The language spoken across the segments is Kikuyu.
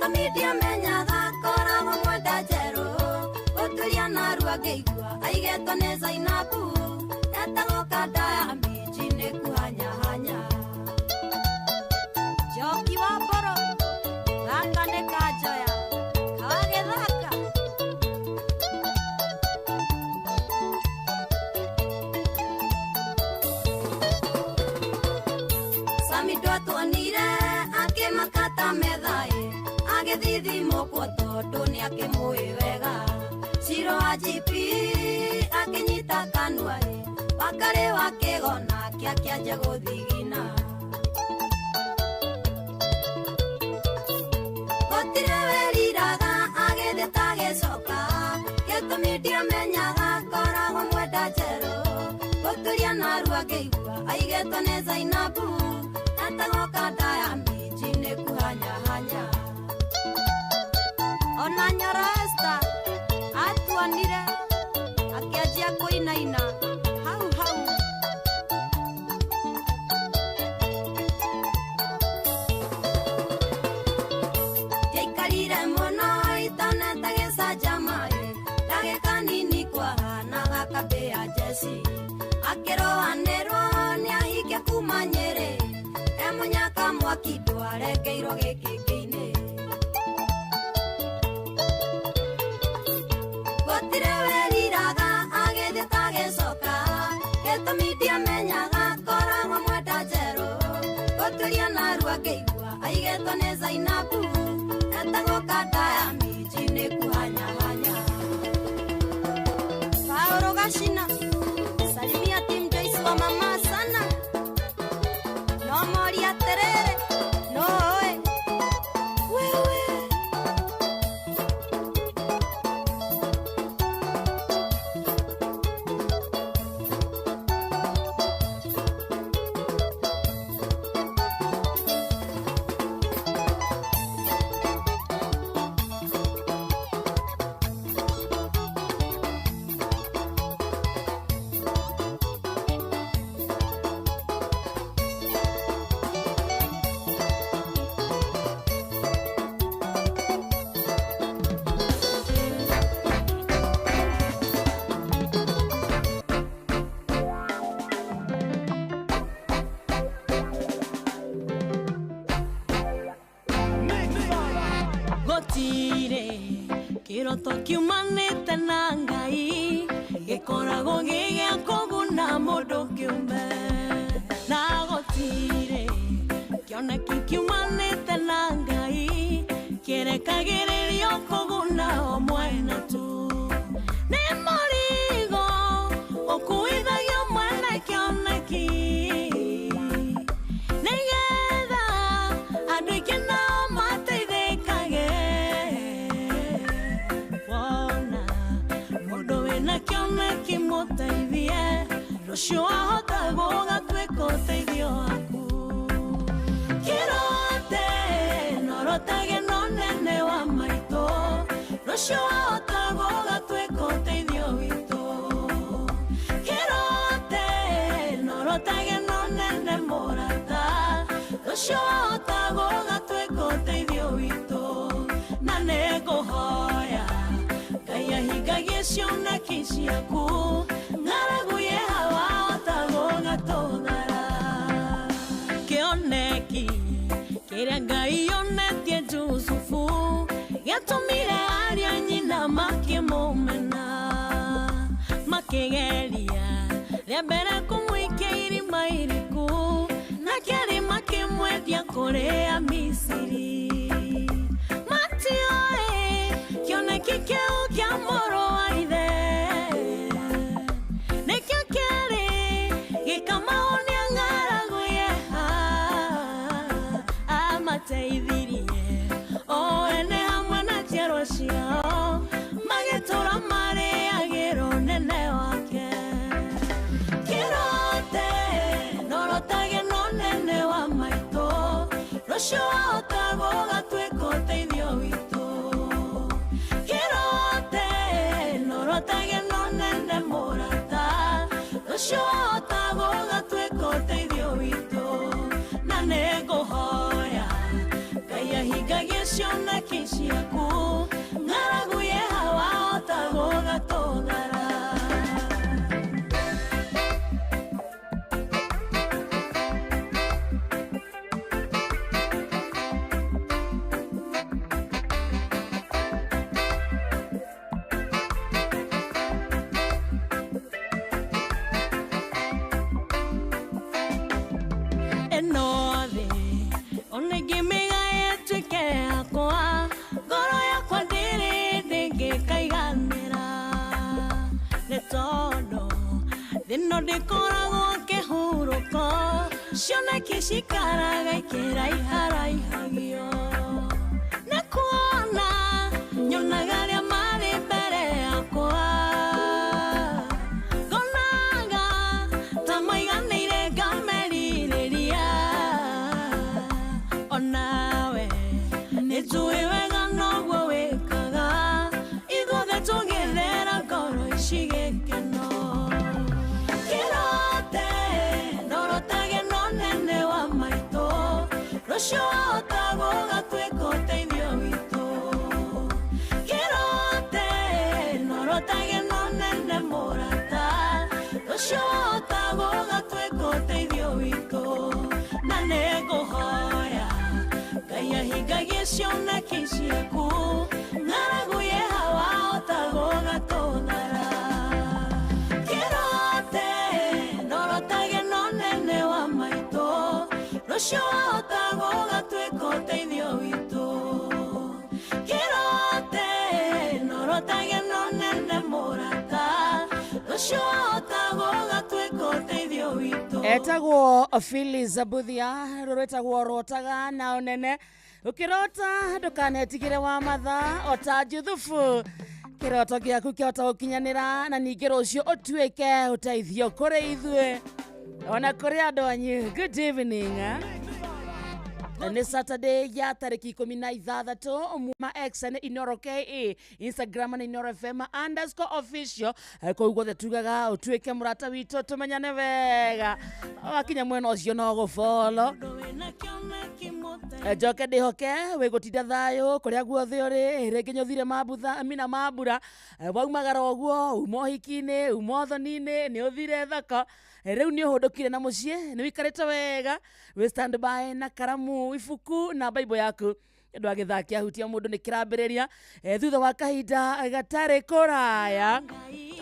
Gĩtũmi ndiamenyaga koragwo mwenda njerũ. Gũturia narua ngĩigua aigetwo nĩ Zainabu. Etagwo kanda ya minji nĩ kuhanyahanya. Njoki wa mboro gaka nĩ kanjoya kawagĩthaka. Sami ndwatuonire akĩmakata methaĩ agĩthithimũkwo tondũ nĩakĩmũĩ wega. Ciro wa GP akĩnyita kanuaĩ wakarĩ wa kĩgona kĩakĩanjia gũthigina. Gũtirĩ weriraga agĩthiĩ ta gĩcoka gĩtũmi ndiamenyaga koragwo mwenda njerũ. Gũturia narua ngĩigua aigetwo nĩ Zainabu etagwo kanda ya minji nĩ kuhanyahanya. Ona Nyoro Esther atuonire akĩanjia kũinaina hau hau. Ndiaikarire mũno itonete gĩcanjama-ĩ ndagĩka nini kwahanaga kambĩ ya njeci. Akĩrũanĩrwo nĩahikia kuma Nyĩrĩ e mũnyaka mwaki ndwarengeirwo gĩkĩngĩ-inĩ. Gũtirĩ weriraga agĩthiĩ ta gĩcoka gĩtũmi ndiamenyaga koragwo mwenda njerũ. Gũturia narua ngĩigua aigetwo nĩ Zainabu etagwo kanda ya minji nĩ kuhanyahanya. Paũlũ Gacina salimia Team Joyce wa mama sana. No moria atĩrĩrĩ no ũĩ wewe. Gũtirĩ kĩroto kiumanĩte na Ngai gĩkoragwo gĩ gĩa kũguna mũndũ kĩũmbe. Na gũtirĩ kĩoneki kiumanĩte na Ngai kĩrekagĩrĩrio kũguna o mwena tu. Nĩ mũrigo ũkuithagio mwene kĩoneki nĩgetha andũ aingĩ nao mateithĩkage. Wona mũndũ wĩna kĩoneki mũteithie rũciũ ahota gũgatuĩka ũteithio waku. Kĩrote norotage no nene wa maitũ rũciũ ahota gũgatuĩka ũteithio witũ. Kĩrote norotage no nene mũrata rũciũ ahota gũgatuĩka ũteithio witũ. Na nĩngũhoya Ngai ahingagie cioneki ciaku ng'aragu ye hawa ahota gũgatũthara. Kĩoneki kĩrĩa Ngai onetie Jusufu gĩatũmire aria nyina makĩmũmena makĩgeria rĩa mbere kũmũikia irima iriku na kĩarĩ makĩmwendia kũrĩ Amisiri. Matioĩ kĩoneki kĩu kĩa mũrũ wa ithe nĩkĩo kĩarĩ gĩkamahonia ng'aragu yeha. Amateithirie o ene hamwe na njiarwa ciao magĩtũra marĩagĩra ũnene wake. Kĩrote norotage no nene wa maitũ rũciũ wahota gũgatuĩka ũteithio witũ. Kĩrote norotage no nene mũrata rũciũ wahota gũgatuĩka ũteithio witũ. Na nĩngũhoya Ngai ahingagie cioneki No ndĩkoragwo kĩhurũko cioneki cikaraga ikĩraiharaihagio na kuona nyonaga arĩa marĩ mbere yakwa ngonaga ta maiganĩire ngamerirĩria onawe nĩnjũĩ wega noguo wĩkaga ithuothe tũgĩthera ngoro ici gĩkeno kĩrote ndorotage no nene wa maitũ rũciũ wahota gũgatuĩka ũteithio witũ kĩrote ndorotage no nene mũrata rũciũ wahota gũgatuĩka ũteithio witũ na nĩngũhoya Ngai ahingagie cioneki ciaku ng'aragu ye wahota gũgatũthara kĩrote ndorotage no nene wa maitũ rũciũ wahota gũgatuĩka ũteithio witũ kĩrote ndorotage no nene mũrata rũciũ wahota gũgatuĩka ũteithio witũ. Etagwo Phyllis Abuthia rũrwĩtagwo rotaga na ũnene ũkĩrota ndũkanetigĩre wa matha ota Juthubu kĩroto gĩaku kĩhota gũkinyanĩra na ningĩ rũciũ ũtuĩke ũteithio kũrĩ ithuĩ ona kũrĩ andũ anyu. Good evening, eh? Nĩ Saturday ya tarĩki 16 ma X nĩ Inoro KE, Instagram nĩ Inoro FM underscore official. Kũu guothe tugaga ũtuĩke mũrata witũ tũmenyane wega wakinya mwena ũcio no gũbolo. Wĩna kĩoneki mũthenya Njoke ndĩhoke wĩgũtinda thayũ kũrĩa guothe ũrĩ rĩngĩ nĩũthire mambutha mina mambura waumagara ũguo uma ũhiki-inĩ uma ũthoni-inĩ nĩ ũthire thoko. Rĩu nĩ ũhũndũkire na mũciĩ nĩ ũikarĩte wega wĩ stand by na karamu ibuku na Bible yaku ũndũ wa gĩthaa kĩahutia mũndũ nĩ kĩrambĩrĩria thutha wa kahinda gatarĩ kũraya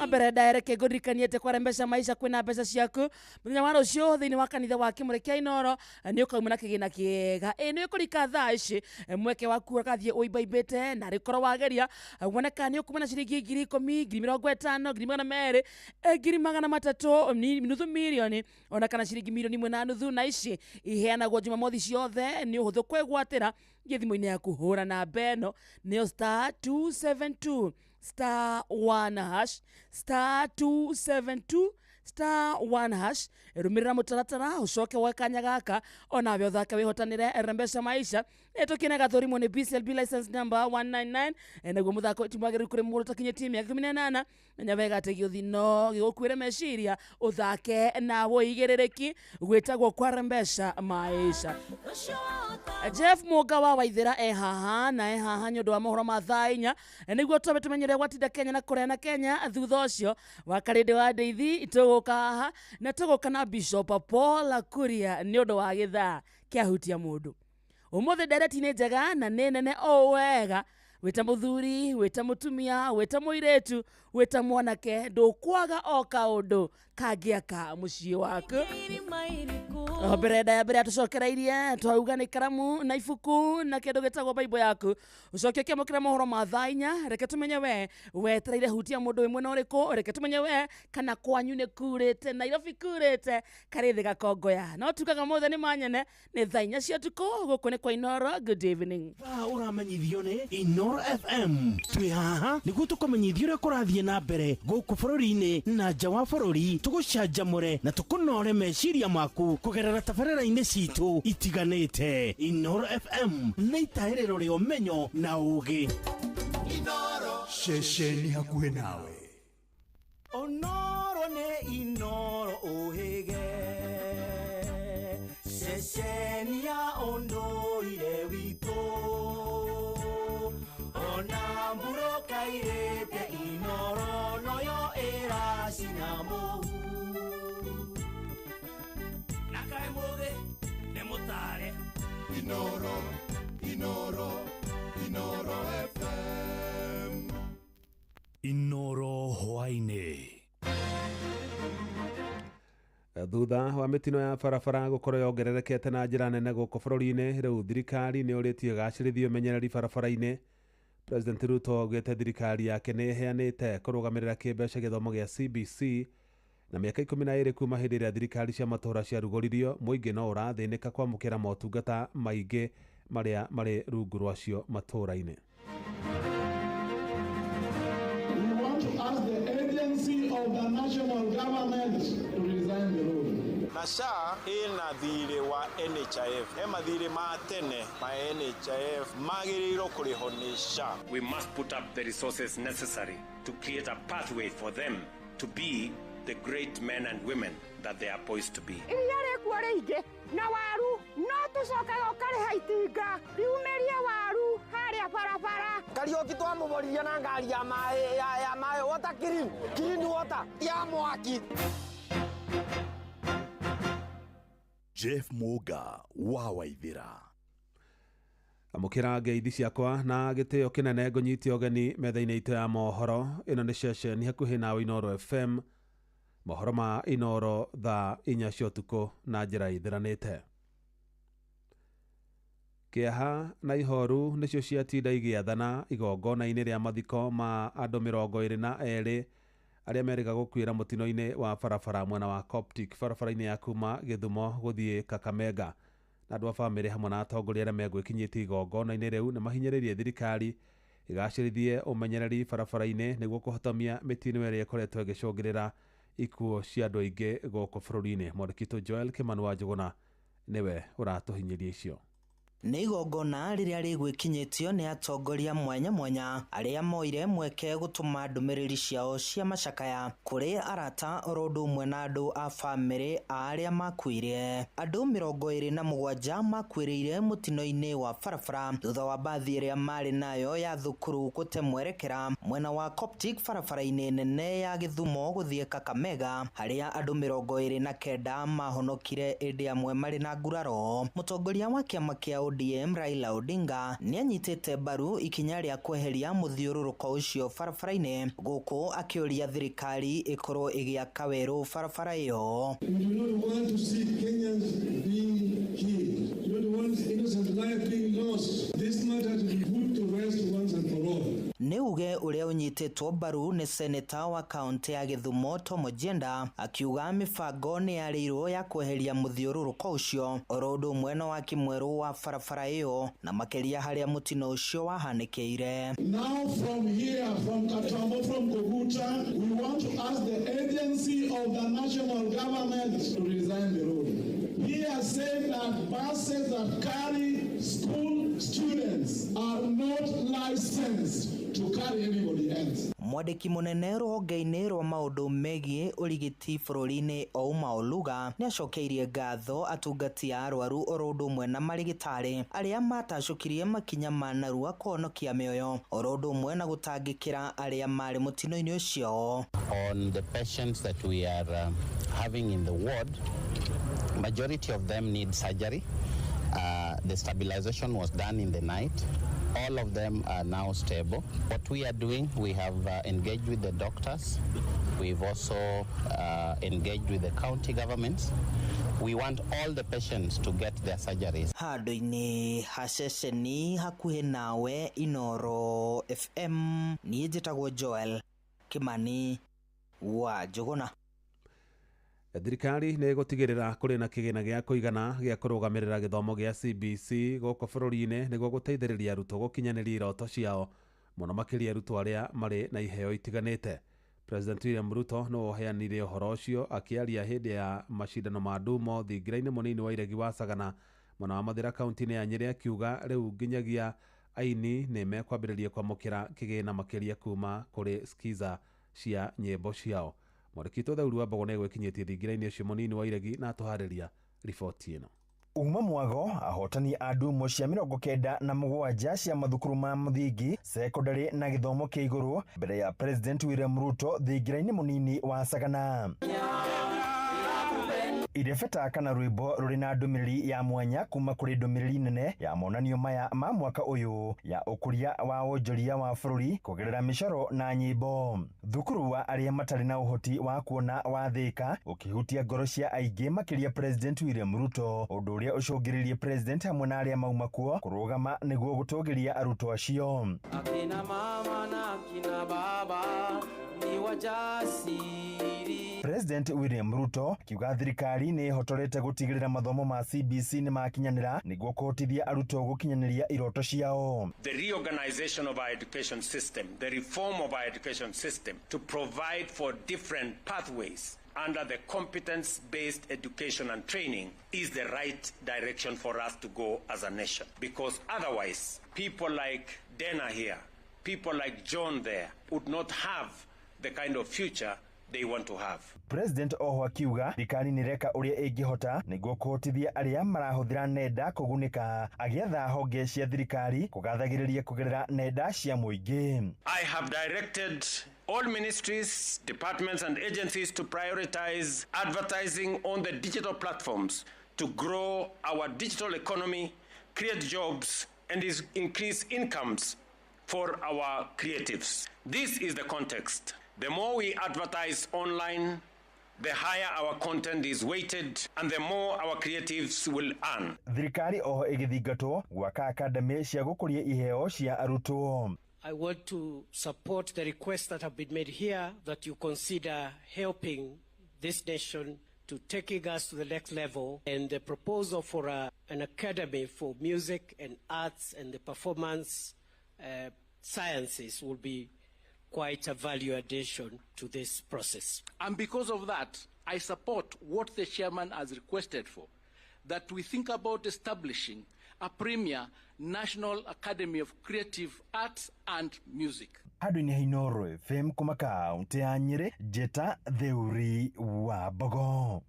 mbere ndaereke ngũririkanie atĩ kwarembesha maisha kwĩna mbeca ciaku mũthenya wa rũciũ thĩinĩ wa kanitha wa kĩmũrĩ kĩa Inoro nĩ ũkauma na kĩgĩna kĩega ĩ nĩ ũkũrika thaa ici mweke waku ũgathiĩ ũimbaimbĩte na rĩkorwo wageria wone kana nĩ ũkuma na ciringi 10,000 50,000 200,000 300,000 nuthu mirioni ona kana ciringi 1.5 million na ici iheanagwo Jumamothi ciothe nĩ ũhũthũ kwĩgwatĩra gĩ thimũ-inĩ yaku hũra namba ĩno nĩyo star 272 star 1 hash star 272 star 1 hash rũmĩrĩra mũtaratara ũcoke woe kanya gaka onawe ũthake wĩhotanĩre rembesha maisha tũkĩne gathũrimwo nĩ BCLB license number 199 naguo mũthako ti mwagĩrĩru kũrĩ mũndũ ũtakinyĩtie mĩaka 18 menya wega atĩ gĩũthino gĩgũkuĩre meciria ũthake na ũigĩrĩrĩki gwĩtagwo kwa rembesha maisha. Rũciũ wahota Jeff Mũnga wa Waithĩra e haha na e haha nĩ ũndũ wa mohoro ma thaa 4 nĩguo twambe tũmenye ũrĩa gwatinda Kenya na kũrĩa na Kenya thutha ũcio wa Karĩndĩ wa Ndeithi tũgũka haha na tũgũka na Bishop Paul Kuria nĩ ũndũ wa gĩthaa kĩahutia mũndũ ũmũthĩ ndereti nĩ njega na nĩ nene o wega wĩta mũthuri wĩta mũtumia wĩta mũirĩtu wĩta mwanake ndũkwaga o kaũndũ kangĩaka mũciĩ waku. Irima iriku O mbere ndaya mbere atũcokereirie twauga nĩ karamu na ibuku na kĩndũ gĩtagwo Bible yaku ũcoke ũkĩamũkĩra mohoro ma thaa 4 reke tũmenye we wetereire hutia mũndũ wĩ mwena ũrĩkũ reke tũmenye we kana kwanyu nĩ kurĩte Nairobi kurĩte karĩthĩ gakongoya no tugaga mothe nĩ manyene nĩ thaa 4 cia ũtukũ gũkũ nĩ kwa Inoro. Good evening. Thaa ũramenyithio nĩ Inoro FM twĩ haha nĩguo tũkũmenyithia ũrĩa kũrathiĩ na mbere gũkũ bũrũri-inĩ na nja wa bũrũri tũgũcanjamũre na tũkũnore meciria maku kũgerera tabarĩra-inĩ citũ itiganĩte. Inoro FM nĩ itahĩrĩro rĩa ũmenyo na ũũgĩ. Ceceni hakuhĩ nawe. Onoro nĩ Inoro ũhĩge ceceni ya ũndũire witũ ona mbura kairĩte Inoro noyo ĩracina mũhu na kaĩ mũthĩ nĩ mũtare. Inoro, Inoro, Inoro FM. Inoro hwaĩ-inĩ. Thutha wa mĩtino ya barabara gũkorwo yongererekete na njĩra nene gũkũ bũrũri-inĩ rĩu thirikari nĩ ũrĩtie ĩgacĩrithie ũmenyereri barabara-inĩ. President Ruto augĩte thirikari yake nĩ ĩheanĩte kũrũgamĩrĩra kĩmbeca gĩthomo gĩa CBC Na mĩaka 12 kuma hĩndĩ ĩrĩa thirikari cia matũũra ciarugũririo, mũingĩ no ũrathĩnĩka kwamũkĩra motungata maingĩ marĩa marĩ rungu rwacio matũũra-inĩ. We want to ask the agency of the national government to redesign the road. Na SHA ĩna thirĩ wa NHIF, he mathirĩ ma tene ma NHIF magĩrĩirwo kũrĩhwo nĩ SHA. We must put up the resources necessary to create a pathway for them to be the great men and women that they are poised to be. Iria rĩkuo rĩingĩ na waru no tũcokaga ũkarĩha itinga riumĩrie waru harĩa barabara. Kariũki twamũboririe na ngari ya maĩ ya maĩ water clean, clean water ya mwaki. Jeff Muga wa Waithira. Amũkĩra ngeithi ciakwa na gĩtĩo kĩnene ngũnyite ũgeni metha-inĩ itũ ya mohoro. Ĩno nĩ ceceni hakuhĩ nawe Inooro FM. Mohoro ma Inooro thaa 4 cia ũtukũ na njĩra ĩtheranĩte. Kĩeha na ihoru nĩcio ciatinda igĩathana igongona-inĩ rĩa mathiko ma andũ 22 arĩa merĩga gũkuĩra mũtino-inĩ wa barabara mwena wa Coptic barabara-inĩ ya kuma Gĩthumo gũthiĩ Kakamega. Na andũ a bamĩrĩ hamwe na atongoria arĩa megwĩkinyĩtie igongona-inĩ rĩu nĩ mahinyĩrĩirie thirikari ĩgacĩrithie ũmenyereri barabara-inĩ nĩguo kũhotomia mĩtino ĩrĩa ĩkoretwo ĩgĩcũngĩrĩra ikuũ cia andũ aingĩ gũkũ bũrũri-inĩ. Mwandĩki witũ Joel Kĩmani wa Njũgũna nĩwe ũratũhinyĩria icio. Nĩ igongona rĩrĩa rĩgwĩkinyĩtio nĩ atongoria mwanya mwanya arĩa moire mweke gũtũma ndũmĩrĩri ciao cia macakaya kũrĩ arata oro ũndũ ũmwe na andũ a bamĩrĩ a arĩa makuire. Andũ 27 makuĩrĩire mũtino-inĩ wa barabara thutha wa mbathi ĩrĩa marĩ nayo ya thukuru gũte mwerekera mwena wa Coptic barabara-inĩ nene ya Gĩthumo gũthiĩ Kakamega, harĩa andũ 29 mahonokire ĩndĩ amwe marĩ na nguraro. Mũtongoria wa kĩama kĩa ODM Raila Odinga nĩanyitĩte mbaru ikinya rĩa kweheria mũthiũrũrũko ũcio barabara-inĩ, gũkũ akĩũria thirikari ĩkorwo ĩgĩaka werũ barabara ĩyo. We do not want to see Kenyans being killed. We don't want innocent life being lost. This matter to be put to rest once and for all. Nĩ uge ũrĩa ũnyitĩtwo mbaru nĩ seneta wa kaũntĩ ya Gĩthumo Tom Ojienda akiuga mĩbango nĩ yarĩirwo ya kweheria mũthiũrũrũko ũcio oro ũndũ ũmwe na waki mwerũ wa barabara ĩyo na makĩria harĩa mũtino ũcio wahanĩkĩire. Now from here, from Katambo, from Koguta, we want to ask the agency of the national government to redesign the road. He has said that buses that carry school students are not licensed to carry anybody else. Mwandĩki mũnene rũhonge-inĩ rwa maũndũ megiĩ ũrigiti bũrũri-inĩ Ouma Oluga nĩacokeirie ngatho atungati a arwaru oro ũndũ ũmwe na marĩgĩtarĩ arĩa matacũkirie makinya ma narua kũhonokia mĩoyo oro ũndũ ũmwe na gũtangĩkĩra arĩa marĩ mũtino-inĩ ũcio. On the patients that we are having in the ward, majority of them need surgery. The stabilization was done in the night. All of them are now stable. What we are doing, we have engaged with the doctors. We've also engaged with the county governments. We want all the patients to get their surgeries. Handũ-inĩ ha ceceni hakuhĩ nawe Inooro FM, niĩ njĩtagwo Joel Kĩmani wa Njũgũna. Thirikari nĩ ĩgũtigĩrĩra kũrĩ na kĩgĩna gĩa kũigana gĩa kũrũgamĩrĩra gĩthomo gĩa CBC gũkũ bũrũri-inĩ nĩguo gũteithĩrĩria arutwo gũkinyanĩria iroto ciao, mũno makĩria arutwo arĩa marĩ na iheo itiganĩte. President William Ruto nĩwe ũheanire ũhoro ũcio akĩaria hĩndĩ ya macindano ma Ndumo thingira-inĩ mũnini wa Iregi wa Sagana mwena wa Mathĩra kaunti-inĩ ya Nyĩrĩ, akiuga rĩu nginyagia aini nĩ mekwambĩrĩria kwamũkĩra kĩgĩna makĩria kuma kũrĩ skiza cia nyĩmbo ciao. Mwandĩki witũ Theuru wa Mbogo nĩegwĩkinyĩtie thingira-inĩ ũcio mũnini wa Iregi na atũharĩria riboti ĩno. Uma mwago ahotani a ndumo cia 97 cia mathukuru ma mũthingi, sekondari na gĩthomo kĩa igũrũ mbere ya President William Ruto thingira-inĩ mũnini wa Sagana. Irebeta kana rwĩmbo rũrĩ na ndũmĩrĩri ya mwanya kuma kũrĩ ndũmĩrĩri nene ya monanio maya ma mwaka ũyũ ya ũkũria wa wonjoria wa bũrũri kũgerera mĩcoro na nyĩmbo. Thukuru wa arĩa matarĩ na ũhoti wa kuona wa Thĩka ũkĩhutia ngoro cia aingĩ makĩria President William Ruto, ũndũ ũrĩa ũcũngĩrĩirie President hamwe na arĩa mauma kuo kũrũgama nĩguo gũtũgĩria arutwo acio. Akina mama na akina baba ni wajasiri. President William Ruto akiuga thirikari nĩ ĩhotorete gũtigĩrĩra mathomo ma CBC nĩ makinyanĩra nĩguo kũhotithia arutwo gũkinyanĩria iroto ciao. The reorganization of our education system, the reform of our education system to provide for different pathways under the competence-based education and training is the right direction for us to go as a nation. Because otherwise, people like Dana here, people like John there, would not have the kind of future they want to have. President oho akiuga thirikari nĩ ĩreka ũrĩa ĩngĩhota nĩguo kũhotithia arĩa marahũthĩra nenda kũgunĩka, agĩatha honge cia thirikari kũgathagĩrĩria kũgerera nenda cia mũingĩ. I have directed all ministries, departments and agencies to prioritize advertising on the digital platforms to grow our digital economy, create jobs and increase incomes for our creatives. This is the context. The more we advertise online, the higher our content is weighted and the more our creatives will earn. Thirikari oho ĩgĩthingatwo gwaka academy cia gũkũria iheo cia arutwo. I want to support the requests that have been made here that you consider helping this nation to taking us to the next level, and the proposal for an academy for music and arts and the performance sciences will be quite a value addition to this process. And because of that, I support what the chairman has requested for, that we think about establishing a premier National Academy of Creative Arts and Music. Handũ-inĩ ha Inooro FM kuma kaũntĩ ya Nyĩrĩ, Njĩta Theuri wa Mbogo.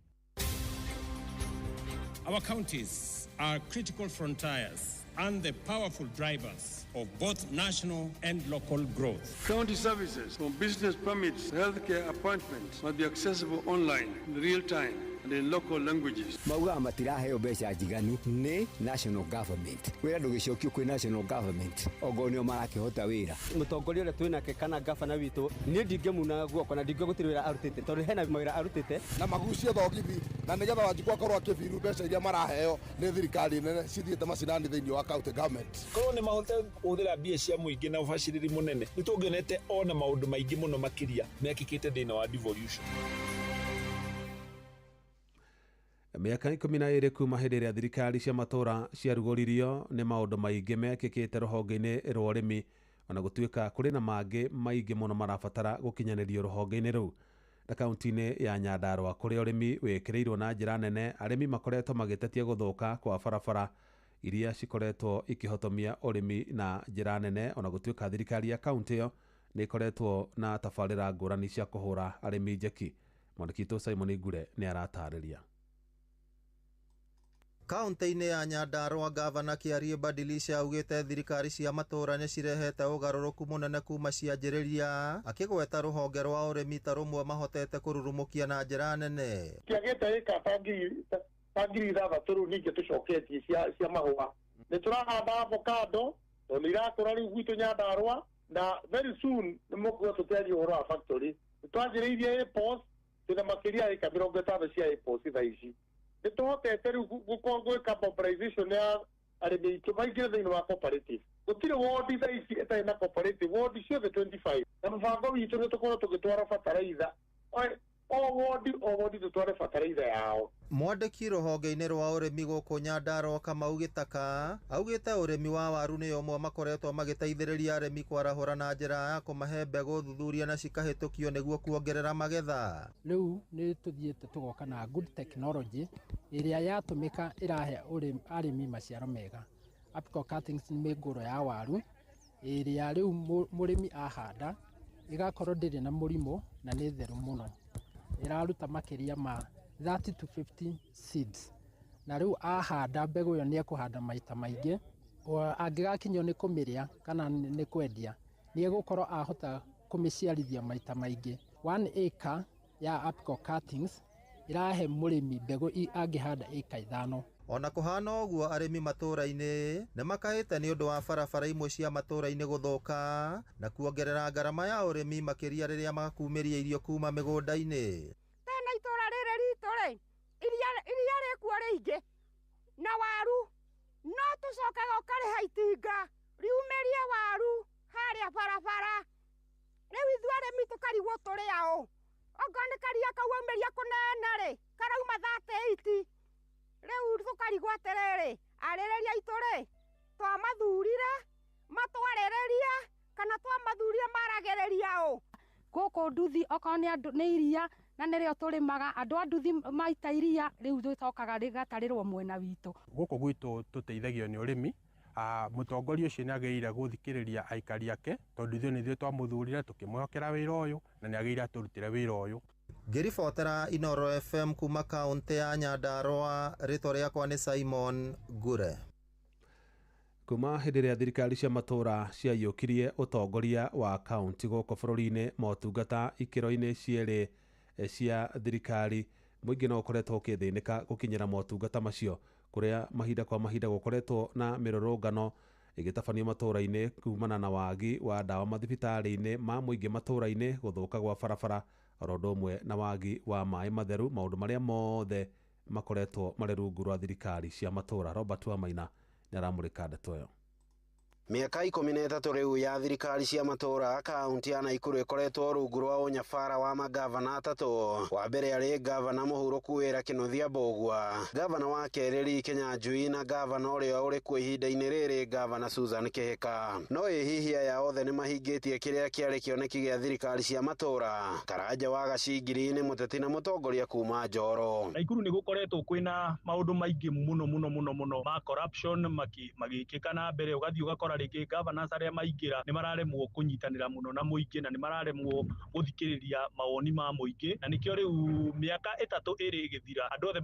Our counties are critical frontiers and the powerful drivers of both national and local growth. County services from business permits to healthcare appointments must be accessible online in real time and in local languages. Maugaga matiraheo mbeca njiganu nĩ national government. Wĩra ndũgĩcokio kwĩ national government ongorwo nĩo marakĩhota wĩra. Mũtongoria ũrĩa twĩnake kana gavana witũ niĩ ndingĩmuna guoko na ndingĩ gũtirĩ wĩra arutĩte tondũ hena mawĩra arutĩte. Na magucie thogithi na nĩgetha Wanjikũ akorwo akĩbiru mbeca iria maraheo nĩ thirikari nene cithiĩte macinani thĩinĩ wa county government. Korwo nĩ mahote kũhũthĩra mbia cia mũingĩ na ũbacĩrĩri mũnene nĩ tũngĩonete ona maũndũ maingĩ mũno makĩria mekĩkĩte thĩinĩ wa devolution. Mĩaka 12 kuma hĩndĩ ĩrĩa thirikari cia matũũra ciarugũririo nĩ maũndũ maingĩ mekĩkĩte rũhonge-inĩ rwa ũrĩmi, ona gũtuĩka kũrĩ na mangĩ maingĩ mũno marabatara gũkinyanĩrio rũhonge-inĩ rũu. Na kaunti-inĩ ya Nyandarua kũrĩa ũrĩmi wĩkĩrĩirwo na njĩra nene, arĩmi makoretwo magĩtetia gũthũka kwa barabara iria cikoretwo ikĩhotomia ũrĩmi na njĩra nene, ona gũtuĩka thirikari ya kaunti ĩyo nĩ ĩkoretwo na tabarĩra ngũrani cia kũhũra arĩmi njeki. Mwandĩki witũ Simon Ngure nĩ aratarĩria. Kaunti-inĩ ya Nyandarua gavana Kĩarie Badilisha augĩte thirikari cia matũũra nĩ cirehete ũgarũrũku mũnene kuma cianjĩrĩria, akĩgweta rũhonge rwa ũrĩmi ta rũmwe mahotete kũrurumũkia na njĩra nene. Kĩagĩte ĩka ta 6,000 rĩu ningĩ tũcoketie cia mahũa. Nĩ tũrahanda avocado tondũ nĩ irakũra rĩu gwitũ Nyandarua, na very soon nĩ mũkuga tũkĩaria ũhoro wa factory. Nĩ twanjĩrĩirie apples, twĩna makĩria ĩka 50 cia apples thaa ici. Nĩ tũhotete rĩu gwĩka mobilization ya arĩmi aitũ maingĩre thĩinĩ wa cooperative. Gũtirĩ wodi thaa ici ĩtarĩ na cooperative, wodi ciothe 25. Na mũbango witũ nĩ tũkorwo tũgĩtwara bataraitha o wodi tũtware bataraitha yao. Mwandĩki rũhonge-inĩ rwa ũrĩmi gũkũ Nyandarua Kamau Gĩtaka augĩte ũrĩmi wa waru nĩ ũmwe makoretwo magĩteithĩrĩria arĩmi kwarahũra na njĩra ya kũmahe mbegũ thuthuria na cikahĩtũkio nĩguo kuongerera magetha. Rĩu nĩ tũthiĩte tũgoka na good technology ĩrĩa yatũmĩka ĩrahe arĩmi maciaro mega. Apical cuttings nĩ mĩngũrũ ya waru ĩrĩa rĩu mũrĩmi ahanda ĩgakorwo ndĩrĩ na mũrimũ na nĩ theru mũno. Ĩraruta makĩria ma 30 to 50 seeds na rĩu ahanda mbegũ ĩyo nĩ ekũhanda maita maingĩ, angĩgakinyio nĩ kũmĩrĩa kana nĩ kwendia nĩ egũkorwo ahota kũmĩciarithia maita maingĩ. 1 acre ya apical cuttings ĩrahe mũrĩmi mbegũ angĩhanda ĩka 5. Ona kũhana ũguo arĩmi matũũra-inĩ nĩ makaĩte nĩ ũndũ wa barabara imwe cia matũũra-inĩ gũthũka na kuongerera ngarama ya ũrĩmi makĩria rĩrĩa makumĩria irio kuma mĩgũnda-inĩ. Tena itũũra rĩrĩ ritũ rĩ, iria rĩkuo rĩingĩ na waru no tũcokaga ũkarĩha itinga riumĩrie waru harĩa barabara. Rĩu ithuĩ arĩmi tũkarigwo tũrĩ aũ, okorwo nĩ karia kau waumĩria kũnene rĩ karauma 38. Rĩu tũkarigwo atĩrĩrĩ, arĩrĩria aitũ rĩ twamathurire matwarĩrĩria kana twamathurire maragĩrĩria ũ? Gũkũ nduthi okorwo nĩ andũ nĩ iria na nĩrĩo tũrĩmaga, andũ a nduthi maita iria rĩu rĩcokaga rĩgatarĩrwo mwena witũ. Gũkũ gwitũ tũteithagio nĩ ũrĩmi. Mũtongoria ũcio nĩ agĩrĩire gũthikĩrĩria aikari ake tondũ ithuĩ nĩ ithuĩ twamũthurire tũkĩmwĩhokera wĩra ũyũ na nĩ agĩrĩire atũrutĩre wĩra ũyũ. Ngĩribotera Inoro FM kuma kaũntĩ ya Nyandarũa, rĩtwa rĩakwa nĩ Simon Ngure. Kuma hĩndĩ ĩrĩa thirikari cia matũũra ciaiyũkirie ũtongoria wa kaunti gũkũ bũrũri-inĩ, motungata ikĩro-inĩ cierĩ cia thirikari, mũingĩ no ũkoretwo ũkĩthĩnĩka gũkinyĩra motungata macio, kũrĩa mahinda kwa mahinda gũkoretwo na mĩrũrũngano ĩgĩtabanio matũũra-inĩ kumana na wagi wa ndawa mathibitarĩ-inĩ ma mũingĩ matũũra-inĩ, gũthũka gwa barabara oro ũndũ ũmwe na wagi wa maĩ matheru, maũndũ marĩa mothe makoretwo marĩ rungu rwa thirikari cia matũũra. Robert Wamaina nĩ aramũrĩka ndeto ĩyo. Mĩaka 13 rĩu ya thirikari cia matũũra, kaunti ya Naikuru ĩkoretwo rungu rwa ũnyabara wa magavana atatũ. Wa mbere arĩ gavana mũhurũku wĩra Kĩnuthia Mbũgua, gavana wa kerĩ Lee Kinyanjui na gavana ũrĩa ũrĩ kuo ihinda-inĩ rĩrĩ gavana Susan Kĩhĩka. No ĩ hihi aya othe nĩ mahingĩtie kĩrĩa kĩarĩ kĩoneki gĩa thirikari cia matũũra? Karanja wa Gacingiri nĩ mũteti na mũtongoria kuma Njoro. Naikuru nĩ gũkoretwo kwĩna maũndũ maingĩ mũno mũno mũno mũno ma corruption magĩkĩka na mbere, ũgathiĩ ũgakora rĩngĩ governors arĩa maingĩra nĩ mararemwo kũnyitanĩra mũno na mũingĩ na nĩ mararemwo gũthikĩrĩria mawoni ma mũingĩ, na nĩkĩo rĩu mĩaka 3 ĩrĩ ĩgĩthira andũ othe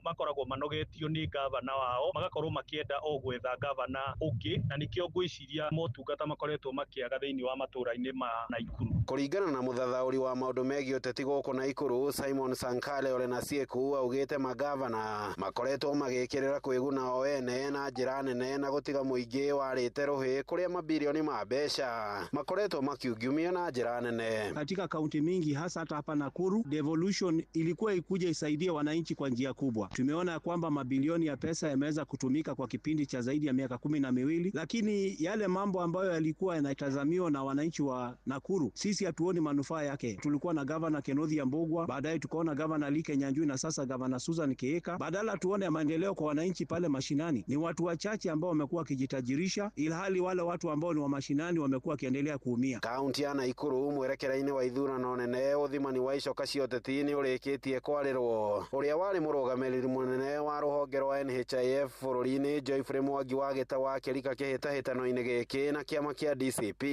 makoragwo manogetio nĩ gavana wao, magakorwo makĩenda o gwetha gavana ũngĩ, na nĩkĩo ngwĩciria motungata makoretwo makĩaga thĩinĩ wa matũũra-inĩ ma Naikuru. Kũringana na mũthathaũri wa maũndũ megiĩ ũteti gũkũ Naikuru Simon Sankale Ole Nasieku, augĩte magavana makoretwo magĩkĩrĩra kwĩguna o ene na njĩra nene na gũtiga mũingĩ warĩte rũhĩ kũrĩa mabilioni ma mbeca makoretwo makiungiumio na njĩra nene. Katika kaunti mingi hasa hata hapa Nakuru, devolution ilikuwa ikuja isaidie wananchi kwa njia kubwa. Tumeona kwamba mabilioni ya pesa yameweza kutumika kwa kipindi cha zaidi ya miaka 12, lakini yale mambo ambayo yalikuwa yanatazamiwa na wananchi wa Nakuru sisi hatuoni manufaa yake. Tulikuwa na gavana Kenothi Mbugua, baadaye tukaona gavana Lee Kinyanjui na sasa gavana Susan Kihika. Badala tuone maendeleo kwa wananchi pale mashinani, ni watu wachache ambao wamekuwa wakijitajirisha, ilhali wale watu ambao ni wa mashinani wamekuwa wakiendelea kuumia. Kaunti ya Naikuru mwerekera-inĩ wa ithurano nene ũthimani wa icoka cia ũteti nĩ ũrĩkĩtie kwarĩrwo. Ũrĩa warĩ mũrũgamĩrĩri mũnene wa rũhonge rwa NHIF bũrũri-inĩ Geoffrey Mwangi wa Gĩta wa kĩrika kĩhĩtahĩtano-inĩ gĩkĩ na kĩama kĩa DCP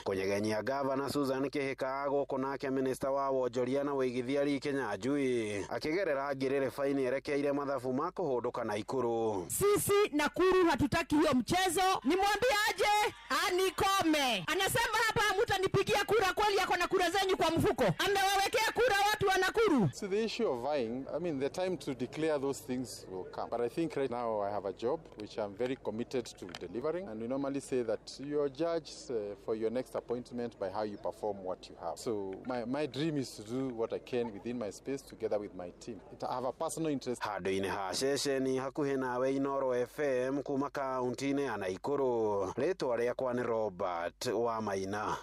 kũnyegenyia gavana Susan Kĩhĩka gũkũ, nake minista wa wonjoria na ũigithia Lee Kinyanjui akĩgerera ngĩrĩrĩba-inĩ erekeire mathabu ma kũhũndũka Naikuru. Sisi Nakuru hatutaki hiyo mchezo. Nimwambie aje anikome. Anasema hapa hamtanipigia kura, kweli yako na kura zenyu kwa mfuko. Amewawekea kura watu wa Nakuru. So the issue of vying, I mean, the time to declare those things will come. But I think right now I have a job which I'm very committed to delivering. And we normally say that you're judged for your next appointment by how you perform what you have. So my dream is to do what I can within my space together with my team. I have a personal interest. Handũ-inĩ ha ceceni hakuhĩ nawe Inoro FM kuma kaunti-inĩ ya Naikuru, rĩtwa rĩakwa nĩ Robert Wamaina.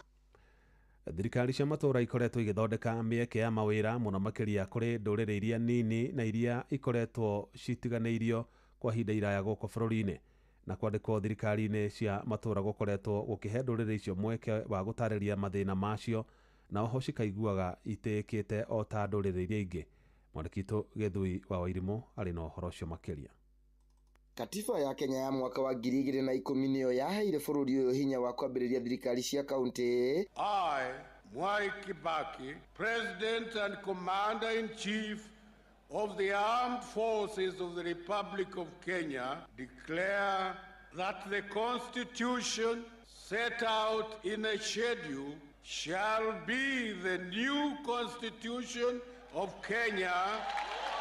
Thirikari cia matũũra ikoretwo igĩthondeka mĩeke ya mawĩra mũno makĩria kũrĩ ndũrĩrĩ iria nini na iria ikoretwo citiganĩirio kwa ihinda iraya gũkũ bũrũri-inĩ, na kwandĩkwo thirikari-inĩ cia matũũra gũkoretwo gũkĩhe ndũrĩrĩ icio mweke wa gũtarĩria mathĩna macio na oho cikaiguaga itĩĩkĩte o ta ndũrĩrĩ iria ingĩ. Mwandĩki witũ Gĩthui wa Wairimũ arĩ na ũhoro ũcio makĩria. Katiba ya Kenya ya mwaka wa 2010 nĩyo yaheire bũrũri ũyũ hinya wa kwambĩrĩria thirikari cia kaunti. I, Mwai Kibaki, President and Commander-in-Chief of the Armed Forces of the Republic of Kenya, declare that the Constitution set out in a schedule shall be the new Constitution of Kenya.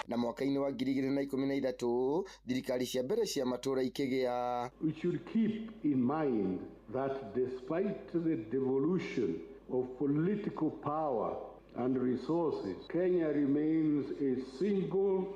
Na mwaka-inĩ wa 2013 thirikari cia mbere cia matũũra ikĩgĩa. We should keep in mind that despite the devolution of political power and resources, Kenya remains a single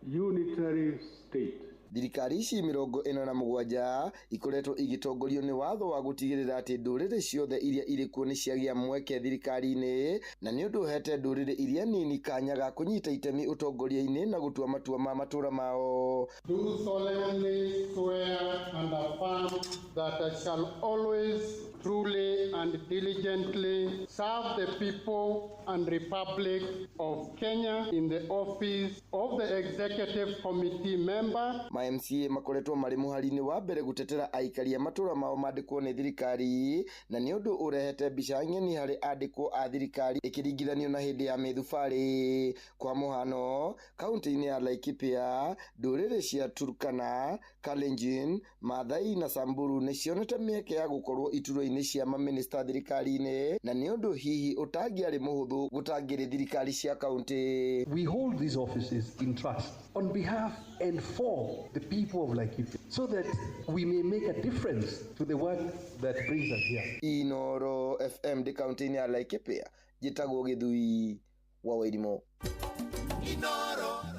unitary state. Thirikari ici 47 ikoretwo igĩtongorio nĩ watho wa gũtigĩrĩra atĩ ndũrĩrĩ ciothe iria irĩ kuo nĩ ciagĩa mweke thirikari-inĩ, na nĩ ũndũ ũhete ndũrĩrĩ iria nini kanya ga kũnyita itemi ũtongoria-inĩ na gũtua matua ma matũra mao. Do solemnly swear and affirm that I shall always truly and diligently serve the people and Republic of Kenya in the office of the Executive Committee member. Ma MCA makoretwo marĩ mũhari-inĩ wa mbere gũtetera aikari a matũra mao mandĩkwo nĩ thirikari, na nĩ ũndũ ũrehete mbica ng'eni harĩ andĩkwo a thirikari ĩkĩringithanio na hĩndĩ ya mĩthubarĩ. Kwa mũhano, kaunti-inĩ ya Laikipia, ndũrĩrĩ cia Turkana, Kalenjin, Maathai na Samburu nĩ cionete mĩeke ya gũkorwo iturwa-inĩ cia mamĩnĩsta thirikari-inĩ, na nĩ ũndũ hihi ũtangĩarĩ mũhũthũ gũtangĩrĩ thirikari cia kaunti. We hold these offices in trust on behalf and for the people of Laikipia so that we may make a difference to the work that brings us here. Inoro FM ndĩ kaunti-inĩ ya Laikipia, njĩtagwo Gĩthui wa Wairimu.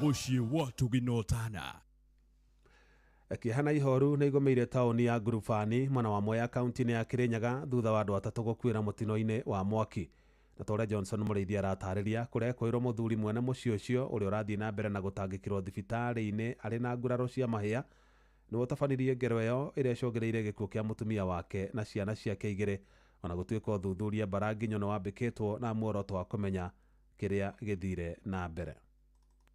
Mũciĩ wa tũginotana. Kĩeha na ihoru nĩ igũmĩire taũni ya Ngurubani mwena wa Mwea kaunti-inĩ ya Kĩrĩnyaga thutha wa andũ atatũ gũkuĩra mũtino-inĩ wa mwaki. Na ta ũrĩa Johnson Mũrĩithi aratarĩria, kũrekũĩrwo mũthuri mwene mũciĩ ũcio ũrĩa ũrathiĩ na mbere na gũtangĩkĩrwo thibitarĩ-inĩ arĩ na nguraro cia mahĩa nĩwe ũtabanirie ngero ĩyo ĩrĩa ĩcũngĩrĩirie gĩkuũ kĩa mũtumia wake na ciana ciake igĩrĩ, ona gũtuĩka ũthuthuria mbaranginyo nĩ wambĩkĩtwo na muoroto wa kũmenya kĩrĩa gĩthire na mbere.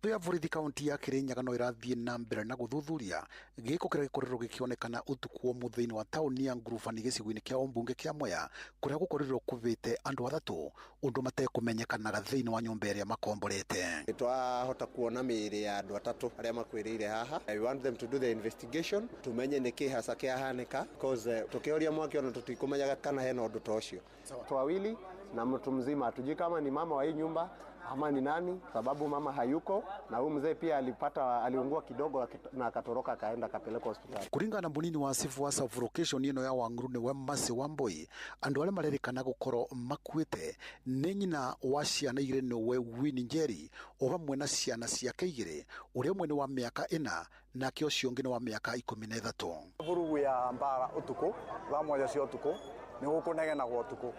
Ya borithi kaunti ya Kirinyaga no irathie na mbere na gũthuthuria gĩko kĩrĩa gĩkorirwo gĩkĩonekana ũtukũ wa mũthĩ-inĩ wa taũni ya Ngurubani gĩcigo-inĩ kĩa ũmbunge kĩa Mwea kũrĩa gũkorirwo kũbĩte andũ atatũ ũndũ matekũmenyekanaga thĩinĩ wa nyũmba ĩrĩa makomborete. Twahota kuona mĩĩrĩ ya andũ atatũ arĩa makuĩrĩire haha. We want them to do the investigation tumenye nĩkĩ hasa kĩahanĩka because tukĩoria mwaki ona tũtikũmenyaga kana hena ũndũ ta ũcio. Watu wawili na mtu mzima, hatujui kama ni mama wa hii nyumba ama ni nani, sababu mama hayuko na huyu mzee pia alipata aliungua kidogo na akatoroka akaenda akapelekwa hospitali. Kuringana na munini wa cibu wa sub-location ino ya Wang'uru nĩwe Mercy Wambui, andũ arĩa marerĩkana gũkorwo makuĩte nĩ nyina wa ciana igĩrĩ nĩwe Winnie Njeri o hamwe na ciana ciake igĩrĩ, ũrĩa ũmwe nĩ wa mĩaka 4 nake ũcio ũngĩ nĩ wa mĩaka 13. Vurugu ya mbara ũtukũ thaa 1 cia ũtukũ nĩ gũkũnegenagwo ũtukũ,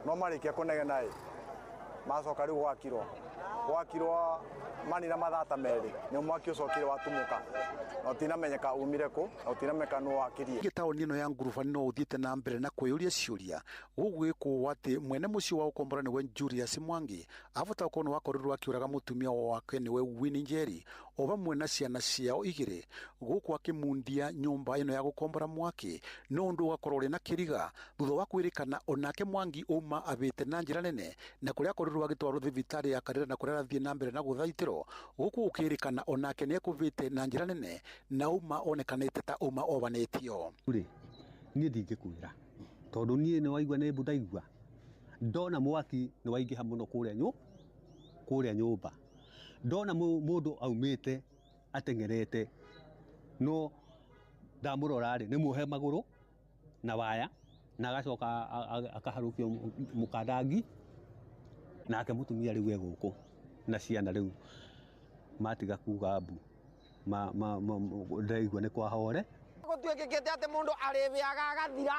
no marĩkia kũnegena ĩ macoka rĩu gwakirwo manina mathaa ta 2 nĩ mwaki ũcokire watumũka na ũtinamenyeka umire kũ na ũtinamenyeka nũ wakirie. Taũni ĩno ya Ngurubani no ũthiĩte na mbere na kwĩyũria ciũria gũkũ gwĩkwo atĩ mwene mũciĩ wa ũkombora nĩwe Julius Mwangi abota gũkorwo nĩ wakorirwo akĩũraga mũtumia wake nĩwe Winnie Njeri o hamwe na ciana ciao igĩrĩ gũkũ akĩmundia nyũmba ĩno ya gũkombora mwaki no ũndũ ũgakorwo ũrĩ na kĩriga thutha wa kwĩrĩkana onake Mwangi uma abĩte na njĩra nene na kũrĩa akorirwo agĩtwarwo thibitarĩ ya Karĩra na kũrĩa arathiĩ na mbere na gũthaitĩrwo gũkũ gũkĩrĩkana onake nĩekũbĩte na njĩra nene na uma onekanĩte ta uma obanĩtio. Niĩ ndingĩkwĩra tondũ niĩ nĩ waigua nĩ mbu ndaigua ndona mwaki nĩ waingĩha mũno kũrĩa nyũmba, ndona mũndũ aumĩte ateng'erete no ndamũrora rĩ nĩ muohe magũrũ na waya na agacoka akaharũkio mũkandangi nake mũtumia rĩu e gũkũ na ciana rĩu matiga kuga mbu ndaigua nĩ kwahore. Gũtuĩkĩkĩte atĩ mũndũ arĩbĩaga agathira,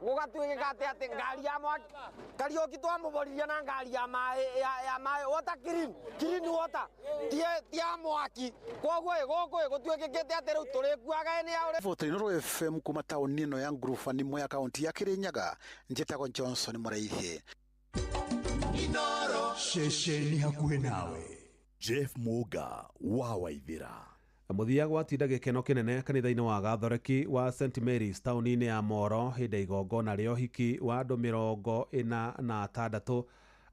gũgatuĩkĩka atĩ ngari ya mwaki Kariũki twamũboririe na ngari ya maĩ water clean water ti ya mwaki, koguo gũkũ gũtuĩkĩkĩte atĩ rĩu tũrĩkuaga nĩ ya ũrĩ. Inooro FM kuma taũni ĩno ya Ngurubani Mwea kaunti ya Kirinyaga, njĩtagwo Johnson Mũraithi. Inooro ceceni hakuhĩ nawe. Jeff Muga wa Waithira. Mũthia gwatinda gĩkeno kĩnene kanitha-inĩ wa Gathoreki wa St Mary's taũni-inĩ ya Moro hĩndĩ ya igongona rĩa ũhiki wa andũ 46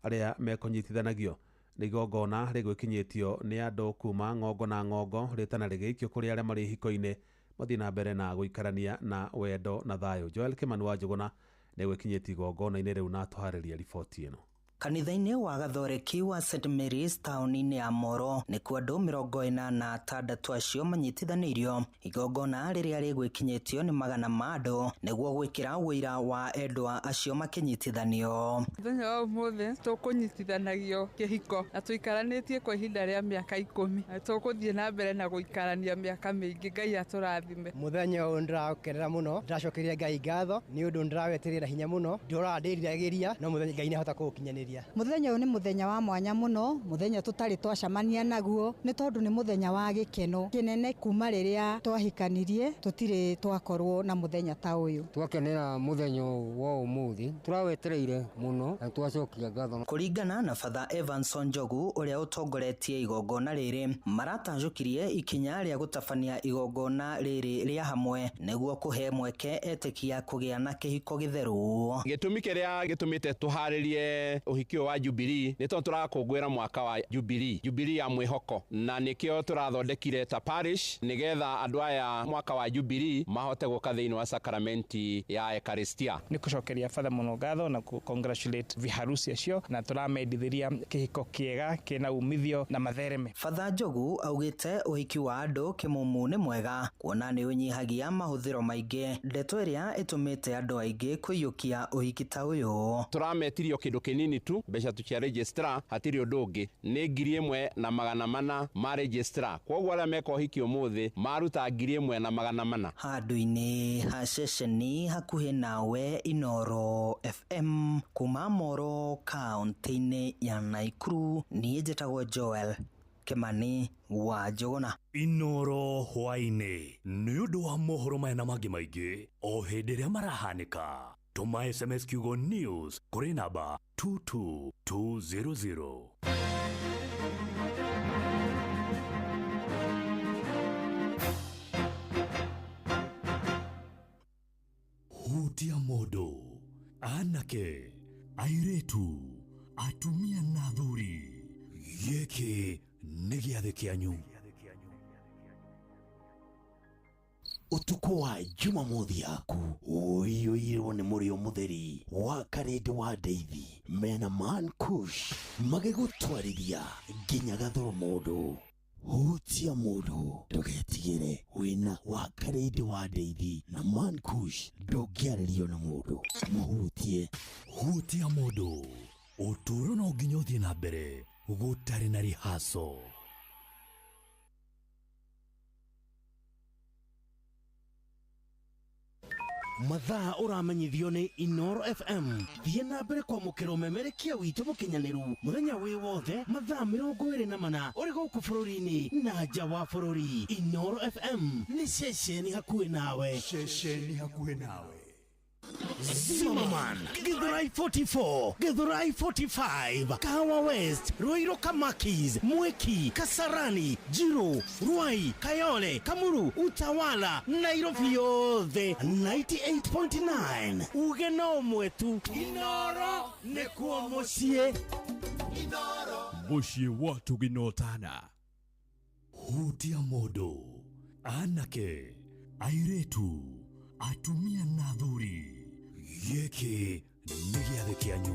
arĩa mekũnyitithanagio. Nĩ igongona rĩgwĩkinyĩtio nĩ andũ kuma ng'ongo na ng'ongo, rĩtana rĩgĩikio kũrĩ arĩa marĩ hiko-inĩ mathiĩ na mbere na gũikarania na wendo na thayũ. Joel Kimani wa Njũgũna nĩ gwĩkinyĩtie igongona-inĩ rĩu na atũharĩria riboti ĩno. Kanitha-inĩ wa Gathoreki wa St Mary's taũni-inĩ ya Moro nĩkuo andũ 46 acio manyitithanĩirio igongona rĩrĩa rĩgwĩkinyĩtio nĩ magana ma andũ nĩguo gwĩkĩra ũira wa endwa acio makĩnyitithanio. Mũthenya wa ũmũthĩ tũkũnyitithanagio kĩhiko na tũikaranĩtie kwa ihinda rĩa mĩaka 10 na tũkũthiĩ na mbere na gũikarania mĩaka mĩingĩ. Ngai atũrathime. Mũthenya ũyũ ndĩraũkenerera mũno, ndĩracokeria Ngai ngatho nĩ ũndũ ndĩraweterera hinya mũno, ndĩroraga ndĩriragĩria no mũthenya Ngai nĩahota kũũkinyanĩria. Mũthenya ũyũ nĩ mũthenya wa mwanya mũno, mũthenya tũtarĩ twacemania naguo nĩ tondũ nĩ mũthenya wa gĩkeno kĩnene. Kuma rĩrĩa twahikanirie tũtirĩ twakorwo na mũthenya ta ũyũ. Twakenera mũthenya wa ũmũthĩ, tũrawetereire mũno na twacokia ngatho. Kũringana na Father Evanson Njogu ũrĩa ũtongoretie igongona rĩrĩ, maratanjũkirie ikinya rĩa gũtabania igongona rĩrĩ rĩa hamwe nĩguo kũhe mweke etĩkia kũgĩa na kĩhiko gĩtheru. Gĩtũmi kĩrĩa gĩtũmĩte tũharĩrie ũhiki ũyũ wa Jubilee nĩ tondũ tũrakũngũĩra mwaka wa Jubilee, Jubilee ya mwĩhoko, na nĩkĩo tũrathondekire ta parish nĩgetha andũ aya mwaka wa Jubilee mahote gũka thĩinĩ wa sakramenti ya Ekaristia. Nĩ kũcokeria Father mũno ngatho na congratulate viharusi acio na tũramendithĩria kĩhiko kĩega kĩna umithio na mathereme. Father Njogu augĩte ũhiki wa andũ kĩmumu nĩ mwega kuona nĩ ũnyihagia mahũthĩro maingĩ, ndeto ĩrĩa ĩtũmĩte andũ aingĩ kũiyũkia ũhiki ta ũyũ. Tũrametirio kĩndũ kĩnini tu, mbeca tu cia registrar, hatirĩ ũndũ ũngĩ, nĩ 1400 ma registrar. Kwoguo arĩa meka ũhiki ũmũthĩ maruta 1400. Handũ-inĩ ha ceceni hakuhĩ nawe Inooro FM kuma Moro kaunti-inĩ ya Naikuru, niĩ njĩtagwo Joel Kimani wa Njũgũna. Inooro hwaĩ-inĩ nĩ ũndũ wa mohoro maya na mangĩ maingĩ o hĩndĩ ĩrĩa marahanĩka. Tũma SMS kiugo news kũrĩ namba 22200. Hutia mũndũ, anake, airĩtu, atumia na athuri, gĩkĩ nĩ gĩathĩ kĩanyu. Utukũ wa Jumamothi yaku ũiyũirwo nĩ mũrĩo mũtheri wa Karĩndĩ wa Ndeithi mena Man Kush magĩgũtwarithia nginya gathoro mũndũ. Hutia mũndũ, ndũgetigĩre, wĩna wa Karĩndĩ wa Ndeithi na Man Kush ndũngĩarĩrio na mũndũ. Mũhutie. Hutia mũndũ, ũtũũro no nginya ũthiĩ na mbere gũtarĩ na rihaco. Mathaa ũramenyithio nĩ Inooro FM. Thiĩ na mbere kwamũkĩra ũmemerekia witũ mũkinyanĩru mũthenya wĩ wothe mathaa 24 ũrĩ gũkũ bũrũri-inĩ na nja wa bũrũri. Inooro FM nĩ ceceni hakuhĩ nawe. Ceceni hakuhĩ nawe. Zimmerman, Githurai 44, Githurai 45, Kahawa West, Ruiru Kamakis, Mwiki, Kasarani, Jiru, Ruai, Kayole, Kamuru, Utawala, Nairobi yothe 98.9. Uge no mwetu Inooro nĩkuo mũciĩ. Mũciĩ wa tũginotana. Hutia mũndũ, anake, airĩtu, atumia na athuri, gĩkĩ nĩ gĩathĩ kĩanyu.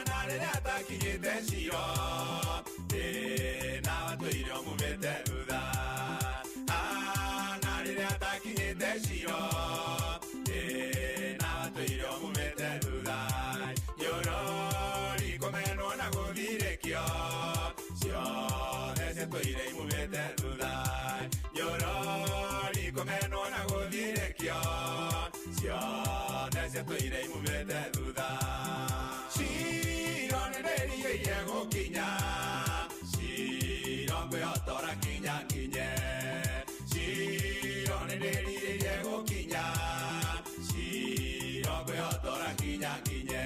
Na rĩrĩa takinyĩte Ciro, na watũire ũmumĩte thutha. Na rĩrĩa takinyĩte Ciro, na watũire ũmumĩte thutha. Nyorori kũmenwo na gũthirĩkio, ciothe ciatũire imumĩte thutha. Nyorori kũmenwo na gũthirĩkio, ciothe ciatũire imumĩte thutha. Ciro nĩndĩrirĩirie gũkinya, Ciro ngwĩhotora nginya nginye. Ciro nĩndĩrirĩirie gũkinya, Ciro ngwĩhotora nginya nginye.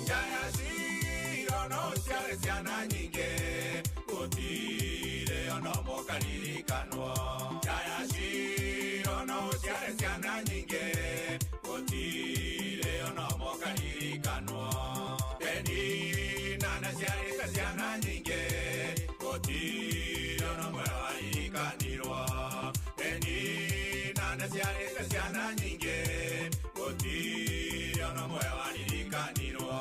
Ngaya Ciro no ciarĩ ciana nyingĩ, gũtirĩ ona ũmwe Ũkaririkanwo Jaya Shiro no ũciare ciana nyingĩ gũtirĩ ona ũmwe ũkaririkanwo Penina nĩaciarĩte ciana nyingĩ gũtirĩ ona ũmwe waririkanirwo Penina nĩaciarĩte ciana nyingĩ gũtirĩ ona ũmwe waririkanirwo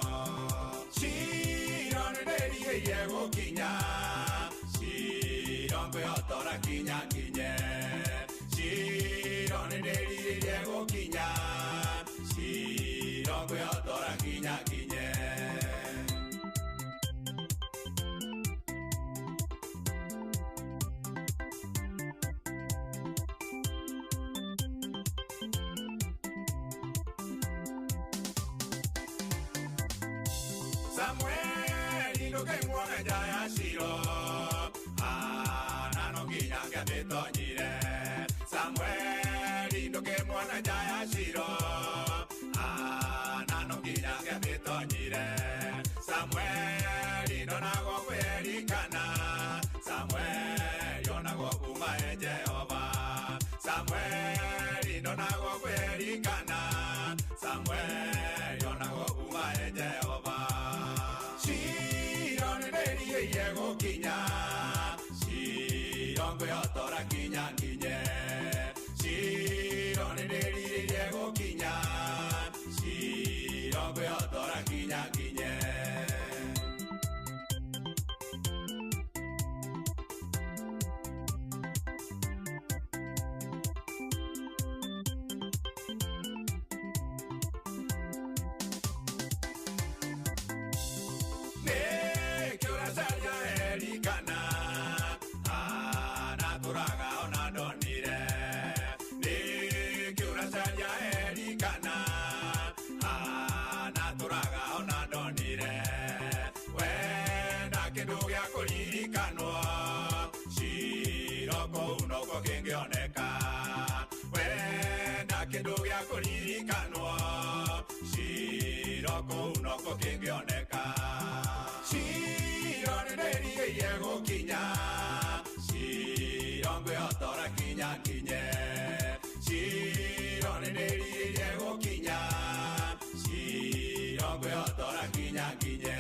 Shiro nĩndĩrirĩirie gũkinya Shiro ngwĩhotora kinya nginye Shiro nĩndĩrirĩirie gũkinya Shiro ngwĩhotora kinya nginye. Samueli ndũkaimwona nja ya Shiro Hana no nginya ngĩamĩtonyire Samueli ndũkĩmuona nja ya Shiro Hana no nginya ngĩamĩtonyire Samueli ndonagwo kwĩrikana Samueli onagwo kuma e Jehova Samueli ndonagwo kwĩrikana Samueli onagwo kuma e Jehova Shiro nĩndĩrirĩirie gũkinya Shiro ngwĩhotora kinya nginye Shiro nĩndĩrirĩirie gũkinya Shiro ngwĩhotora kinya nginye. Nĩkĩo ũracaria Elikana Hana tũraga ona ndonire Nĩkĩo ũracaria Elikana Hana tũraga ona ndonire Wenda kĩndũ gĩa kũririkanwo Shiro kũu nokuo kĩngĩoneka Wenda kĩndũ gĩa kũririkanwo Shiro kũu nokuo kĩngĩoneka Shiro nĩndĩrirĩirie gũkinya Shiro ngwĩhotora kinya nginye Shiro nĩndĩrirĩirie gũkinya Shiro ngwĩhotora kinya nginye.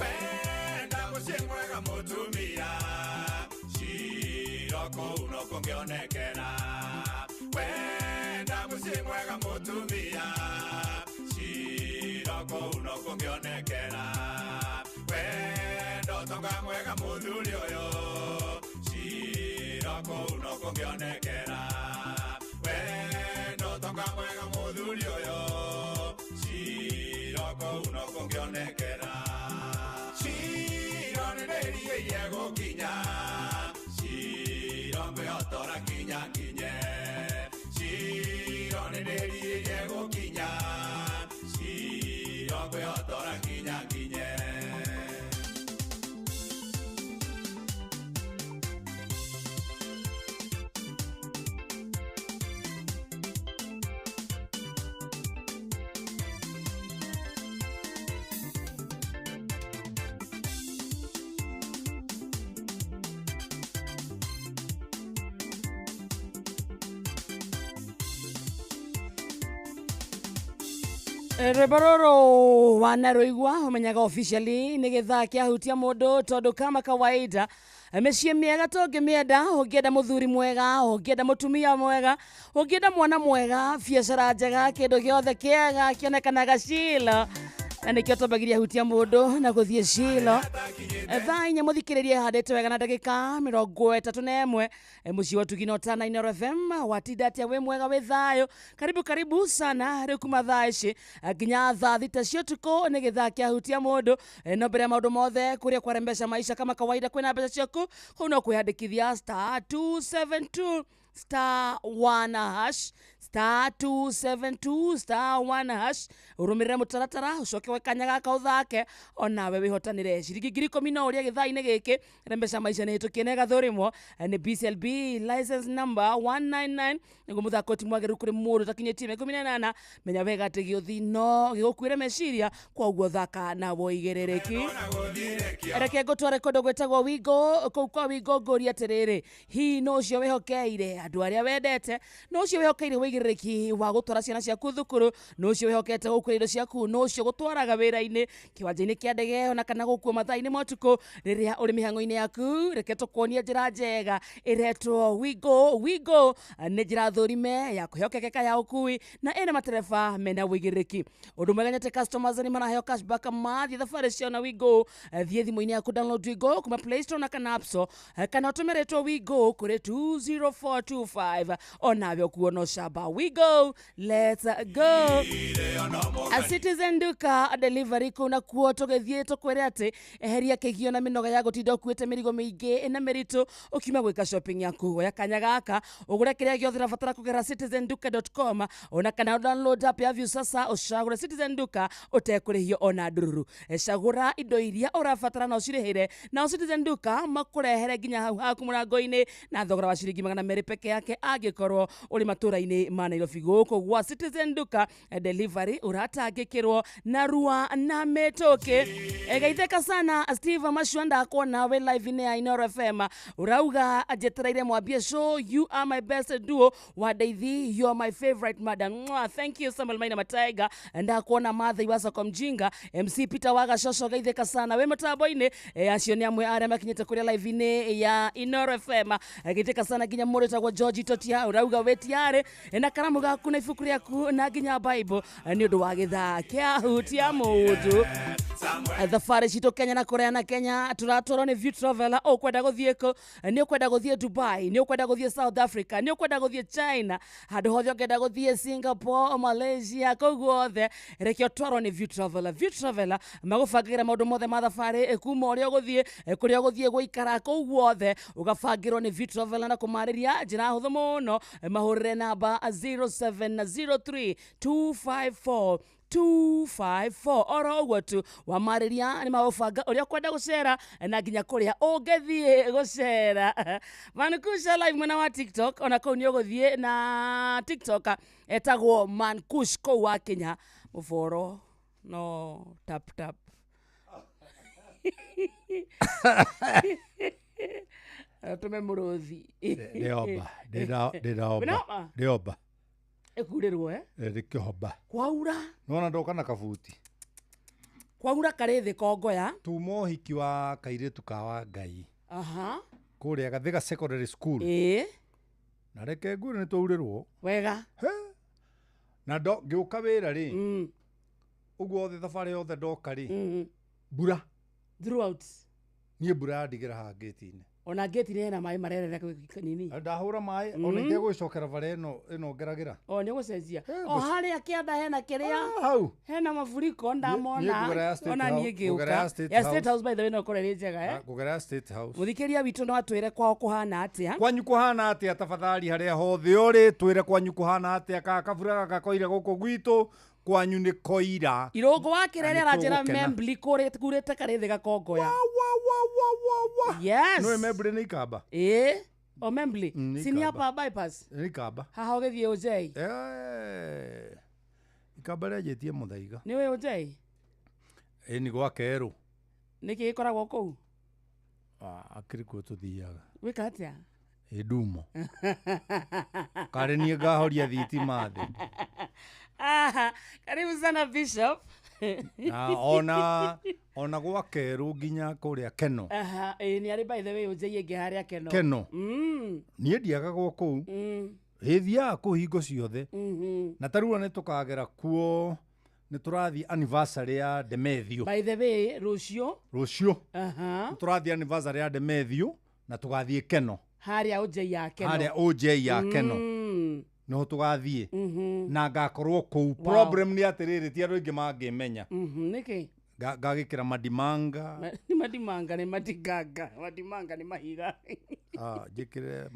Wenda mũciĩ mwega mũtumia Shiro kũu nokuo ngĩonekera Wenda mũciĩ mwega mũtumia Shiro kũu nokuo ngĩonekera Wenda ũtonga mwega mũthuri ũyũ Shiro kũu nokuo ngĩonekera Wenda ũtonga mwega mũthuri ũyũ Shiro kũu nokuo ngĩonekera Shiro nĩndĩrirĩirie gũkinya Shiro ngwĩhotora kinya nginye Shiro nĩndĩrirĩirie gũkinya Shiro ngwĩhotora kinya nginye. Rwĩmbo rũrũ wanarũigua ũmenyaga officially nĩ gĩthaa kĩahutia mũndũ tondũ kama kawaida mĩciĩ mĩega tũngĩmĩenda ũngĩenda mũthuri mwega ũngĩenda mũtumia mwega ũngĩenda mwana mwega biacara njega kĩndũ gĩothe kĩega kĩonekanaga Shilo na nĩkĩo twambagiria hutia mũndũ na gũthiĩ Shilo thaa 4 mũthikĩrĩrie handĩte wega na ndagĩka 31 mũciĩ wa Tugino Tana Inooro FM watinda atĩa wĩ mwega wĩ thayũ karibu karibu sana rĩu kuma thaa ici nginya thaa 6 cia ũtukũ nĩ gĩthaa kĩa hutia mũndũ no mbere ya maũndũ mothe kũrĩa kwarembesha maisha kama kawaida kwĩna mbeca ciaku kũu no kwĩhandĩkithia star 272 star 1 hash star 272 star 1 hash ũrũmĩrĩre mũtaratara ũcoke we kanya gaka ũthake onawe wĩhotanĩre ciringi 10,000 no ũrĩa gĩthaa-inĩ gĩkĩ na mbeca maica nĩ hĩtũkie na ĩgathũrimwo nĩ BCLB license number 199 nĩguo mũthako ti mwagĩrĩru kũrĩ mũndũ ũtakinyĩtie mĩaka 18. Menya wega atĩ gĩũthi no gĩgũkuĩre meciria, koguo thaka na woigĩrĩrĩki. Reke ngũtware kũndũ gwĩtagwo Wingo. Kũu kwa Wingo ngũria atĩrĩrĩ, hihi no ũcio wĩhokeire andũ arĩa wendete, no ũcio wĩhokeire wĩigĩrĩrĩki wa gũtwara ciana ciaku thukuru, no ũcio wĩhokete gũkuĩra indo ciaku, no ũcio gũtwaraga wĩra-inĩ, kĩwanja-inĩ kĩa ndege ona kana gũkua mathaa-inĩ ma ũtukũ rĩrĩa ũrĩ mĩhang'o-inĩ yaku. Reke tũkuonie njĩra njega ĩretwo Wingo. Wingo nĩ njĩra thũrime ya kwĩhokekeka ya ũkui na ĩna matereba mena wĩigĩrĩrĩki. Ũndũ mwega nĩ atĩ customers nĩ maraheo cashback mathiĩ thabarĩ ciao na Wingo. Thiĩ thimũ-inĩ yaku download Wingo kuma Play Store na kana App Store, kana ũtũmĩrĩtwo Wingo kũrĩ 20425 onawe ũkuona ũcamba. Wingo, let's go. A Citizen Duka delivery kũu nakuo tũgĩthiĩ tũkwĩre atĩ eheria kĩgio na mĩnoga ya gũtinda ũkuĩte mĩrigo mĩingĩ na mĩritũ ũkiuma gwĩka shopping yaku. Oya kanya gaka ũgũre kĩrĩa gĩothe ũrabatara kũgerera citizenduka.com ona kana download app ya Viusasa ũcagũre Citizen Duka ũtekũrĩhio ona ndururu. Cagũra indo iria ũrabatara na ũcirĩhĩre nao Citizen Duka makũrehere nginya hau haku mũrango-inĩ na thogora wa ciringi 200 peke yake angĩkorwo ũrĩ matũra-inĩ ma Nairobi. Gũkũ gwa Citizen Duka delivery ũratangĩkĩrwo na rua na mĩtũkĩ. Geithĩka sana Steve Mashwanda kuona we live in ya Inoro FM. Urauga njetereire mwambie show, you are my best duo wa Daithi, you are my favorite madam. Mwah, thank you Samuel Maina Mataiga. Ndakuona Martha Iwasa kwa mjinga MC Peter Waga Shosho, geithĩka sana we mũtambo-inĩ. Acio nĩ amwe arĩa makinyĩte kũrĩa live in ya Inoro FM. Geithĩka sana nginya mũndũ wĩtagwo George Totia, urauga we tiarĩ na karamu gaku na ibuku rĩaku na nginya Bible nĩ ũndũ wa gĩthaa kĩa hutia mũndũ. Thabarĩ citũ Kenya na kũraya na Kenya tũratwarwo nĩ View Traveller. Ũkwenda gũthiĩ kũ? Nĩ ũkwenda gũthiĩ Dubai, nĩ ũkwenda gũthiĩ South Africa, nĩ ũkwenda gũthiĩ China, handũ hothe ũngĩenda gũthiĩ Singapore, Malaysia, kũu guothe reke ũtwarwo nĩ View Traveller. View Traveller magũbangĩra maũndũ mothe ma thabarĩ kuma ũrĩa ũgũthiĩ, kũrĩa ũgũthiĩ gũikara, kũu guothe ũgabangĩrwo nĩ View Traveller na kũmarĩria njĩra hũthũ mũno. Mahũrĩre namba 0703 254 254 oro ũguo tu wamarĩria nĩ magũbanga ũrĩa ũkwenda gũcera na nginya kũrĩa ũngĩthiĩ gũcera. Mankusha live mwena wa TikTok, ona kũu nĩ ũgũthiĩ na TikTok etagwo Mankush kũu wa Kenya mũboro no tap tap. Tũme mũrũthi. Ndĩomba ndĩraomba ndĩomba ĩkurĩrwo ndĩkĩhomba kwaura nona ndoka na kabuti kwaura karĩ thĩ kongoya tuma ũhiki wa kairĩtu ka wa Ngai. Aha, kũrĩa Gathĩga Secondary School. Ĩĩ, na reke ngwĩre nĩ twaurĩrwo wega na ngĩũka wĩra rĩ ũguo othe thabarĩ yothe ndoka rĩ mbura throughout niĩ mbura yandigĩra haha ngĩti-inĩ. Ona ngĩti-inĩ hena maĩ marerera nini ndahũra maĩ ona itegũgĩcokera bara ĩno ĩno ngeragĩra. O nĩ ũgũcenjia o harĩa kĩanda hena kĩrĩa hau hena mafuriko ndamona ona niĩ ngĩũka ya State House. By the way no kũrĩa ĩrĩ njega ngũgerera State House. Mũthikĩria witũ no atwĩre kwao kũhana atĩa, kwanyu kũhana atĩa, tafadhali harĩa hothe ũrĩ twĩre kwanyu kũhana atĩa, ka kabura gaka koire gũkũ gwitũ kwanyu nĩ koira. Irũngũ wa Kĩrere aranjĩra Membli kũrĩte karĩ thĩ gakongoya. Yes. No Membli nĩ Ikamba. Ĩĩ, o Membli. Si ni hapa bypass. Nĩ Ikamba. Haha ũgĩthiĩ Ũnjei. Ikamba rĩanjĩtie Mũthaiga. Nĩ ũĩ Ũnjei? Ĩĩ nĩ gwa Kerũ. Nĩkĩ gĩkoragwo kũu? Akĩrĩ kuo tũthiaga. Gwĩka atĩa? Ĩ ndumo. Karĩ niĩ ngahoria thitima thĩ. Aha, karibu sana Bishop. Na ona gwa Kerũ nginya kũrĩa Keno. Aha, ĩ nĩ arĩ by the way Ũnjei ĩngĩ harĩa Keno. Keno. Niĩ ndiaga gwa kũu. Ĩ thiaga kũu hingo ciothe. Na ta rĩu nĩ tũkagera kuo nĩ tũrathiĩ anniversary ya Demethio. By the way, rũciũ. Rũciũ. Aha. Nĩ tũrathiĩ anniversary ya Demethio na tũgathiĩ Keno. Harĩa Ũnjei ya Keno. Harĩa Ũnjei ya Keno. No tũgathiĩ na ngakorwo kũu. Problem nĩ atĩrĩrĩ ti andũ aingĩ mangĩmenya. Nĩkĩ? Ngagĩkĩra madimanga. Nĩ madimanga nĩ madiganga. Madimanga nĩ mahiga. Njĩkĩre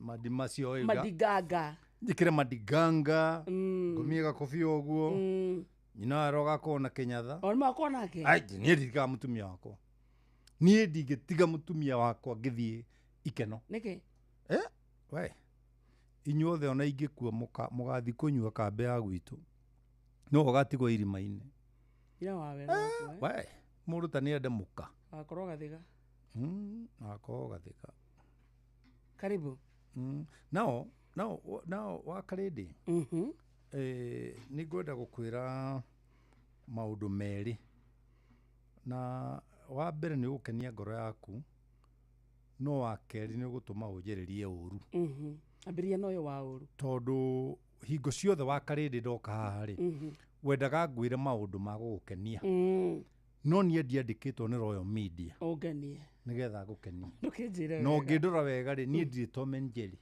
madimacio. Madiganga. Njĩkĩre madiganga, ngũmie gakobia ũguo. Nyina arogakorwo na kĩnyatha. O nĩ makorwo nake. Ai, niĩ nditigaga mũtumia wakwa. Niĩ ndingĩtiga mũtumia wakwa ngĩthiĩ ikeno. Nĩkĩ? We inyuothe ona ingĩkua mũgathiĩ kũnyua kambĩ ya gwitũ, no ũgatigwo irima-inĩ. Nyina wa wega waku, eh? We mũndũ ta nĩende mũka. Wakorwo gathĩga. Wakorwo gathĩka. Karibu. Nao nao wakarĩndĩ. Nĩ ngwenda gũkwĩra maũndũ merĩ, na wa mbere nĩ ũgũkenia ngoro yaku, no wa kerĩ nĩ ũgũtũma ũnjĩrĩrie ũru. Ambĩrĩria na ũyũ wa ũru. Tondũ hingo ciothe wakarĩndĩ ndoka haha rĩ, wendaga ngwĩre maũndũ ma gũgũkenia. No niĩ ndiandĩkĩtwo nĩ Royal Media ũngenie nĩgetha ngũkenie. Ndũkĩnjĩre No wega. ũngĩndora wega rĩ, niĩ ndirĩ Tom and Jerry.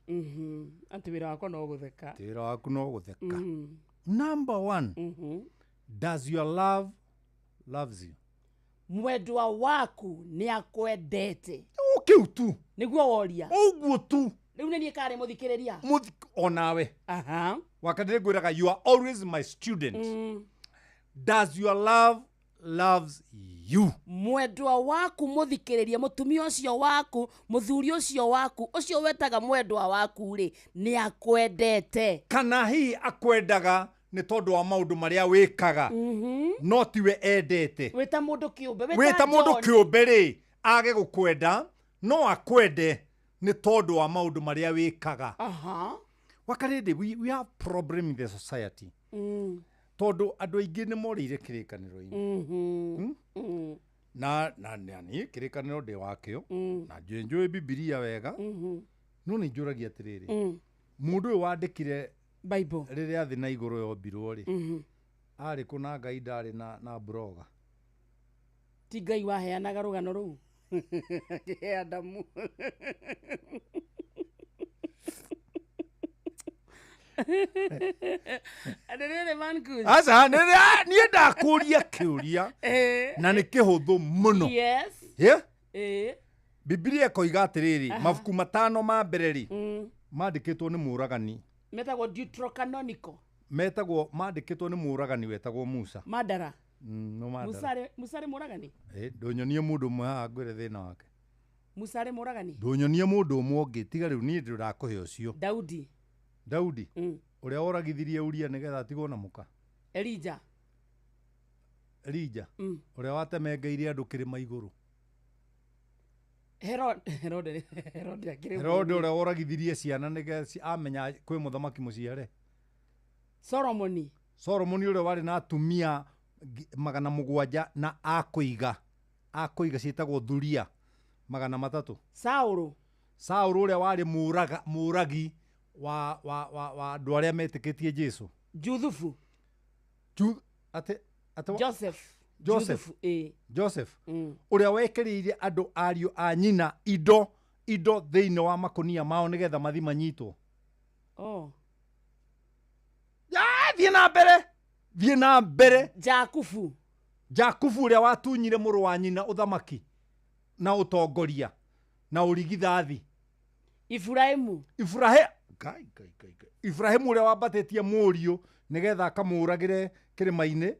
Atĩ wĩra wakwa no gũtheka. Atĩ wĩra waku no gũtheka. Number one, does your love loves you? Mwendwa waku nĩ akwendete. O kĩu tu. Nĩguo woria. Ũguo tu. Rĩu nĩ niĩ karĩ mũthikĩrĩria. Onawe. Wakati ngwĩraga you are always my student. Does your love loves you? Mwendwa waku mũthikĩrĩria, mũtumia ũcio waku, mũthuri ũcio waku, ũcio wetaga mwendwa waku rĩ, nĩ akwendete. Kana hihi akwendaga nĩ tondũ wa maũndũ marĩa wĩkaga, no tiwe endete. Wĩta mũndũ kĩũmbe, wĩta mũndũ kĩũmbe rĩ, age gũkwenda, no akwende nĩ tondũ wa maũndũ marĩa wĩkaga. Wakarĩndĩ, we have problem in the society. Tondũ andũ aingĩ nĩ morĩire kĩrĩkanĩro-inĩ. Na niĩ kĩrĩkanĩro ndĩ wakĩo, na njũĩ Bibilia wega, no nĩ njũragia atĩrĩrĩ, mũndũ ũyũ wandĩkire Bible rĩrĩa thĩ na igũrũ yombirwo rĩ, arĩ kũ na Ngai ndarĩ na broga? Ti Ngai waheanaga rũgano rũu? Akĩhe Adamu. Aca, niĩ ndakũria kĩũria na nĩ kĩhũthũ mũno. Yes. Bibilia ĩkoiga atĩrĩrĩ, mabuku matano ma mbere rĩ, mandĩkĩtwo nĩ mũũragani. Metagwo Deuterocanonical. Metagwo mandĩkĩtwo nĩ mũũragani wetagwo Musa. Mandara. No Mandara. Musa arĩ mũũragani? Ndũnyonie mũndũ ũmwe haha ngwĩre thĩna wake. Musa arĩ mũũragani? Ndũnyonie mũndũ ũmwe ũngĩ, tiga rĩu niĩ ndĩrakũhe ũcio. Daudi. Daudi ũrĩa woragithirie Uria nĩgetha atigwo na mũka. Elija. Elija ũrĩa watemengeire andũ kĩrĩma igũrũ. Herode akĩrĩ Herode ũrĩa woragithirie ciana nĩgetha amenya kwĩ mũthamaki mũciare. Solomoni. Solomoni ũrĩa warĩ na atumia 700 na akũiga ciĩtagwo thuria 300. Saũlũ. Saũlũ ũrĩa warĩ mũũragi wa andũ arĩa metĩkĩtie Jesu. Juthufu. Joseph. Joseph. Joseph. Ũrĩa wekĩrĩire andũ ariũ a nyina indo thĩinĩ wa makũnia mao nĩgetha mathi manyitwo. Thiĩ na mbere. Thiĩ na mbere. Jakubu. Jakubu ũrĩa watunyire mũrũ wa nyina ũthamaki na ũtongoria na ũrigithathi. Iburahĩmu. Ngai. Iburahĩmu ũrĩa wambatĩtie mũriũ nĩgetha akamũũragĩre kĩrĩma-inĩ,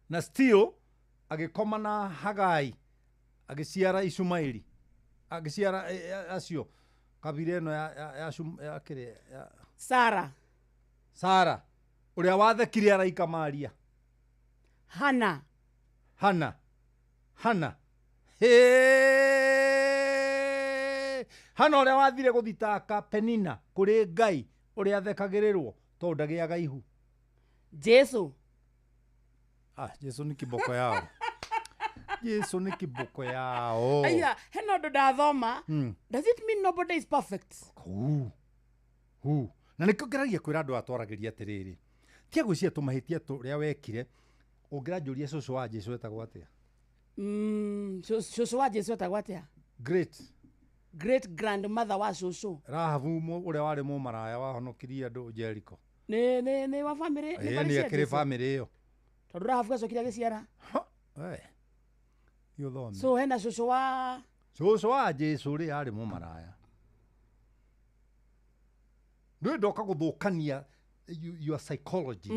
na still agĩkoma na Hagai agĩciara Ishumaeli, agĩciara acio kabira ĩno ya kĩrĩa ya Sara. Sara ũrĩa wathekire araika Maria. Hana. Hana. Hana ũrĩa wathire gũthitaka Penina kũrĩ Ngai ũrĩa athekagĩrĩrwo tondũ ndagĩaga ihu. Jesu. Jesu nĩ kiboko yao. Jesu nĩ kiboko yao. Aya, hena ũndũ ndathoma. Does it mean nobody is perfect? Na nĩkĩo ngeragia kwĩra andũ atwaragĩria atĩrĩrĩ, tia gwĩciria tũmahĩtia tũrĩa wekire. Ũngĩranjũria cũcũ wa Jesu etagwo atĩa? Cũcũ wa Jesu etagwo atĩa? Great grandmother wa cũcũ. Rahabu ũrĩa warĩ mũmaraya wahonokirie andũ Jericho. Nĩ wa family, nĩ akĩrĩ family ĩyo. Tondũ Rahabu acokire agĩciara. Nĩ ũthome. So hena cũcũ wa Cũcũ wa Jesu rĩ arĩ mũmaraya. Ndũrĩ ndoka gũthũkania your psychology.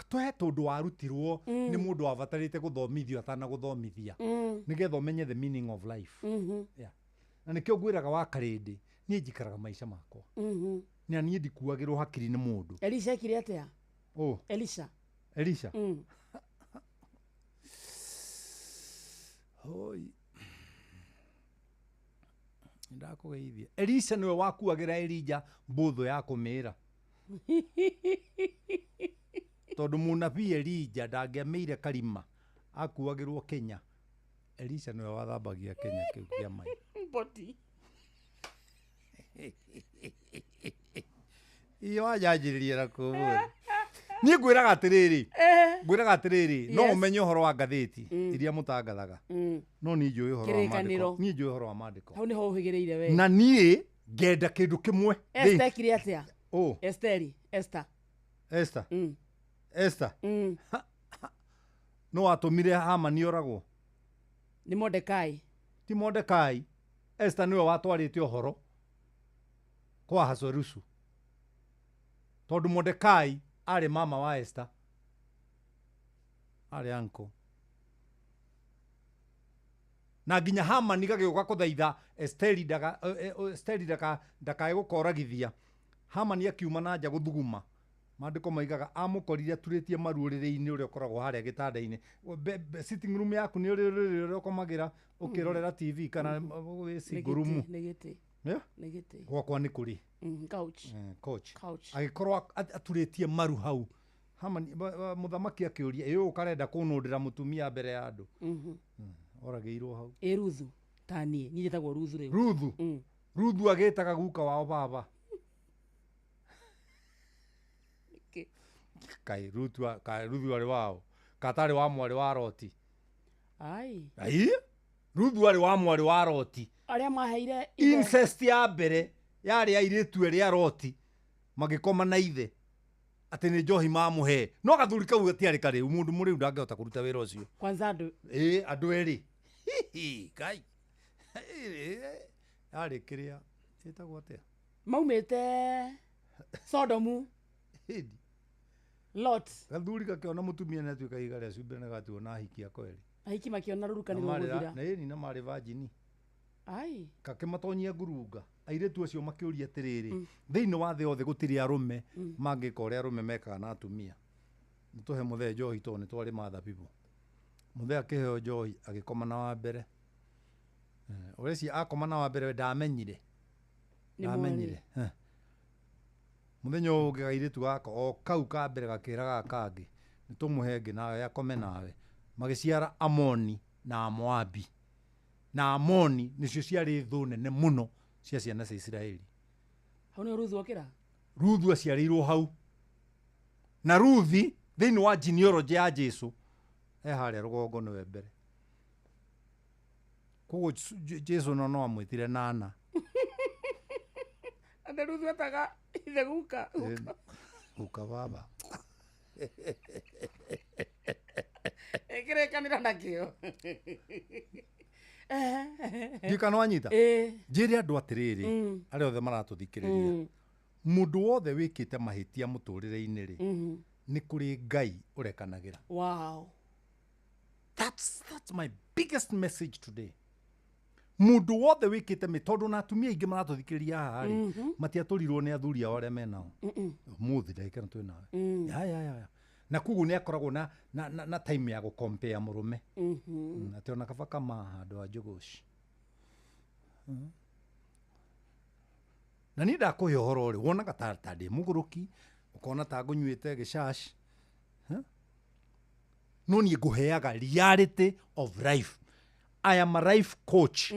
Tũhe tũndũ warutirwo nĩ mũndũ wabatarĩte gũthomithio atanagũthomithia, nĩgetha ũmenye the meaning of life. Yeah. Na nĩkĩo ngwĩraga wa karĩndĩ, niĩ njikaraga maica makwa, na niĩ ndikuagĩrwo hakiri nĩ mũndũ. Elisha ekire atĩa? Oh. Elisha. Elisha. Hoi. Ndakũgeithia. Elisha nĩwe wakuagĩra Elija mbũthũ ya kũmĩra, tondũ mũnabii Elija ndangĩamĩire karima, akuagĩrwo Kenya. Elisha nĩwe wathambagia Kenya kĩu kĩa mai. Body. Iyo wanjanjĩrĩria na kũmũthĩ. Niĩ ngwĩraga atĩrĩrĩ, ngwĩraga atĩrĩrĩ, no ũmenye ũhoro wa ngathĩti iria mũtangathaga, no niĩ njũĩ ũhoro wa maandĩko. Kĩrĩkanĩro. Niĩ njũĩ ũhoro wa maandĩko. Hau nĩho ũhĩgĩrĩire we. Na niĩ ngenda kĩndũ kĩmwe. Esther ekire atĩa? Oh. Esteri, Esther. Esther. Esther. No watũmire Hamani oragwo. Nĩ Mordekai. Ti Mordekai. Esther nĩwe watwarĩte ũhoro kwa Ahasuerusu, tondũ Mordekai arĩ mama wa Esther, arĩ uncle. Na nginya Hamani gagĩũka kũthaitha Esteri ndaka Esteri ndaka ndakae gũkoragithia. Hamani akiuma na nja gũthuguma. Maandĩko maigaga amũkorire aturĩtie maru ũrĩrĩ-inĩ ũrĩa ũkoragwo harĩa gĩtanda-inĩ. Sitting room yaku nĩ ũrĩ ũrĩrĩ ũrĩa ũkomagĩra ũkĩrorera TV kana wĩ single room? Nĩ gĩtĩ. Yeah? Nĩ gĩtĩ. Gwakwa nĩ kũrĩ. Couch. Couch. Couch. Agĩkorwo aturĩtie maru hau. Hamani mũthamaki akĩũria, ĩ ũũ karenda kũnũndĩra mũtumia mbere ya andũ? Oragĩirwo hau. Ĩ Ruthu ta niĩ, niĩ njĩtagwo Ruthu rĩu. Ruthu. Ruthu agĩtaga guka wao baba. Kai Ruthu kai Ruthu arĩ wao? Katarĩ wa mwarĩ wa Loti? Ai. Ai? Ruthu arĩ wa mwarĩ wa Loti. Arĩa maheire Incest ya mbere yarĩ airĩtu erĩ a Loti magĩkoma na ithe atĩ nĩ njohi mamũhe, no gathuri kau gatiarĩ karĩu, mũndũ mũrĩu ndangĩhota kũruta wĩra ũcio. Kwanza andũ. Ĩ andũ erĩ. Hihi, Ngai. Yarĩ kĩrĩa ĩtagwo atĩa? Maumĩte Sodomu. Hĩndĩ. Lot. Gathuri gakĩona mũtumia nĩ atuĩka ihiga rĩa cumbĩ na gatuo na ahiki ako erĩ. Ahiki makĩona rũruka nĩ Na marĩ rũgũthira. na ĩni na marĩ virgin. Ai. Kakĩmatonyia ngurunga. Airĩtu acio makĩũria atĩrĩrĩ, thĩinĩ wa thĩ yothe gũtirĩ arũme mangĩka ũrĩa arũme mekaga na atumia. Nĩ tũhe mũthee njohi tondũ nĩ twarĩ mathabibũ. Mũthee akĩheo njohi agĩkoma na wa mbere. Ũreciria akoma na wa mbere we ndamenyire. Nĩ Ndamenyire. Mũthenya ũyũ ũngĩ kairĩtu gaka o kau ka mbere gakĩra gaka kangĩ, nĩ tũmũhe ĩngĩ nawe akome nawe. Magĩciara Amoni na Amoabi. Na Amoni nĩcio ciarĩ thũ nene mũno cia ciana cia Isiraeli. Hau nĩho Ruthu okĩra? Ruthu aciarĩirwo hau. Na Ruthi thĩinĩ wa genealogy ya Jesu e harĩa rũgongo nĩwe mbere. Koguo Jesu no amwĩtire nana. Atĩ Ruthu etaga ithe guka. Guka baba. Ĩkĩrĩkanĩra nakĩo. Ndiũĩ kana wanyita? Ĩĩ. Njĩre andũ atĩrĩrĩ, arĩa othe maratũthikĩrĩria, mũndũ wothe wĩkĩte mahĩtia mũtũrĩre-inĩ rĩ, nĩ kũrĩ Ngai ũrekanagĩra. Wow. That's my biggest message today. Mũndũ wothe wĩkĩte tondũ na atumia aingĩ maratũthikĩrĩria haha rĩ, matiatũrirwo nĩ athuri ao arĩa menao. Ũmũthĩ ndagĩka ĩno twĩ nawe. Ya, ya, ya, ya. Na koguo nĩ akoragwo na time ya gũkompea mũrũme. Atĩ ona kaba kama handũ ha njũgũci. Na niĩ ndakũhe ũhoro rĩ, wonaga ta ndĩ mũgũrũki, ũkona ta ngũnyuĩte gĩcaci. No niĩ ngũheaga reality of life. I am a life coach.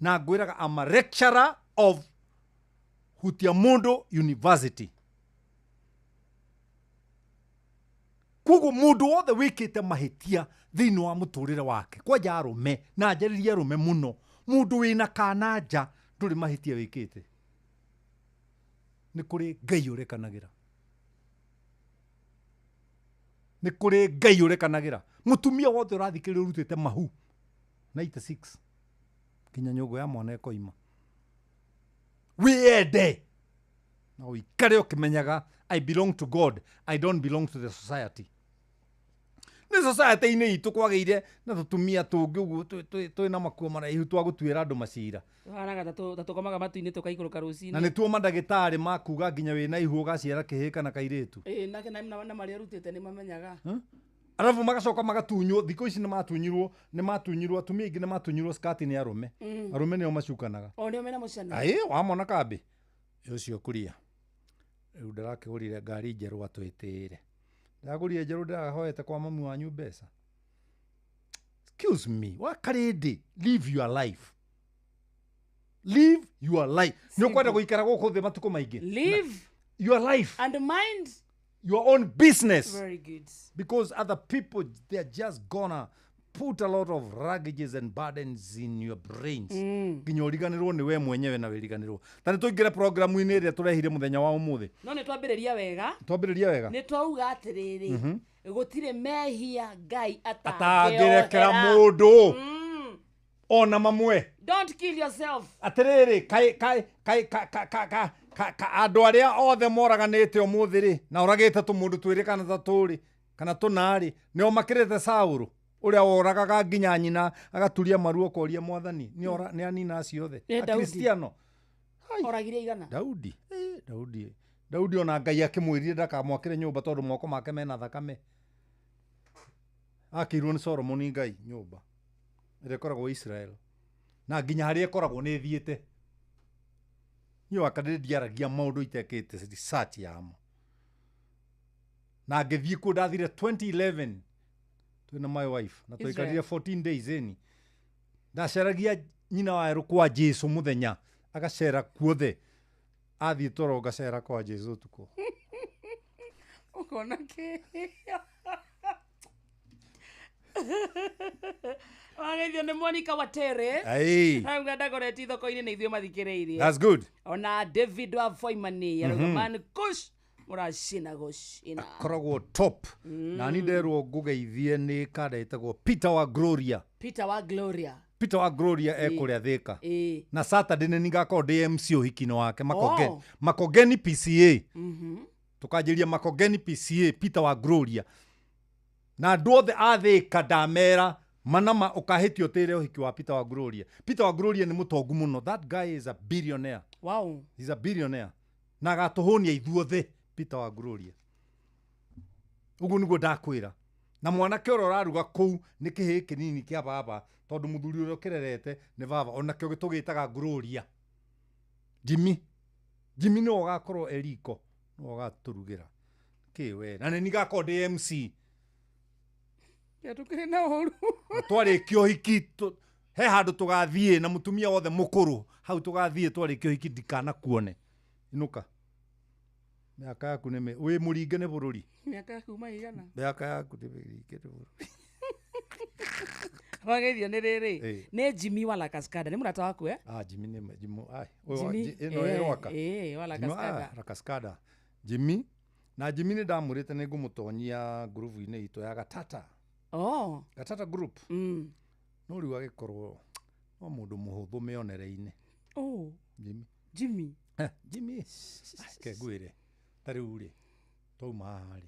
Na ngwĩraga I'm a lecturer of Hutia Mundu University. Koguo mũndũ wothe wĩkĩte mahĩtia thĩinĩ wa mũtũrĩre wake, kwanja arũme, na njarĩrie arũme mũno, mũndũ wĩna kana nja ndũrĩ mahĩtia wĩkĩte, nĩ kũrĩ Ngai ũrekanagĩra. Nĩ kũrĩ Ngai ũrekanagĩra. Mũtumia wothe ũrathikĩrĩria ũrutĩte mahu 96 nginya nyũngũ ya mwana ĩkoima, wĩyende. Na ũikare ũkĩmenyaga I belong to God, I don't belong to the society. Nĩ society-inĩ itũ kwagĩire na tũtumia tũngĩ ũguo twĩna makuo maraihu twa gũtuĩra andũ macira. Tũhanaga ta tũkomaga matu-inĩ tũkaikũrũka rũcinĩ. Na nĩ tuo mandagĩtarĩ makuga nginya wĩna ihu ũgaciara kĩhĩ kana kairĩtu. Ĩĩ, nake na marĩa arutĩte nĩ mamenyaga. Arabu magacoka magatunywo, thikũ ici nĩ matunyirwo atumia aingĩ nĩ matunyirwo skati nĩ arũme. Arũme nĩo macukanaga. O nĩo mena mũcano. Aĩ, wamona kambĩ. Ũcio kuria. Rĩu ndĩrakĩgũrire ngari njerũ atwĩtĩire. Ndagũrire njerũ ndĩrahoete kwa mamu wanyu mbeca. Excuse me, wakarĩndĩ, live your life. Live your life. Nĩ ũkwenda gũikara gũkũ thĩ matukũ maingĩ. Live your life and mind your own business. Very good. Because other people, they're just gonna put a lot of raggages and burdens in your brains. Nginya ũriganĩrwo nĩ we mwenyewe na wĩriganĩrwo. Ta nĩ tũingĩre programu-inĩ ĩrĩa tũrehire mũthenya wa ũmũthĩ. No nĩ twambĩrĩria wega. Twambĩrĩria wega. Nĩ twauga atĩrĩrĩ, gũtirĩ mehia Ngai atangĩrekera mũndũ. Ona mamwe. Don't kill yourself. Atĩrĩrĩ, kai kai ka andũ arĩa othe moraganĩte ũmũthĩ rĩ, na oragĩte tũmũndũ twĩrĩ kana tatũ kana tũna rĩ, nĩo makĩrĩte Saũlũ ũrĩa woragaga nginya nyina agaturia maru akoria mwathani nĩ anina acio othe. Akristiano oragire igana. Daudi Daudi ona Ngai akĩmwĩrire ndakamwakĩre nyũmba tondũ moko make mena thakame. Akĩirwo nĩ Solomoni Ngai nyũmba ĩrĩa ĩkoragwo Israel na nginya harĩa ĩkoragwo nĩ ĩthiĩte. Niĩ wakadiri ndiaragia maũndũ itekĩte research yamo. Na ngĩthiĩ kuo ndathire 2011 twĩna my wife na twaikarire 14 days ĩni. Ndaceragia nyina wa erũ kwa Jesu mũthenya agacera kuothe athiĩ toro ngacera kwa Jesu ũtukũ. Ũkona kĩ? Wageithio nĩ Monica Watere. Auga ndagoreti thoko-inĩ nĩ ithuĩ mathikĩrĩirie. That's good. Ona David wa Foimani arauga man kush mũracina gũcina. Akoragwo top. Na ni nderwo ngũgeithie nĩ kanda ĩtagwo Peter wa Gloria. Peter wa Gloria. Peter wa Gloria ekũrĩa Thĩka. Na Saturday nĩ ngakorwo ndĩ MC ũhiki-inĩ wake Makongeni. Makongeni PCA. Tũkanjĩria Makongeni PCA Peter wa Gloria. Na andũ othe a Thĩka ndamera manama ũkahĩtio tĩre ũhiki wa Peter wa Gloria. Peter wa Gloria nĩ mũtongu mũno. That guy is a billionaire. Wow. He's a billionaire. Na agatũhũnia ithuothe Peter wa Gloria. Ũguo nĩguo ndakwĩra. Na mwanake ũrĩa ũraruga kũu nĩ kĩhĩĩ kĩnini kĩa baba tondũ mũthuri ũrĩa ũkĩrerete nĩ baba onakĩo tũgĩtaga Gloria. Jimmy. Jimmy nĩwe ũgakorwo e riko nĩwe ũgatũrugĩra. Kĩ we na nĩ ngakorwo ndĩ MC. Tũkĩrĩ na ũru. Twarĩkia ũhiki he handũ tũgathiĩ na mũtumia wothe mũkũrũ hau tũgathiĩ twarĩkia ũhiki ndikanakuone. Inũka. Mĩaka yaku nĩ wĩ mũringe nĩ bũrũri. Mĩaka yaku maigana. Mĩaka yaku nĩ mĩringe nĩ bũrũri. Wageithio nĩ rĩrĩ nĩ Jimmy wa La Cascada nĩ mũrata waku eh? Ah, Jimmy nĩ Jimmy ai. Ĩno ĩrwaka. Wa La Cascada. La Cascada. Jimmy na Jimmy nĩ ndamũrĩte nĩ ngũmũtonyia ngurubu-inĩ itũ ya Gatata. Oh. Gatata group. No rĩu agĩkorwo no mũndũ mũhũthũ mĩonere-inĩ. Oh. Jimmy. Jimmy. Jimmy. Ke ngwĩre. Ta rĩu rĩ twauma haha rĩ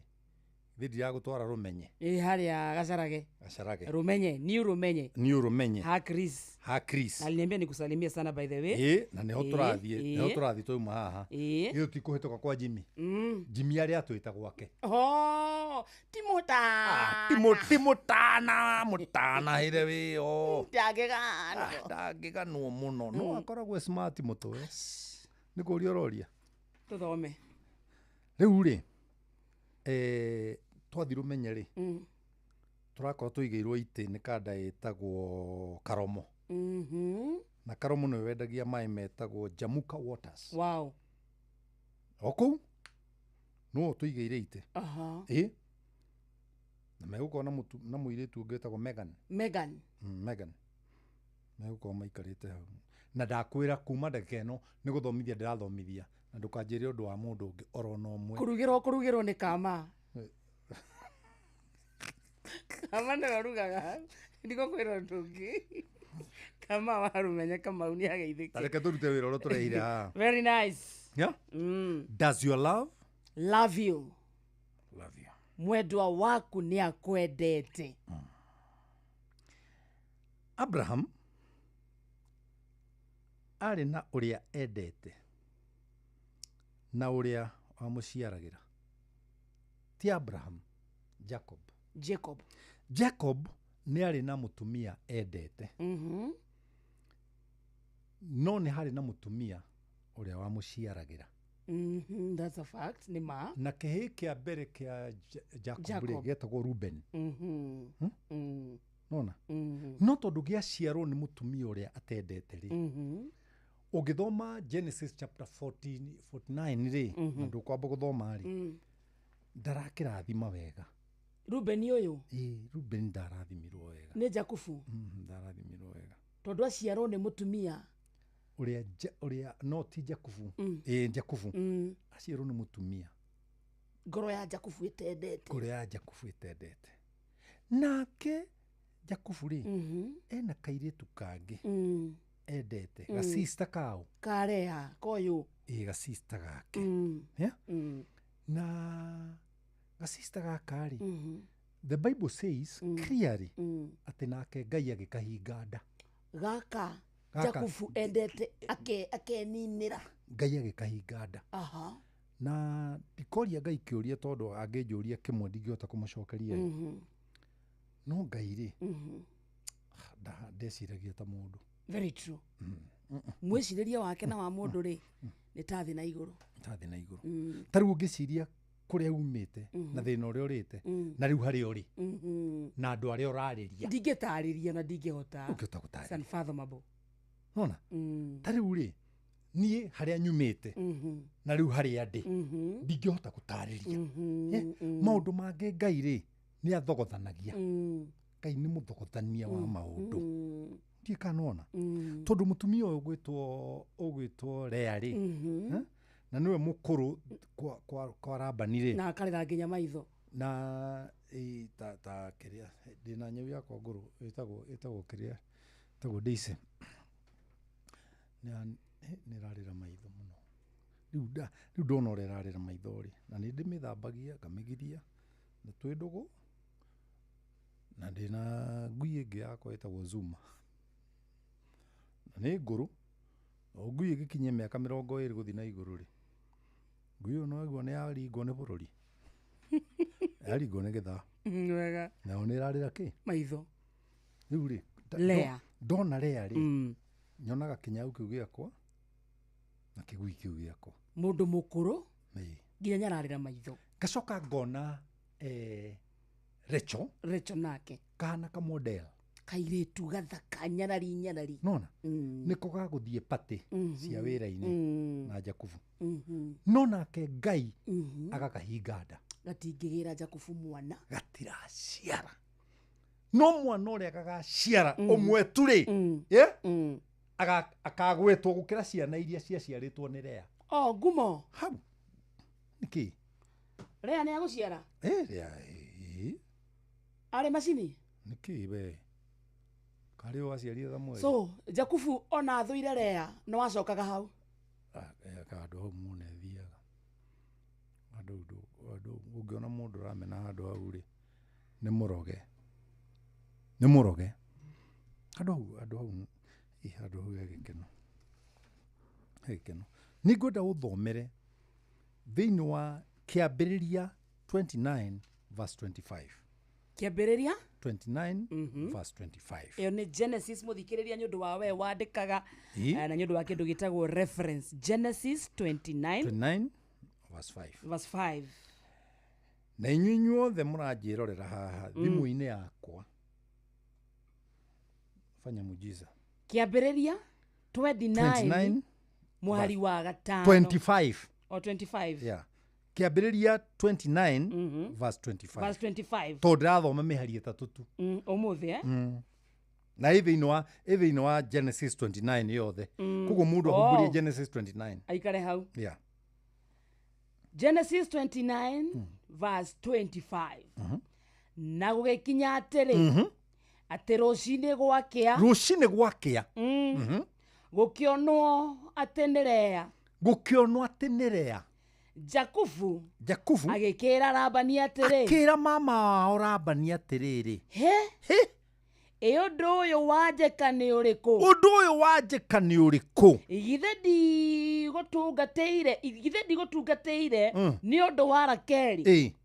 thĩ ndiragũtwara Rũmenye. Ĩ harĩa Gacarage. Gacarage. Rũmenye, new Rũmenye. New Rũmenye. Ha Chris. Ha Chris. Aliniambia nikusalimie sana by the way. Ĩ na nĩho tũrathiĩ, nĩho tũrathiĩ twauma haha. Ĩ. Ĩ tũtikũhĩtũka kwa Jimmy. Jimmy arĩa atwĩta gwake. Oh, ti mũtana. Ti mũtana, mũtanahĩre wĩyo. Ndangĩganwo. Ndangĩganwo mũno. No akoragwo smart mũtwe. Nĩ kũria ũroria. Tũthome. Rĩu rĩ twathiĩ Rũmenye rĩ tũrakorwo tũigĩirwo itĩ nĩ kanda ĩtagwo Karomo. Na Karomo nĩwe wendagia maĩ metagwo Jamuka Waters. Wow. O kũu nĩwe ũtũigĩire itĩ. Ĩ na megũkorwo na mũirĩtu ũngĩ wĩtagwo Megan. Megan. Megan. Megũkorwo maikarĩte hau. Na ndakwĩra kuma ndagĩka ĩno nĩ gũthomithia ndĩrathomithia. Na ndũkanjĩre ũndũ wa mũndũ ũngĩ oro na ũmwe. Kũrugĩrwo nĩ kama. Kama nĩwe ũrugaga. Ndigũkwĩra ũndũ ũngĩ. Kama wa Rũmenye Kamau nĩ ageithĩke. Ta reke tũrute wĩra ũrĩa tũrehire haha. Very nice. Yeah? Does your love Love you. Love you? Mwendwa waku nĩ akwendete. Abraham arĩ na ũrĩa endete na ũrĩa wamũciaragĩra. Ti Abraham, Jacob. Jacob. Jacob nĩ arĩ na mũtumia endete, no nĩ harĩ na mũtumia ũrĩa wamũciaragĩra. That's a fact. Nĩ ma. Na kĩhĩĩ kĩa mbere kĩa Jacob rĩ, Jacob. gĩetagwo Ruben. Nona no tondũ gĩaciarwo nĩ mũtumia ũrĩa atendete rĩ, ũngĩthoma Genesis chapter 14, 49 rĩ, na ndũkwamba gũthoma rĩ, ndarakĩrathima wega. Ruben ũyũ? Ĩĩ, Ruben ndarathimirwo wega. Nĩ Jakubu. Ndarathimirwo wega. Tondũ aciarwo nĩ mũtumia ũrĩa ũrĩa no ti Jakubu. Ĩĩ, Jakubu aciarwo nĩ mũtumia ngoro ya Jakubu ĩtendete. Ngoro ya Jakubu ĩtendete. Nake Jakubu rĩ, ena kairĩtu kangĩ endete, gacista kao. Karea koyũ. Ĩĩ, gacista gake. Yeah? Na gacista gaka rĩ, the Bible says clearly atĩ nake Ngai agĩkahinga nda. Gaka. Gaka. Jakubu endete akeninĩra. Ngai agĩkahinga nda. Na ndikoria Ngai kĩũria, tondũ angĩnjũria kĩmwe ndingĩhota kũmũcokeria ĩ. No Ngai rĩ, ndeciragia ta mũndũ. Very true. Mwĩcirĩrie wake na wa mũndũ rĩ, nĩ ta thĩ na igũrũ. Ta thĩ na igũrũ. Ta rĩu ũngĩciria kũrĩa umĩte na thĩna ũrĩa ũrĩte na rĩu harĩa ũrĩ na andũ arĩa ũrarĩria. Ndingĩtarĩria na ndingĩhota. Ndũngĩhota gũtarĩria. It's unfathomable. Nona ta rĩu rĩ, niĩ harĩa nyumĩte na rĩu harĩa ndĩ, ndingĩhota gũtarĩria. Maũndũ mangĩ Ngai rĩ, nĩ athogothanagia. Ngai nĩ mũthogothania wa maũndũ. Ndiĩ kana nĩwona, tondũ mũtumia ũyũ ũgwĩtwo Lea rĩ, na nĩwe mũkũrũ kwa Labani rĩ, na akarĩra nginya maitho. Na ĩ, ta kĩrĩa ndĩna nyau yakwa ngũrũ ĩtagwo kĩrĩa ĩtagwo Daisy, nĩ ĩrarĩra maitho mũno rĩu. Rĩu ndona ũrĩa ĩrarĩra maitho rĩ, na nĩ ndĩmĩthambagia ngamĩgiria na twĩ ndũgũ, na ndĩna ngui ĩngĩ yakwa ĩtagwo Zuma, na nĩ ngũrũ. O ngui ĩgĩkinyia mĩaka 20 gũthiĩ na igũrũ rĩ, ngui ĩyo no nĩ yaringwo nĩ bũrũri, yaringwo nĩ gĩthaa. Wega. Nayo nĩ ĩrarĩra kĩ? Maitho. Rĩu rĩ, Lea. ndona Lea rĩ, nyonaga kĩnyau kĩu gĩakwa na kĩgui kĩu gĩakwa. Mũndũ mũkũrũ Ĩĩ. nginya nyararĩra maitho. Ngacoka ngona Rachel. Rachel nake kana kamodel. Kairĩtu gathaka, nyarari nyarari. Nona nĩko gagũthiĩ patĩ cia wĩra-inĩ na Jakubu, no nake Ngai agakahinga nda. Gatingĩgĩra Jakubu mwana. Gatiraciara, no mwana ũrĩa gagaciara ũmwe tu rĩ, akagwetwo gũkĩra ciana iria ciaciarĩtwo nĩ Lea. O ngumo hau nĩkĩ? Lea nĩ agũciara. Lea, ĩ, arĩ macini. Nĩkĩ we karĩ waciarire Samueli? So Jakubu ona athũire Lea no acokaga hau. Handũ hau muone thiaga handũ handũ ũngĩona mũndũ ũramena handũ hau rĩ, nĩ mũroge, nĩ mũroge handũ hau. Handũ hau, ĩ, handũ hau he gĩkeno, he gĩkeno. Nĩ ngwenda ũthomere thĩinĩ wa Kĩambĩrĩria 29 verse 25. Kĩambĩrĩria 29 verse 25. Ĩyo nĩ Genesis, mũthikĩrĩria, nĩ ũndũ wa we wandĩkaga Ĩ. na nĩ ũndũ wa kĩndũ gĩtagwo reference, Genesis 29 29 verse 5. Verse 5. Na inyuĩ inyuothe mũranjĩrorera haha thimũ-inĩ yakwa, fanya mujiza. Kĩambĩrĩria 29 29 mũhari wa gatano. 25. O 25. Yeah, Kĩambĩrĩria 29 verse 25. Verse 25. Tondũ ndĩrathoma mĩhari 3 tu. Ũmũthĩ, eh? Na ĩ thĩinĩ wa Genesis 29 yothe. Koguo mũndũ ahumbũrie Genesis 29. Aikare hau. Yeah. Genesis 29 verse 25. Na gũgĩkinya atĩrĩ, atĩ rũcinĩ gwakĩa, Rũcinĩ gwakĩa, gũkĩonwo atĩ nĩ Lea. Gũkĩonwo atĩ nĩ Lea. Jakubu Jakubu agĩkĩra Labani atĩrĩ, akĩra mama wao Labani atĩrĩrĩ, he ĩ ũndũ ũyũ wanjĩka nĩ ũrĩkũ? Ũndũ ũyũ wanjĩka nĩ ũrĩkũ? Githĩ ndigũtungatĩire nĩ ũndũ wa Rakeli?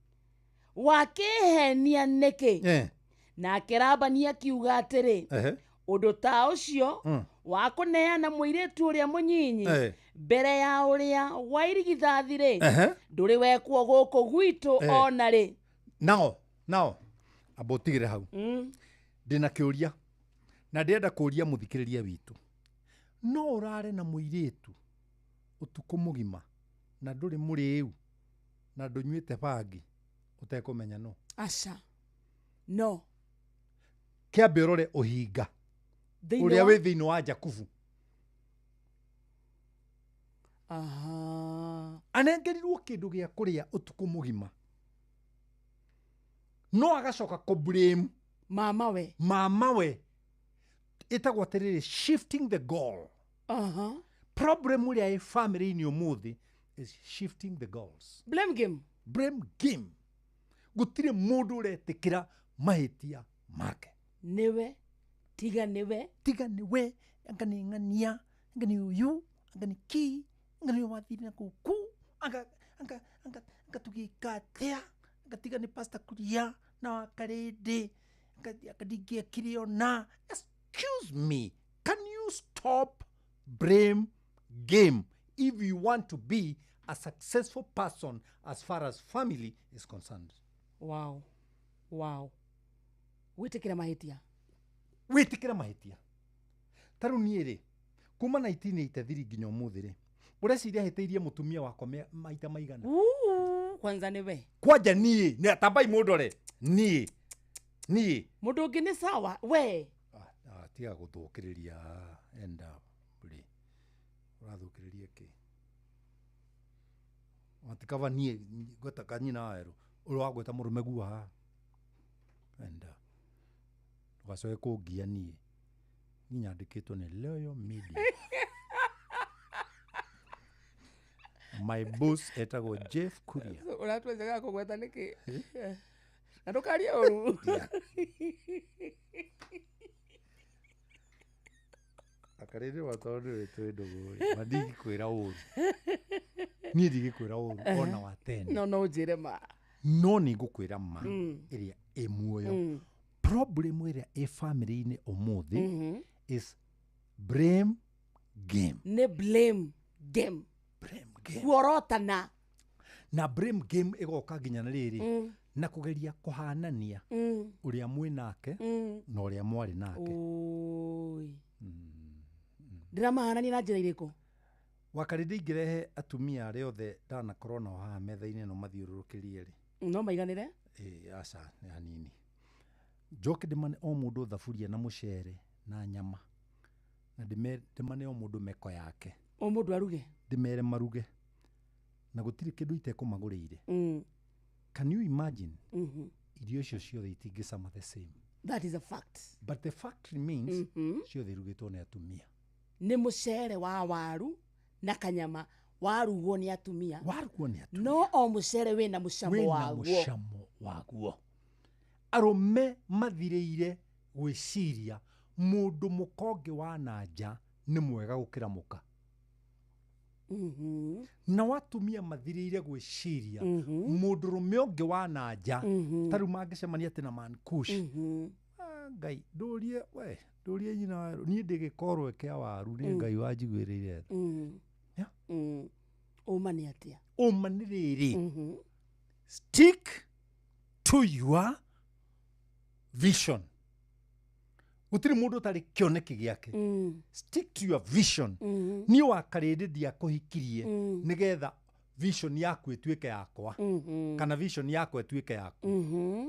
Wakĩhenia nĩkĩ? Nake Labani akiuga atĩrĩ, ũndũ ta ũcio wa kũneana mũirĩtu ũrĩa mũnyinyi mbere ya ũrĩa wa irigithathi rĩ, ndũrĩ wekwo gũkũ gwitũ ona rĩ. Nao amba ũtigĩre hau. Ndĩna kĩũria na ndĩrenda kũũria mũthikĩrĩria witũ, no ũrare na mũirĩtu ũtukũ mũgima na ndũrĩ mũrĩu na ndũnyuĩte bangi ũtekũmenya no? Aca, no. Kĩambe ũrore ũhinga ũrĩa wĩ thĩinĩ wa Jakubu. Aha. Anengerirwo kĩndũ gĩa kũrĩa ũtukũ mũgima no agacoka kũ-blame mamawe. Ĩtagwo atĩrĩrĩ, shifting the goal. Problem ũrĩa ĩ family-inĩ ũmũthĩ is shifting the goals. Blame game. Blame game. Gũtirĩ mũndũ ũretĩkĩra mahĩtia make. Nĩwe, tiga nĩwe, tiga nĩwe, anga nĩ ng'ania, anga nĩ ũyũ, anga nĩ kĩ, anga nĩ wathire na gũkũ, anga anga anga anga tũgĩka atĩa, anga tiga nĩ Pastor Kuria na wa Karĩndĩ, anga ndingĩekire ona. Excuse me, can you stop blame game if you want to be a successful person as far as family is concerned? Wow. Wow. Wĩtĩkĩra mahĩtia. Wĩtĩkĩra mahĩtia. Ta rĩu niĩ rĩ, kuma 1983 nginya ũmũthĩ rĩ, ũreciria hĩtĩirie mũtumia wakwa maita maigana? Kwanza nĩwe. Kwanja niĩ, nĩ tambai mũndore. Niĩ. Niĩ. Mũndũ ũngĩ nĩ sawa, we. Tiga gũthũkĩrĩria enda rĩ. Ũrathũkĩrĩria kĩ? Watikaba niĩ ngweta nyina werũ. Ũrĩa wagweta mũrũme guo haha. Enda. Ndũgacoke kũngia niĩ. Niĩ nyandĩkĩtwo nĩ Loyal Media. My boss etagwo Jeff Kuria. Ũratwenjaga kũgweta nĩkĩ? Na ndũkarie ũru. Akarĩrĩ wa tondũ nĩwe twĩ ndũgũ rĩ, ma ndingĩkwĩra ũru. Niĩ ndingĩkwĩra ũru ona wa tene. No no ũnjĩre ma. No nĩ ngũkwĩra ma ĩrĩa ĩ muoyo. Problem ĩrĩa ĩ family-inĩ ũmũthĩ is blame game. Nĩ blame game. Blame game. Kuorotana. Na blame game ĩgoka nginya na rĩrĩ na kũgeria kũhanania ũrĩa mwĩ nake na ũrĩa mwarĩ nake. Oi. Ndĩramahanania na njĩra irĩkũ? Wakarĩ ingĩrehe atumia arĩa othe ndanakorwo nao haha metha-inĩ ĩno mathiũrũrũkĩrie rĩ, no maiganĩre? Ĩĩ, aca, nĩ hanini. Njoke ndĩmane o mũndũ thaburia na mũcere na nyama, na ndĩmane o mũndũ meko yake. O mũndũ aruge? Ndĩmere maruge. Na gũtirĩ kĩndũ itekũmagũrĩire. Can you imagine? Irio icio ciothe itingĩcama the same. That is a fact. But the fact remains, ciothe irugĩtwo nĩ atumia. Nĩ mũcere wa waru na kanyama warugwo nĩ atumia. Warugwo nĩ atumia. No o mũcere wĩna mũcamo waguo. Wĩna mũcamo waguo. Arũme mathirĩire gwĩciria mũndũ mũkonge wa na nja nĩ mwega gũkĩra mũka. Nao atumia mathirĩire gwĩciria mũndũrũme ũngĩ wa na nja ta rĩu mangĩcemania atĩ na Man Kush. Ngai ndũrie we, ndũrie nyina waru. Niĩ ndĩ gĩkorwe kĩa waru nĩ Ngai wanjiguĩrĩire tha. Ũma nĩ atĩa? Ũma nĩ rĩrĩ, stick to your vision. Gũtirĩ mũndũ ũtarĩ kĩoneki gĩake. Stick to your vision. Niĩ wa Karĩndĩ ndiakũhikirie nĩgetha vision yaku ĩtuĩke yakwa, kana vision yakwa ĩtuĩke yaku.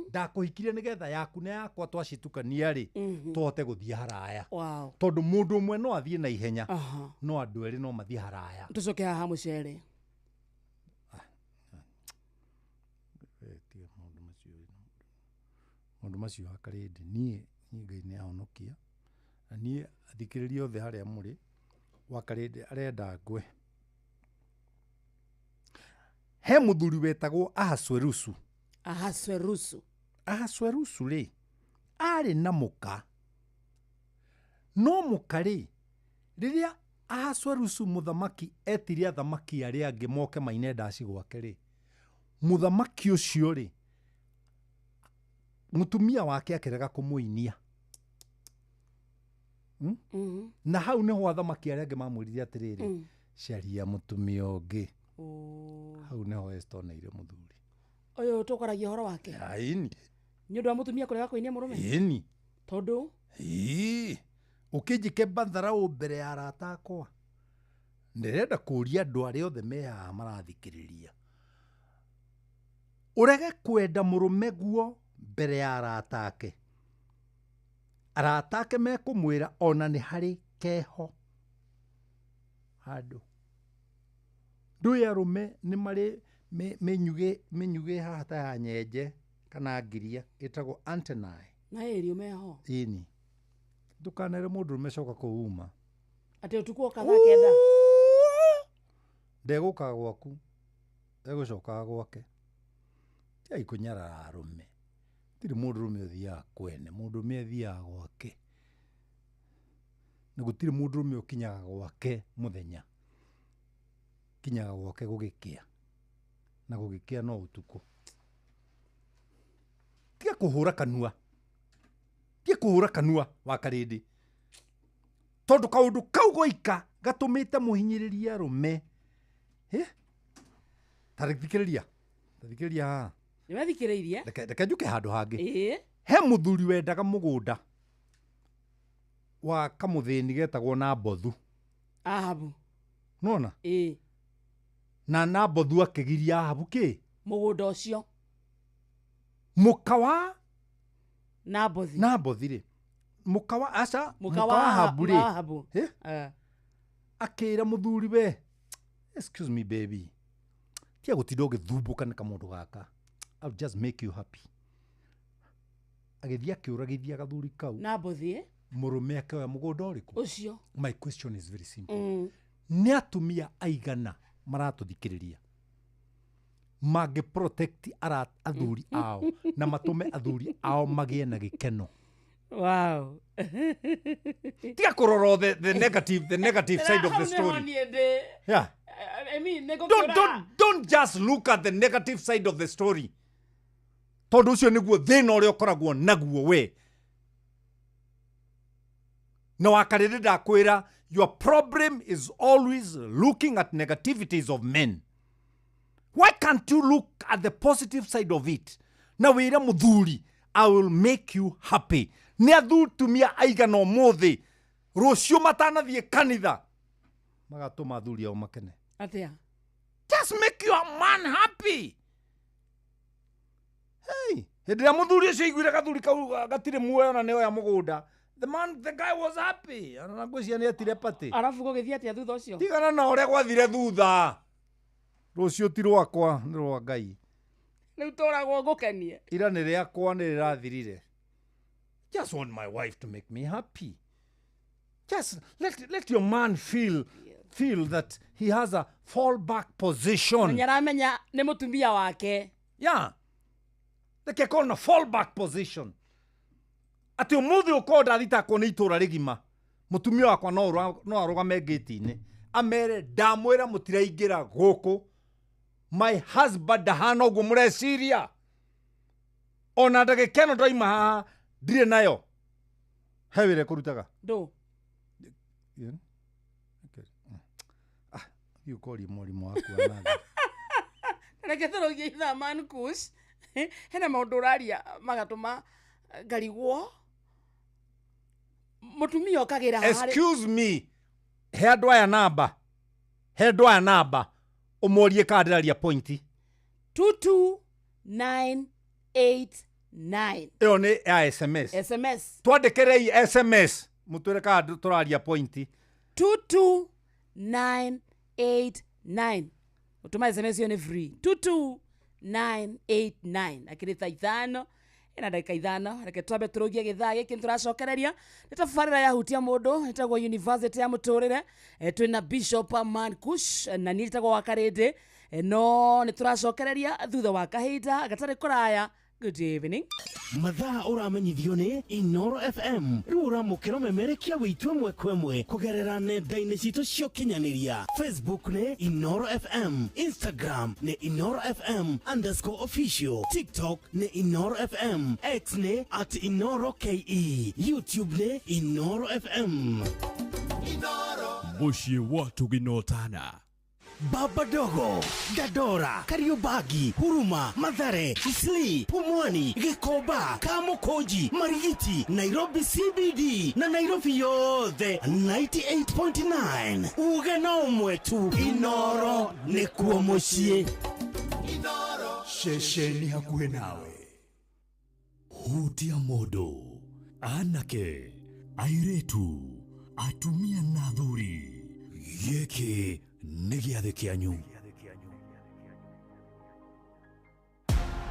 Ndakũhikirie nĩgetha yaku na yakwa twacitukania rĩ, tũhote gũthiĩ haraya. Tondũ mũndũ ũmwe no athiĩ na ihenya, no andũ erĩ no mathiĩ haraya. Tũcoke haha mũcere. Tiga maũndũ macio. Maũndũ macio wa Karĩndĩ niĩ Ngai nĩ ahonokia. Na niĩ athikĩrĩria othe harĩa mũrĩ, wa Karĩndĩ arenda ngwe. He mũthuri wetagwo Ahasuerusu. Ahasuerusu. Ahasuerusu rĩ, arĩ na mũka. No mũka rĩ, rĩrĩa Ahasuerusu mũthamaki etire athamaki arĩa angĩ moke maine ndaci gwake rĩ, mũthamaki ũcio rĩ, mũtumia wake akĩrega kũmũinia. Na hau nĩho athamaki arĩa angĩ mamwĩrire atĩrĩrĩ, caria mũtumia ũngĩ. Hau nĩho Esther oneire mũthuri. Ũyũ tũkwaragia ũhoro wake. Aini. Nĩ ũndũ wa mũtumia kũrega kũinia mũrũme? Ĩni. Tondũ? Ĩĩ. Ũkĩnjĩke matharaũ mbere ya arata akwa. Ndĩrenda kũria andũ arĩa othe me haha marathikĩrĩria. Ũrege kwenda mũrũme guo mbere ya arata ake. Arata ake mekũmwĩra ona nĩ harĩ keho handũ. Ndũĩ arũme nĩ marĩ mĩnyugĩ haha ta ya nyenje kana ngiria ĩtagwo antennae. Na ĩrio meho. Ĩni. Ndũkanere mũndũrũme coka kũu uma. Atĩ ũtukũ oka thaa kenda. Ndegũkaga gwaku, egũcokaga gwake. Tigai kũnyarara arũme. Gũtirĩ mũndũrũme ũthiaga kwene, mũndũrũme athiaga gwake. Na gũtirĩ mũndũrũme ũkinyaga gwake mũthenya. Kinyaga gwake gũgĩkĩa. Na gũgĩkĩa no ũtukũ. Tiga kũhũra kanua. Tiga kũhũra kanua wa Karĩndĩ. Tondũ kaũndũ kau goika gatũmĩte mũhinyĩrĩrie arũme. Ta thikĩrĩria. Ta thikĩrĩria haha. Nĩwathikĩrĩirie? Reke njuke handũ hangĩ. He mũthuri wendaga mũgũnda wa kamũthĩni getagwo Nabothu. Ahabu. Nĩwona? Ĩĩ. Na Nabothu akĩgiria Ahabu kĩ? Mũgũnda ũcio. Mũka wa Nabothi. Nabothi rĩ. Mũka wa aca, mũka wa Ahabu rĩ. Ahabu. Akĩra mũthuri we, excuse me baby. Tiga gũtinda ũgĩthumbũka nĩ kamũndũ gaka. I'll just make you happy. Agĩthiĩ akĩũragithia gathuri kau. Nabothi. Mũrũme akĩoya mũgũnda ũrĩkũ? Ũcio. My question is very simple. Nĩ atumia aigana maratũthikĩrĩria mangĩ protect athuri ao na matũme athuri ao magĩe na gĩkeno. Wow. Tiga kũrora the negative side of the story. Yeah. I mean, don't just look at the negative side of the story. Tondũ ũcio nĩguo thĩna ũrĩa ũkoragwo naguo we. Na Wakarĩrĩ ndakwĩra, your problem is always looking at negativities of men. Why can't you look at the positive side of it? Na wĩre mũthuri, I will make you happy. Nĩ atumia aigana ũmũthĩ rũciũ matanathiĩ kanitha magatũma athuri ao makene. Atĩa? Just make your man happy. Hey, hĩndĩ ĩrĩa mũthuri ũcio aiguire gathuri kau gatirĩ muoyo na nĩoya mũgũnda, the guy was happy. Ona ngwĩciria nĩ etire party. Arabu gũgĩthiĩ atĩa thutha ũcio? Tigana na ũrĩa gwathire thutha. Rũciũ ti rwakwa, nĩ rwa Ngai. Rĩu tũragwo ngũkenie. Ira nĩ rĩakwa nĩ rĩrathirire. Just want my wife to make me happy. Just let your man feel that he has a fallback position. Nĩaramenya nĩ mũtumia wake. Yeah. Reke akorwo na fallback position. Atĩ ũmũthĩ ũkorwo ndathitangwo nĩ itũra rĩgima, mũtumia wakwa no arũgame ngĩti-inĩ amere ndamwĩra mũtiraingĩra gũkũ. My husband ndahana ũguo mũreciria. Ona ndagĩka ĩno ndaima haha ndirĩ nayo. He wĩra ĩkũrutaga? Ndũ. Thiĩ ũkorie mwarimũ waku wa nathi. Reke tũrũgie ithaa Man Kush. Hena maũndũ ũraria magatũma ngarigwo. Mũtumia okagĩra harĩ. Excuse me. He andũ aya namba. He andũ aya namba. Ũmorie kana ndĩraria pointi. 22989. Ĩyo nĩ ya SMS. SMS. Twandĩkĩrei SMS. Mũtwĩre kana tũraria pointi. 22989. Ũtũma SMS ĩyo nĩ free. 22989. Akĩrĩ thaa ithano. Ena ndagĩka ithano. Reke twambe tũrũgie gĩthaa gĩkĩ nĩtũracokereria. Nĩ tabarĩra yahutia mũndũ ĩtagwo University ya mũtũrĩre. Twĩna Bishop Man Kush na niĩ njĩtagwo Wakarĩndĩ. No nĩ tũracokereria thutha wa kahinda gatarĩ kũraya. Good evening. Mathaa ũramenyithio nĩ Inoro FM. Rĩu ũramũkĩra ũmemerekia witũ ĩmwe kwa ĩmwe kũgerera nenda-inĩ citũ cia ũkinyanĩria. Facebook nĩ Inoro FM, Instagram nĩ Inoro FM underscore official, TikTok nĩ Inoro FM, X nĩ at Inoro KE, YouTube nĩ Inoro FM. Mũciĩ wa Tũginotana. Baba Dogo, Dadora, Kariobangi, Huruma, Mathare, Isli, Pumwani, Gikomba, Kamukunji, Marigiti, Nairobi CBD na Nairobi yothe 98.9. Uge na ũmwe tu, Inoro nĩkuo mũciĩ. Ceceni hakuhĩ nawe. Hutia mũndũ, anake, airĩtu, atumia na athuri. Gĩkĩ nĩ gĩathĩ kĩanyu.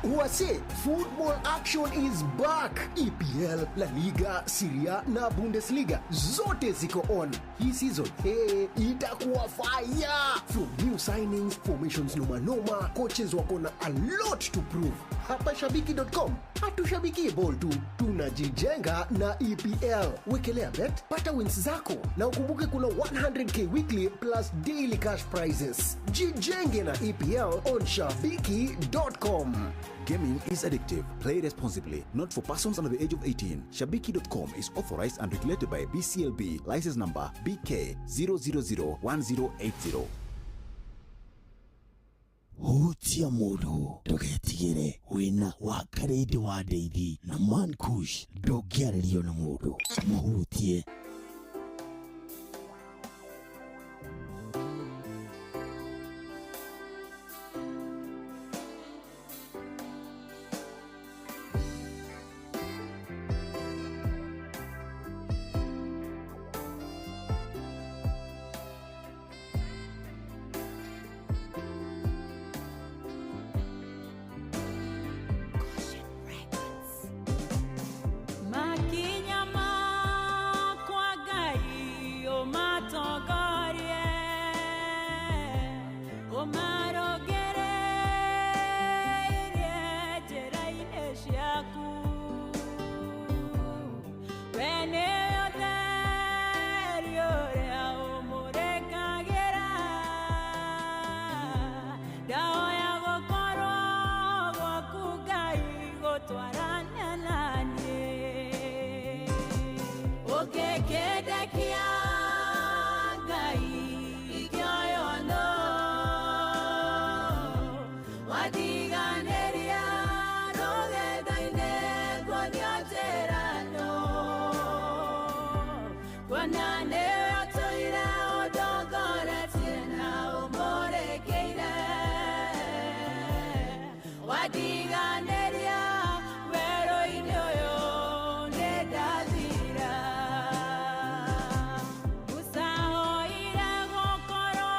Wase, football action is back. EPL, La Liga, Serie A na Bundesliga zote ziko on. Hii season, hey, itakuwa fire. From new signings, formations noma noma, coaches wako na a lot to prove. Hapa shabiki.com hatushabiki ball tu, tunajijenga na EPL. Wekelea bet, pata wins zako na ukumbuke kuna 100K weekly plus daily cash prizes. Jijenge na EPL on shabiki.com. Gaming is addictive. Play responsibly. Not for persons under the age of 18. Shabiki.com is authorized and regulated by BCLB. License number BK 0001080. Hutia mũndũ ndũgetigĩre wĩna wa Karĩndĩ wa Ndeithi na Mankush ndũngĩarĩrio na mũndũ mũhutie. Makinya makwa Ngai ũmatongorie, ũmarongereirie njĩra-inĩ ciaku. We nĩwe ũtheri ũrĩa ũmũrĩkagĩra, ndahoya gũkorwo gwaku Ngai gũtwarana na niĩ. Ũngĩkĩndekia Ngai ingĩoywo nũ, wandiganĩria rũgendo-inĩ nguonio njĩra nũ. Kuona nĩwe ũtũire ũndongoretie na ũmũrĩkĩire, wandiganĩria werũ-inĩ ũyũ nĩndathira. Musa oire gũkorwo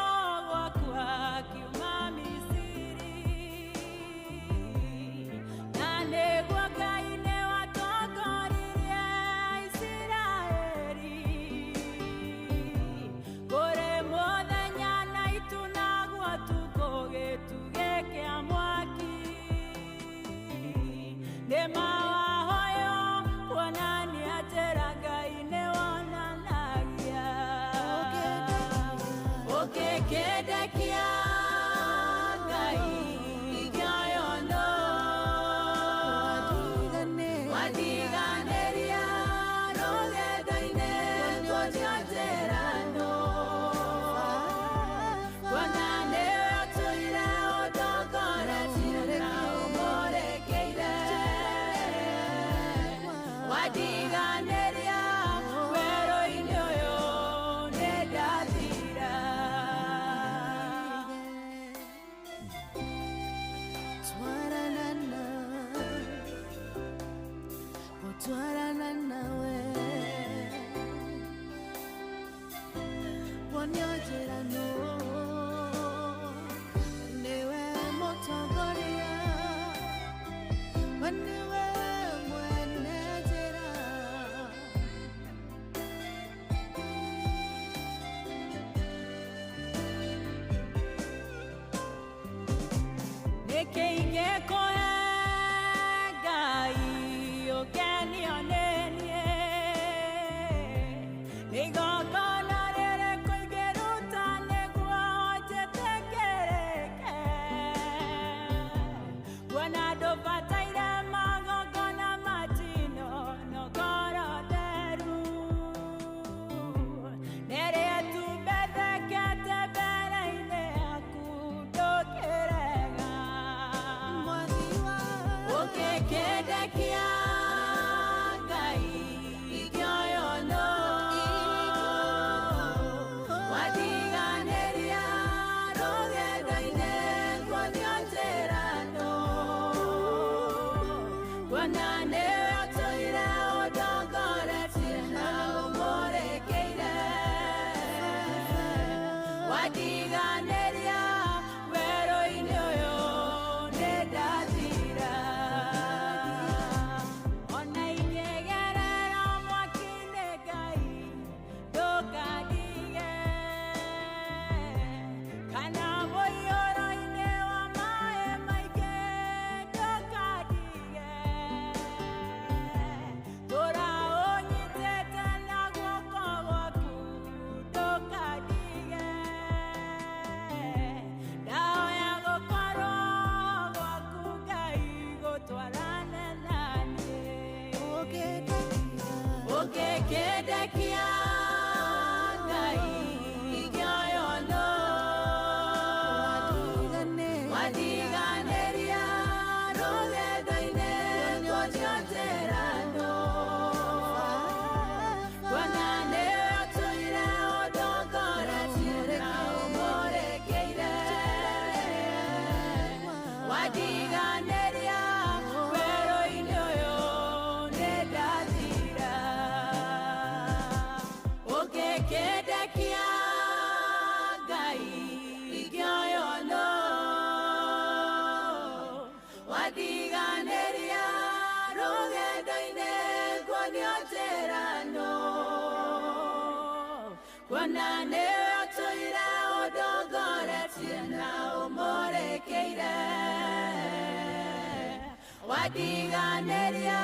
gwaku akiuma Misiri, na nĩguo Ngai nĩwatongoririe Isiraeli. Kũrĩ mũthenya na itu naguo ũtukũ gĩtugĩ kĩa mwaki. Nĩ mawahoyo kuonania njĩra Ngai nĩwonanagia. Ũngĩkĩndekia Ngai ingĩoywo nũ, wandiganĩria rũgendo-inĩ nguonio njĩra nũ. Kuona nĩwe ũtũire ũndongoretie na ũmũrĩkĩire, wandiganĩria werũ-inĩ ũyũ nĩndathira. Gũtwarana nawe wonio njĩra nũ, nĩwe mũtongoria, we nĩwe mwene njĩra. Nĩkĩ ingĩkũhe Ngai ũkenio nĩ niĩ? Nĩ igongona rĩrĩkũ ingĩruta nĩguo njĩtĩkĩrĩke? Kuona ndũbataire magongona ma njino na ngoro theru. Nĩrĩ tumbethekete mbere-inĩ yaku ndũkĩrega. Ũkĩkĩndekia Ngai ingĩoywo nũ? Watiganĩria rũgendo-inĩ kuonio njĩra nũ? Kuona nĩwe ũtũire ũndongoretie na ũmũrĩkĩire. Watiganĩria werũ-inĩ ũyũ nĩndathira. Ona ingĩgerera mwaki-inĩ Ngai ndũkandige, kana mũiyũro-inĩ wa maĩ maingĩ ndũkandige. Tũra ũnyitĩte na guoko gwaku ndũkandige. Ndahoya gũkorwo gwaku Ngai gũtwarane na niĩ. Ũkĩkĩndekia Ngai ingĩoywo nũ? Watiganĩria rũgendo-inĩ kuonio njĩra nũ? Kuona nĩwe ũtũire ũndongoretie na ũmũrĩkĩire. Watiganĩria werũ-inĩ ũyũ nĩndathira. Ũkĩkĩndekia Ngai ingĩoywo nũ? Watiganĩria rũgendo-inĩ kuonio njĩra nũ? Kuona nĩwe ũtũire ũndongoretie na ũmũrĩkĩire. Watiganĩria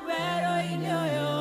werũ-inĩ ũyũ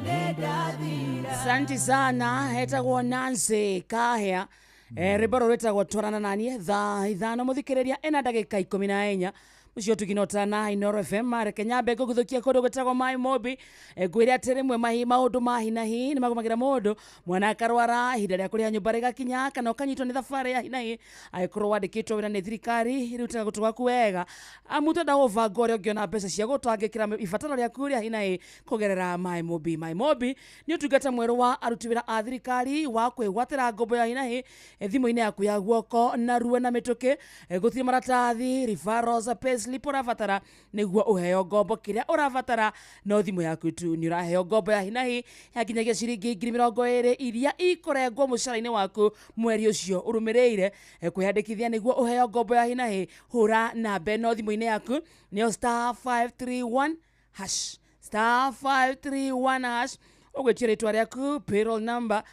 nĩndathira. Asante sana, etagwo Nancy Kahia. Rwĩmbo rũrũ rwĩtagwo twarana naniĩ thaa 5 mũthikĩrĩria ĩna ndagĩka 14 mũcio tũkinotana Inoro FM. Reke nyambe ngũgũthũkia kũndũ gwĩtagwo Mai Mobi. Ngwĩre atĩ rĩmwe maũndũ ma hi na hi nĩ magũmagĩra mũndũ, mwana akarwara, ihinda rĩa kũrĩha nyũmba rĩgakinya, kana ũkanyitwo nĩ thabarĩ ya hi na hi angĩkorwo wandĩkĩtwo wĩra nĩ thirikari rutaga gũtũ gwaku wega, amu twenda gũbanga ũrĩa ũngĩona mbeca cia gũtangĩkĩra ibataro rĩaku rĩa hi na hi kũgerera Mai Mobi. Mai Mobi nĩ ũtungata mwerũ wa aruti wĩra a thirikari wa kwĩgwatĩra ngombo ya hi na hi thimũ-inĩ yaku ya guoko narua na mĩtũkĩ. Gũtirĩ maratathi, referrals, payslip ũrabatara nĩguo ũheo ngombo. Kĩrĩa ũrabatara no thimũ yaku tu. Nĩ ũraheo ngombo ya hi na hi ya nginyagia ciringi 20,000 iria ikũrengwo mũcara-inĩ waku mweri ũcio ũrũmĩrĩire. Kwĩyandĩkithia nĩguo ũheo ngombo ya hi na hi, hũra namba ĩno thimũ-inĩ yaku, nĩyo *531 hash, *531 hash. Ũgwĩtia rĩtwa rĩaku, payroll number,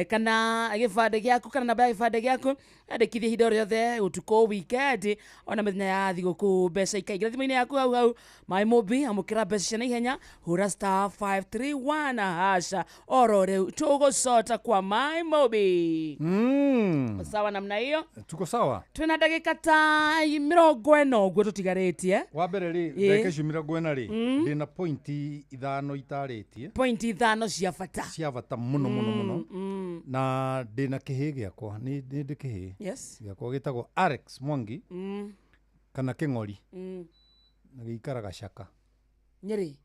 kana gĩbandĩ gĩaku kana namba ya gĩbandĩ gĩaku. Andĩkithia ihinda o rĩothe, ũtukũ, weekend, ona mĩthenya ya thigũkũ, mbeca ikaingĩra thimũ-inĩ yaku hau hau. Mai Mobi, amũkĩra mbeca cia naihenya, hũra *531 hash oro rĩu tũgũcota kwa Mai Mobi. Sawa namna hiyo, Tuko sawa. Twĩna ndagĩka ta 40 ũguo tũtigarĩtie. Wa mbere rĩ, ndagĩka icio 40 rĩ, ndĩna pointi 5 itarĩtie. Pointi 5 cia bata. Cia bata mũno mũno mũno. Na ndĩna kĩhĩ gĩakwa, nĩ ndĩ kĩhĩ. Yes. Gĩakwa gĩtagwo Alex Mwangi kana Kĩng'ori. Na gĩikaraga Caka. Nyĩrĩ.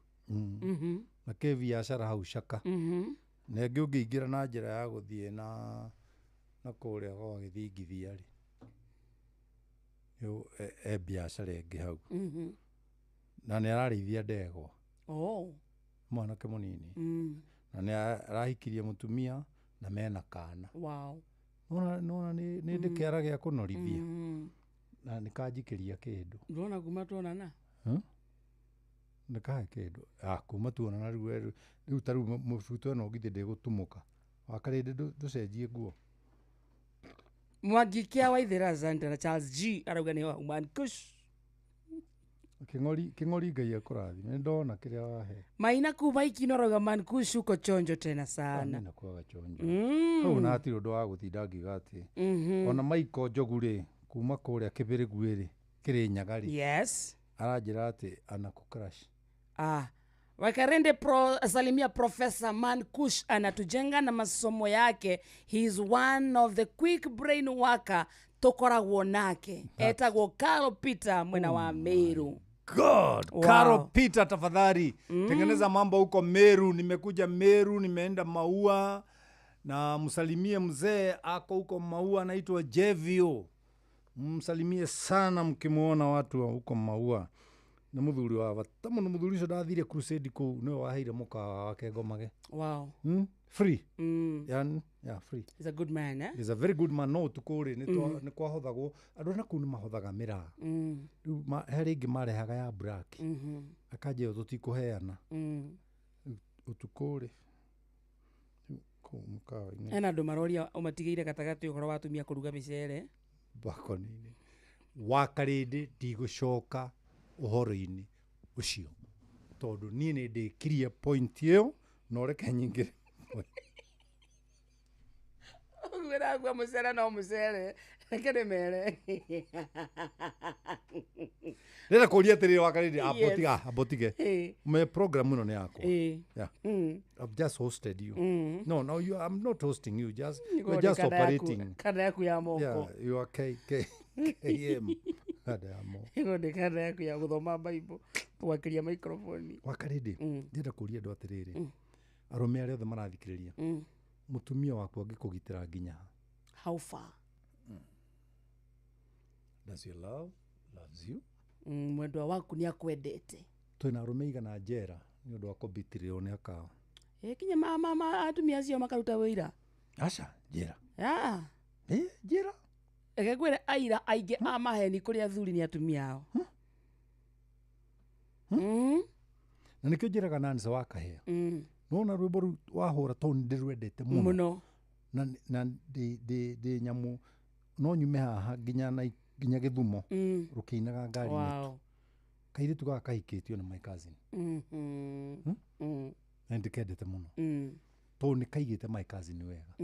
Na kĩ biacara hau Caka. Na ĩngĩ ũngĩingĩra na njĩra ya gũthiĩ na kũrĩa gwa gĩthingithia rĩ, e biacara ĩngĩ hau. Na nĩ ararĩithia ndegwa. Oh. Mwanake mũnini. Na nĩ arahikirie mũtumia na mena kana. Wow. Nona nĩ ndĩ kĩara gĩa kũnorithia. Na nĩ kanjikĩria kĩndũ. Ndona kuma tuonana? Nĩ kahe kĩndũ. Kuma tuonana rĩu rĩu ta rĩu mũbuto ĩno githĩ ndĩgũtumũka. Wakarĩndĩ ndũcenjie nguo. Mwangi kia Waithera Asante na Charles G arauga nĩ wa Man Kush. King'ori King'ori Ngai akũrathime, nĩ ndona kĩrĩa wahe. Maina kuma ikinorauga Mankush uko chonjo tena sana. Nakuaga chonjo. Hau na hatirĩ ũndũ wa gũtinda ngiuga atĩ ona Maiko Njogu rĩ, kuma kũrĩa Kĩbĩrĩgu rĩ, Kĩrĩnyaga rĩ, yes, aranjĩra atĩ anakũ crush. Ah, Wakarende pro, salimia Professor Mankush, anatujenga na masomo yake. He is one of the quick brain worker tukoragwo nake, etagwo Carol Peter mwena wa Meru. God. Wow. Caro Peter, tafadhali tengeneza mambo huko Meru. Nimekuja Meru, nimeenda Maua na msalimie mzee ako huko Maua, anaitwa Jevio. Msalimie sana mkimuona watu wa huko Maua. Nĩ mũthuri wa bata mũno, mũthuri ũcio ndathire crusade kũu, nĩwe waheire mũkawa wake ngomage. Free. Yani, yeah, free. He's a good man, eh? He's a very good man. No ũtukũ rĩ, nĩ kwahothagwo andũ arĩa kũu nĩ mahothaga mĩraa. Rĩu harĩ ĩngĩ marehaga ya black, akanjĩra tũtikũheana. Ũtukũ rĩ, rĩu kũu mũkawa-inĩ Hena andũ maroria ũmatigĩire gatagatĩ ũhoro wa atumia kũruga mĩcere. Bakoni-inĩ wa karĩndĩ, ndigũcoka ũhoro-inĩ ũcio tondũ niĩ nĩ ndĩkirie point ĩyo, na ũreke nyingĩre. Ũguo ragua mũcere no mũcere, reke ndĩmere. Ndĩrenda kũria atĩrĩrĩ, wa karĩndĩ, ambotiga ambotige. Me program ĩno nĩ yakwa. Yeah. I've just hosted you. No, you, I'm not hosting you. Just you're just operating. Kanda yaku ya moko. Yeah, you are K K K M. Kanda ya moko. Ĩno nĩ kanda yaku ya gũthoma Bible, gwakĩria microphone. Wakarĩndĩ, ndĩrenda kũria andũ atĩrĩrĩ, arũme arĩa othe marathikĩrĩria, mũtumia waku angĩkũgitĩra nginya ha? How far? Does your love loves you? Mwendwa waku nĩ akwendete? Twĩna arũme igana njera nĩ ũndũ wa kũbitirĩrwo nĩ akao. Ĩ kinya ma atumia acio makaruta wĩira. Aca njera. Ah. Ĩ njera. Reke ngwĩre, aira aingĩ a maheni kũrĩ athuri nĩ atumia ao. Na nĩkĩo njĩraga Nancy wa Kahĩa, nona rwĩmbo rũu wahũra, tondũ nĩ ndĩrwendete mũno. Mũno. Na ndĩ nyamũ no nyume haha nginya na nginya Gĩthumo rũkĩinaga ngari-inĩ tu. Kairĩtu gaka kahikĩtio nĩ my cousin. Na ndĩkendete mũno tondũ nĩ kaigĩte my cousin wega.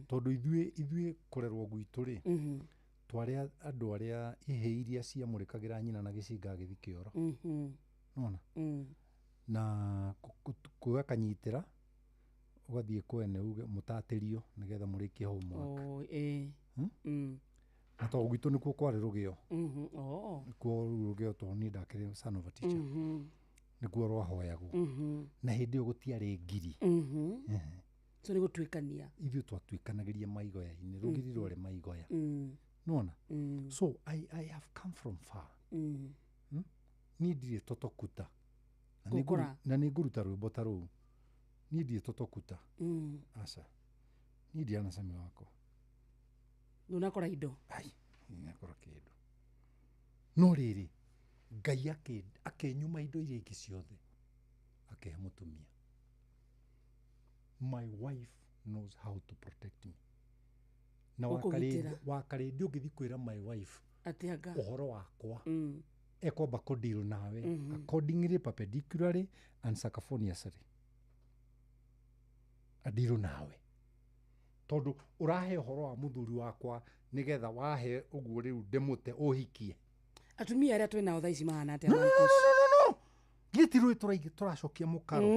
Tondũ ithuĩ kũrerwo gwitũ rĩ, twarĩ andũ arĩa ihĩ iria ciamũrĩkagĩra nyina na gĩcinga agĩthiĩ kĩoro. Nona na gũgakanyitĩra ũgathiĩ kwene uge mũtatĩrio nĩgetha mũrĩkie homework. Oh, eh. Na tondũ gwitũ nĩkuo kwarĩ rũgĩo. Nĩkuo rũu rũgĩo, tondũ niĩ ndakĩrĩ son of a teacher, nĩkuo rwahoyagwo. Na hĩndĩ ĩyo gũtiarĩ ngiri. Ehe. So nĩ gũtuĩkania. Ithuĩ twatuĩkanagĩria maigoya-inĩ, rũgiri rwarĩ maigoya. Nona so I have come from far. Niĩ ndirĩ totokuta. Na nĩ Gũkũra. Na nĩ ngũruta rwĩmbo ta rũu, niĩ ndirĩ totokuta. Aca, niĩ ndiana cami wakwa. Ndũnakora indo. Ai, ndinakora kĩndũ, no rĩrĩ, Ngai akĩnyuma indo iria ingĩ ciothe, akĩhe mũtumia. My wife knows how to protect me. Na Gũkũgitĩra. Wakarĩndĩ, ũngĩthiĩ kwĩra my wife Atĩ anga. Ũhoro wakwa, ekwamba kũdeal nawe accordingly, perpendicularly and sacaphoniously, adeal nawe tondũ ũrahe ũhoro wa mũthuri wakwa nĩgetha wahe ũguo rĩu ndĩmũte ũhikie. Atumia arĩa twĩnao thaa ici mahana atĩa? No, no, no, Marcus? no, no, no. Githĩ ti rũĩ tũracokia mũkaro?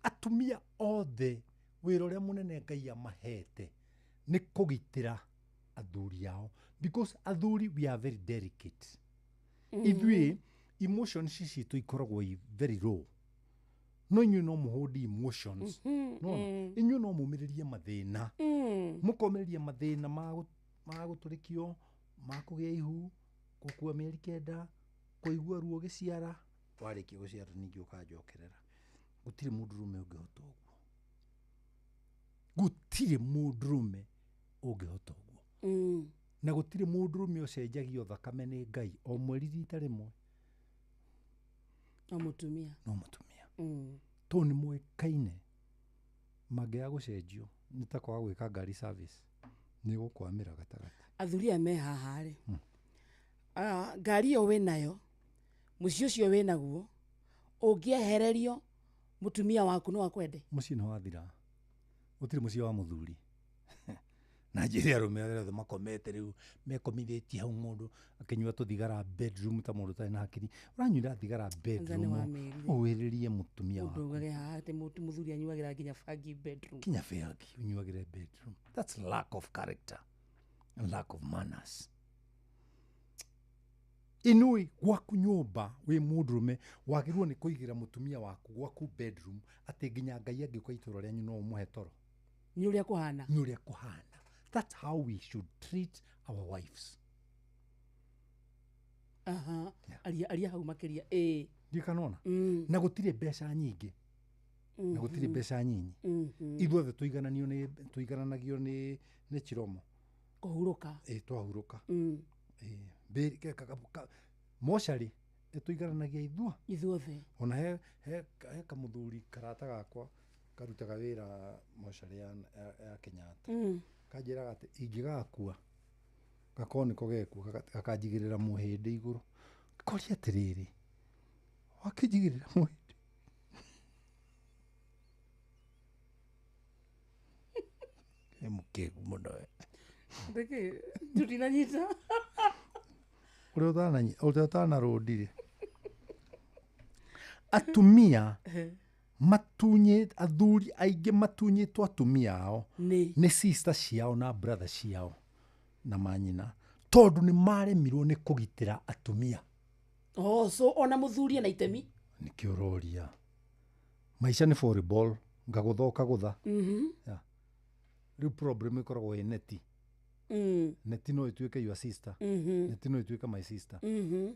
Atumia othe, wĩra ũrĩa mũnene Ngai amahete nĩ kũgitĩra athuri ao, because athuri, we are very delicate. Ithuĩ emotions citũ ikoragwo i very low, no inyuĩ no mũhũndi emotions. Nona inyuĩ no mũmĩrĩrie mathĩna, mũkomĩrĩria mathĩna ma gũtũrĩkio, ma kũgĩa ihu, gũkua mĩeri 9, kũigua ruo gĩciara, warĩkia gũciara ningĩ ũkanjokerera. Gũtirĩ mũndũrũme ũngĩhota ũguo, gũtirĩ mũndũrũme ũngĩhota ũguo. Na gũtirĩ mũndũrũme ũcenjagio thakame nĩ Ngai o mweri rita rĩmwe. No mũtumia. No mũtumia, tondũ nĩ moĩkaine mangĩaga gũcenjio nĩ ta kwaga gwĩka ngari service, nĩ gũkwamĩra gatagatĩ. Athuri aya me haha rĩ, Ngari ĩyo wĩnayo, mũciĩ ũcio wĩnaguo, ũngĩehererio mũtumia waku no akwende? Mũciĩ nĩ wathira, gũtirĩ mũciĩ wa mũthuri. Na njĩre arũme arĩa othe makomete rĩu mekomithĩtie hau, mũndũ akĩnyua tũthigara bedroom ta mũndũ ũtarĩ na hakiri. Ũranyuĩra thigara bedroom wamĩrire. Ũwĩrĩrie mũtumia Mũndũ waku. Augage haha atĩ mũthuri anyuagĩra nginya bangi bedroom. Kinya bangi ũnyuagĩre bedroom, that's lack of character and lack of manners. Inui gwaku nyũmba wĩ mũndũrũme wagĩrĩirwo nĩ kũigĩra mũtumia waku gwaku bedroom atĩ nginya Ngai angĩũka itũra rĩanyu no ũmũhe toro. Nĩ ũrĩa kũhana. Nĩ ũrĩa kũhana. That's how we should treat our wives. Aha. Aria aria hau makĩria, ĩĩ. Ndikanona na gũtirĩ mbeca nyingĩ na gũtirĩ mbeca nyinyi. Ithuothe tũigananio nĩ tũigananagio nĩ chiromo. Kũhurũka. Ĩ, twahurũka. Ĩ, mocarĩ ĩtũigananagia ithuo Ithuothe. Ona he kamũthuri karata gakwa karutaga wĩra mocarĩ ya Kenyatta. Kanjĩraga atĩ ingĩgakua gakorwo nĩko gekuo, gakanjigĩrĩra mũhĩndĩ igũrũ. Koria atĩrĩrĩ, wakĩnjigĩrĩra mũhĩndĩ nĩ mũkĩgu mũno we. Ndĩkĩ tũtinanyita. Ũrĩa ũtanarũndire atumia matunyĩ athuri aingĩ matunyĩtwo atumia ao nĩ nĩ sister ciao na brother ciao na manyina tondũ nĩ maremirwo nĩ kũgitĩra atumia. Oh, so ona mũthuri ena itemi. Nĩkĩo ũroria maica nĩ volleyball, ngagũtha ũkagũtha. Yeah. Rĩu problem ĩkoragwo ĩ neti. Neti no ĩtuĩke your sister. Neti no ĩtuĩke my sister.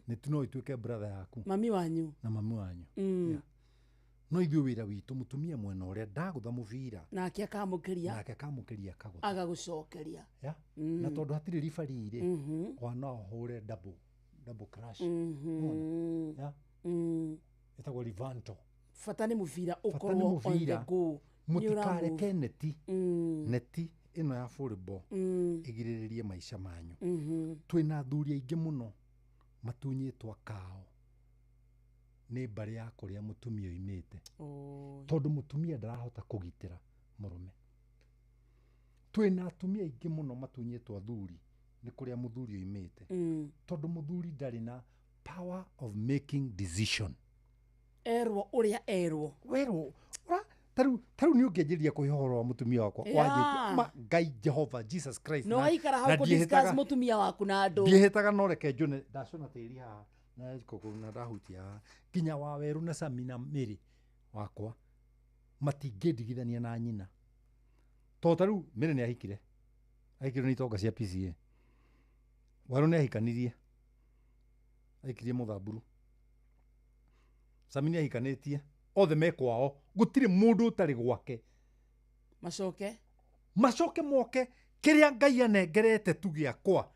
Neti no ĩtuĩke brother yaku. Mami wanyu. Na mami wanyu. Yeah. No ithuĩ wĩra witũ mũtumia mwena ũrĩa ndagũtha mũbira, nake akamũkĩria. Nake akamũkĩria akagũtha. Agagũcokeria. Yeah. Na tondũ hatirĩ referee rĩ, wana ũhũre double double crash. Nĩwona? Yeah. Ĩtagwo rivanto. Bata nĩ mũbira Bata nĩ ũkorwo on the mũbira. go. Nĩ Mũtikareke ũramove. neti ĩno ya volleyball ĩgirĩrĩrie maica manyu. Twĩna athuri aingĩ mũno matunyĩtwo akao nĩ mbarĩ ya kũrĩa mũtumia oimĩte. Oi. Tondũ mũtumia ndarahota kũgitĩra mũrũme. Twĩna atumia aingĩ mũno matunyĩtwo athuri nĩ kũrĩa mũthuri oimĩte. Tondũ mũthuri ndarĩ na power of making decision. Erwo ũrĩa erwo. Werwo tarĩu nĩ ũngĩanjĩrĩria kũhe ũhoro wa mũtumia wakwa. Yeah. Wanjĩtie ma Ngai Jehova Jesus Christ. No na- waikara hau na kũ discuss ndiĩhĩtaga- mũtumia waku na andũ. Ndiĩhĩtaga no reke njũne ndacũna tĩri haha na kũkũ na ndahutia haha nginya wa werũ na Sami na Mĩrĩ wakwa matingĩndigithania na nyina, tondũ ta rĩu Mĩrĩ nĩ ahikire, ahikirwo nĩ itonga cia PCA. Werũ nĩ ahikanirie, ahikirie mũthamburu. Sami nĩ ahikanĩtie, othe me kwao, gũtirĩ mũndũ ũtarĩ gwake. Macoke. Macoke moke kĩrĩa Ngai anengerete tu gĩakwa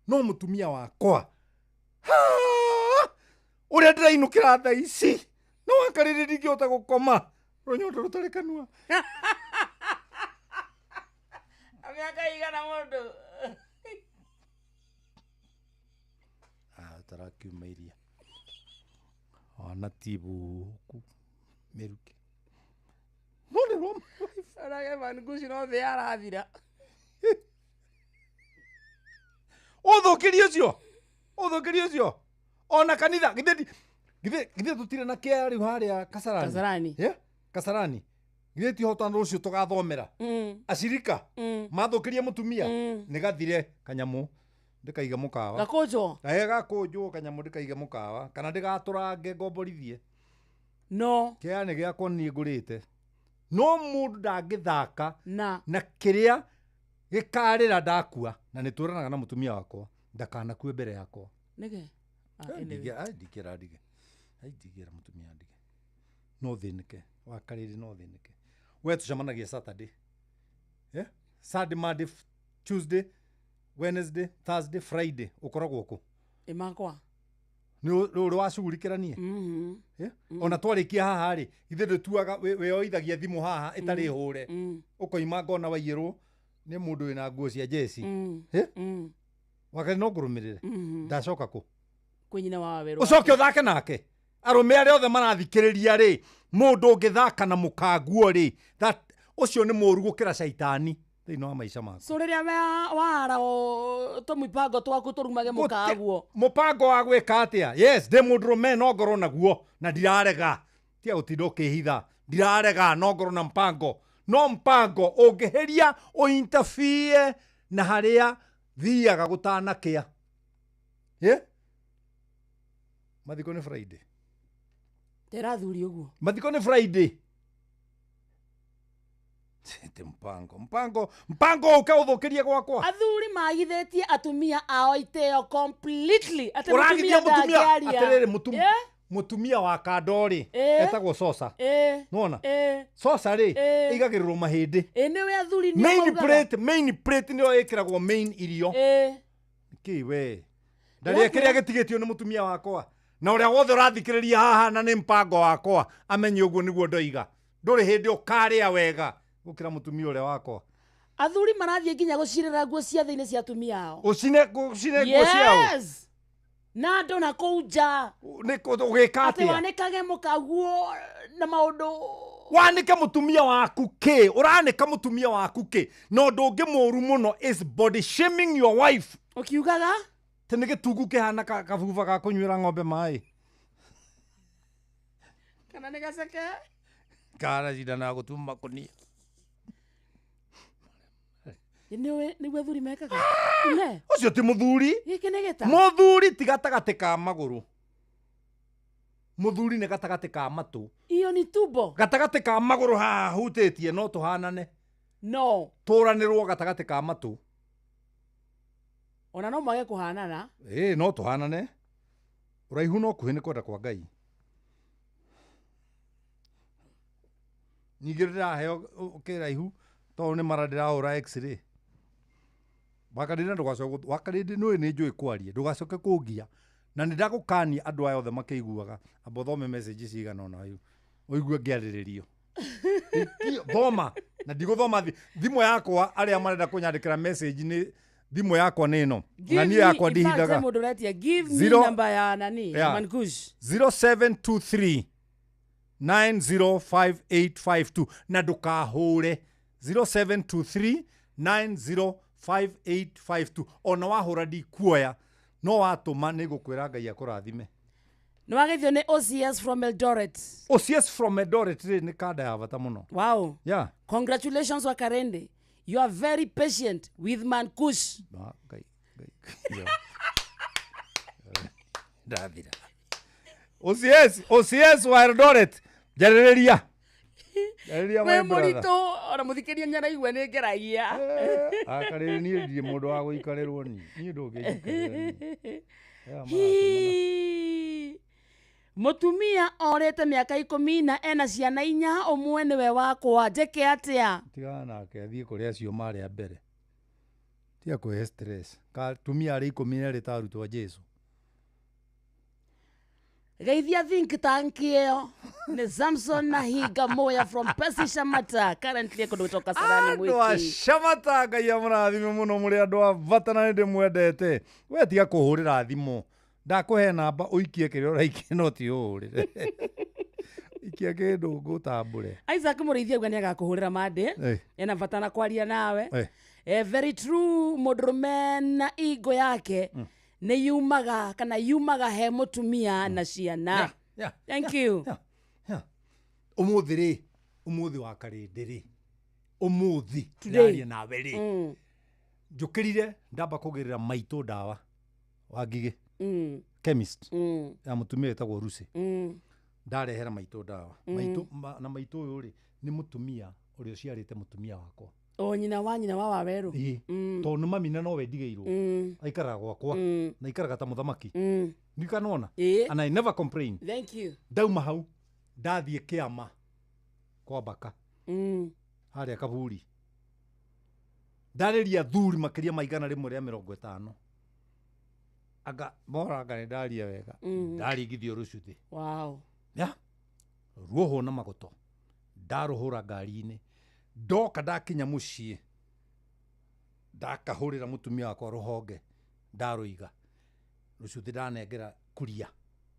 no mũtumia wakwa. Ha! Ũrĩa ndĩrainũkĩra thaa ici no wakarĩrĩ ndingĩhota gũkoma rũnyondo rũtarĩ kanua. Mĩaka igana mũndũ. Ah, tarakiuma iria ona ti buku mĩruke no nĩ rwa. Onake Van Gushi no thĩ arathira. Ũthũkĩrie ũcio, ũthũkĩrie ũcio ona kanitha githĩ githĩ tũtirĩ na kĩa rĩu harĩa Kasarani. Kasarani. Yeah? Kasarani githĩ ti hotana rũciũ tũgathomera. Acirika mathũkĩrie mũtumia nĩ gathire kanyamũ ndĩkaige mũkawa. Gakũnjwo. Ĩ, gakũnjwo kanyamũ ndĩkaige mũkawa kana ndĩgatũrange ngomborithie. No kĩa nĩ gĩakwa niĩ ngũrĩte, no mũndũ ndangĩthaka na na kĩrĩa gĩkarĩra ndakua, na nĩ twĩranaga na mũtumia wakwa ndakanakue mbere yakwa. Nĩkĩ? Ah, Eh, anyway. Ndigĩra ndige. Ai, ndigĩra mũtumia ndige no thĩnĩke wakarĩrĩ no thĩnĩke we tũcemanagia Saturday, yeah? Sunday, Monday, Tuesday, Wednesday, Thursday, Friday ũkoragwo kũ? Ĩ makwa. Nĩ ũrĩ wacugurikĩra niĩ. Yeah? Ona twarĩkia haha rĩ, ithuĩ ndũtuaga wĩoithagia thimũ haha ĩtarĩ hũre, ũkoima ngona waiyĩrwo nĩ mũndũ wĩna nguo cia jeci. Eh? Wakarĩ no ngũrũmĩrĩre. Ndacoka kũ? Kwĩ nyina wa Wawerũ. Ũcoke ũthake nake. Arũme arĩa othe marathikĩrĩria rĩ, mũndũ ũngĩthaka na mũkaguo rĩ, that ũcio nĩ mũũru gũkĩra caitani thĩinĩ wa maica maku. So rĩrĩa wara tũmĩbango twaku tũrumage mũkaguo. Mũbango wa gwĩka atĩa? Yes, ndĩ mũndũrũme no ngorwo naguo na ndirarega. Tiga gũtinda ũkĩhitha. Ndirarega no ngorwo na mpango. No mpango ũngĩhĩria ũinterfere na harĩa thiaga gũtanakĩa. Yeah? Mathiko nĩ Friday. Tera thuri ũguo. Mathiko nĩ Friday. Te mpango, mpango, mpango ũke ũthũkĩrie gwakwa. Athuri magithĩtie atumia ao itĩo completely. Atĩ Ũragithia mũtumia mũtumia ndangĩaria. atĩrĩrĩ mũtumia wa kando rĩ etagwo sosa. Nĩwona? Sosa rĩ ĩigagĩrĩrwo mahĩndĩ. Nĩwe athuri nĩo Main maugaga. plate, main plate nĩyo ĩkĩragwo main irio. Kĩ we? Ndarĩa kĩrĩa gĩtigĩtio nĩ mũtumia wakwa. Na ũrĩa wothe ũrathikĩrĩria haha na nĩ mpango wakwa amenye ũguo nĩguo ndoiga. Ndũrĩ hĩndĩ ũkarĩa wega gũkĩra mũtumia ũrĩa wakwa. Athuri marathiĩ nginya gũcirĩra nguo cia thĩinĩ cia atumia ao. Ũcine nguo ciao. Yes. Na andũ na kũu nja. Nĩ ũgĩka Atĩ atĩa? wanĩkage mũkaguo na maũndũ. Wanĩke mũtumia waku kĩ? Ũranĩka mũtumia waku kĩ? Na ũndũ ũngĩ mũũru mũno is body shaming your wife. Ũkiugaga? Atĩ nĩ gĩtungu kĩhana kabuba ga kũnyuĩra ng'ombe maĩ. Kana nĩ gaceke? Karacindanaga gũtuma makũnia. Nĩguo athuri mekaga. Ne. Ũcio ti mũthuri. Gĩkĩ nĩ gĩta. Mũthuri ti gatagatĩ ka magũrũ. Mũthuri nĩ gatagatĩ ka matũ. Iyo ni tumbo. Gatagatĩ ka magũrũ haha hutĩtie no tũhanane. No. Tũranĩrwo gatagatĩ ka matũ. Ona no mwage kũhanana. Ĩĩ no tũhanane. Ũraihu no kuhĩ nĩ kwenda kwa Ngai. Ningĩ ndĩraheo kĩraihu tondũ nĩ mara ndĩrahũra x-ray. Wakarĩndĩ ndũgacoke wakarĩndĩ nĩũĩ nĩ njũĩ kwaria ndũgacoke kũngia na nĩ ndagũkania andũ aya othe makĩiguaga amba ũthome message cigana ũna ũigue ngĩarĩrĩrio. Thoma na ndigũthoma thimũ yakwa arĩa marenda kũnyandĩkĩra message nĩ thimũ yakwa nĩ ĩno na niĩ yakwa ndihithaga. Mũndũ ũretia give me number ya nani Mankush. 0723 905852 na ndũkahũre 0723 905852 ona wahũra ndikuoya no watũma nĩ ngũkwĩra Ngai akũrathime. Nĩ wageithio nĩ OCS from Eldoret. OCS from Eldoret rĩ nĩ kanda ya bata mũno. Wow. Yeah. Congratulations Wakarende. You are very patient with Mankush. Ngai Ngai. Ndathira. OCS wa Eldoret. Njarĩrĩria. Njarĩrĩria my brother. Mũritũ ona mũthikĩria nĩaraigua nĩ ngeragia. Akarĩrĩ niĩ ndirĩ mũndũ wa gũikarĩrwo niĩ. Niĩ ndũngĩnjikarĩra niĩ. Mũtumia orĩte mĩaka 10 na ena ciana 4 ũmwe nĩwe wakwa njĩke atĩa? Tigana nake athiĩ kũrĩ acio marĩ a mbere. Tiga kwĩhe stress. Katumia arĩ 12 ta arutwo a Jesu. Geithia think tank ĩyo nĩ Samson na Hinga Moya from Pesi Shamata currently kũndũ gwĩtwo Kasarani Andũ a Mwiki. Shamata Ngai amũrathime mũno mũrĩ andũ a bata na nĩ ndĩmwendete. We tiga kũhũrĩra thimũ. Ndakũhe namba ũikie kĩrĩa ũraikia no ti ũhũrĩre. Ikia kĩndũ ngũtambũre. Isaac Mũrĩithi auga nĩ agakũhũrĩra Monday. Ena bata na kwaria nawe. Very true mũndũrũme na ingo yake nĩ yumaga kana yumaga he mũtumia na ciana. Thank you. Ũmũthĩ rĩ, ũmũthĩ wa Karĩndĩ rĩ, ũmũthĩ ndĩraria nawe rĩ, njũkĩrire ndamba kũgĩrĩra maitũ ndawa wa Ngigĩ chemist ya mũtumia wĩtagwo Lucy. Ndarehera maitũ ndawa. Maitũ na maitũ ũyũ rĩ nĩ mũtumia ũrĩa ũciarĩte mũtumia wakwa. O nyina wa nyina wa Wawerũ. Tondũ nĩ mami na nowe ndigĩirwo. Aikaraga gwakwa na aikaraga ta mũthamaki. Ndikanona. And I never complain. Thank you. Ndauma hau ndathiĩ kĩama kwa Baka. Harĩa Kaburi. Ndarĩria thuri makĩria ma 150. Anga moranga nĩ ndaria wega. Ndarigithio rũcuthĩ. Wow. Yeah. Ruohwo na magoto. Ndarũhũra ngari-inĩ. Ndoka ndakinya mũciĩ ndakahũrĩra mũtumia wakwa rũhonge ndarũiga rũcuthĩ ndanengera Kuria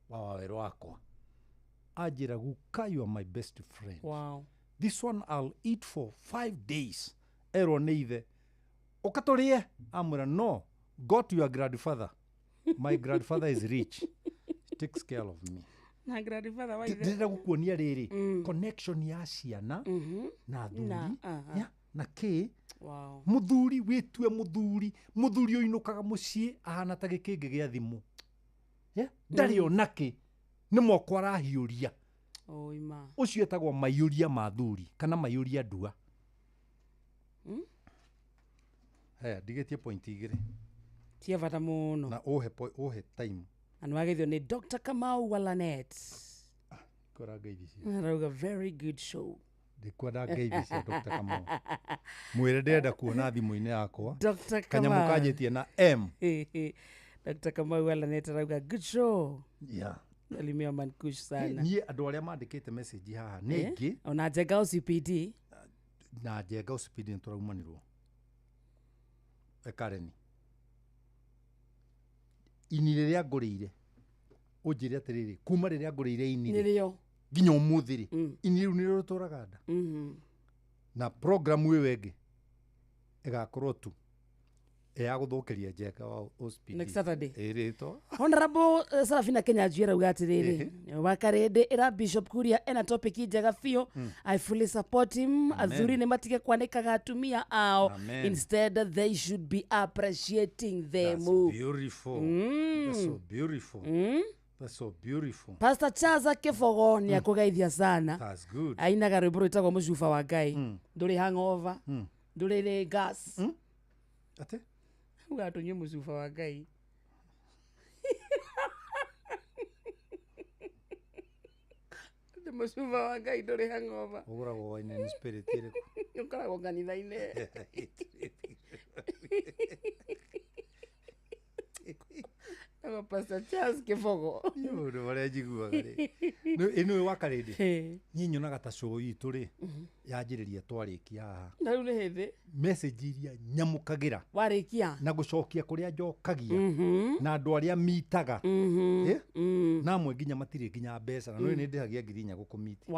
wa wawero wakwa anjĩra, "Guka, you are my best friend. This one I'll eat for 5 days." Erwo nĩ ithe, "Ũka tũrĩe," amwĩra, "No, go to your grandfather. My grandfather is rich. He takes care of me." Na grandfather wa ithe. Ndĩrenda gũkuonia rĩrĩ, connection ya ciana na athuri. Na, aha. Ya, na kĩ mũthuri wĩtue mũthuri, mũthuri ũinũkaga mũciĩ ahana ta gĩkĩngĩ gĩa thimũ. Yeah? Ndarĩ ona kĩ, nĩ moko arahiũria. Oima. Ũcio etagwo maiyũria ma thuri kana maiyũria ndua. Haya, ndigĩtie point 2. Cia bata mũno. Na ũhe time. Na nĩwageithio nĩ Dr. Kamau Walanet. Kwara ngeithi cia Arauga, "Very good show." Ndikwenda ngeithi cia Dr. Kamau, mwĩre ndĩrenda kuona thimũ-inĩ yakwa. Dr. Kanyamũ Kamau. kanjĩtie na M. Dr. Kamau Walanet arauga, "Good show." Salimia Mankush sana. Niĩ andũ arĩa mandĩkĩte message haha nĩ aingĩ. Ona Njenga OCPD. Na Njenga OCPD nĩ tũraumanirwo ekareni ini rĩrĩa ngũrĩire. Ũnjĩre atĩrĩrĩ, kuma rĩrĩa ngũrĩire ini rĩ, Nĩrĩo. Nginya ũmũthĩ rĩ, ini rĩu nĩrĩo rĩtũraga nda. Na programu ĩyo ĩngĩ ĩgakorwo tu ya gũthũkĩria Njenga wa OCPD. Next Saturday. Ĩrĩtwo Honorable Sarafina Kenya Njui arauga atĩrĩrĩ, wakarĩndĩ ĩra Bishop Kuria ena topic njega biũ. I fully support him. Amen. Athuri nĩ matige kwanĩkaga atumia ao. Amen. Instead they should be appreciating them. That's beautiful. That's so beautiful. That's so beautiful. Pastor Chaza Kĩbogo nĩ akũgeithia sana. That's good. Ainaga rwĩmbo rwĩtagwo Mũcuba wa Ngai. Ndũrĩ hangover, ndũrĩ rĩ gas. Atĩ? Uga tũnyue mũcuba wa Ngai. Atĩ mũcuba wa Ngai ndũrĩ hangover. Ũgũragwo wine and spirit ĩrĩkũ? Ũkoragwo kanitha-inĩ. Agwo Pastor Charles Kĩbogo. Niĩ maũndũ marĩa njiguaga rĩ, ĩ nĩwe wakarĩndĩ, niĩ nyonaga ta show itũ rĩ yanjĩrĩria twarĩkia haha. Na rĩu nĩ hĩndĩ message iria nyamũkagĩra warĩkia na gũcokia kũrĩa njokagia na andũ arĩa mitaga. Eh? Na amwe nginya matirĩ nginya mbeca na nĩ ndĩhagia 4,000 gũkũmiti.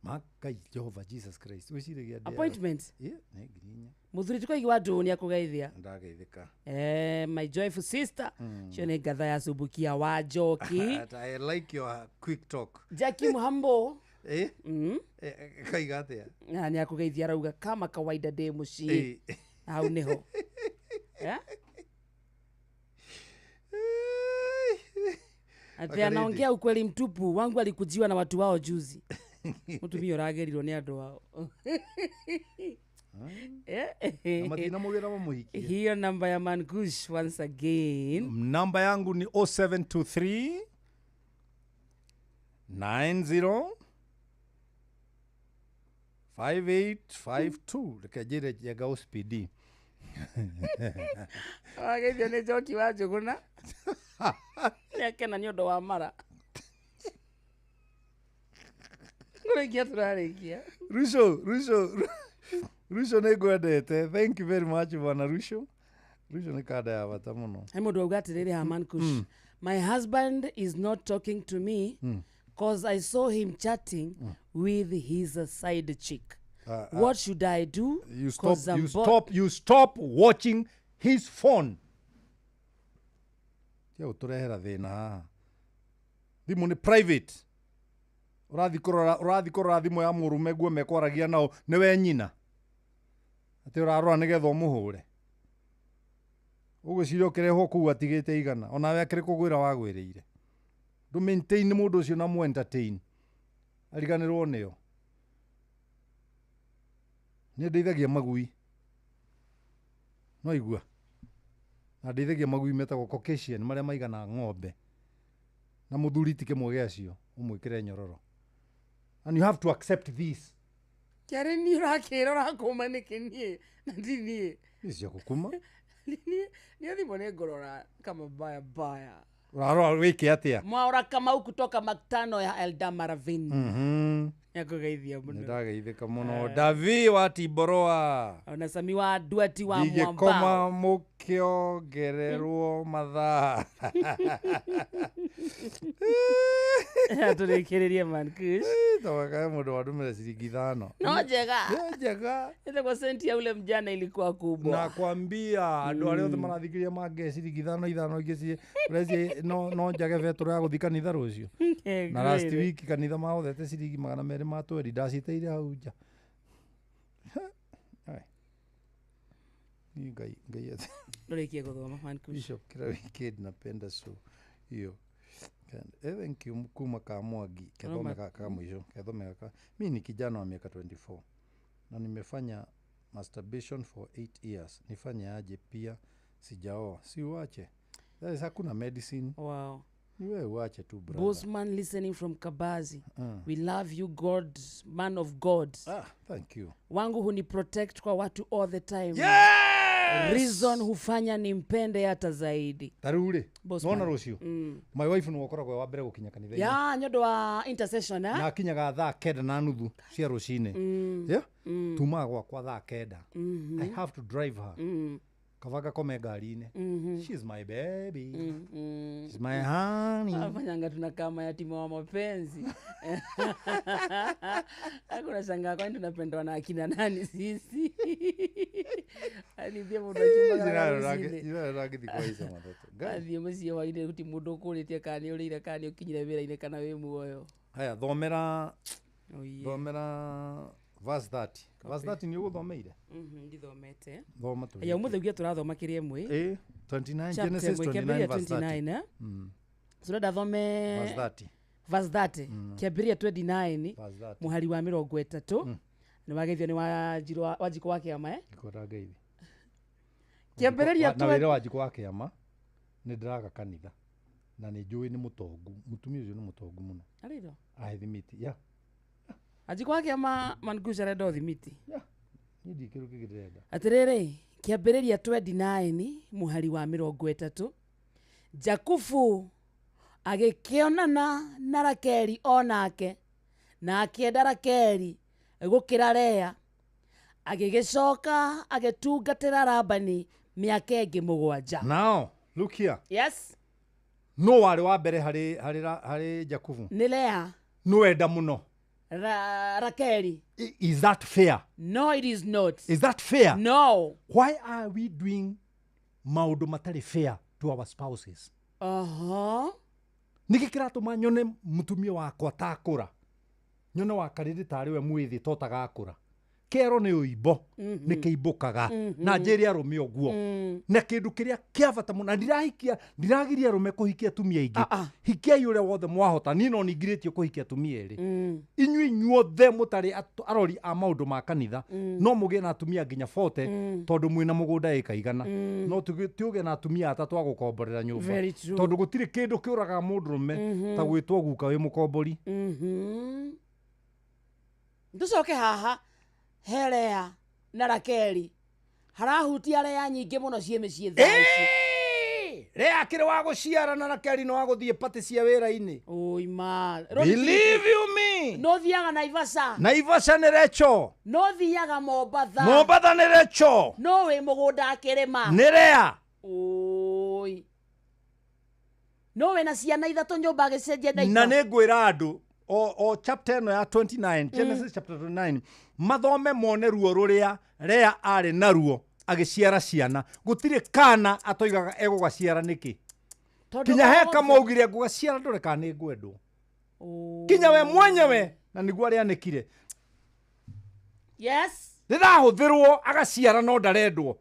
Ma Ngai Jehova Jesus Christ, wĩciragia ndĩaga- Appointment? Ĩ, nĩ 4,000. Mũthuri tũkoigi wa ndũũ nĩ akũgeithia. Ndageithĩka. My joyful sister. Cio nĩ ngatha ya Subukia wa Njoki. I like your quick talk. Jackie Muhambo. Eh? Eh, kaiga atĩa? Na nĩ akũgeithia, arauga kama kawaida ndĩ mũciĩ. Hau nĩho. Eh? Ati Wakarĩndĩ. anaongea ukweli mtupu. Wangu alikujiwa na watu wao juzi. Mũtumia ũragerirwo nĩ andũ ao. Na matinamũgĩra mamũhikie. Hiyo namba ya Mangush once again. Namba yangu ni 0723 90 5852. Reke njĩre Njenga OCPD. Wageithio nĩ Njoki wa Njũgũna. Nĩakena nĩ ũndũ wa mara. Kũrĩkia tũrarĩkia. Rusho, Rusho, Rusho, nĩ ngwendete. Thank you very much, bwana Rusho. Rusho nĩ kanda ya bata mũno. He mũndũ auga atĩrĩrĩ ha Mankush. "My husband is not talking to me 'cause I saw him chatting with his side chick. What should I do? You stop, 'Cause I'm you stop, you stop watching his phone. Tia gũtũrehera thĩna haha. Thimũ nĩ private. Ũrathiĩ kũrora thimũ ya mũrũme guo mekwaragia nao nĩwe nyina. Atĩ ũrarora nĩgetha ũmũhũre. Ũgwĩciria ũkĩrehwo kũu atigĩte igana onawe akĩrĩ kũgwĩra wagwĩrĩire. Ndũ maintain mũndũ ũcio na mũ entertain. Ariganĩrwo nĩo. Nĩ ndeithagia magui. No igua. Na ndeithagia magui metagwo Caucasian marĩa maigana ng'ombe. Na mũthuri ti kĩmwe gĩacio ũmwĩkĩre nyororo. And you have to accept this. Kĩarĩ niĩ ũrakĩra ũrakũma nĩkĩ niĩ na ti niĩ. Ici cia gũkuma. Niĩ thimũ nĩ ngũrora kama baya baya. Ũrarora wĩke atĩa? Mwaura Kamau kutoka Maktano ya Eldama Ravine. Nĩakũgeithia Nĩ mũno. ndageithĩka mũno. Davi wa Timboroa. Ona Sami wa Duati wa Ndigĩkoma Mwambao. mũkĩ. Kĩongererwo mathaa. Tũrĩkĩrĩrie man Kush. Tawakae mũndũ wandũmĩra ciringi 5. No njega. No njega. Ĩtagwo senti ya ule mjana ilikuwa kubwa. Nakwambia andũ arĩa othe marathikĩrĩria mange ciringi 5 5 ingĩ ci no njage betũrũ ya gũthiĩ kanitha rũciũ. Na last week kanitha mahothete ciringi 220 ma 20 ndaciteire hau nja. Ni ngai ngai. Ndũrĩkie gũthoma man Kush. Bishop kila weekend napenda so hiyo. Thank you kuma ka Mwangi kethome ka mwisho kethome ka. Mimi ni kijana wa miaka 24 na nimefanya masturbation for 8 years. Nifanye aje? Pia sijaoa. Si uache. There is hakuna medicine. Wow. Ni wewe uache tu brother. Bossman listening from Kabazi. We love you God, man of God. Ah, thank you. Wangu huni protect kwa watu all the time. Yes! Reason hufanya nimpende hata zaidi. Tarure. Nona rũciũ. My wife nĩ wakoragwo wa mbere gũkinya kanitha. Ya, nĩ ũndũ wa intercession eh? Na akinyaga thaa 9:30 cia rũcinĩ. Yeah? Tumaga gwakwa thaa 9. I have to drive her. Kavaga kome ngari-inĩ. She's my baby. She's my honey. Afanyanga tunakaa mayatima wa mapenzi. Hakuna shangaa kwani tunapendwa na akina nani sisi. Alithia mũndũ akiumagara rũcinĩ. Athiĩ mũciĩ hwainĩ gũtirĩ mũndũ ũkũrĩtie kana nĩ ũrĩire kana nĩ ũkinyire wĩra-inĩ kana wĩ muoyo. Haya, thomera verse 30. Verse 30 nĩ ũgũthomeire? Ndithomete. Thoma tu. Ya ũmũthĩ uge tũrathoma kĩrĩa ĩmwe. 29 Genesis 29 verse 30. So ndathome verse 30. Verse 30. Kĩambĩrĩria 29 mũhari wa 30. Nĩ wageithio nĩ Wanjikũ wa Kĩama eh? Ngora ngeithi. Kĩambĩrĩria na wĩra Wanjikũ wa Kĩama nĩ ndĩraga kanitha na nĩ njũĩ nĩ mũtongu. Mũtumia ũcio nĩ mũtongu mũno. Arĩro? Ahe thimiti. Yeah. Wanjikũ wa Kĩama man Kush arenda ũthimiti. Yeah. Niĩ ndirĩ kĩndũ kĩngĩ ndĩrenda. Atĩrĩrĩ, kĩambĩrĩria 29 mũhari wa 30. Jakubu agĩkĩonana na Rakeli onake na akĩenda Rakeli gũkĩra Lea. Agĩgĩcoka agĩtungatĩra Labani mĩaka ĩngĩ 7. Now, look here. Yes. No warĩ wa mbere harĩ Jakubu. Nĩ Lea. No enda mũno. Rakeli. Is that fair? No, it is not. Is that fair? No. Why are we doing maũndũ matarĩ fair to our spouses? Nĩkĩ kĩratũma nyone mũtumia wakwa takũra? Nyone wa karĩrĩ tarĩ we mwĩthĩ to tagakũra. Kero nĩ ũimbo, nĩ kĩimbũkaga. Na njĩre arũme ũguo. Na kĩndũ kĩrĩa kĩa bata mũno, na ndirahikia, ndiragiria arũme kũhikia atumia aingĩ. Hikiai ũrĩa wothe mwahota. Niĩ no ningirĩtio kũhikia atumia erĩ. Inyuĩ inyuothe mũtarĩ arori a maũndũ ma kanitha, no mũgĩe na atumia nginya 40, tondũ mwĩna mũgũnda ĩka igana. No tiũgĩe na atumia atatũ a gũkomborera nyũmba. Tondũ gũtirĩ kĩndũ kĩũragaga mũndũrũme ta gwĩtwo guka wĩ mũkombori. Tũcoke haha he Lea na Rakeli. Harahutia Lea nyingĩ mũno ciĩ mĩciĩ thaa ici. Lea akĩrĩ wa gũciara na Rakeli nĩ wa gũthiĩ patĩ cia wĩra-inĩ. Oi ma. Believe you me. No thiaga Naivasha. Naivasha nĩ Recho. No thiaga Mombatha. Mombatha nĩ Recho. No wĩ mũgũnda akĩrĩma. Nĩ Lea. Oi. No wĩna ciana 3 nyũmba agĩcenjia diaper. Na nĩ ngwĩra andũ o chapter ĩno ya 29, Genesis chapter 29, mathome mone ruo rũrĩa Lea arĩ naruo agĩciara ciana. Gũtirĩ kana atoigaga egũgaciara nĩkĩ. Kinya he kamaugire ngũgaciara ndore kana nĩ ngwendwo. Kinya we mwenyewe na nĩguo arĩanĩkire. Yes. Rĩrahũthĩrwo agaciara no ndarendwo.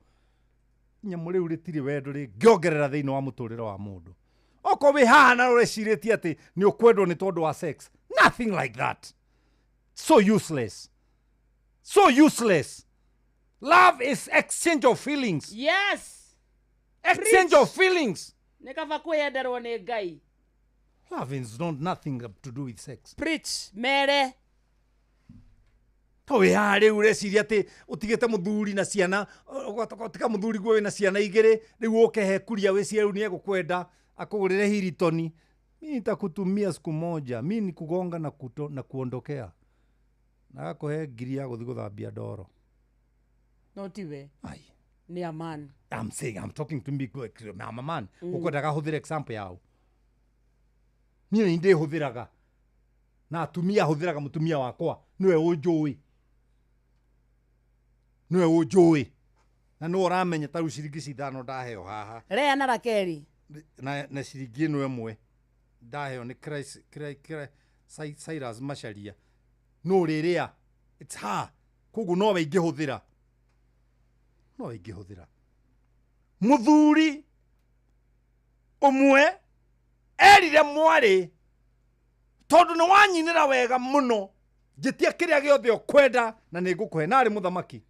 Nyamũ rĩu rĩtirĩ wendo rĩngĩongerera thĩinĩ wa mũtũrĩre wa mũndũ. Okorwo wĩ haha na ũrecirĩtie atĩ nĩ ũkwendwo nĩ tondũ wa sex. Nothing like that. So useless. So useless. Love is exchange of feelings. Yes. Exchange of feelings. Nĩ kaba kwĩyenderwo nĩ Ngai. Love is not nothing to do with sex. Preach. Mere. To wĩ haha rĩu ũreciria atĩ ũtigĩte mũthuri na ciana, ũgatiga mũthuri guo wĩna ciana 2, rĩu ũke he kuria wĩcirie rĩu nĩ egũkwenda akũgũrĩre Hilton. Mimi nitakutumia siku moja. Mimi ni kugonga na kuto, na kuondokea. Na agakuhe ngiri ya gũthiĩ gũthambia ndoro. No tiwe. Ai. Nĩ a man. I'm saying, I'm talking to me, I'm a man. Ũkwendaga hũthĩre example yao. Niĩ nĩ ndĩhũthĩraga. Na atumia hũthĩraga mũtumia wakwa. Nĩwe ũnjũĩ. Nĩwe ũnjũĩ. Na nĩwe ũramenya ta rĩu ciringi 5 ndaheo haha. Lea na Rakeli. Na ciringi ĩno ĩmwe ndaheo nĩ Cyrus Macharia. No rĩrĩa it's her. Koguo nowe ingĩhũthĩra. Nowe ingĩhũthĩra. Mũthuri ũmwe erire mwarĩ tondũ nĩ wanyinĩra wega mũno njĩtia kĩrĩa gĩothe ũkwenda na nĩngũkũhe. Na arĩ mũthamaki.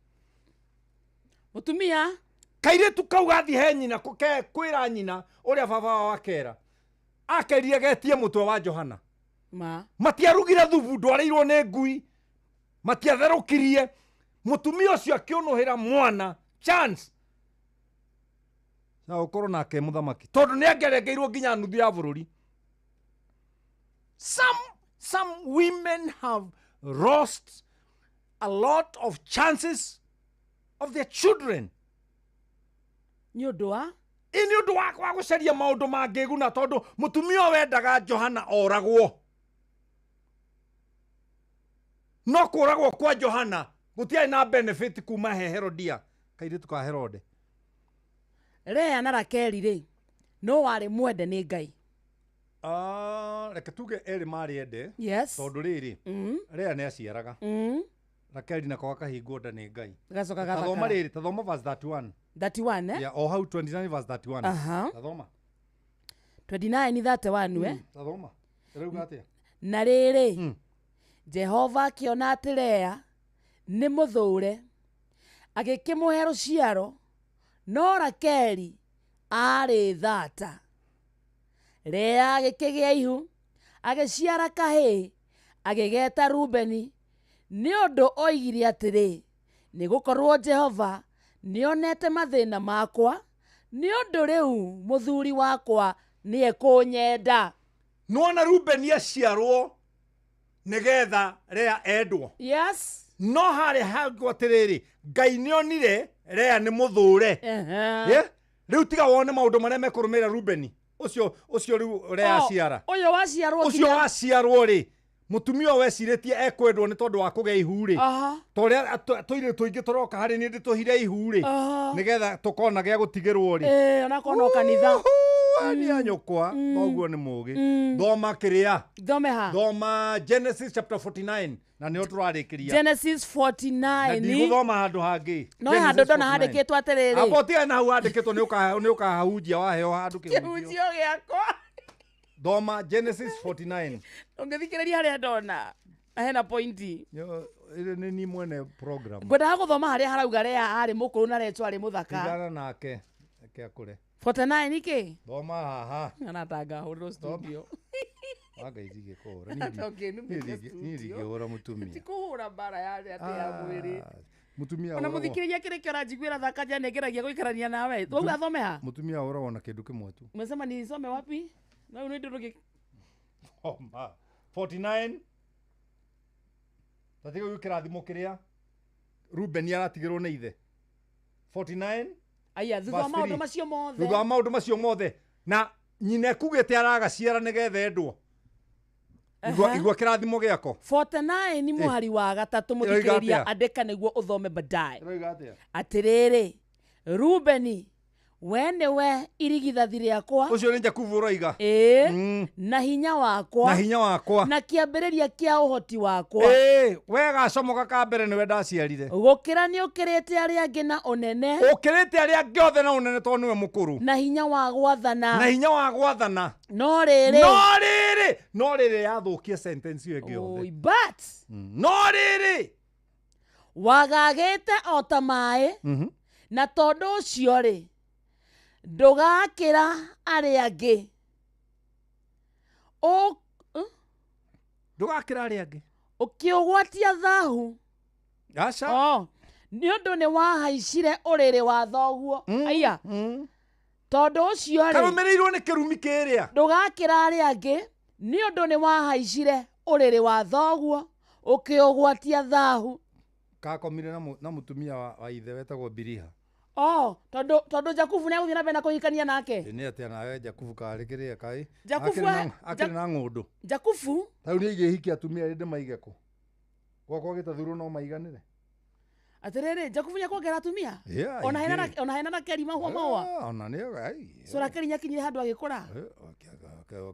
Mũtumia kairĩtu kau gathiĩ he nyina kwĩra nyina ũrĩa baba wao akera. Akerire getie mũtwe wa Johana. Ma matiarugire thubu ndwarĩirwo nĩ ngui. Matiatherũkirie. Mũtumia ũcio akĩũnũhĩra mwana chance na ũkorwo nake mũthamaki tondũ nĩ angĩarengeirwo nginya nuthu ya bũrũri. Some women have lost a lot of chances of their children. Nĩ ũndũ wa? Nĩ ũndũ wa gũcaria maũndũ mangĩguna tondũ mũtumia wendaga Johana oragwo. No kũragwo kwa Johana gũtiarĩ na benefit kuma he Herodia kairĩtu ka Herode. Lea na Rakeli rĩ no warĩ mwende nĩ Ngai. Reke tuge erĩ marĩ ende. Yes. Tondũ rĩrĩ Lea nĩ aciaraga. Rakeli nako gakahingwo nda nĩ Ngai. Gacoka gathakara. Tathoma rĩrĩ, tathoma verse 31. 31 eh? Yeah, o hau 29 verse 31. Aha. Tathoma. 29 31 we. Tathoma. Ĩrauga atĩa? Na rĩrĩ Jehova akĩona atĩ Lea nĩ mũthũre agĩkĩmũhe rũciaro no Rakeli aarĩ thata. Lea agĩkĩgĩa ihu agĩciara kahĩĩ agĩgeta Rubeni nĩ ũndũ oigire atĩrĩ nĩgũkorwo Jehova nĩonete mathĩna makwa nĩ ũndũ rĩu mũthuri wakwa nĩekũnyenda. Nĩwona Rubeni aciarwo nĩgetha Lea endwo. Yes. No harĩ hangũ atĩrĩrĩ Ngai nĩonire Lea nĩ mũthũre. Yeah? Rĩu tiga wone maũndũ marĩa mekũrũmĩrĩra Rubeni ũcio rĩu Lea aciara. Ũyũ waciarwo ũcio waciarwo rĩ mũtumia wecirĩtie ekwendwo nĩ tondũ wa kũgĩa ihu rĩ. Ta ũrĩa tũirĩtu tũingĩ tũroka harĩ niĩ ndĩtũhire ihu rĩ nĩgetha tũkona gĩa gũtigĩrwo rĩ. Onakorwo no kanitha. Nĩ anyũkwa thoguo nĩ mũgĩ. Thoma kĩrĩa. Thome ha. Thoma Genesis chapter 49 na nĩho tũrarĩkĩria. Genesis 49. Na ndigũthoma handũ hangĩ. No handũ ndona handĩkĩtwo atĩrĩrĩ. Amba ũtigane na hau handĩkĩtwo nĩ ũkahahunjia waheo handũ kĩhunjio. Kĩhunjio gĩakwa. Thoma Genesis 49. Ũngĩthikĩrĩria harĩa ndona hena pointi. Nĩ ni mwene program. Ngwendaga gũthoma harĩa harauga Lea arĩ mũkũrũ na Rachel arĩ mũthaka. Tigana nake reke akũre. 49 kĩ? Thoma haha. Ona tangahũrĩrwo studio. Anga ithige kũhũra. Niĩ ndingĩhũra mũtumia. Ti kũhũra mbara ya atĩ ya mwĩrĩ. Mũtumia ona mũthikĩrĩria kĩrĩ kĩo ũranjiguĩra thaka nja nĩngeragia gũikarania nawe. Twauga thome ha? Mũtumia ahũragwo na kĩndũ kĩmwe tu. Umesema nisome wapi? Na unaenda ndoge. Thoma. 49. Tatiga gũ kĩrathimo kĩrĩa Rubeni aratigĩrwo nĩ ithe. 49. Aya thutha wa maũndũ macio mothe. Thutha wa maũndũ macio mothe na nyina ekugĩte aragaciara nĩgetha endwo. Igua kĩrathimo gĩako. 49 nĩ mũhari wa gatatũ mũthikĩrĩria andĩka nĩguo ũthome baadaye. Ĩroiga atĩa? Atĩrĩrĩ Rubeni we nĩwe irigithathi rĩakwa. Ũcio nĩ Jakubu ũroiga. Ĩĩ. Na hinya wakwa. Na hinya wakwa. Na kĩambĩrĩria kĩa ũhoti wakwa. Ĩĩ, we gacomoka ka mbere nĩwe ndaciarire. Gũkĩra nĩ ũkĩrĩte arĩa angĩ na ũnene. Ũkĩrĩte arĩa angĩ othe na ũnene tondũ nĩwe mũkũrũ. Na hinya wa gwathana. Na hinya wa gwathana. No rĩrĩ. No rĩrĩ. No rĩrĩ yathũkia sentence ĩyo ĩngĩ yothe. But. No rĩrĩ. Wagagĩte o ta maĩ. Na tondũ ũcio rĩ ndũgakĩra arĩa angĩ. Ndũgakĩra arĩa angĩ. Ũkĩũgwatia thahu. Aca. Nĩ ũndũ nĩ wahaicire ũrĩrĩ wa thoguo. Aya. Tondũ ũcio rĩ karũmĩrĩirwo nĩ kĩrumi kĩrĩa. Ndũgakĩra arĩa angĩ nĩ ũndũ nĩ wahaicire ũrĩrĩ wa thoguo ũkĩũgwatia thahu. Kakomire na mũtumia wa ithe wetagwo Biriha. Oh, tondu Jakubu ni aguthii na mbere na kuhikania nake. Ni atia nawe Jakubu karĩ kĩrĩa kaĩ Jakubu akĩrĩ na ng'ũndũ. Jakubu rĩu nĩ ingĩhikia atumia rĩ ndĩmaige kũ? Gwakwa gĩtathurwo no maiganĩre. Atiriri, Jakubu ni akwongera atumia? Ona hena Rakeli mahua mahua. Ona nĩ ai. So Rakeli nyakinyire handu agĩkũra.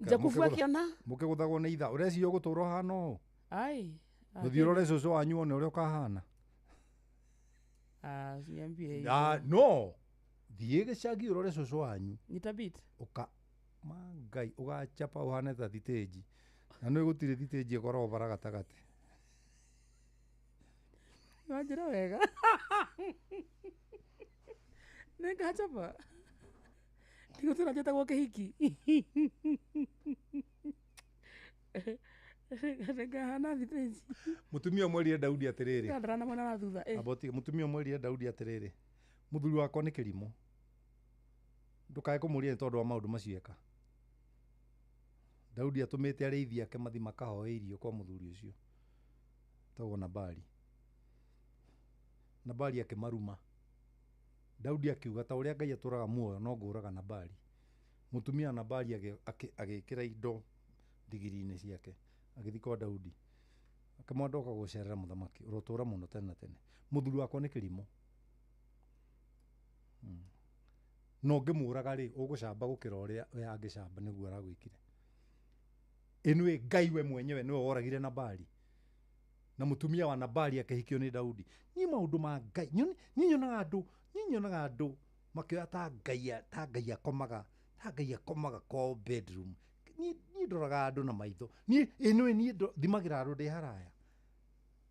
Jakubu akiona mũkĩgũthagwo nĩ itha ũreciria ũgũtũra ũhana ũũ. Ai. Gũthiĩ ũrore cũcũ wanyu wone ũrĩa ũkahana. Ah, niambie hiyo. Ah, no. Thiĩ gĩcagi ũrore cũcũ wanyu. Nitabit. Ũka ma Ngai ũgachapa ũhane ta thitĩnji. Na nĩ gũtirĩ thitĩnji ĩkoragwo bara gatagatĩ. Wanjĩra wega. Nĩngachapa. Ndigũtũra njĩtagwo kĩhiki. Ngahana thitĩnji. Mũtumia ũmwe erire Daudi atĩrĩrĩ. Ndarana mwena wa thutha. Aboti mũtumia ũmwe erire Daudi atĩrĩrĩ. Mũthuri wakwa nĩ kĩrimũ. Ndũkae kũmũria nĩ tondũ wa maũndũ macio eka. Daudi atũmĩte arĩithi ake mathiĩ makahoe irio kwa mũthuri ũcio. Etagwo Nabali. Nabali akĩmaruma. Daudi akiuga ta ũrĩa Ngai atũraga muoyo no ngũraga Nabali. Mũtumia wa Nabali agĩkĩra indo ndigiri-inĩ ciake agĩthiĩ kwa Daudi. Akĩmwenda oka gũcerera mũthamaki ũrotũra mũno tene na tene. Mũthuri wakwa nĩ kĩrimũ. No ngĩmũraga rĩ ũgũcamba gũkĩra ũrĩa we angĩcamba nĩguo aragwĩkire. Ĩnũĩ Ngai we mwenyewe nĩwe woragire Nabali. Na mũtumia wa Nabali akĩhikio nĩ Daudi. Niĩ maũndũ ma Ngai niĩ nyonaga andũ makĩoya ta Ngai akomaga kwao bedroom. Niĩ ndoraga andũ na maitho. Niĩ ĩnũĩ niĩ thimagĩra andũ ndĩ haraya.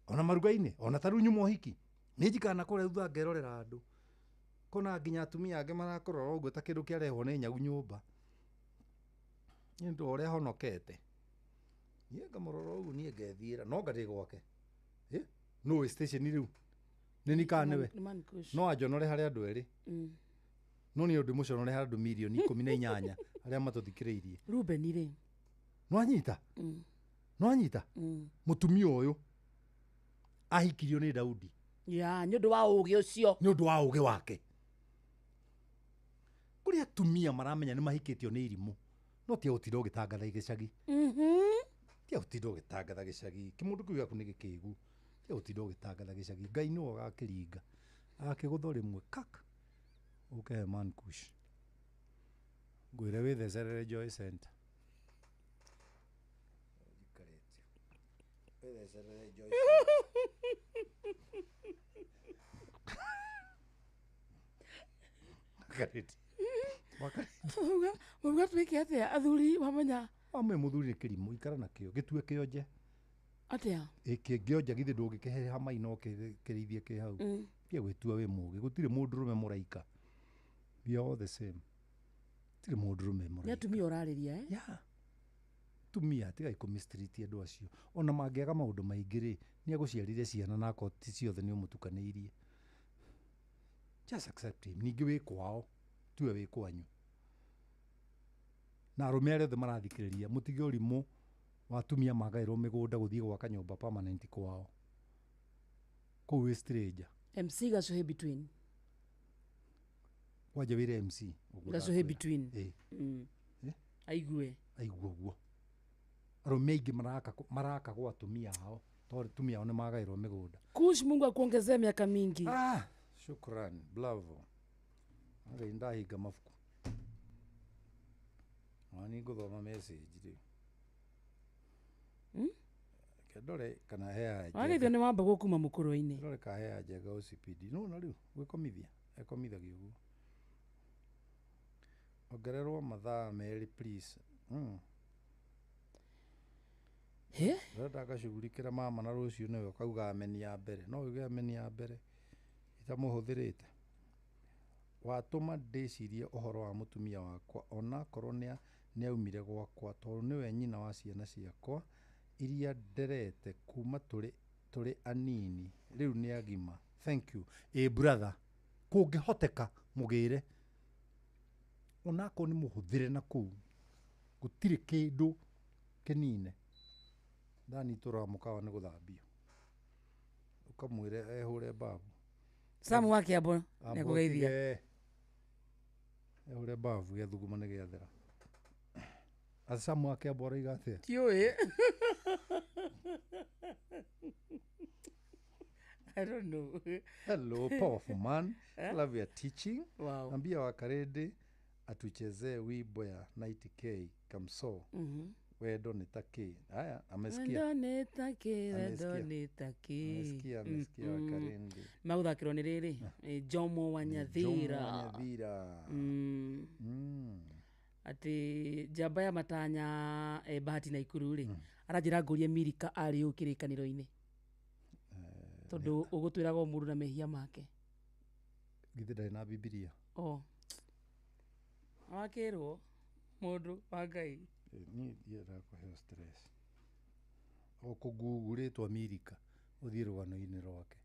Ona maruga-inĩ ona ta rĩu nyuma ũhiki. Nĩ njikaraga na kũrĩa thutha ngerorera andũ. Kona nginya atumia angĩ marakũrora ũguo ta kĩndũ kĩarehwo nĩ nyau nyũmba. Niĩ ndũ ũrĩa honokete. Niĩ ngamũrora ũguo niĩ ngethiĩra no ngathiĩ gwake. No wĩ station rĩu. Nĩ niĩ kana nĩwe. No anjonore harĩ andũ erĩ. No niĩ ndĩmũconore harĩ andũ mirioni 18 arĩa matũthikĩrĩirie. Ruben rĩ. Nĩwanyita? Nĩwanyita? Mũtumia ũyũ ahikirio nĩ Daudi. Ya, nĩ ũndũ wa ũũgĩ ũcio. Nĩ ũndũ wa ũũgĩ wake. Kũrĩ atumia maramenya nĩ mahikĩtio nĩ irimũ. No ti gũtinda ũgĩtangatha gĩcagi. Ti gũtinda ũgĩtangatha gĩcagi. Kĩmũndũ kĩu gĩaku nĩ gĩkĩgu. Ti gũtinda ũgĩtangatha gĩcagi. Ngai nĩwe ũgakĩringa. Agakĩgũtha rĩmwe kak. Ũke man kush. Ngwĩre wĩthecerere Joy Center. Wĩthecerere Joy Center. Karĩti. Mauga twĩke atĩa athuri wamenya. Wamwe mũthuri nĩ kĩrimũ ikara nakĩo gĩtue kĩonje. Atĩa? Kĩngĩonja githĩ ndũngĩkĩheha mai no kĩrĩithie kĩ hau. Tiga gwĩtua wĩ mũũgĩ gũtirĩ mũndũrũme mũraika. We are all the same. Gũtirĩ mũndũrũme mũraika. Nĩ atumia ũrarĩria eh? Yeah. Atumia tigai kũmistreat andũ acio. Ona mangĩaga maũndũ maingĩ rĩ nĩ agũciarire ciana na akorwo ti ciothe nĩ ũmũtukanĩirie. Just accept him. Ningĩ wĩ kwao tiwe wĩ kwanyu. Na arũme arĩa othe marathikĩrĩria mũtige ũrimũ wa atumia magaĩrwo mĩgũnda gũthiĩ gwaka nyũmba permanent kwao. Kũu wĩ stranger. MC Gacuhĩ between. Kwanja wĩre MC. Gacuhĩ between. Aigue. Aigue ũguo. Arũme aingĩ maraka gwa atumia ao tondũ atumia ao nĩ magaĩrwo mĩgũnda. Kush, Mungu akuongezee miaka mingi. Ah, shukran, bravo. Ngai ndahinga mabuku. Nĩ ngũthoma message rĩu. Ndore kana hea njega. Wagithio nĩ wamba gũkuma mũkũrũ-inĩ. Ndore kana hea njega OCPD. No na rĩu gwĩkomithia ekomithagio ũguo. Ongererwo mathaa merĩ please. He? Ndĩrenda ngacugurikĩra mama na rũciũ nĩwe ũkauga ameni ya mbere. No uge ameni ya mbere itamũhũthĩrĩte. Watũma ndĩcirie ũhoro wa mũtumia wakwa onakorwo nĩaumire gwakwa tondũ nĩwe nyina wa ciana ciakwa iria nderete kuma tũrĩ anini rĩu nĩ agima. Thank you. Ĩ brother, kũngĩhoteka mũgĩre onakorwo nĩ mũhũthĩre na kũu gũtirĩ kĩndũ kĩnine. Thani itũraga mũkawa nĩ gũthambio. Ũkamwĩre ehũre babu. Samu wa Kiambu Amba nĩakũgeithia. ũtige ũrĩa mbavu gĩathuguma nĩ gĩathera. Atĩ Samu wa Kiambu aroiga atĩa? Tiũĩ. I don't know. Hello, powerful man. Eh? Love your teaching. Wow. Ambia Wakarede atuchezee wimbo ya 90K Kamso. Wendo nĩ ta kĩ. Haya, amesikia. Wendo nĩ ta kĩ, wendo Amesikia. nĩ ta kĩ. Amesikia, amesikia Wakarende. Magũthakĩrwo nĩ rĩrĩ Jomo wa Nyathira. Jomo wa Nyathira. Atĩ njamba ya matanya Bahati na Ikuru rĩ, aranjĩra ngũrie Milika arĩ ũ kĩrĩkanĩro-inĩ, tondũ ũgũtwĩraga o mũndũ na mehia make. Githĩ ndarĩ na Bibilia? O wakĩrwo mũndũ wa Ngai. Niĩ ndiendaga kũheo stress. O kũngungu rĩtwa Milika ũthiĩ rũgano-inĩ rwake.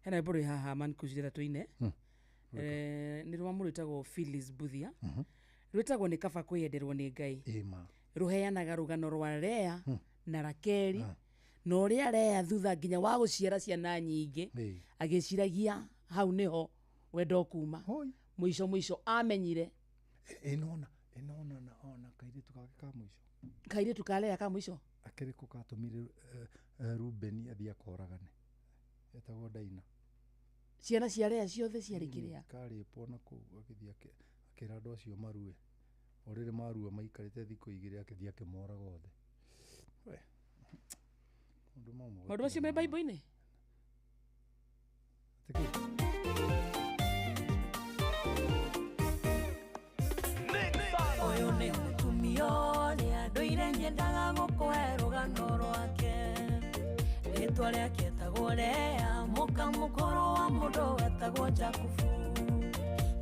Hena rwĩmbo rwĩ haha mankucirĩra tũine. Nĩ rwa mũndũ wĩtagwo Phyllis Buthia. Rwĩtagwo nĩ kaba kwĩyenderwo nĩ Ngai. Ĩma. Rũheanaga rũgano rwa Lea na Rakeli na ũrĩa Lea thutha nginya wa gũciara ciana nyingĩ agĩciragia hau nĩho wendo ũkuma, mũico mũico amenyire Ĩnona ĩnona na ona kairĩtu gake ka mũico. Kairĩtu ka Lea ka mũico. Akĩrĩ kũ katũmire Rubeni athiĩ akoragane. Etagwo Daina. Ciana cia Lea ciothe ciarĩ kĩrĩa Karĩpwo na kũu agĩthiĩ akĩra andũ acio marue. O rĩrĩ marua maikarĩte thikũ igĩrĩ akĩthiĩ akĩmoraga othe. We. Maũndũ mau maũndũ macio me Bible-inĩ. Ũyũ nĩ mũtumia ũrĩa ndũire nyendaga gũkũhe rũgano rwake. Rĩtwa rĩake etagwo Lea, mũka mũkũrũ wa mũndũ wetagwo Jakubu.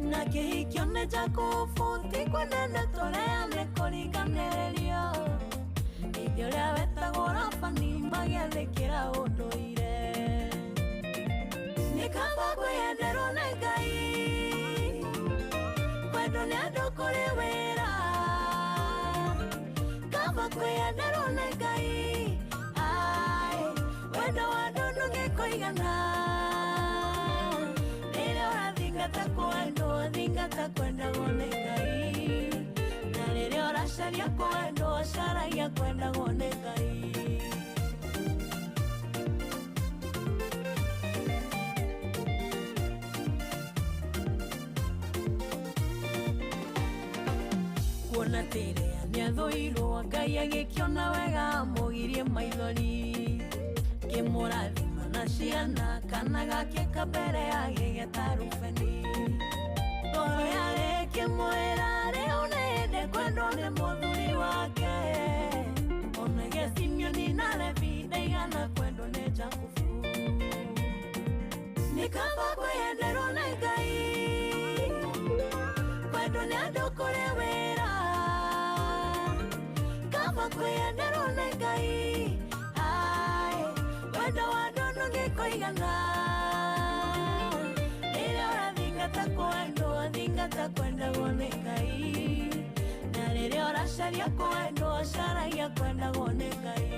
Na kĩhikio nĩ Jakubu, ti kwendete Lea nĩ kũriganĩrĩrio. Ithe ũrĩa wetagwo Labani magĩathĩkĩra ũndũire. Nĩ kaba kwĩyenderwo nĩ Ngai, kwendwo nĩ andũ kũrĩ wĩra. Kaba kwĩyenderwo nĩ Ngai, ai, wendo wa andũ ndũngĩkũigana. Rĩrĩa ũrathingata kwendwo, thingata kwendagwo nĩ Ngai. Na rĩrĩa ũracaria kwendwo, caragia kwendagwo nĩ Ngai. Kuona atĩ Lea nĩathũirwo, Ngai agĩkĩona wega amũgirie maithori. Kĩmũrathima na ciana, kana gake ka mbere agĩgeta Rubeni. Ngoro yarĩ ĩkĩmwĩra rĩu nĩ hĩndĩ kwendwo nĩ mũthuri wake. Onage Simeoni na Levi ndaigana kwendwo nĩ Jakubu. Nĩ kaba kwĩyenderwo nĩ Ngai, kwendwo nĩ andũ kũrĩ wĩra. Kaba kwĩyenderwo nĩ Ngai, ai, wendo wa andũ ndũngĩkũigana. Rĩrĩa ũrathingata kwendwo, thingata kwendagwo nĩ Ngai. Na rĩrĩa ũracaria kwendwo, caragia kwendagwo nĩ Ngai.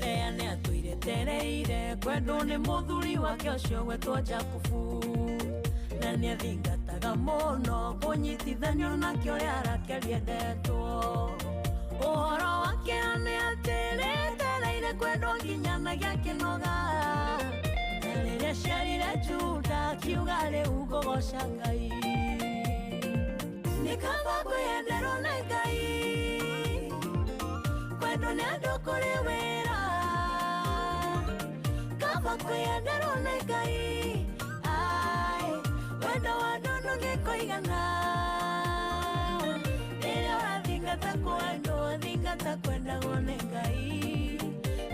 Lea nĩatũire tereire kwendwo nĩ mũthuri wake ũcio gwetwo Jakubu. Na nĩathingataga mũno kũnyitithanio nake ũrĩa Rakeli endetwo. Ũhoro wake nĩ atĩ rĩetereire kwendwo nginya na gĩakĩnoga. Na rĩrĩa aciarire Juda akiuga rĩu ngũgoca Ngai. Nĩ kaba kwĩyenderwo nĩ Ngai, kwendwo nĩ andũ kũrĩ wĩra. Kaba kwĩyenderwo nĩ Ngai, ai, wendo wa andũ ndũngĩkũigana. Rĩrĩa ũrathingata kwendwo, thingata kwendagwo nĩ Ngai.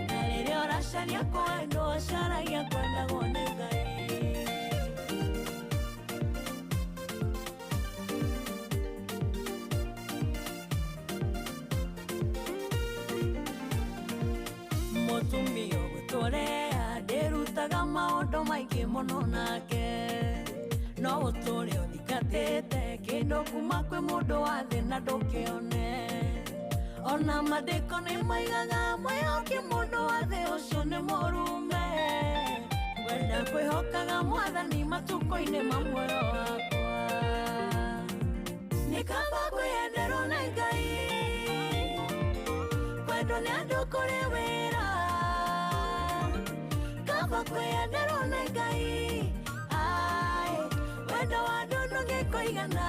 Na rĩrĩa ũracaria kwendwo, caragia kwendagwo nĩ Ngai. Mũtumia ũgũtũrea ndĩrutaga maũndũ maingĩ mũno nake. No ũtũre ũthingatĩte kĩndũ kuma kwĩ mũndũ wa thĩ na ndũkĩone. Ona mandĩko nĩ maigaga mwĩhoki mũndũ wa thĩ ũcio nĩ mũrume. Wenda kwĩhokaga mwathani matukũ-inĩ ma muoyo wakwa. Nĩ kaba kwĩyenderwo nĩ Ngai, kwendwo nĩ andũ kũrĩ wĩra. Kaba kwĩyenderwo nĩ Ngai, ai, wendo wa andũ ndũngĩkũigana.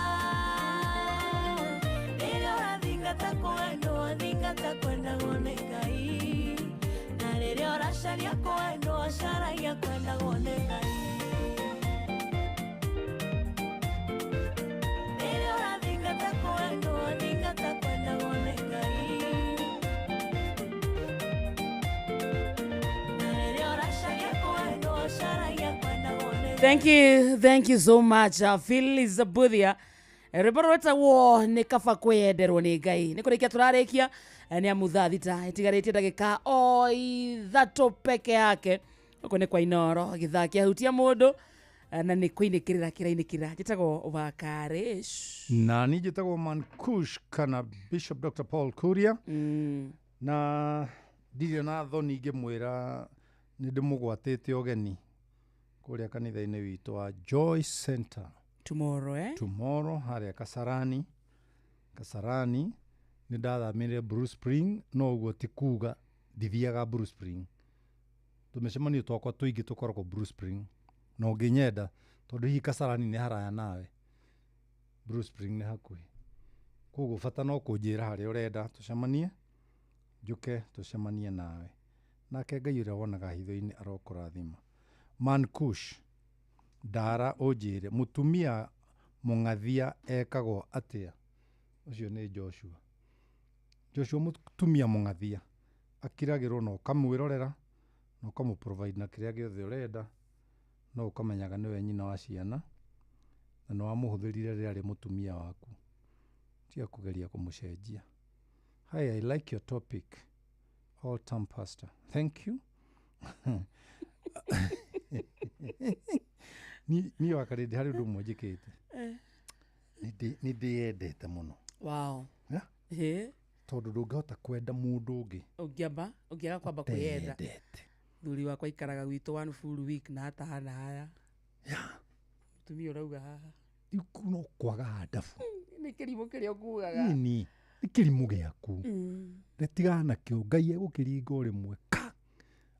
Rĩrĩa ũrathingata kwendwo, thingata kwendagwo nĩ Ngai. Na rĩrĩa ũracaria kwendwo, caragia kwendagwo nĩ Ngai. Rĩrĩa ũrathingata kwendwo, thingata kwendagwo nĩ Ngai. Na rĩrĩa ũracaria kwendwo, caragia kwendagwo nĩ Ngai. Thank you so much, Phyllis Buthia. Rwĩmbo rwetagwo nĩ kaba kwĩyenderwo nĩ Ngai. Nĩ kũrĩkia tũrarĩkia, nĩ amu thaa 6 ĩtigarĩtie ndagĩka o 3 peke yake. Gũkũ nĩ kwa Inooro, gĩthaa kĩahutia mũndũ, na nĩ kũinĩkĩrĩra kĩrainĩkĩrĩra. Njĩtagwo Wakarish. Na niĩ njĩtagwo Mankush kana Bishop Dr. Paul Kuria. Na ndirĩ na thoni ngĩmwĩra nĩ ndĩmũgwatĩte ũgeni kũrĩa kanitha-inĩ witũ wa Joy Center. Tomorrow, eh? Tomorrow harĩa Kasarani. Kasarani nĩ ndathamĩire Blue Spring, no ũguo ti kuga ndithiaga Blue Spring. Tũmĩcemanio twakwa tũingĩ tũkoragwo Blue Spring. Na ũngĩnyenda tondũ hihi Kasarani nĩ haraya nawe, Blue Spring nĩ hakuhĩ. Koguo bata no kũnjĩra harĩa ũrenda tũcemanie, njũke tũcemanie nawe. Nake Ngai ũrĩa wonaga hitho-inĩ arokũrathima. Mankush, ndara ũnjĩre mũtumia mũng'athia ekagwo atĩa? Ũcio nĩ Joshua. Joshua mũtumia mũng'athia akiragĩrwo na ũkamwĩrorera na ũkamũ provide na kĩrĩa gĩothe ũrenda, no ũkamenyaga nĩwe nyina wa ciana na nĩ wamũhũthĩrire rĩrĩa arĩ mũtumia waku. Tiga kũgeria kũmũcenjia. Hi, I like your topic. All term pastor. Thank you. Niĩ wakarĩndĩ harĩ ũndũ ũmwe njĩkĩte. Nĩ ndĩyendete mũno. Wow. Yeah? Tondũ ndũngĩhota kwenda mũndũ ũngĩ. Ũngĩamba, ũngĩaga kwamba kwĩyenda. Ũteyendete. Thuri wakwa aikaraga gwitũ one full week na atahana haya. Mũtumia ũrauga haha. Rĩu no kwaga ndabu. Nĩ kĩrimũ kĩrĩa ũkugaga. Nini, nĩ kĩrimũ gĩaku. Tigana nakĩo, Ngai egũkĩringa o rĩmwe ka.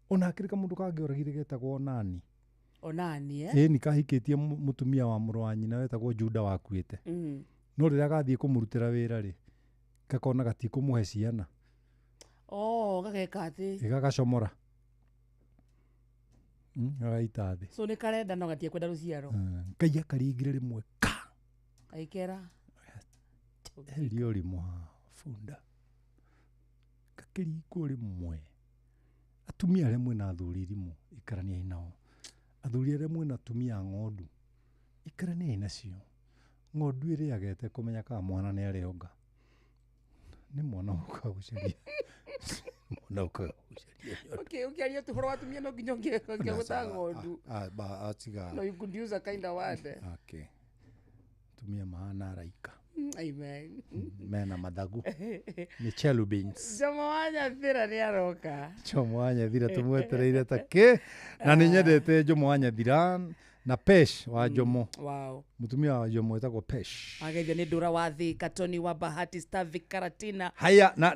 Ona hakĩrĩ kamũndũ kangĩoragire getagwo Onani. Onani, eh? Ĩni kahikĩtie mũtumia wa mũrũ wa nyina wetagwo Juda wakuĩte. No rĩrĩa gathiĩ kũmũrutĩra wĩra rĩ, gakona gatikũmũhe ciana. Oh, gageka atĩ. Gagacomora. Gagaita thĩ. So nĩ karenda no gatikwenda rũciaro. Ngai akaringire rĩmwe ka. Aikera. Heria ũrimũ haha, bunda. Gakĩringwo rĩmwe. Atumia arĩa mwĩna athuri irimũ, ikaraniai nao. Athuri arĩa mwĩna atumia a ng'ondu, ikaraniai nacio. Ng'ondu ĩrĩaga ĩtekũmenya kana mwana nĩ arĩonga. Nĩ mwana ũkaga gũcaria. Mwana ũkaga gũcaria. Okay, ũkĩaria tu ũhoro wa atumia no nginya ũngĩgũta ng'ondu. Atiga. No, you could use a kind of word. Okay. Atumia mahana araika. Amen. Mena mathagu. Nĩ cherubims. Jomo wa Nyathira nĩ aroka. Jomo wa Nyathira tũmwetereire ta kĩ. Na nĩ nyendete Jomo wa Nyathira na Pesh wa Jomo. Wow. Mũtumia wa Jomo wetagwo Pesh. Ageithio nĩ Ndũra wa Thika, Tony wa Bahati, Stavi Karatina. Haya, na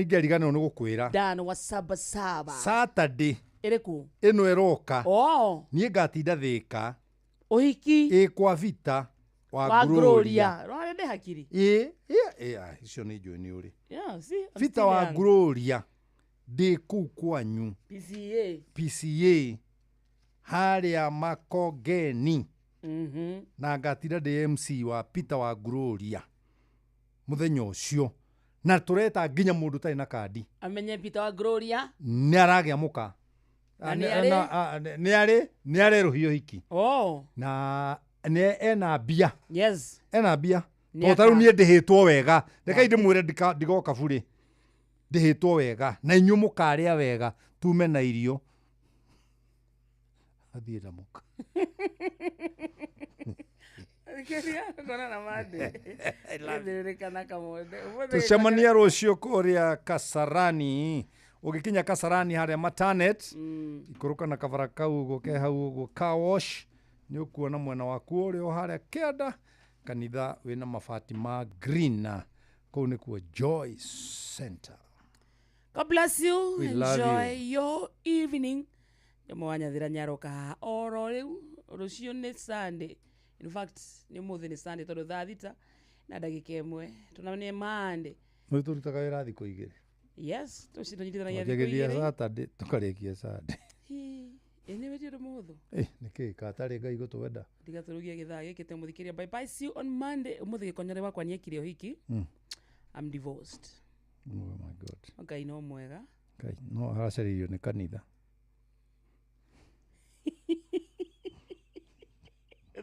ingĩariganĩrwo nĩ gũkwĩra. Dan wa Saba Saba. Saturday. Ĩrĩkũ? Ĩno ĩroka. Oh. Niĩ ngatinda Thika. Ũhiki. Ĩ kwa Vita wa Wa Gloria. Gloria. Rware ndĩ hakiri. Ĩ, icio nĩ njũĩ nĩ ũrĩ. Yeah, see, I'm Vita still wa young. Gloria ndĩ kũu kwanyu. PCA. PCA harĩa Makongeni. Na ngatinda ndĩ MC wa Peter wa Gloria mũthenya ũcio. Na tũreta nginya mũndũ ũtarĩ na kandi. Amenye Peter wa Gloria. Nĩ aragĩa mũka. Na nĩ arĩ? Nĩ arerũhio hiki. Oh. Na nĩ ena mbia. Yes. Ena mbia. Nĩ Tondũ ta rĩu aka- niĩ ndĩhĩtwo wega. Rekai ndĩmwĩre ndigoka burĩ. Ndĩhĩtwo wega na inyuĩ mũkarĩa wega tume na irio. Athiĩ na mũka. Tucemanie rũciũ kũrĩa Kasarani. Ũgĩkinya Kasarani harĩa Matanet, ikũrũka na kabara kau ũguo ke hau ũguo car wash, nĩ ũkuona mwena waku ũrĩa o harĩa kĩanda kanitha wĩna mabati ma green, na kũu nĩkuo Joy Center. God bless you. We love Enjoy you. your evening. Nĩmo wanyathira nyaroka haha oro rĩu rũciũ nĩ Sunday. In fact nĩ ũmũthĩ nĩ Sunday tondũ thaa 6 na ndagĩka 1 tũnanie Monday. Nĩ tũrutaga wĩra thikũ 2. Yes, tũnyitithanagia thikũ Twanjagĩrĩria 2. Saturday tũkarĩkia Sunday. Ĩ nĩ wĩti ũndũ mũhũthũ. Nĩkĩ katarĩ Ngai gũtwenda. Tiga tũrugie gĩthaa gĩkĩ tũmũthikĩria. Bye bye, see you on Monday. Ũmũthĩ gĩkonyore wakwa nĩekire ũhiki. I'm divorced. Oh my God. Ngai no mwega. Ngai no aracarĩirio nĩ kanitha.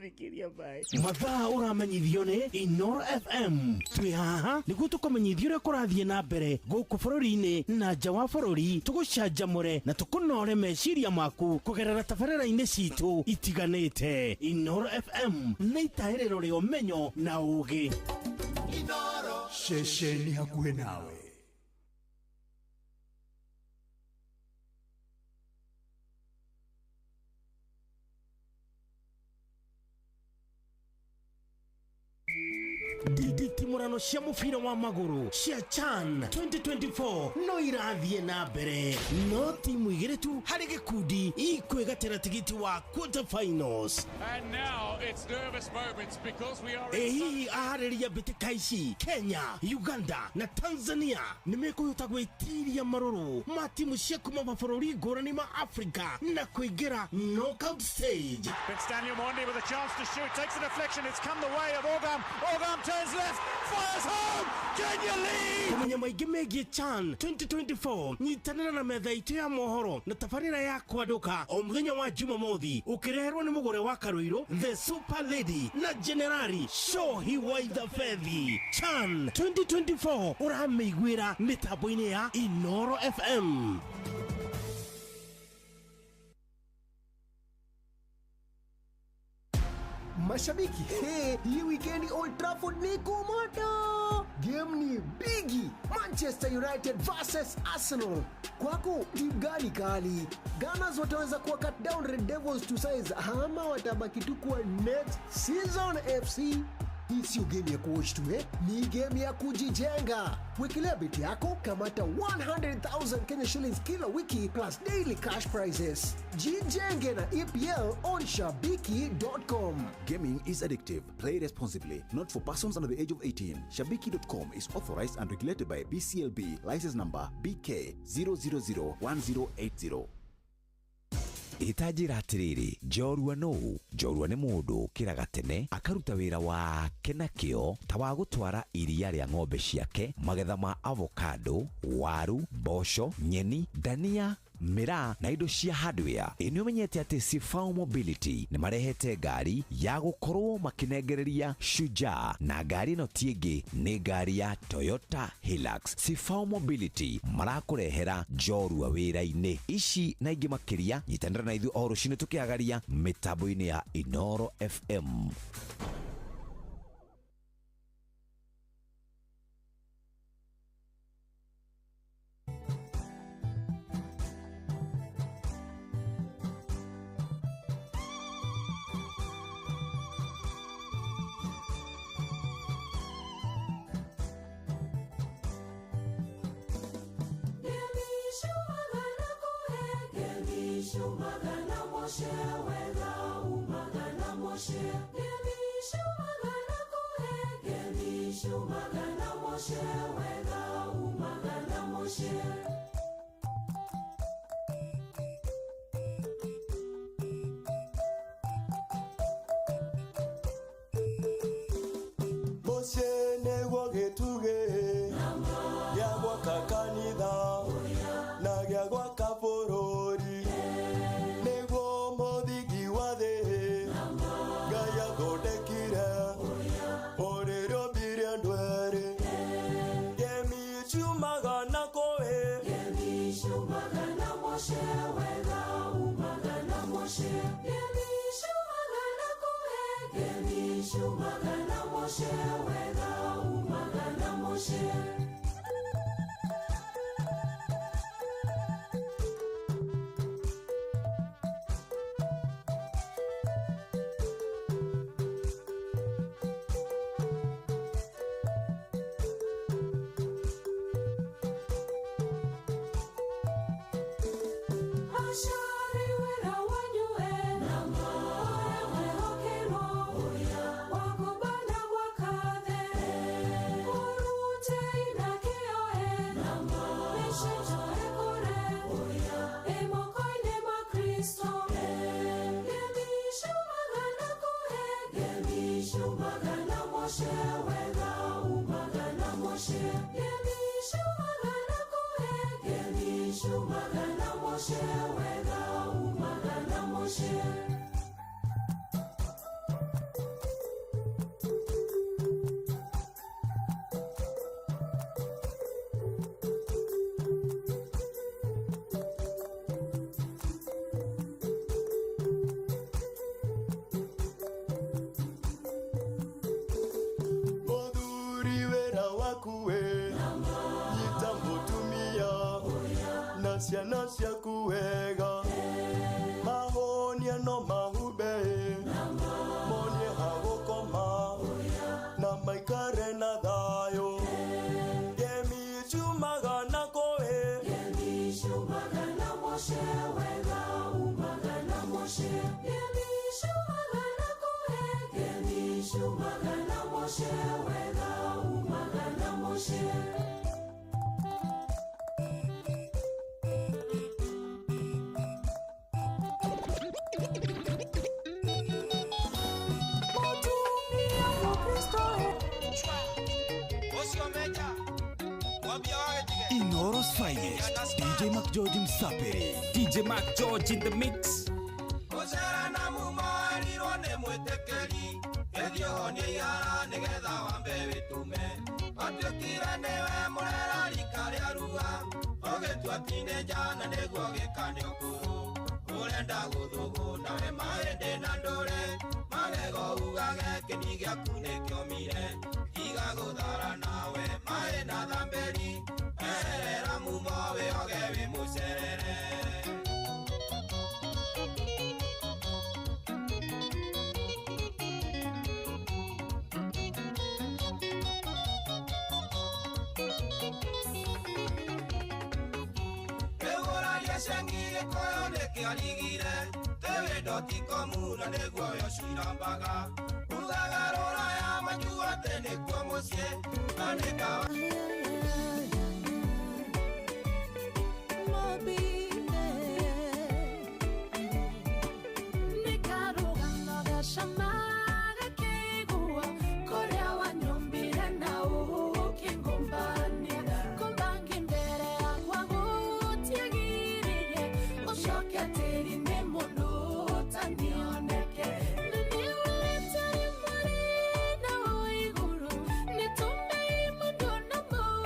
Thikĩria bye. Mathaa ũramenyithio nĩ Inoro FM. Twĩ haha nĩguo tũkũmenyithia ũrĩa kũrathiĩ na mbere gũkũ bũrũri-inĩ na nja wa bũrũri, tũgũcanjamũre na tũkũnore meciria maku kũgerera tabarĩra-inĩ citũ itiganĩte. Inoro FM nĩ itahĩrĩro rĩa ũmenyo na ũũgĩ. Ceceni hakuhĩ nawe. Nditimũrano cia mũbira wa magũrũ cia CHAN 2024 no irathiĩ na mbere, no timu 2 tu harĩ gĩkundi ikwĩgatĩra tigiti wa quarter finals. And now it's nervous moments because we are Ĩ hihi aharĩria mbĩtĩka ici Kenya, Uganda na Tanzania nĩ mekũhota gwĩtiria marũrũ ma timu cia kuma mabũrũri ngũrani ma Afrika na kũingĩra knockout stage? It's Daniel Mondi with a chance to shoot, takes the deflection, it's come the way of Orgam. Orgam turns left, fires home, Kenya lead! Kũmenya maingĩ megiĩ CHAN 2024 nyitanĩra na metha itũ ya mohoro na tabarĩra ya kwandũka o mũthenya wa Jumamothi ũkĩreherwo nĩ mũgũre wa Karũirũ The Super Lady na Generali Shohi Waithabethi. CHAN 2024 ũramĩiguĩra mĩtambo-inĩ ya Inoro FM. Mashabiki, hey, hii weekend Old Trafford ni kumoto. Game ni bigi. Manchester United versus Arsenal. Kwako timu gani kali? Gunners wataweza kuwa cut down Red Devils to size ama watabaki tu kuwa next season FC? Hii sio game ya kuwatch tu, ni game ya kujijenga. Wekelea beti yako, kamata 100,000 Kenya shillings kila wiki plus daily cash prizes. Jijenge na EPL on shabiki.com. Gaming is addictive. Play responsibly. Not for persons under the age of 18. Shabiki.com is authorized and regulated by BCLB. License number BK 0001080. Ĩtanjĩra atĩrĩrĩ, njorua nũũ? Njorua nĩ mũndũ ũkĩraga tene akaruta wĩra wake na kĩo ta wa gũtwara iria rĩa ng'ombe ciake, magetha ma avocado, waru, mboco, nyeni, dania, mĩraa na indo cia hardware. Ĩ nĩ ũmenyete atĩ Sifao Mobility nĩ marehete ngari ya gũkorwo makĩnengereria Shujaa, na ngari ĩno ti ĩngĩ nĩ ngari ya Toyota Hilux. Sifao Mobility marakũrehera njorua wĩra-inĩ ici na ingĩ makĩria. Nyitanĩra na ithuĩ o rũcinĩ tũkĩagaria mĩtambo-inĩ ya Inoro FM. Mũciĩ nĩguo gĩtugĩ gĩa gwaka kanitha na gĩa gwaka bũrũri, nĩguo mũthingi wa thĩ Ngai athondekire ũrĩrĩ ombire andũ erĩ. Ngemi ciumaga na kũĩ mũciĩ wega umaga na mũciĩ ngemi ciumaga na kũhe ngemi ciumaga na mũciĩ wega umaga na mũciĩ. Ashari wĩra wanyu e ũrĩa mwehokerwo wakũbana gwakathe ũrutei na kĩo e mĩcinjo ĩkũre ĩ moko-inĩ ma Kristo ngemi ciumaga na kũhe ngemi ciumaga na mũciĩ wega umaga na mũciĩ ngemi ciumaga na kũhe ngemi ciumaga na mũciĩ wega umaga na mũciĩ. Mũthuri wĩra waku we nyita mũtumia na ciana ciaku wega mahonia no mahumbe monie ha gũkoma na maikare na thayũ ngemi ciumaga na kũĩ Ngemi ciumaga na mũciĩ wega umaga na mũciĩ ngemi ciumaga na kũhe ngemi ciumaga na mũciĩ wega umaga na mũciĩ. Mũtumia Mũkristo Inoro's finest, DJ McGeorge Msapere. DJ McGeorge in the mix. Mũcera na mumo arirwo nĩ mwĩtĩkĩri gĩthiĩ ũhonie ihara nĩgetha wambe wĩtume watuĩkire nĩwe mũrera rika rĩa rua ũgĩtua tinĩnja na nĩguo gĩka nĩ ũkũrũ ũrenda gũthũgũna we mahĩndĩ na ndũre magego ugage kĩni gĩaku nĩkĩomire tiga gũthara nawe maĩ na thambĩri eherera mumo wĩoge wĩ mũcerere. Kĩgũraria cengi gĩkoyo nĩkĩarigire tĩwĩndotikomu na nĩguo yocirambaga ugaga rũraya majua atĩ nĩkuo mũciĩ na nĩkawa. Nĩ tũmbe mũndũ na mũndũ.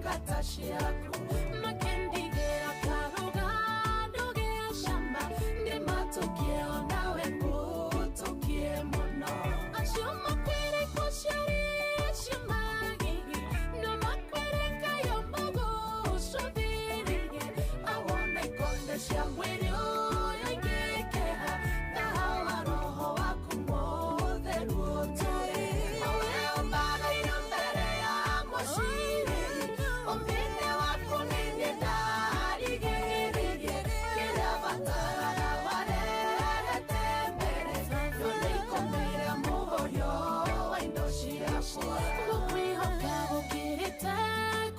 ndungata ciaku makendigĩra karũgano gĩa cama ndĩmatũkie onawe ngũtũkie mũno acio makwĩre kũciaria magigi no makwĩre kayo mũgũcũthĩrĩrie awone ikonde cia mwĩrĩ ũyũ ingĩkeha tahawa roho waku mũtheru ũtũre owe ũmbaga irio mbere ya mũcirĩri ũmĩne waku nĩniĩ ndarigĩrĩrie kĩrĩa bataraga warehete mbere none ikomĩre mũhũrio wa indo ciakwa gũkwĩhoka gũkĩrĩte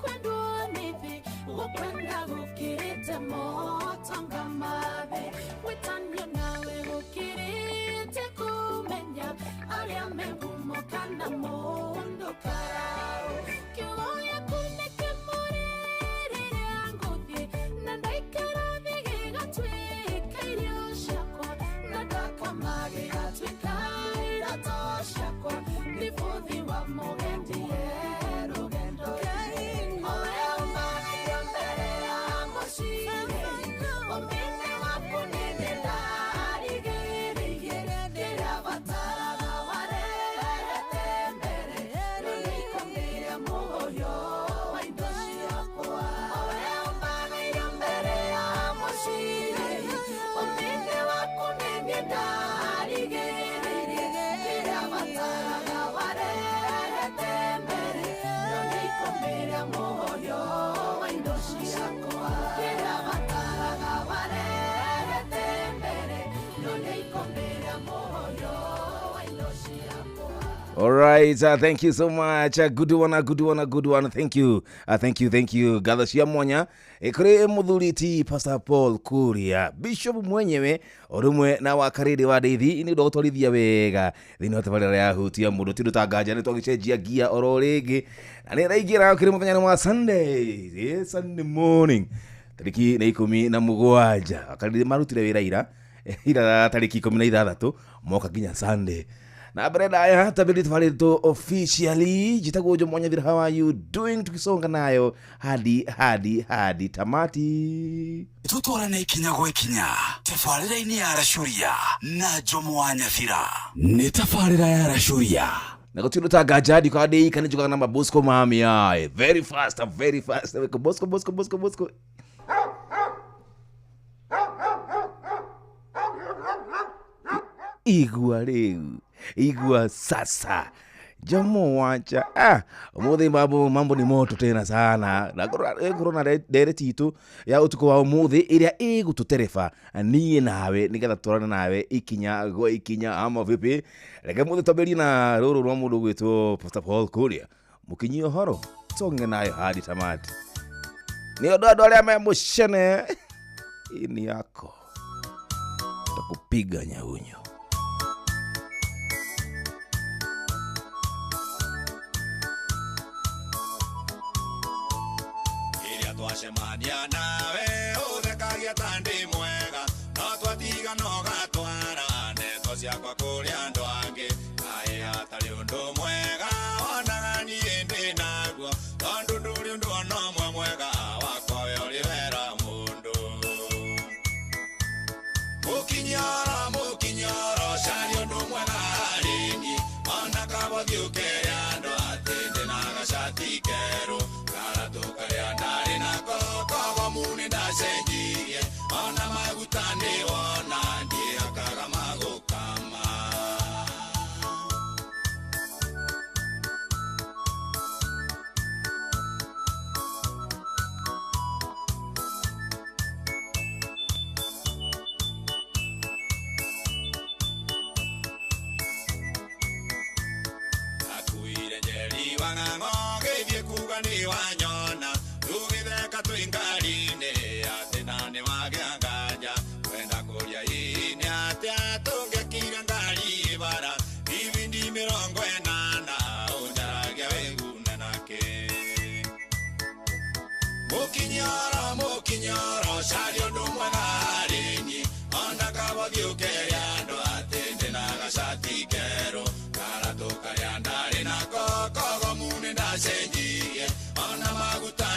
kwendwo nĩ thĩ gũkwenda gũkĩrĩte motonga ma thĩ gwĩtanio nawe gũkĩrĩte kũmenya arĩa me ngumo kana mũndũ karau kiugo gĩaku nĩ kĩmũrĩ rĩrĩa ngũthiĩ na ndaikara thĩ gĩgatuĩka irio ciakwa na ndakoma gĩgatuĩka iroto ciakwa nĩ bũthi wa mũgendi rũgendo owe ũmbaga irio mbere ya mũcirĩri ũmĩne waku nĩniĩ ndarigĩrĩirie kĩrĩa bataraga warehete mbere none ikomĩre mũhũrio wa indo ciakwa owe ũmbaga irio mbere ya mũcirĩri ũmĩne waku nĩniĩ ndarigĩrĩirie kĩrĩa bataraga warehete mbere none ikomĩre mũhũrio wa indo ciakwa kĩrĩa bataraga warehete mbere none ikomĩre mũhũrio wa indo ciakwa. All right, thank you so much. Good one, a good one, a good one. Thank you. Thank you, thank you. Gatha cia mwanya kuri muthuri ti Pastor Paul Kuria, Bishop mwenyewe orumwe na wa Kariri wa Ndeithi ni ndo gutwarithia wega thiini wa tabarĩra ya hutia mũndũ ti ũndũ ta nganja nĩ twagĩcenjia ngia oro rĩngĩ na nĩ raingĩra kũrĩ mũthenya wa Sunday, yes, Sunday morning tarĩki nĩ 17 Akariri marutire wĩra ira ira tarĩki 16 moka nginya Sunday na mbere ndaya tabiri twarĩtwo officially njĩtagwo Jomo Nyathira. How are you doing? Tukisonga nayo hadi hadi hadi tamati. Tutwarane ikinya gwa ikinya tabarĩra-inĩ ya Racuria na Jomo wa Nyathira. Nĩ tabarĩra ya Racuria na gũtirĩ ta nganja ndikaga ndĩika nĩ njugaga na mabosco mami aye very fast, very fast. Bosco bosco bosco bosco. Igua rĩu, igua sasa Jomo wacha umuthi mambo ni moto tena sana na korona ndereti itu ya utuku wa umuthi iria igututereba niĩ nawe nigetha twarane nawe ikinya gwa ikinya ama vipi. Reke muthi twambĩrĩrie na rũrũ rwa mũndũ gwĩtwo Pastor Paul Kuria mũkinyi ũhoro tonge nayo hadi tamati nĩ ũndũ andũ arĩa me mũcene ini yako takupiga nyaunyo. Twacemania nawe ũthekagia ta ndĩ mwega no twatiga no gatwara ndeto ciakwa kũrĩ andũ angĩ kaĩ hatarĩ ũndũ mwega wonaga niĩ ndĩ naguo tondũ ndũrĩ ũndũ ona ũmwe mwega wakwa we ũrĩ wera mũndũ. Mũkinyoro mũkinyoro caria ũndũ mwega harĩ niĩ ona kabothiĩ ũkere andũ atĩ ndĩna gacati kerũ karatũ karĩa ndarĩ nako kogomu nĩndacenjirie ona maguta nĩwona ndiĩhakaga magũkama. Akuire njeri wa ng'ang'o gĩthiĩ kuga nĩ wanyona tũgĩtheka twĩ ngari-inĩ atĩ na nĩ wagĩa nganja kwenda kũria hihi nĩ atĩa tũngĩkira ngari bara ibindi 80 ũnjaragia wĩgune nakĩ. Mũkinyoro mũkinyoro caria ũndũ mwega harĩ niĩ ona kabothiĩ ũkere andũ atĩ ndĩna gacati kerũ karatũ karĩa ndarĩ nako kogomu nĩndacenjirie ona maguta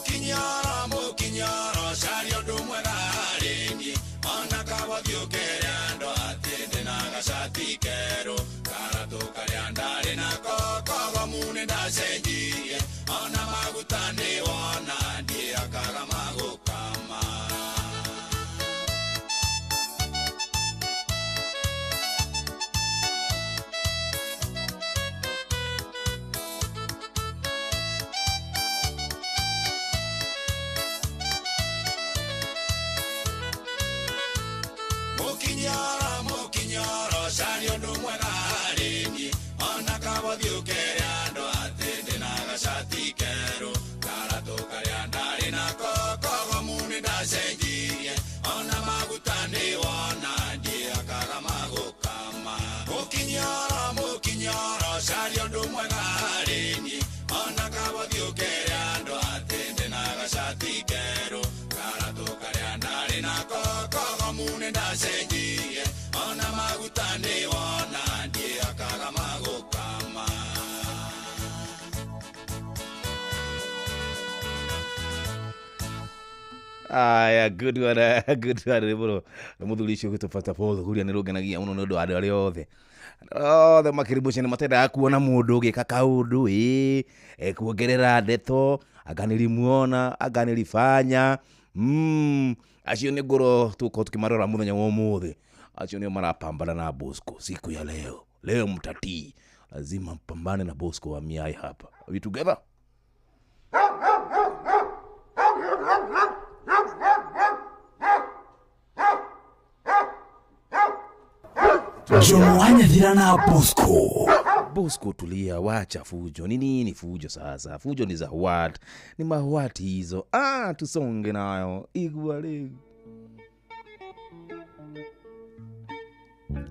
Mukinyoro mukinyoro caria ũndũ mwega harĩ niĩ ona kaba ũkere andũ atĩ ndĩna gacati kerũ karatũ karĩa ndarĩ nako kogomu nĩ ndacenjirie ona maguta nĩ wona ndiakaga magũkama. Mukinyoro mukinyoro caria ũndũ mwega harĩ niĩ ona kaba ũkere andũ atĩ ndĩna gacati kerũ karatũ karĩa ndarĩ nako kogomu nĩ ndacenjirie ona maguta nĩ wona ndiakaga magũkama. Mukinyoro mukinyoro caria ũndũ mwega harĩ niĩ ona kaba ũkere andũ atĩ ndĩna gacati kerũ karatũ karĩa ndarĩ nako kogomu nĩ ndacenjirie ona maguta nĩ wona ndiakaga magũkama. Aya, good one, good one muno. Muthuri ucio gwitwo Pastor Paul Kuria nĩ rũngenagia mũno nĩ ũndũ wa andũ arĩa othe othe makĩribũcia nĩ matendaga kuona mũndũ ũgĩka kaũndũ ĩ kuongerera ndeto anga nilimuona anga nilifanya acio nĩ ngoro tũkorwo tũkĩmarora mũthenya wa ũmũthĩ. Acio nĩo marapambana na Bosco siku ya leo. Leo mtatii, lazima mpambane na Bosco wa Miai hapa. Are we together? Jomo Wanyathira na Bosco. Bosco tulia, wacha fujo. Ni nini fujo sasa? Fujo ni za what? Ni mawati hizo. Tusonge nayo. Igwa leo.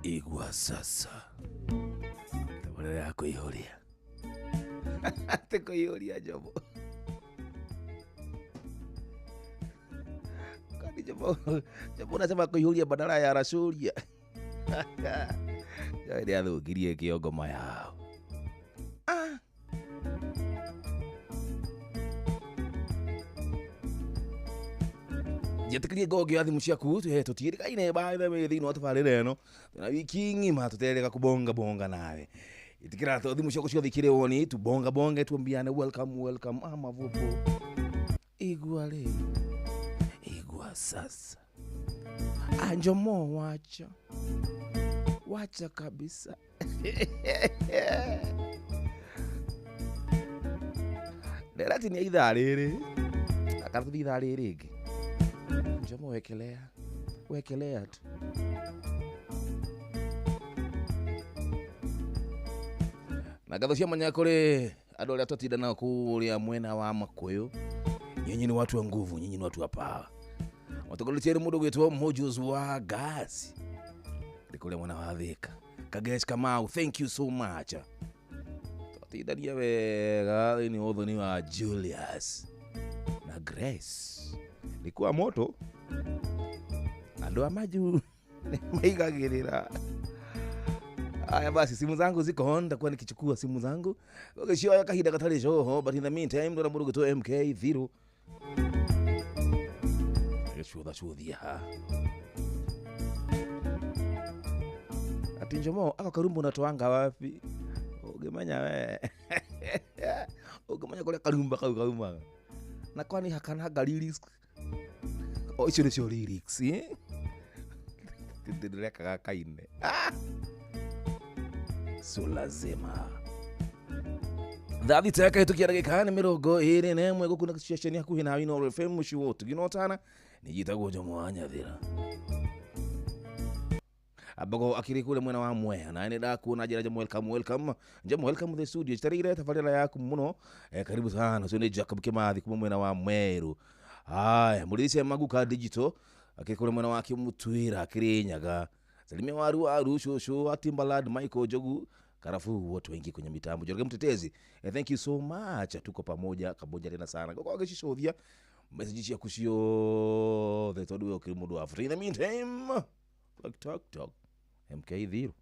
Igwa sasa. Tabarera yako ihoria. Teko ihoria Jomo. Kani Jomo, Jomo unasema kuihoria badala ya rasulia. Nĩ athũkirie kĩongo yao. Njĩtĩkĩrie ngongio ya thimũ ciaku tũtiĩrĩkaine by the way thĩinĩ wa tabarĩra ĩno tuna wiki ng'ima tũterĩga kubonga bonga nawe. Ĩtĩkĩra thimũ ciaku ciothe ikĩrĩ woni tubonga bonge tuambiane welcome welcome mavupo. Igua rĩu, igua sasa. Anjomo wacha. Wacha kabisa. Nderati ni ithaa rĩrĩ. Akathuthi ithaa rĩrĩ rĩngĩ. Njomo wekelea. Wekelea tu. Na ngatho cia mwanya kũrĩ andũ arĩa twatinda nao kũrĩa mwena wa Makuyu. Nyinyi ni watu wa nguvu, nyinyi ni watu wa power. Matongoretie nĩ mũndũ gwĩtwo Mojos wa Gazi. Kule mwana wa Thika. Kagesh Kamau, thank you so much. Twatindania wega thĩinĩ wa ũthoni wa Julius na Grace. Nĩkuwa moto. Andũ a maju maigagĩrĩra. Aya basi simu zangu ziko on, nitakuwa nikichukua simu zangu. Ũgĩcioya kahinda gatarĩ coho, but in the meantime ndona mũndũ gwĩtwo MK Thiru. Agĩcũtha cũthia. Ati Njomo aka karumbo unatoanga wapi? Ũngĩmenya we. Ũngĩmenya kũrĩa karumba kau kaumaga. Na kwani hakanaga lyrics? O icio nĩcio lyrics, eh? Ndĩrekaga kaine. So lazima. Thaa thita yakahĩtũkia ndagĩka nĩ 21 gũkũ na ceceni hakuhĩ nawe Inooro FM mũciĩ wa ũtugi na ũtana. Nĩnjĩtagwo Jomo wa Nyathira. Abago akiri kule mwena wa Mwea na nĩ ndakuona njĩra Jomo welcome welcome. Jomo welcome the studio. Jitarire tabarĩra yaku mũno. Karibu sana. Ũcio nĩ Jacob Kimathi kuma mwena wa Mweru. Haya, mũrĩithi Maguka Digital akiri kule mwena wa Kimutwira Kirinyaga. Salimia waru waru shosho wa Timbaland Michael Jogu Karafuu wote wengi kwenye mitambo. Jorge Mtetezi, thank you so much. Tuko pamoja kamoja tena sana. Kwa gĩcicothia message ciaku ciothe tondũ we ũkĩrĩ mũndũ wa bata. In the meantime, talk talk talk. MK Thiru.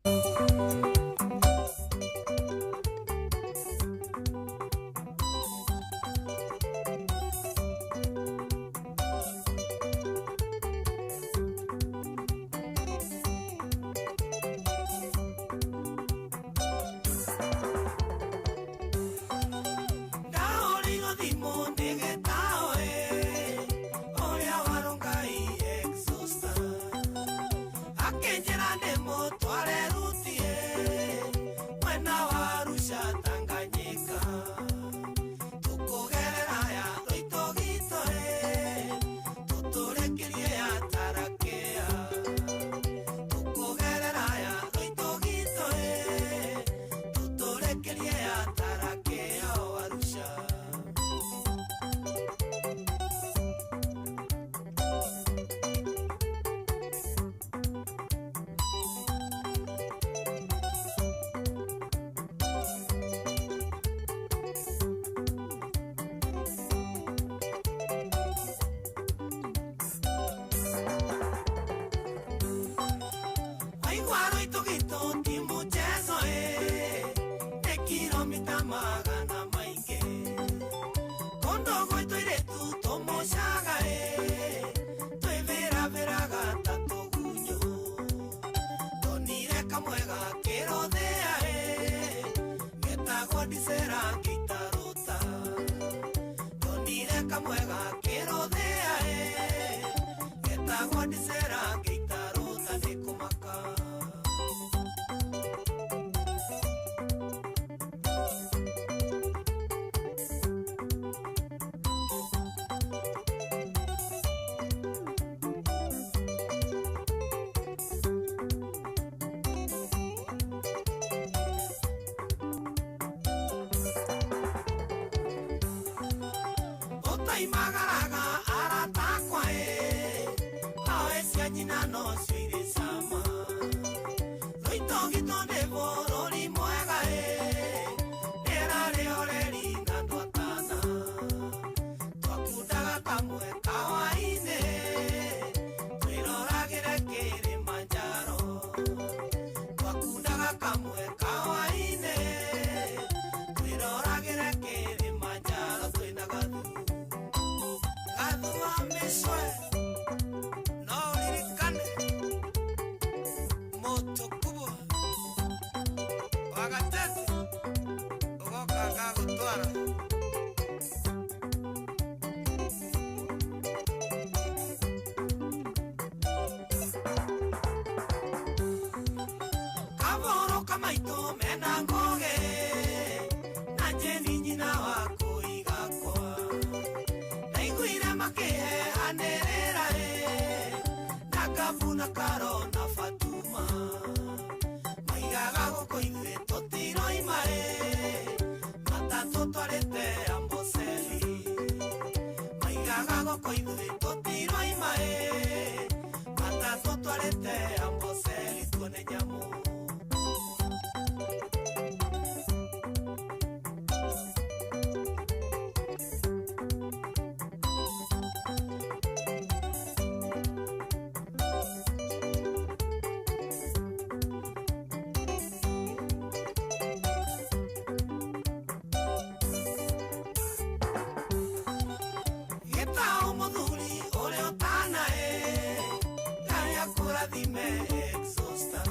Kamwe gakĩrũthĩa ĩ getagwo ndicera ngĩitarũta nĩ kũmaka. Ũtoimagaraga arata akwa ĩ awe cia nyina no cio irĩ cama. Rũitũgitũ nĩ bũrũri mwega ĩ rĩera rĩhoreri na andũ atana. Twakundaga kamwe kawainĩ twĩroragĩre Kilimanjaro. Twakundaga kamwe kawainĩ twĩroragĩre Kilimanjaro twĩna gathu. Gathu wa mĩcwe no ũririkane moto kubwa wa gatete ũgoka agagũtwara. Kabũrũ maitũ mena ngũgĩ na Jane nyina wa kũiga kwa. Ndaiguire makĩheanĩrĩra ĩ na Kabu na Karo na Fatuma. Maigaga gũkũ ithuĩ tũtiroima ĩ matatũ twarĩte Amboseli. Maigaga gũkũ ithuĩ tũtiroima ĩ matatũ twarĩte Amboseli tuone nyamũ. Gĩtaũ mũthuri ũrĩa ũtana ĩ Ngai akũrathime exhauster.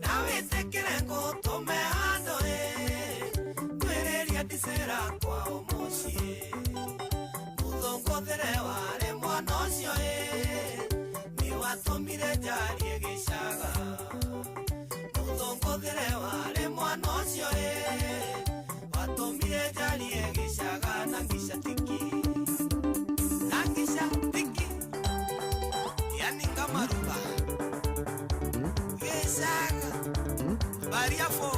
Na wĩtĩkĩre ngũtũme handũ ĩ twĩrĩria ndicera kwao mũciĩ. Mũthũngũthĩre warĩ mwana ũcio ĩ nĩ watũmire njarie gĩcaga. Mũthũngũthĩre warĩ mwana ũcio ĩ watũmire njarie gĩcaga na ngica tiki. Na ngica tiki yani kama ruba gĩcaga baria fo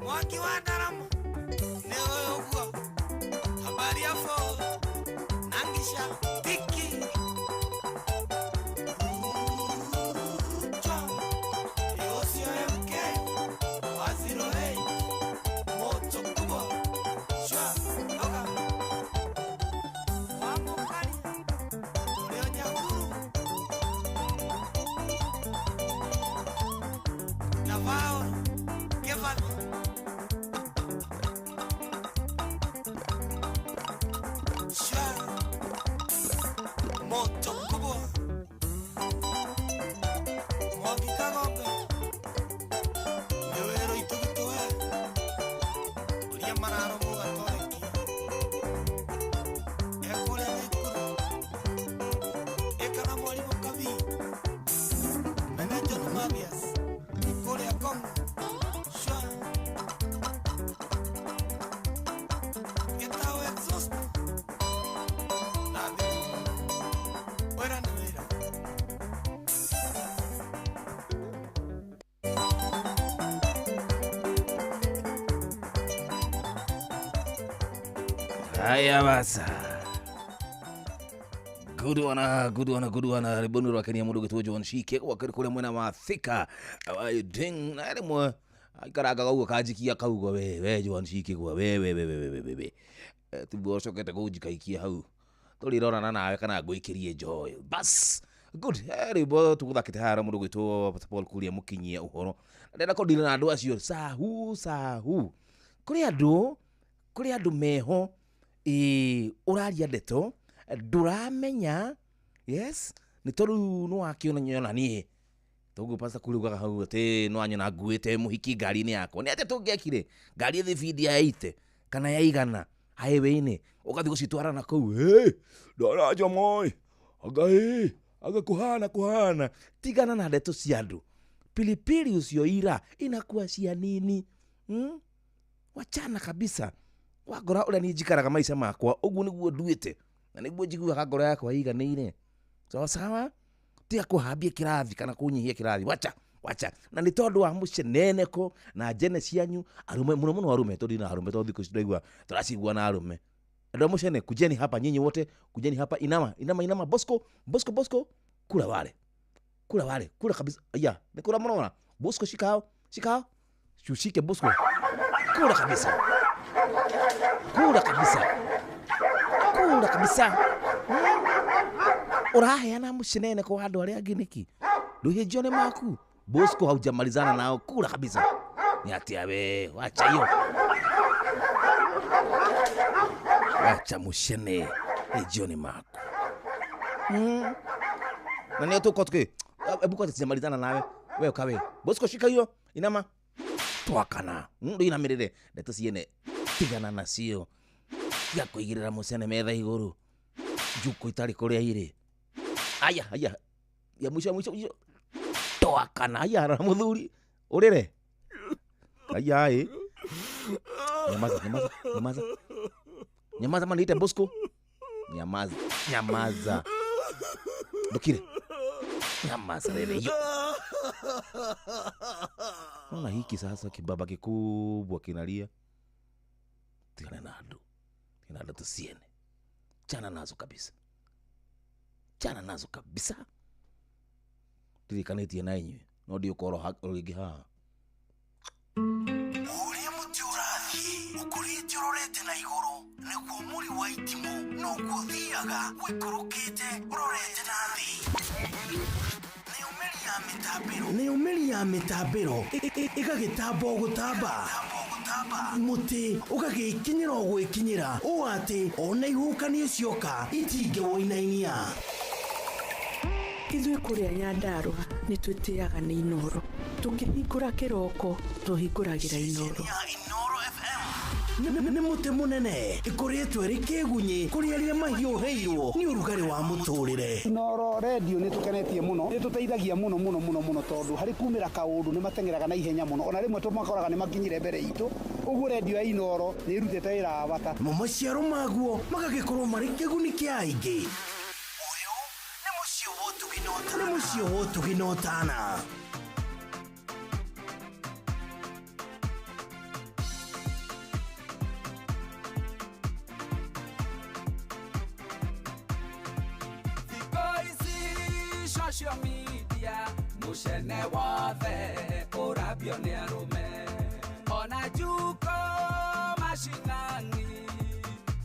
mwaki wa ndarama nĩ ũyũ ũguo habari ya fo na ngica tiki. Rucho ũcio MK wa 08 moto kubwa shwa oga wa mũkari ũrĩa Nyahururu na Paul Kevin. Shwa moto kubwa Mwangi Kagombe nĩ wĩrwo itũgitũ we ũrĩa mararũmwo gatwarĩkia ekũrĩa Naikuru ĩkana mwarimũ Kabii mena John Mathias kũrĩa Kongo shwa gĩtaũ exhaust na thimũ wĩra nĩ wĩra. Haya basa. Good one, good one, good one. Riboni rwakenia mundu gwitwo John Shike wakiri kuria mwena wa Thika. Ding na rimwe aikaraga uguo kanjikia kaugo we John Shike gwa we we we we we we. Tiguo ucokete kunjikaikia hau. Turirorana nawe kana ngũikĩrie joy. Bas. Good. Rwĩmbo tũgũthakĩte haha mũndũ gwĩtwo Paul Kuria mũkinyie ũhoro. Ndĩrenda kũndira na andũ acio sahu sahu. Kũrĩ andũ meho ũraria ndeto ndũramenya yes nĩ tondũ nĩ wakĩona nyona niĩ toguo Pastor Kuria ugaga hau atĩ no anyona nguĩte mũhiki ngari-inĩ yakwa nĩ atĩa tũngĩekire ngari ĩthĩ bindi ya 80 kana ya 100 highway-inĩ ũgathiĩ gũcitwara na kũu hey, ndaraja moi anga ĩ anga kuhana kuhana. Tigana na ndeto cia andũ. Pilipili usioira inakuwa cia nini? Wachana kabisa. Wangora ũrĩa niĩ njikaraga maica makwa ũguo nĩguo nduĩte na nĩguo njiguaga ngoro yakwa ĩiganĩire. Sawa sawa, tiga kũhambia kĩrathi kana kũnyihia kĩrathi. Wacha wacha. Na nĩ tondũ wa mũceneneko na njene cianyu arume mũno mũno arume tondũ na arume tondũ thikũ ici tũraigua tũracigua na arume. Andũ a mũcene, kujeni hapa nyinyi wote, kujeni hapa, inama inama inama, Bosco Bosco Bosco, kula wale kula wale kula kabisa. Aya, nĩ kula mũrona Bosco, shikao shikao, shushike Bosco, kula kabisa kula kabisa kula kabisa. Ũraheana mũceneneko kwa andũ arĩa angĩ nĩkĩ? Ndũhĩnjio nĩ maku Bosco, haujamalizana nao, kula kabisa. Ni atia we, wacha hiyo, wacha mushene hĩnjio nĩ maku. Na nĩo tũkorwo tũkĩ ebu kwanza sijamalizana nawe we ukawe Bosco, shika hiyo, inama twakana ndũinamĩrĩre ndeto ciene, tigana nacio. Tiga kũigĩrĩra mũcene metha igũrũ njuko itarĩ kũrĩa irĩ. Aya aya ya mwisho mwisho mwisho twakana. Aya rora mũthuri ũrĩre. Aya ĩ nyamaza nyamaza nyamaza nyamaza, maniite Bosco, nyamaza nyamaza, ndũkire, nyamaza rere hiyo. Ona hiki sasa kibaba kikubwa kinalia. Tigana na andũ, tigana na ndeto ciene, chana nazo kabisa, chana nazo kabisa. Ndirikanĩtie na inyuĩ no ndiũkorwo rĩngĩ haha. Ũrĩa mũtĩ ũrathiĩ ũkũrĩte ũrorete na igũrũ nĩguo mũri wa itimũ noguo ũthiaga ũikũrũkĩte ũrorete na thĩ. Nĩyo mĩri ya mĩtambĩro ĩgagĩtamba o gũtamba, mũtĩ ũgagĩkinyĩra o gwĩkinyĩra ũũ atĩ ona ihuhũkanio cioka itingĩwũinainia. Ithuĩ kũrĩa Nyandarũa nĩ twĩtĩaga nĩ Inooro. Tũkĩhingũra kĩroko tũhingũragĩra Inooro. Nĩ mũtĩ mũnene ĩkũrĩtwo ĩrĩ kĩgunyĩ kũrĩ arĩa mahiũhĩirwo nĩ ũrugarĩ wa mũtũrĩre. Inooro redio nĩ tũkenetie mũno, nĩ tũteithagia mũno mũno mũno mũno tondũ harĩ kumĩra kaũndũ nĩ mateng'eraga na ihenya mũno, ona rĩmwe tũmakoraga nĩ makinyire mbere itũ. Ũguo redio ya Inooro nĩ ĩrutĩte wĩra wa bata. Mo maciaro maguo magagĩkorwo marĩ kĩguni kĩa aingĩ. Nĩ mũciĩ wa ũtugi na ũtana. Thikũ ici social media mũcene wothe ũrambio nĩ arũme, ona njuko macinani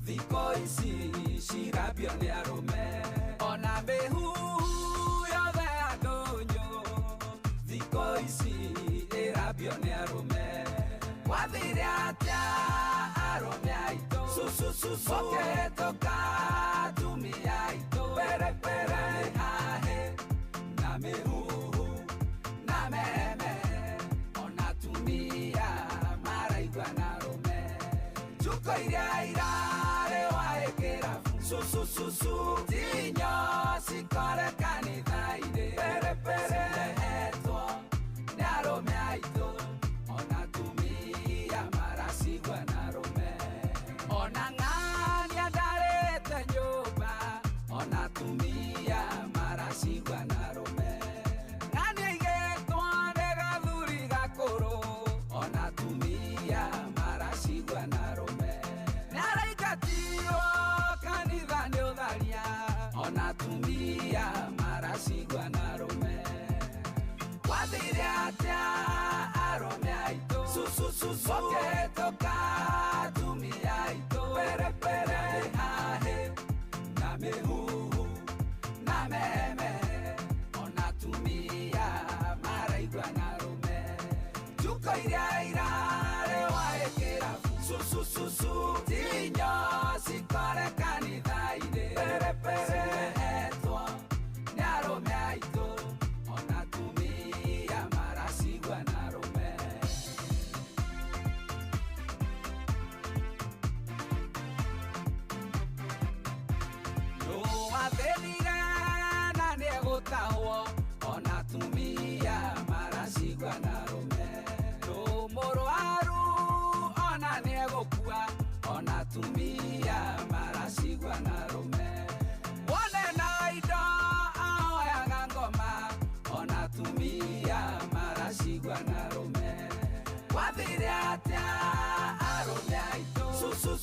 thikũ ici cirambio nĩ arũme, ona mĩhuhu yothe ya ndũnyũ thikũ ici ĩrambio nĩ arũme. Gwathire atĩa arũme aitũ ũkĩhĩtũka atumia aitũ pere pere hahe na mĩhuhu na meme, ona atumia maraigua na arũme. Njuko iria irarĩ wa ĩkĩrabu susususu tinyo cikore kanitha-inĩ pere pere cirehetwo nĩ arũme aitũ, ona atumia maracigua na arũme. Ona ng'ania ndarĩte nyũmba, ona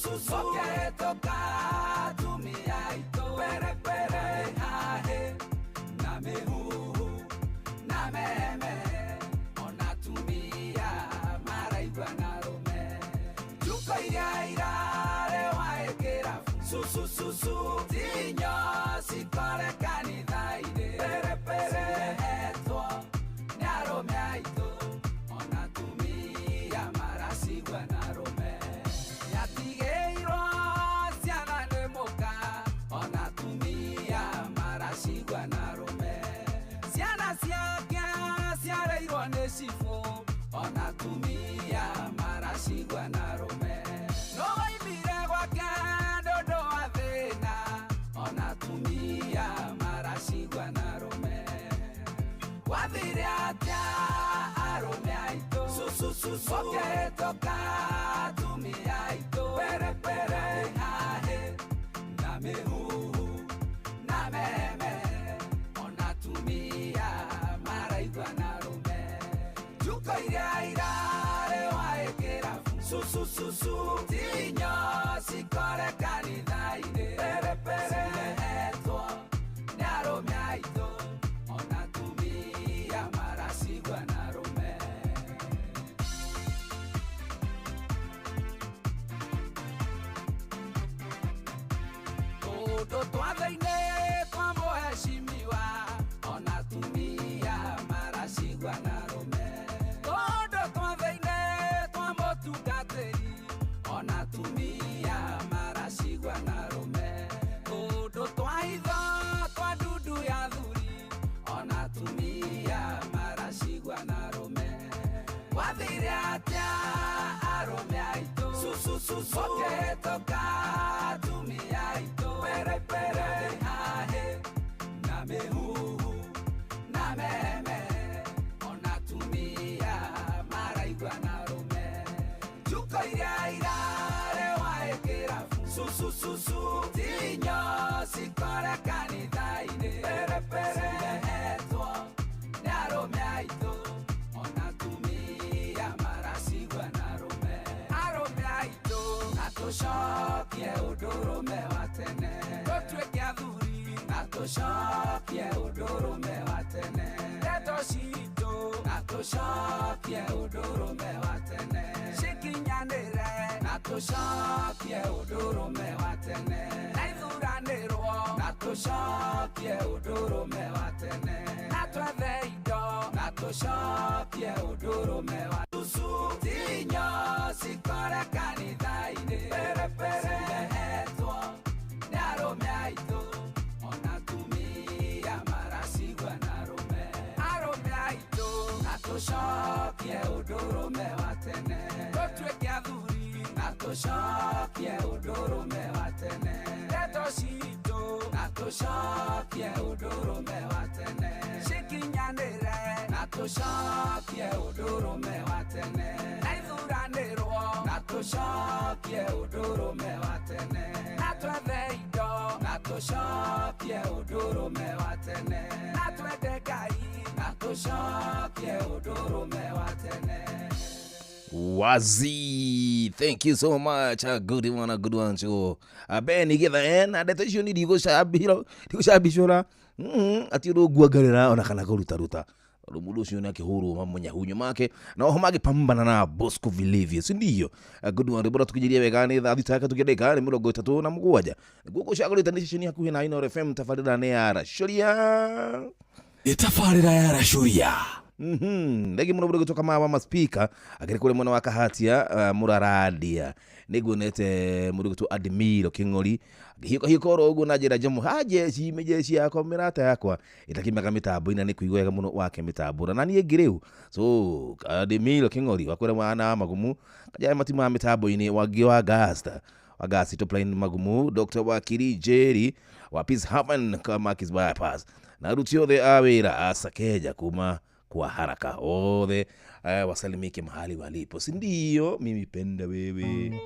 Susususu Ũkĩhĩtũka atumia aitũ Pere pere hahe na mĩhuhu na meme ona atumia maraigua na rũme Njuko iria irarĩ waĩkĩra susususu tinyo cikore kanitha-inĩ Pere pere cirehetwo nĩ arũme aitũ ona atumia maracigua na rũme Nĩatigĩirwo ciana nĩ mũka ona atumia maracigua na rũme Ciana ciake ciareirwo nĩ cibũ ona atumia maracigua na rũme No waimire gwake nĩ ũndũ wa thĩna ona atumia maracigua na rũme Gwathire atĩa arũme aitũ Susususu Ũkĩhĩtũka atumia aitũ Pere pere hahe na mĩhuhu na meme ona atumia maraigua na rũme Njuko iria irarĩ waĩkĩra susususu tinyo cikore kanitha-inĩ Pere pere cirehetwo nĩ arũme aitũ ona atumia maracigua na rũme Tũndũ twatha-inĩ kwa mũhecimiwa ona atumia maracigua na rũme Tũndũ twatha-inĩ twa mũtungatĩri ona atumia maracigua na rũme Tũndũ twa hitho twa ndundu ya thuri ona atumia maracigua na rũme Gwathire atĩa arũme aitũ Susususu Ũkĩhĩtũka atumia aitũ Pere pere hahe na mĩhuhu na meme ona atumia maraigua na rũme Njuko iria irarĩ waĩkĩra susususu tinyo cikore kanitha-inĩ Pere pere cirehetwo nĩ arũme aitũ ona atumia maracigua na rũme Arũme aitũ na tũcokie ũndũrũme wa tene Tũtuĩke athuri na tũcokie ũndũrũme wa tene Ndeto citũ na tũcokie ũndũrũme wa tene Cikinyanĩre na tũcokie ũndũrũme wa tene Na ithuranĩrwo na tũcokie ũndũrũme wa tene Na twethe indo na tũcokie ũndũrũme wa Susu tinyo cikore kanitha-inĩ Pere pere cirehetwo nĩ arũme aitũ ona atumia maracigua na rũme Arũme aitũ na tũcokie ũndũrũme wa tene Tũtuĩke athuri na tũcokie ũndũrũme wa tene Ndeto citũ na tũcokie ũndũrũme wa tene Cikinyanĩre na tũcokie ũndũrũme wa tene Na ithuranĩrwo na tũcokie ũndũrũme wa tene Na twethe indo na tũcokie ũndũrũme wa tene Na twende Ngai na tũcokie ũndũrũme wa tene Wazi, thank you so much. A good one, a good one. So, Ben igetha na ndeto icio ni ndigũcambicũra ati ũndũ nguongerera ona kana kũrutaruta tondũ mũndũ ũcio nĩakĩhũrwo mamũnyahunyo make na oho magĩpambana na Bosco Vilevile, si ndio? A good one. Rĩbora tukijiria wega nĩ thaa thita tukia ndagĩka nĩ 37 nĩguo gũcagũrĩte nĩ ceceni hakuhĩ na Inooro FM tabarĩra nĩ ya Racũria Tabarĩra ya Racũria. Thengĩ mũno mũndũ gũtoka mawa maspika akĩrĩ kũrĩa mwena wa Kahatia mũrarandia nĩnguonete mũndũ gwĩtwo Admiro Kĩng'ori akĩhiũkahiũka oro ũguo na njĩra njemu ha jeci mĩjeci yakwa mĩrata yakwa ĩtakimaga mĩtambo-inĩ nĩ kũigua wega mũno wake mĩtambo na niĩ ngĩ rĩu so Admiro Kĩng'ori wa kũrĩa mwana wa Magumu kajaya matima mĩtambo-inĩ wangĩ wa Gasta Wagasi Topline Magumu Dr. Wakiri Jerry wa Peace Haven Kamakis Bypass na aruti othe a wĩra a Sakeja kuma kwa haraka othe wasalimike mahali walipo, si ndio? Mimi penda wewe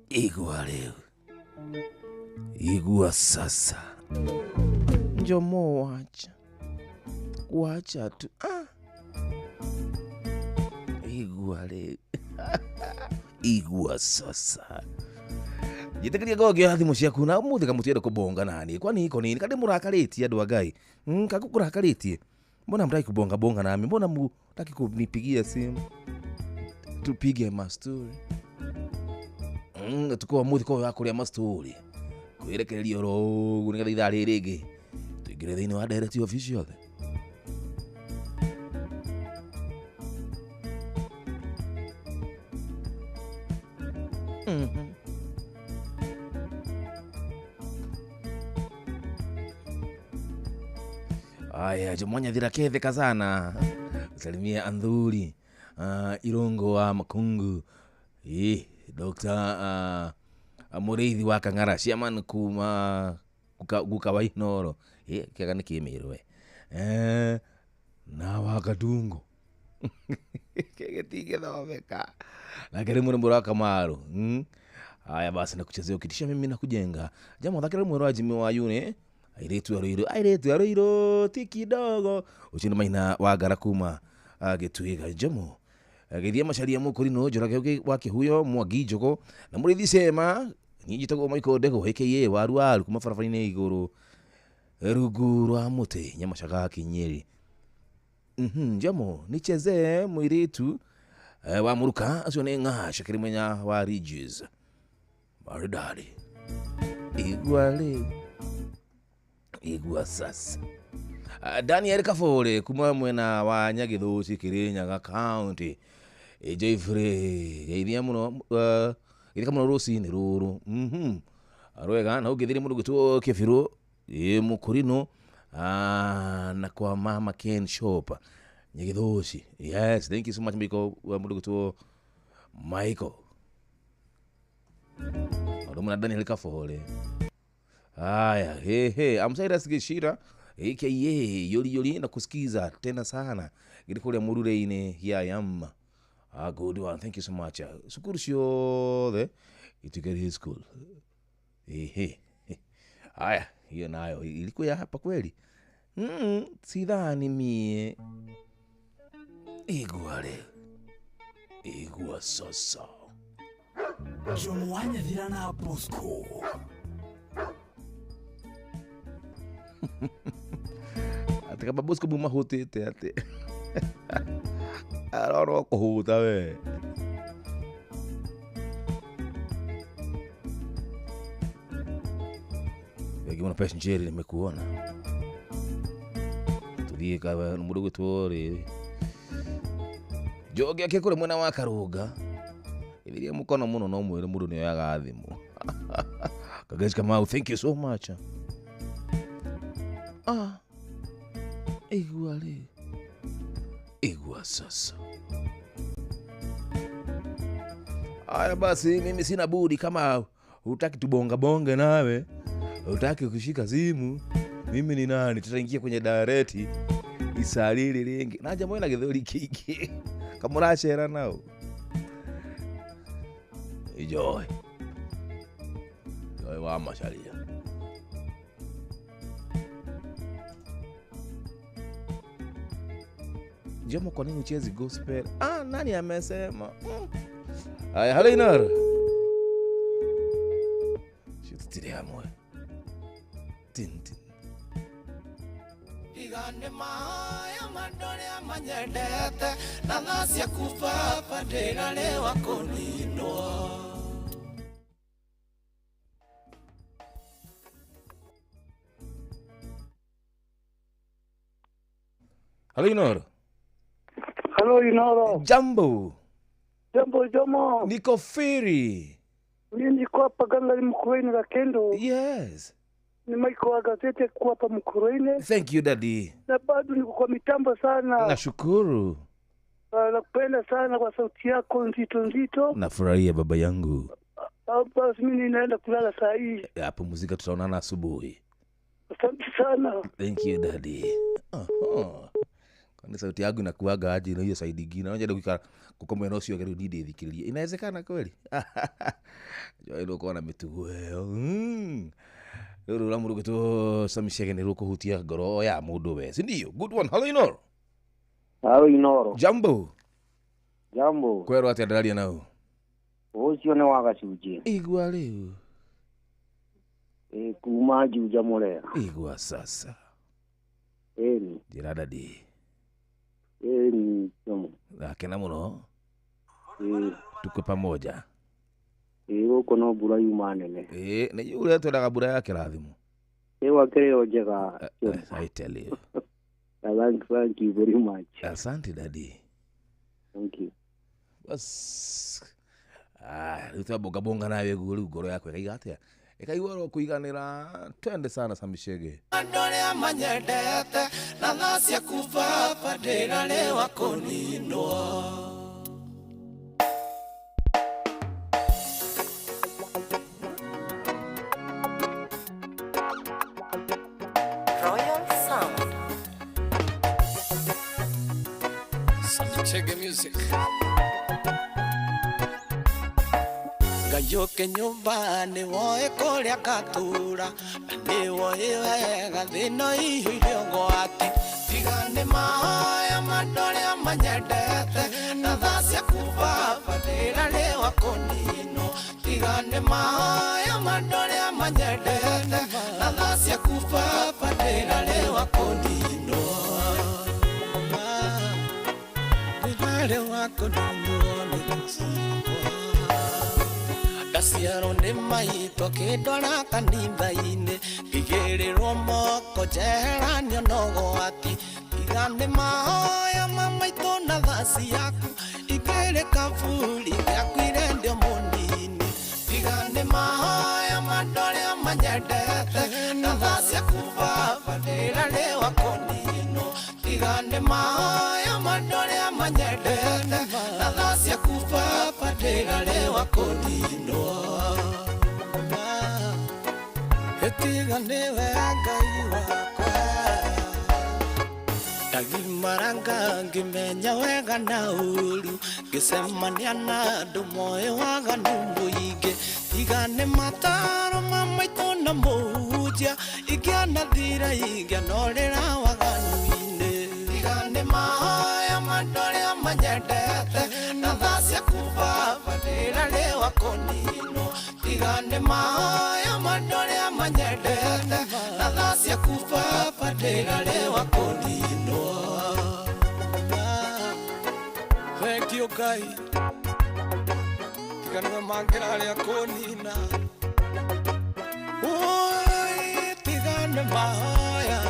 igua leo igua sasa njomo wacha wacha tu igua leo. Igua sasa. Njĩtĩkĩria ngorwo ngĩoya thimũ ciaku na ũmũthĩ kamũtienda kũbonga nani. Kwani iko nini? Kandi mũrakarĩtie andũ a Ngai. Kakũkũrakarĩtie. Mbona mtaki kubonga bonga nami? Mbona mtaki kunipigia simu? Tupige mastori. Tuko mũthĩ kwa wa kũrĩa mastori. Kwĩrekereria oro ũguo nĩgetha ithaa rĩrĩ rĩngĩ tũingĩre thĩinĩ wa Direct Official. Aya, Jumwanya thira kethe kazana. Salimia Andhuri, Irongo wa Makungu. Dr. Mureithi wa Kang'ara, chairman kuma guka wa Inoro. Kĩaga nĩ kĩmĩrwe. Na wa Gatungo. Kĩgĩtigĩthomeka. Na kĩrĩ mũrĩmũ wa Kamaru. Haya basi nakuchezea ukitisha mimi na kujenga. Jamaa thakira mwero wa Jimmy wa Yune. Airĩtu a Rũirũ ti kidogo. Ũcio nĩ maina wa Ngarakuma gĩtuĩka Jomo. Gĩthiĩ Macharia Mũkũrinũ Njoroge wa Kĩhuyo Mwangi Njogo na Mũrĩithi Cema. Niĩ njĩtagwo Michael Ndegũ aka Waru Waru kuma barabara-inĩ igũrũ rungu rwa mũtĩ Nyamacaga Kinyeri. Jomo nichezee mũirĩtu wa Mũruka acio nĩ Ng'asha Kĩrĩmwenya wa Ridges. Maridadi. Igua rĩu. Igua sasa. Daniel Kafore kuma mwena wa Nyagithuci Kirinyaga County. Jeffrey geithia muno geithia muno rucinĩ rũrũ. Arwega na ũngĩthire mũndũ gwĩtwo Kĩbirũ Mũkũrinũ na kwa Mama Ken Shop Nyagithuci. Yes, thank you so much Michael mũndũ gwĩtwo Michael. Ũndũ Daniel Kafore. Aya, he, I'm Cyrus Gishira, aka Yoli Yoli, na kusikiza tena sana. Gidi kule Murure-inĩ, here I am. Good one, thank you so much. Cukuru ciothe ituike school. Ehe. Aya, hiyo nayo ilikuwa ya hapa kweli. Sidhani mie. Igua le. Igua sasa. Jomwanya thirana Bosco. Ati kaba Bosco mumahutite ati. Aroro kuhuta we. Wengine pesa njeri nimekuona. Tulie kaba murugo tuore. Joge ake kure mwena wa Karuga. Ibiria mukono muno no mwire mundu ni oyaga thimu. Kagezi Kamau, thank you so much. Igua le. Igua sasa. Aya basi mimi sina budi kama hutaki tubonga bonge nawe, hutaki kushika simu, mimi ni nani? Tutaingia kwenye direct isalili ringi. Na jamaa ina githuri kiki. Kama uracera nao. Enjoy. Joy wa Macharia. Jomo, kwa nini uchezi gospel? Nani amesema? Aya, hello Inoro. Shutitire hamwe. Tin tin. Igane maya mandore amanyendete na thaa ciaku baba ndĩrarĩwa kũninwo. Hello Inoro. Hello Inoro. Jambo. Jambo Jomo. Niko firi. Mimi niko hapa Gangari Mkuruini la Kendo. Yes. Ni Michael wa gazeti kwa hapa Mkuruini. Thank you daddy. Na bado niko kwa mitambo sana. Nashukuru. Nakupenda sana kwa sauti yako nzito nzito. Nafurahia baba yangu. Basi mimi ninaenda kulala saa hii. Hapo muzika tutaonana asubuhi. Asante sana. Thank you daddy. Kwani sauti yangu inakuaga aje na hiyo side nyingine? Unajua kuikara kukombe no sio kero didi thikiria. Inawezekana kweli? Jua ile uko na mitugo ĩyo. Rĩu rũra mũrũgĩ tu samishege nĩ rũkũhutia ngoro ya mũndũ we. Si ndio? Good one. Hello Inoro. Hello Inoro. Jambo. Jambo. Kwero atia ndararia nao? Ũcio nĩ wa gacunjĩ. Igua rĩu. Ĩ kuma Juja Mũrera. Igua sasa. Ĩni. Njĩra dadi. Ĩni Jomo. Nakena mũno. Ĩ. Tuko pamoja. Ĩ gũkũ no mbura yuma nene. Ĩ nĩ yure twendaga mbura ya kĩrathimo. Ĩ wakĩrĩ njega. I tell you. Thank you very much. Asante daddy. Thank you. Bas. Rĩu twabongabonga nawe guo rĩu ngoro yakwa ĩkaiga atĩa? Ĩkaigua ro kũiganĩra. Twende sana Samishege. Andũ arĩa manyendete na tha ciaku baba ndĩrarĩwa kũninwo. Royal Sound. Samishege Music. Ngayũke nyũmba nĩ woĩ kũrĩa ngatura, na nĩ woĩ wega thĩna iyũire ũgwati. Tiga nĩ mahoya ma andũ arĩa manyendete, na tha ciaku baba ndĩrarĩwa kũninwo. Tiga nĩ mahoya ma andũ arĩa manyendete, na tha ciaku baba ndĩrarĩwa kũninwo. Ndĩrarĩwa kũninwo nĩ tha ciakwa. Ndaciarwo nĩ maitũ akĩndwara kanitha-inĩ, ngĩigĩrĩrwo moko njeheranio na ũgwati. Tiga nĩ mahoya ma maitũ na tha ciaku, ingĩrĩ kaburi ngĩakuire ndĩ o mũnini. Tiga nĩ mahoya ma andũ arĩa manyendete, na tha ciaku baba ndĩrarĩwa kũninwo. Tiga nĩ mahoya ma andũ arĩa manyendete, na tha ciaku baba ndĩrarĩwa kũninwo. Tiga nĩwe Ngai wakwa. Ndagimaranga ngĩmenya wega na ũru, ngĩcemania na andũ moĩ waganu mũingĩ. Tiga nĩ mataro ma maitũ na mũhunjia, ingĩanathira ingĩanorĩra waganu-inĩ. Tiga nĩ mahoya ma andũ arĩa manyendete, na tha ciaku baba ndĩrarĩwa kũninwo. Tiga nĩ mahoya ma andũ arĩa manyendete, na tha ciaku baba ndĩrarĩwa kũninwo. Thengiũ Ngai, tiga nĩwe mangĩrarĩa kũnina. Oi, tiga nĩ mahoya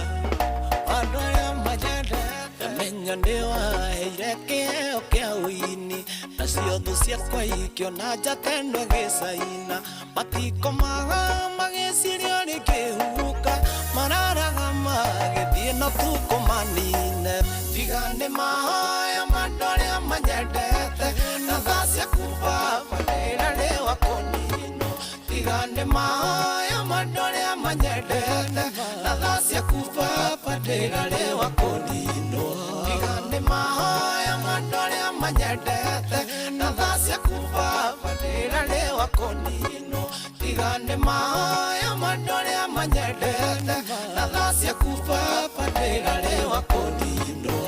andũ arĩa manyendete. Menya nĩ waheire kĩheo kĩa ũini, nacio thũ ciakwa ikĩona njata ĩno ĩgĩcaina. Matikomaga magĩciria rĩngĩhuka, mararaga magĩthiĩ no tukũmanine. Tiga nĩ mahoya ma andũ arĩa manyendete, na tha ciaku baba ndĩrarĩwa kũninwo. Tiga nĩ mahoya ma andũ arĩa manyendete, na tha ciaku baba ndĩrarĩwa kũninwo. Tiga nĩ mahoya ma andũ arĩa manyendete, na tha ciaku baba ndĩrarĩwa kũninwo. Tiga nĩ mahoya ma andũ arĩa manyendete, na tha ciaku baba ndĩrarĩwa kũninwo.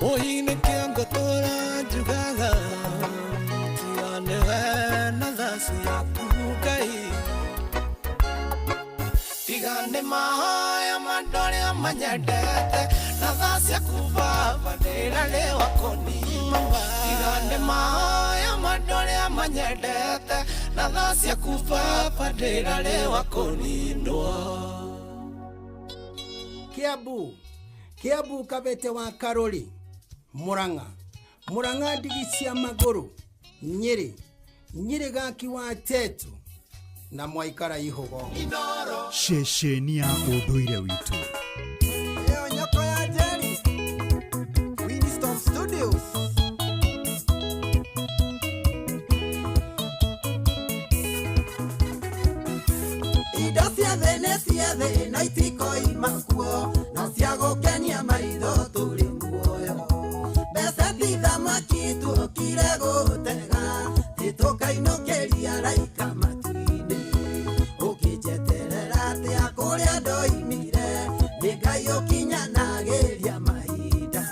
Oi nĩkĩo ngũtũra njugaga, tiga nĩwe na tha ciaku Ngai. Tiga nĩ mahoya ma andũ arĩa manyendete, na tha ciaku baba ndĩrarĩwa kũninwo. Tiga nĩ mahoya ma andũ arĩa manyendete, na tha ciaku baba ndĩrarĩwa kũninwo. Kiambu, Kiambu Kabete wa Karori, Murang'a, Murang'a ndigi cia magũrũ, Nyĩrĩ, Nyĩrĩ gaki wa Tetu na Mwaikara Ihũgo. Ceceni ya ũndũire witũ. Ĩyo nyoko ya Jerry, Winston Studios. Indo cia thĩ nĩ cia thĩ na itikoima kuo, no cia gũkenia maitho tũrĩ muoyo. Mbeca ti thamaki tuokire gũtega, tĩtũkainũkĩria raika matu-inĩ. Ũkĩnjeterera atĩa kũrĩa ndoimire, nĩ Ngai ũkinyanagĩria mahinda.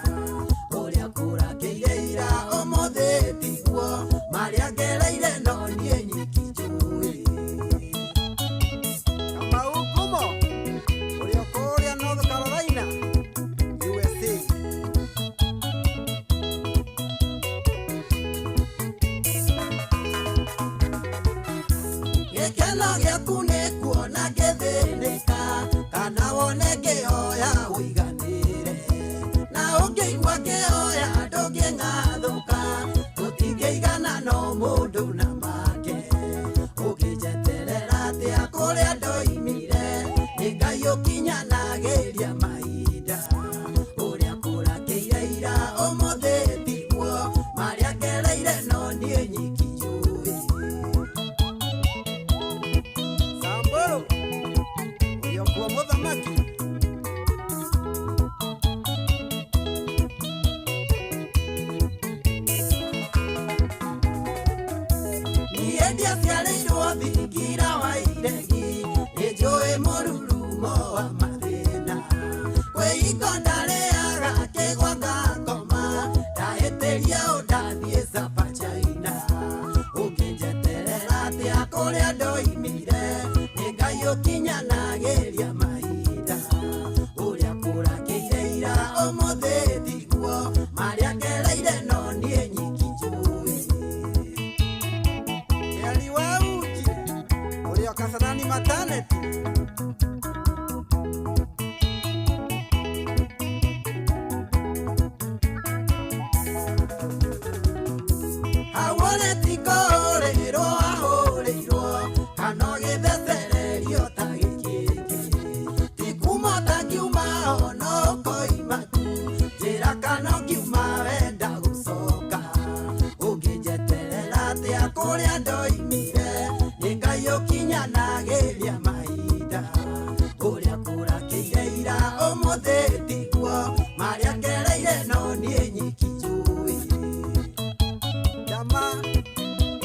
Gĩkeno gĩaku nĩ kuona ngĩthĩnĩka kana wone ngĩhoya ũiganĩre na ũngĩigua ngĩhoya ndũngĩng'athũka tũtingĩigana no mũndũ na make ũngĩnjeterera atĩa kũrĩa ndoimire nĩ Ngai ũkinyanagĩria mahinda ũrĩa kũrakĩire ira ũmũthĩ tiguo marĩa ngereire no niĩ nyiki njũĩ. Samburu ũrĩokuo mũthamaki. Niĩ ndiaciarĩirwo thingira wa iregi nĩnjũĩ mũrurumo wa mathĩna kwĩhingo ndarĩaga kĩgwa ngakoma ndahĩtĩria ũ ndathiĩ Sapa China ũngĩnjeterera atĩa kũrĩa ndoimire nĩ Ngai ũkinyanagĩria mahinda ũrĩa kũrakĩire ira ũmũthĩ tiguo marĩa ngereire no niĩ nyiki njũĩ. Eli wa uji ũrĩa Kasarani maternity. Hawore ti kũhũrĩrwo ahũrĩirwo kana ũgĩthecererio ta gĩkĩngĩ ti kuma ũtangiuma ona ũkoima tu njĩra kana ũngiuma wenda gũcoka ũngĩnjeterera atĩa kũrĩa ndoimire nĩ Ngai ũkinyanagĩria mahinda ũrĩa kũrakĩire ira ũmũthĩ tiguo marĩa ngereire no niĩ nyiki njũĩ. Dama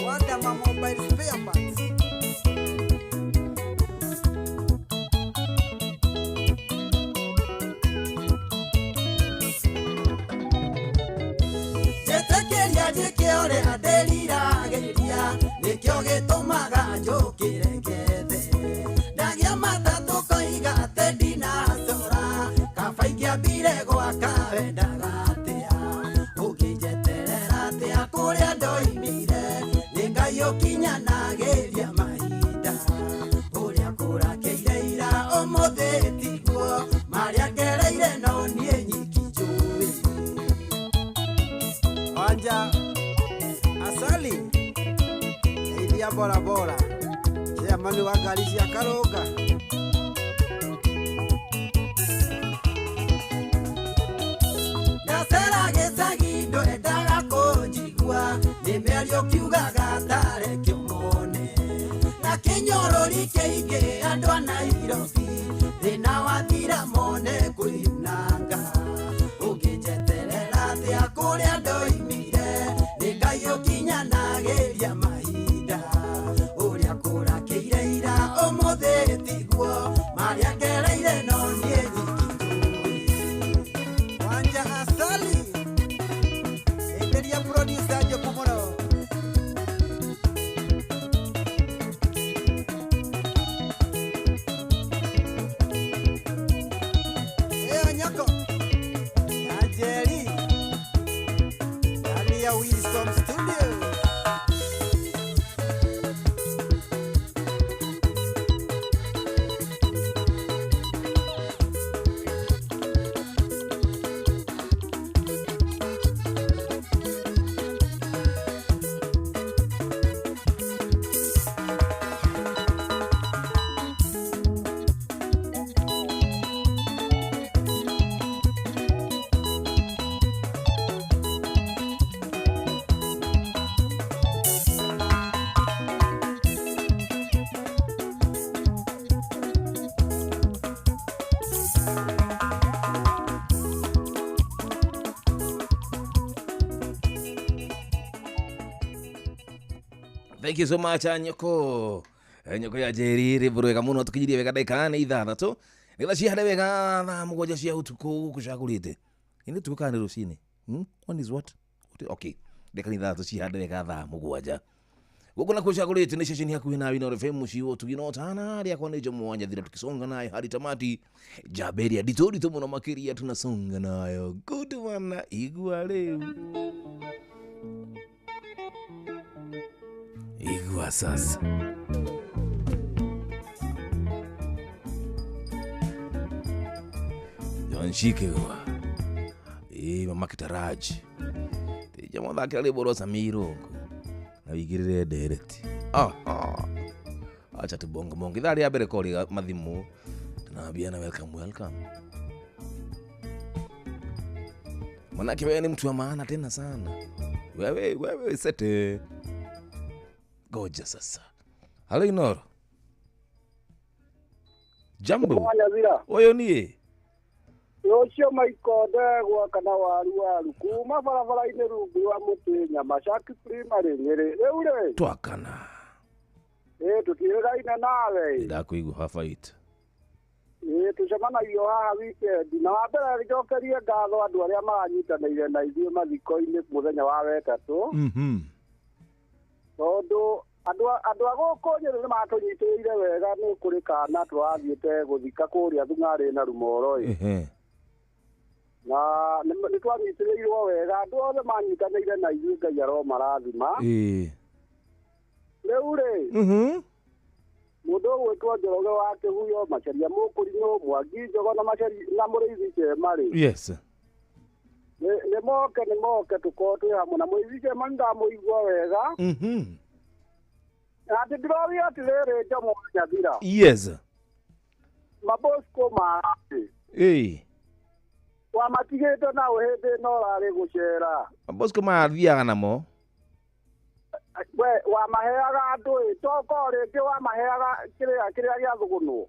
wa Dama mobile spare parts. Njĩtĩkĩria njĩke ũrĩa ndĩriragĩria nĩkĩo gĩtũmaga njũkĩre ngethe ndagĩa matatũ koiga atĩ ndinacora kaba ingĩambire gwaka wendaga atĩa ũngĩnjeterera atĩa kũrĩa ndoimire nĩ Ngai ũkinyanagĩria mahinda ũrĩa kũrakĩire ira ũmũthĩ tiguo marĩa ngereire no niĩ nyiki njũĩ. Wanja Asali ithia bora bora chairman wa ngari cia Karũnga. Ndacera gĩcagi ndwendaga kũnjigua nĩ mĩario kiugaga tareke ũmone na kĩnyorori kĩingĩ andũ a Nairobi thĩna wathira mone kwĩyunanga ũngĩnjeterera atĩa kũrĩa ndoimire nĩ Ngai ũkinyanagĩria mahinda ũrĩa kũrakĩire ira ũmũthĩ tiguo marĩa ngereire no niĩ nyiki njũĩ. Wanja Asali enderia producer Njoku mũno. Ĩyo nyoko ya Njeri ndani ya Wisdom Studio. Thank you so much nyoko. Nyoko ya Njeri rĩmbo wega mũno tũkinyirie wega ndagĩka nĩ ithathatũ nĩgetha cihande wega thaa mũgwanja cia ũtukũ gũkũ cagũrĩte nĩ ũtukũ kana nĩ rũcinĩ. One is what? Okay, ndagĩka nĩ ithathatũ cihande wega thaa mũgwanja gũkũ nakuo cagũrĩte nĩ ceceni hakuhĩ nawe Inooro FM mũciĩ wa ũtugi na ũtana rĩakwa nĩ Jomo wa Nyathira tukisonga nayo hadi tamati Jaberia nditũ nditũ mũno makĩria tunasonga nayo good one igua rĩu igua sasa. Wanshike wa. Mama Kitaraji. Jamaa thakira rwĩmbo rwa Samiro. Na wĩigĩrĩre ndereti. Acha tubonge bonge. Ithaa rĩa mbere kori mathimu. Tunaambiana welcome welcome. Manake wewe ni mtu wa maana tena sana. Wewe sete. Goja sasa. Halo Inoro. Jambo. Oyo nie. Yocio maikonde gwa kana waru waru kuma barabara-inĩ rungu rwa mũtĩ nyama Shaki Primary Nyĩrĩ. Rĩu rĩ twakana. Tũtiũraine nawe. Ndakuigua baba itũ. Tũcemanagio haha weekend na wa mbere njokerie ngatho andũ arĩa maranyitanĩire na ithuĩ mathiko-inĩ mũthenya wa wetatũ. Tondũ andũ a gũkũ Nyĩrĩ nĩ matũnyitĩrĩire wega nĩ kũrĩ kana tũrathiĩte gũthika kũrĩa Thung'arĩ na Rumoro. Na nĩ twanyitĩrĩirwo wega andũ othe manyitanĩire na ithuĩ Ngai aromarathima. Rĩu rĩ mũndũ ũgwĩtwo Njoroge wa Kĩhuyo Macharia Mũkũrinũ Mwangi Njogo na Macharia na Mũrĩithi Chema rĩ. Yes. Nĩ moke tũkorwo twĩ hamwe na Mũrĩithi Chema nĩndamũigua wega. Atĩ ndĩroria atĩrĩrĩ Njomo Nyathira. Yes. Mabosco marĩ. Wamatigĩte nao hĩndĩ ĩno ũrarĩ gũcera. Mabosco mathiaga namo. We wamaheaga andũ ĩ toko rĩngĩ wamaheaga kĩrĩa gĩa thũgũnwo.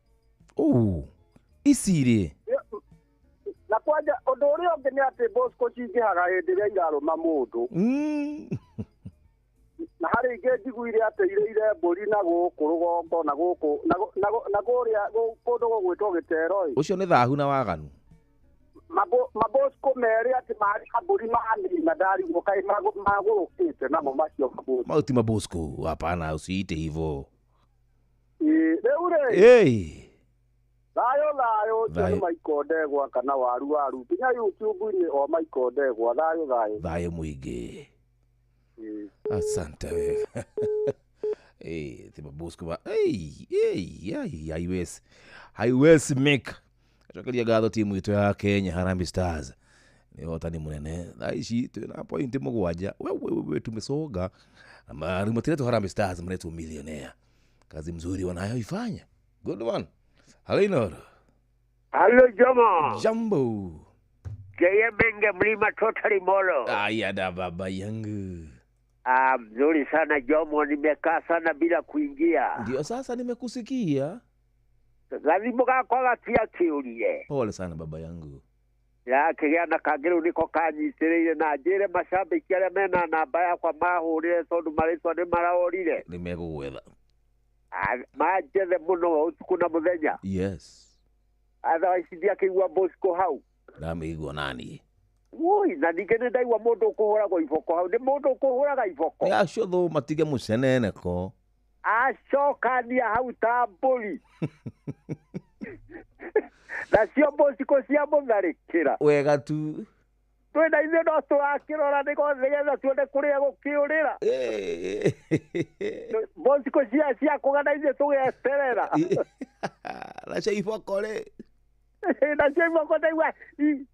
Ici rĩ. Na kwanja ũndũ ũrĩa ũngĩ nĩ atĩ Bosco cingĩhaga hĩndĩ ĩrĩa irarũma mũndũ. Na harĩ ingĩ njiguire atĩ irĩire mbũri na gũkũ rũgongo na gũkũ na kũrĩa kũndũ gũgwĩtwo gĩtero ĩ. Ũcio nĩ thahu na waganu. Mabosco merĩ atĩ marĩ mbũri manina ndarigwo kaĩ magũrũkĩte namo macio mabosco. Mau ti mabosco, hapana usiite hivyo. Rĩu rĩ. Thayũ thayũ ũcio nĩ Michael Ndegwa kana waru waru nginya YouTube-inĩ o Michael Ndegwa thayũ thayũ. Thayũ mũingĩ. Asante wewe. Ti mabosco ba. Haiwezi make. Cokeria ngatho timu itũ ya Kenya Harambee Stars. Nĩ ũhotani mũnene. Thaa ici twĩna point 7. Wewe tumesonga. Matiretwo Harambee Stars maretwo millionaire. Kazi mzuri wanayoifanya. Good one. Halo Inoro. Halo Jomo. Jambo. Jeye Menge Mlima Totally Molo. Aya da baba yangu. Mzuri sana Jomo, nimekaa sana bila kuingia. Ndio sasa nimekusikia. Gathimu gakwa gatiakĩũrie. Pole sana baba yangu. Yakĩgĩa na kangĩrĩu nĩko kanyitĩrĩire na njĩre macambĩki arĩa mena namba yakwa mahũrĩre tondũ marĩtwa nĩ maraorire. Nĩmegũgwetha. Manjethe mũno ũtukũ na mũthenya. Yes. Otherwise ndiakĩigua Bosco hau. Ndamĩigua nani. Woi, na ningĩ nĩ ndaigua mũndũ ũkũhũragwo iboko hau. Nĩ mũndũ ũkũhũraga iboko. Nĩ acio thũ matige mũceneneko. Acokania hau ta mbũri. Nacio Bosco cia mũtharĩkĩra. Wega tu. Twĩna ithuĩ no tũrakĩrora nĩgetha tuone kũrĩa gũkĩũrĩra. Bosco cia kũgana ithuĩ tũgeterera. Nacio iboko rĩ. Nacio iboko ndaigua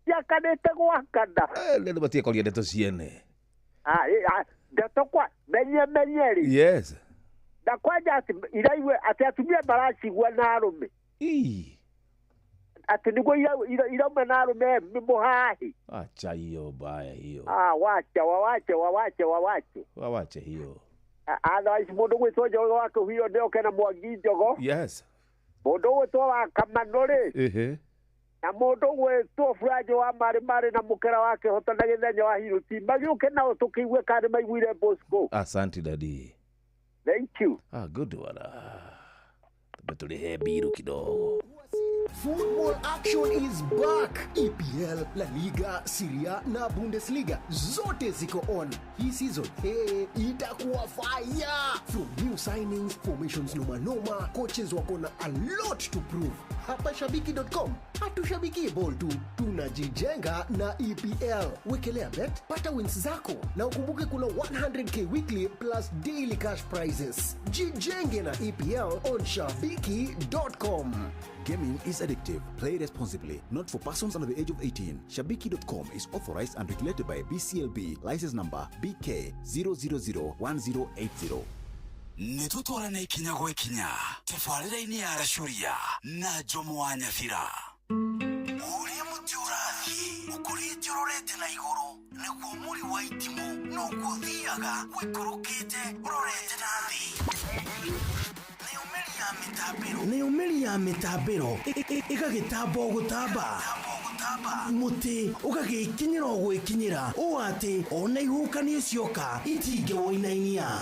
ciakanĩte gwakana. Nĩ matige ndeto ciene. Ndeto kwa menye menye rĩ. Yes. Na kwanja atĩ iraigue atĩ atumia maracigua na arũme. Atĩ nĩguo irauma na arũme mũhahi. Acha hiyo baya hiyo. Wacha wawache wawache wawache. Wawache hiyo. Otherwise mũndũ gwĩtwo Njoroge wa Kĩhuyo nĩoke na Mwangi Njogo. Yes. Mũndũ gwĩtwo wa Kamano rĩ. Na mũndũ gwĩtwo Furanjo wa Marĩ Marĩ na Mũkera wa Kĩhota na Gĩthenya wa Hiruti magĩũke nao tũkĩigue kana nĩmaiguire Bosco. Asante daddy. Thank you. Good one. Tulihe biru kidogo. Football action is back. EPL, La Liga, Serie A na Bundesliga zote ziko on. Hii season itakuwa fire. From new signings, formations noma noma, coaches wako na a lot to prove. Hapa shabiki.com hatushabikii ball tu, tunajijenga na EPL. Wekelea bet, pata wins zako na ukumbuke kuna 100k weekly plus daily cash prizes. Jijenge na EPL on shabiki.com. Gaming is addictive. Play responsibly. Not for persons under the age of 18. Shabiki.com is authorized and regulated by BCLB. License number BK 0001080. Nĩ tũtwarane ikinya gwa ikinya tabarĩra-inĩ ya Racuria na Njomo wa Nyabira. Ũrĩa mũtĩ ũrathiĩ ũkũrĩte ũrorete na igũrũ nĩguo mũri wa itimũ noguo ũthiaga ũikũrũkĩte ũrorete na thĩ. Nayo mĩri ya mĩtambĩro ĩgagĩtamba o gũtamba, mũtĩ ũgagĩkinyĩra o gwĩkinyĩra ũũ atĩ ona ihuhũkanio cioka itingĩwũinainia.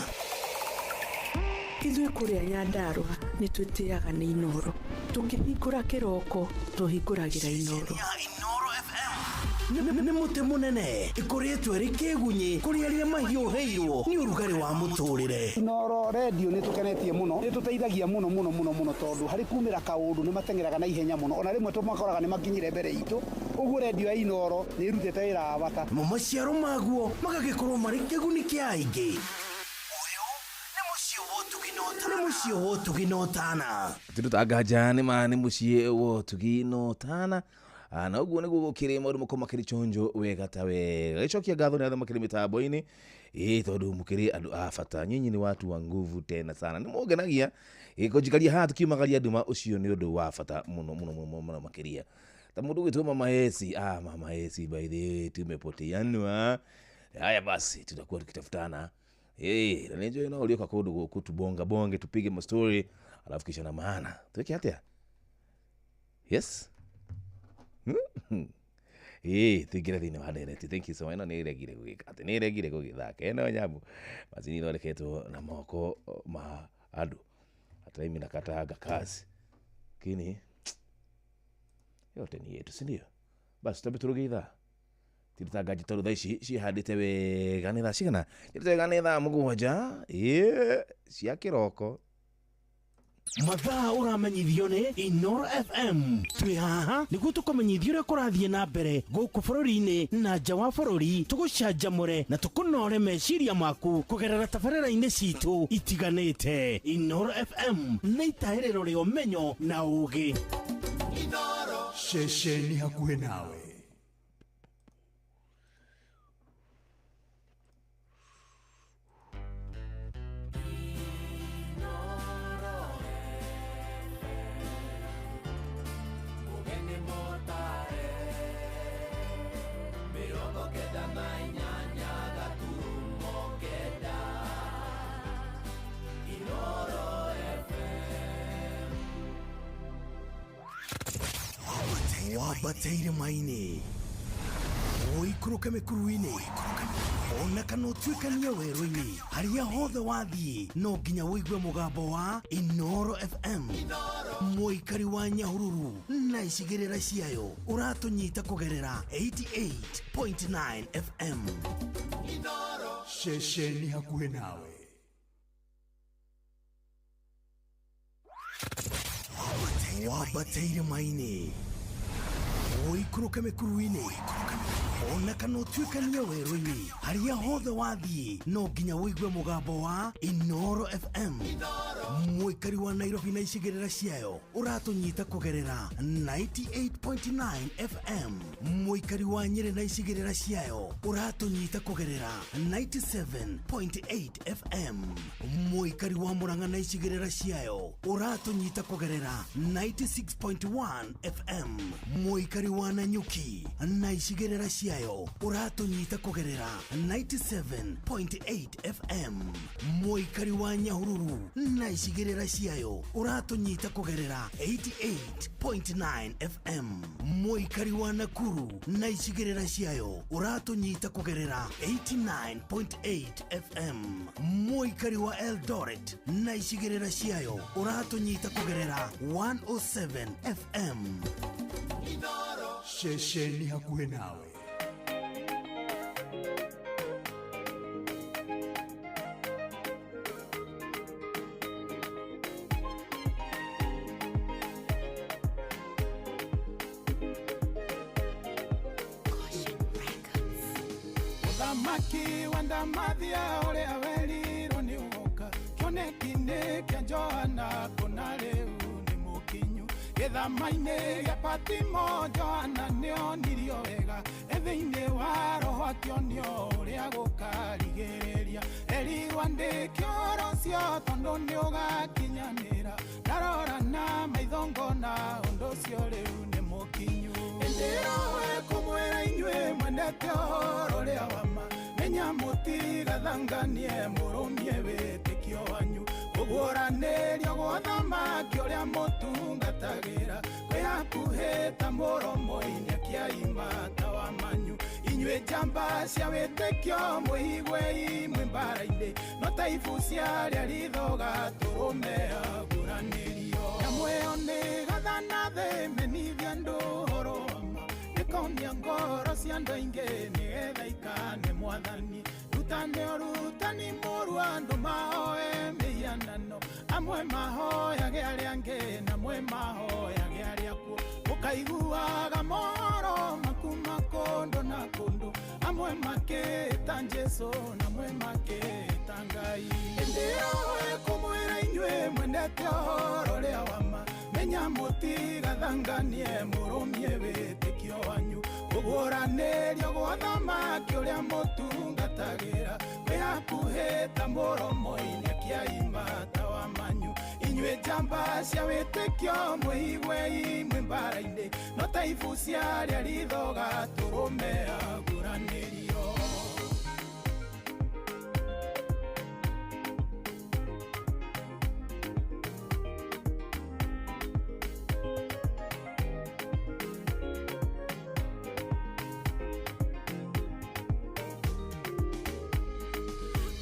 Ithuĩ kũrĩa Nyandarũa nĩ twĩtĩaga nĩ Inooro. Tũkĩhingũra kĩroko tũhingũragĩra Inooro. Nĩ mũtĩ mũnene ĩkũrĩtwo ĩrĩ kĩgunyĩ kũrĩ arĩa mahiũhĩirwo nĩ ũrugarĩ wa mũtũrĩre. Inooro redio nĩ tũkenetie mũno, nĩ tũteithagia mũno mũno mũno mũno tondũ harĩ kumĩra kaũndũ nĩ mateng'eraga na ihenya mũno, ona rĩmwe tũmakoraga nĩ makinyire mbere itũ. Ũguo redio ya Inooro nĩ ĩrutĩte wĩra wa bata. Namo maciaro maguo magagĩkorwo marĩ kĩguni kĩa aingĩ. Nĩ mũciĩ wa ũtugi na ũtana. Tũtanganja nĩ ma nĩ mũciĩ wa ũtugi na ũtana. Na ũguo nĩguo gũkĩrĩ maũndũ makorwo makĩrĩ chonjo wega ta wega. Gĩcokia ngatho nĩ arĩa makĩrĩ mĩtambo-inĩ, ĩĩ tondũ mũkĩrĩ andũ a bata. Nyinyi ni watu wa nguvu tena sana. Nĩ mũngenagia kũnjikaria haha tũkiumagaria nduma, ũcio nĩ ũndũ wa bata mũno mũno mũno mũno makĩria. Ta mũndũ ũgwĩtwo Mama Esi, Mama Esi by the way tumepoteanwa. Haya basi tutakuwa tukitafutana. Na nĩnjũĩ no ũrĩũka kũndũ gũkũ tubonga bonge tupige mastori alafu kisha na maana. Tuweke atĩa? Yes? Tuingĩre thĩinĩ wa ndereti. Thank you so much. Ĩno nĩ ĩregire gũgĩka atĩ nĩ ĩregire gũgĩthaka. Ĩno nyamũ macini ithondeketwo na moko ma andũ. Hata mimi nakataaga kazi. Lakini yote ni yetu, si ndio? Basi tutambe turuge ithaa. Tiritangaji tondũ thaa ici ciĩhandĩte wega nĩ thaa cigana? Ciĩhandĩte wega nĩ thaa 7 cia kĩroko. Mathaa ũramenyithio nĩ Inooro FM. Twĩ haha nĩguo tũkũmenyithie ũrĩa kũrathiĩ na mbere gũkũ bũrũri-inĩ na nja wa bũrũri, tũgũcanjamũre na tũkũnore meciria maku kũgerera tabarĩra-inĩ citũ itiganĩte. Inooro FM nĩ itahĩrĩro rĩa ũmenyo na ũũgĩ. Ceceni hakuhĩ nawe. Wambate irĩma-inĩ, ũikũrũke mĩkuru-inĩ, ona kana ũtuĩkanie werũ-inĩ, harĩa hothe wathiĩ no nginya ũigue mũgambo wa Inooro FM. Mũikari wa Nyahururu na icigĩrĩra ciayo ũratũnyita kũgerera 88.9 FM. Ceceni hakuhĩ nawe. Wambate irĩma-inĩ, ũikũrũke mĩkuru-inĩ, ona kana ũtuĩkanie werũ-inĩ, harĩa hothe wathiĩ no nginya ũigue mũgambo wa Inooro FM. Mũikari wa Nairobi na icigĩrĩra ciayo ũratũnyita kũgerera 98.9 FM. Mũikari wa Nyĩrĩ na icigĩrĩra ciayo ũratũnyita kũgerera 97.8 FM. Mũikari wa Murang'a na icigĩrĩra ciayo ũratũnyita kũgerera 96.1 FM. Mũikari wa Nanyuki na icigĩrĩra ciayo ũratũnyita kũgerera 97.8 FM. Mũikari wa Nyahururu na icigĩrĩra ciayo ũratũnyita kũgerera 88.9 FM. Mũikari wa Nakuru na icigĩrĩra ciayo ũratũnyita kũgerera 89.8 FM. Mũikari wa Eldoret na icigĩrĩra ciayo ũratũnyita kũgerera 107 FM. Ceceni hakuhĩ nawe. Mũthamaki wa Ndamathia ũrĩa werirwo nĩ ũgoka kĩoneki-inĩ kĩa Johana kũna rĩu nĩ mũkinyu gĩthama-inĩ gĩa Patimo Johana nĩonirio wega e thĩinĩ wa roho akĩonio ũrĩa gũkarigĩrĩria erirwo andĩke ũhoro ũcio tondũ nĩũgakinyanĩra ndarora na maitho ngona ũndũ ũcio rĩu nĩ mũkinyu ĩndĩ roho ĩkũmwĩra inyuĩ mwendete ũhoro ũrĩa wa ma menya mũtigathanganie mũrũmie wĩtĩkio wanyu kũguũranĩrio gwa thamaki ũrĩa mũtungatagĩra kwĩ hakuhĩ ta mũromo-inĩ akĩaima tawa manyu inyuĩ njamba cia wĩtĩkio mwĩiguei mwĩ mbara-inĩ no ta ibu cia arĩa rithoga tũrũme aguranĩrio nyamũ ĩyo nĩ gathana thĩ menithia andũ ũhoro wa ma ĩkonia ngoro cia andũ aingĩ nĩgetha ikane mwathani rutane ũrutani mũru andũ mahoe mĩhianano amwe mahoyage arĩa angĩ na amwe mahoyage arĩa akuũ ũkaiguaga mohoro makuma kũndũ na kũndũ amwe makĩta Jesũ na amwe makĩta Ngai ĩndĩ roho ĩkũmwĩra inyuĩ mwendete ũhoro ũrĩa wa ma menya mũtigathanganie mũrũmie wĩtĩkio wanyu kũguũranĩrio gwa thamaki ũrĩa mũtungatagĩra kwĩ hakuhĩ ta mũromo-inĩ akĩaima tawa manyu inyuĩ njamba cia wĩtĩkio mwĩiguei mwĩ mbara-inĩ no ta ibu cia arĩa rithoga tũrũme aguranĩrio.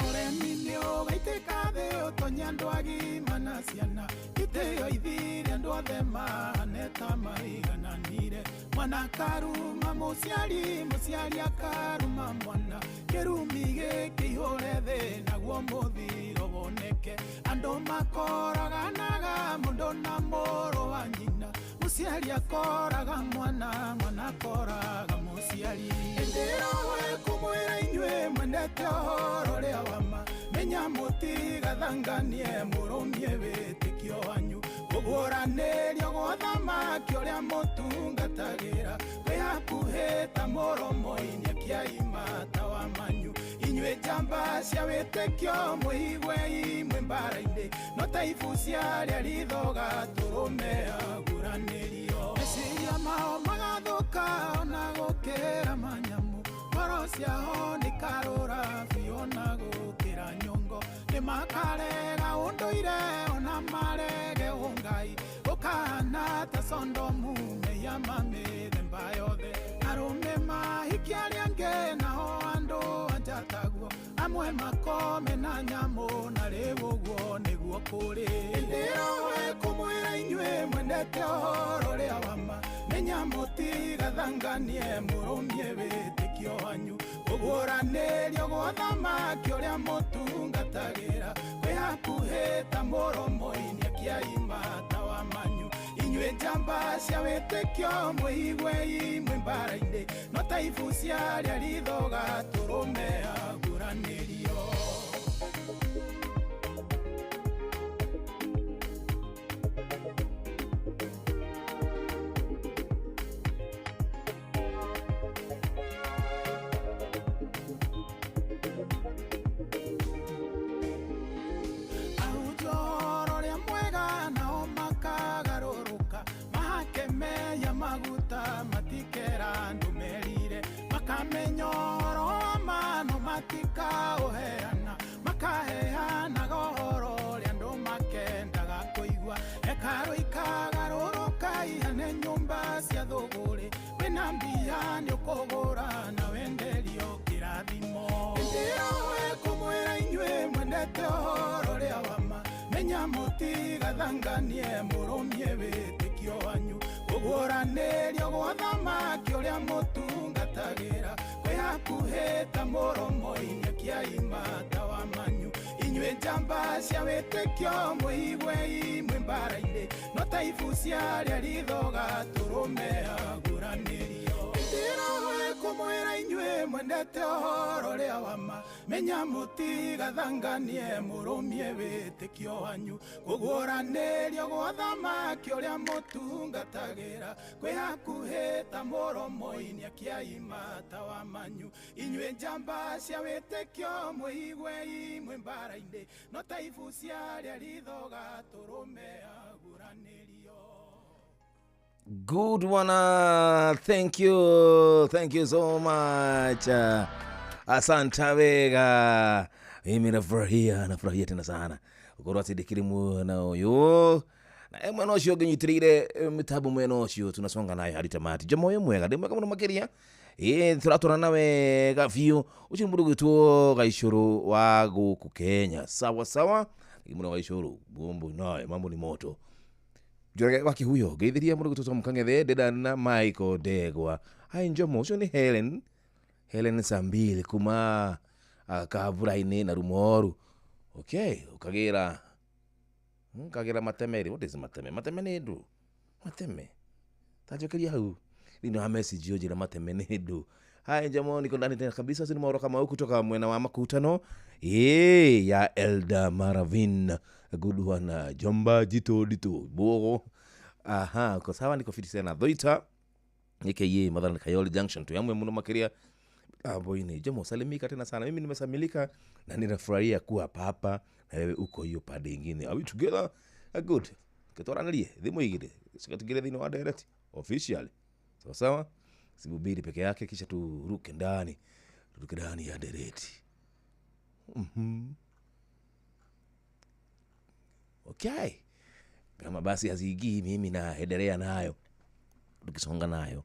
Ũremi nĩ ũgaitĩka thĩ ũtonye andũ agima na ciana itĩo ithire andũ othe mahane ta maigananire mwana akaruma mũciari mũciari akaruma mwana kĩrumi gĩkĩihũre thĩ naguo mũthiro woneke andũ makoraganaga mũndũ na mũrũ wa nyina mũciari akoraga mwana mwana akoraga mũciari ĩndĩ roho ĩkũmwĩra inyuĩ mwendete ũhoro ũrĩa wa ma menya mũtigathanganie mũrũmie wĩtĩkio wanyu kũguũranĩrio gwa thamaki ũrĩa mũtungatagĩra kwĩ hakuhĩ ta mũromo-inĩ akĩaima tawa manyu inyuĩ njamba cia wĩtĩkio mwĩiguei mwĩ mbara-inĩ no ta ibu cia arĩa rithoga tũrũme aguranĩrio meciria mao magathũka ona gũkĩra manyamũ ngoro ciao nĩikarũra biũ ona gũkĩra nyongo nĩmakarega ũndũire ona marege ũngai gũkahana ta Sondomu mehia ma mĩthemba yothe arũme mahikia arĩa angĩ nao andũ anja taguo amwe makome na nyamũ na rĩu ũguo nĩguo kũrĩ ĩndĩ roho ĩkũmwĩra inyuĩ mwendete ũhoro ũrĩa wa ma menya mũtigathanganie mũrũmie wĩtĩkio wanyu kũguũranĩrio gwa thamaki ũrĩa mũtungatagĩra kwĩ hakuhĩ ta mũromo-inĩ akĩaima tawa manyu inyuĩ njamba cia wĩtĩkio mwĩiguei mwĩ mbara-inĩ no ta ibu cia arĩa rithoga tũrũme aguranĩrio. Ahunjia ũhoro ũrĩa mwega nao makagarũrũka mahake meya maguta matikera andũ merire makamenya ũhoro wa ma no matikaũheana makaheanaga ũhoro ũrĩa andũ makendaga kũigua hekarũ ikagarũrũka ihane nyũmba cia thũgũrĩ wĩna mbia nĩũkũgũra na wenderio kĩrathimo ĩndĩ roho ĩkũmwĩra inyuĩ mwendete ũhoro ũrĩa wa ma menya mũtigathanganie mũrũmie wĩtĩkio wanyu kũguũranĩrio gwa thamaki ũrĩa mũtungatagĩra kwĩ hakuhĩ ta mũromo-inĩ akĩaima tawa manyu inyuĩ njamba cia wĩtĩkio mwĩiguei mwĩ mbara-inĩ no ta ibu cia arĩa rithoga tũrũme aguranĩrio. Ĩndĩ roho Nĩkũmwĩra inyuĩ mwendete ũhoro ũrĩa wa ma, menya mũtigathanganie mũrũmie wĩtĩkio wanyu. Kũguũranĩrio gwa thamaki ũrĩa mũtungatagĩra kwĩ hakuhĩ ta mũromo-inĩ akĩaima tawa manyu. Inyuĩ njamba cia wĩtĩkio mwĩigwe imwe mbara-inĩ, no ta ibu cia rĩa ritho gatũrũme aguranĩrio. Good one. Thank you so much. Asante wega. Mimi nafurahia tena sana. Ukorwo ati ndikiri mwena uyu. Na mwena ucio nginyitirire mitambo mwena ucio tunasonga nayo hadi tamati. Jomo mwega ndi mwega muno makiria. Turaturana wega biũ. Ucio nĩ mũndũ gwĩtwo Gaicũrũ wa gũkũ Kenya. Sawa sawa. Mũno Gaicũrũ, bombo naye mambo ni moto. Njoroge wa Kihuyo ngeithiria mũndũ gwĩtwo Tom Kang'ethe Dedan na Michael Ndegwa. Hai Njomo, ũcio nĩ Helen Sambili kuma Kabura-inĩ na Rumoru. Okay, ukagira mateme. What is mateme? Mateme nĩ ndũ? Mateme tanjokeria hau thĩinĩ wa message ũnjĩra mateme nĩ ndũ. Hai Njomo, niko ndani tena kabisa. Sini maoro kama kutoka mwena wa makutano ya Elda Maravin. Good one, Jomba Jito Dito Bogo. Aha, kwa sawa niko fiti sana. Dhoita aka Madhana Kayole Junction tu yamwe muno makiria. Boyne Jomo, salimika tena sana. Mimi nimesamilika na ninafurahia kuwa papa na wewe uko hiyo pande nyingine. Are we together? Good. Ketoranĩrie thimu igire. Sikatugire thĩinĩ wa direct officially. Sawa sawa. Sibubiri peke yake kisha turuke ndani. Turuke ndani ya direct. Okay. Kama basi haziingii mimi naendelea nayo. Tukisonga nayo.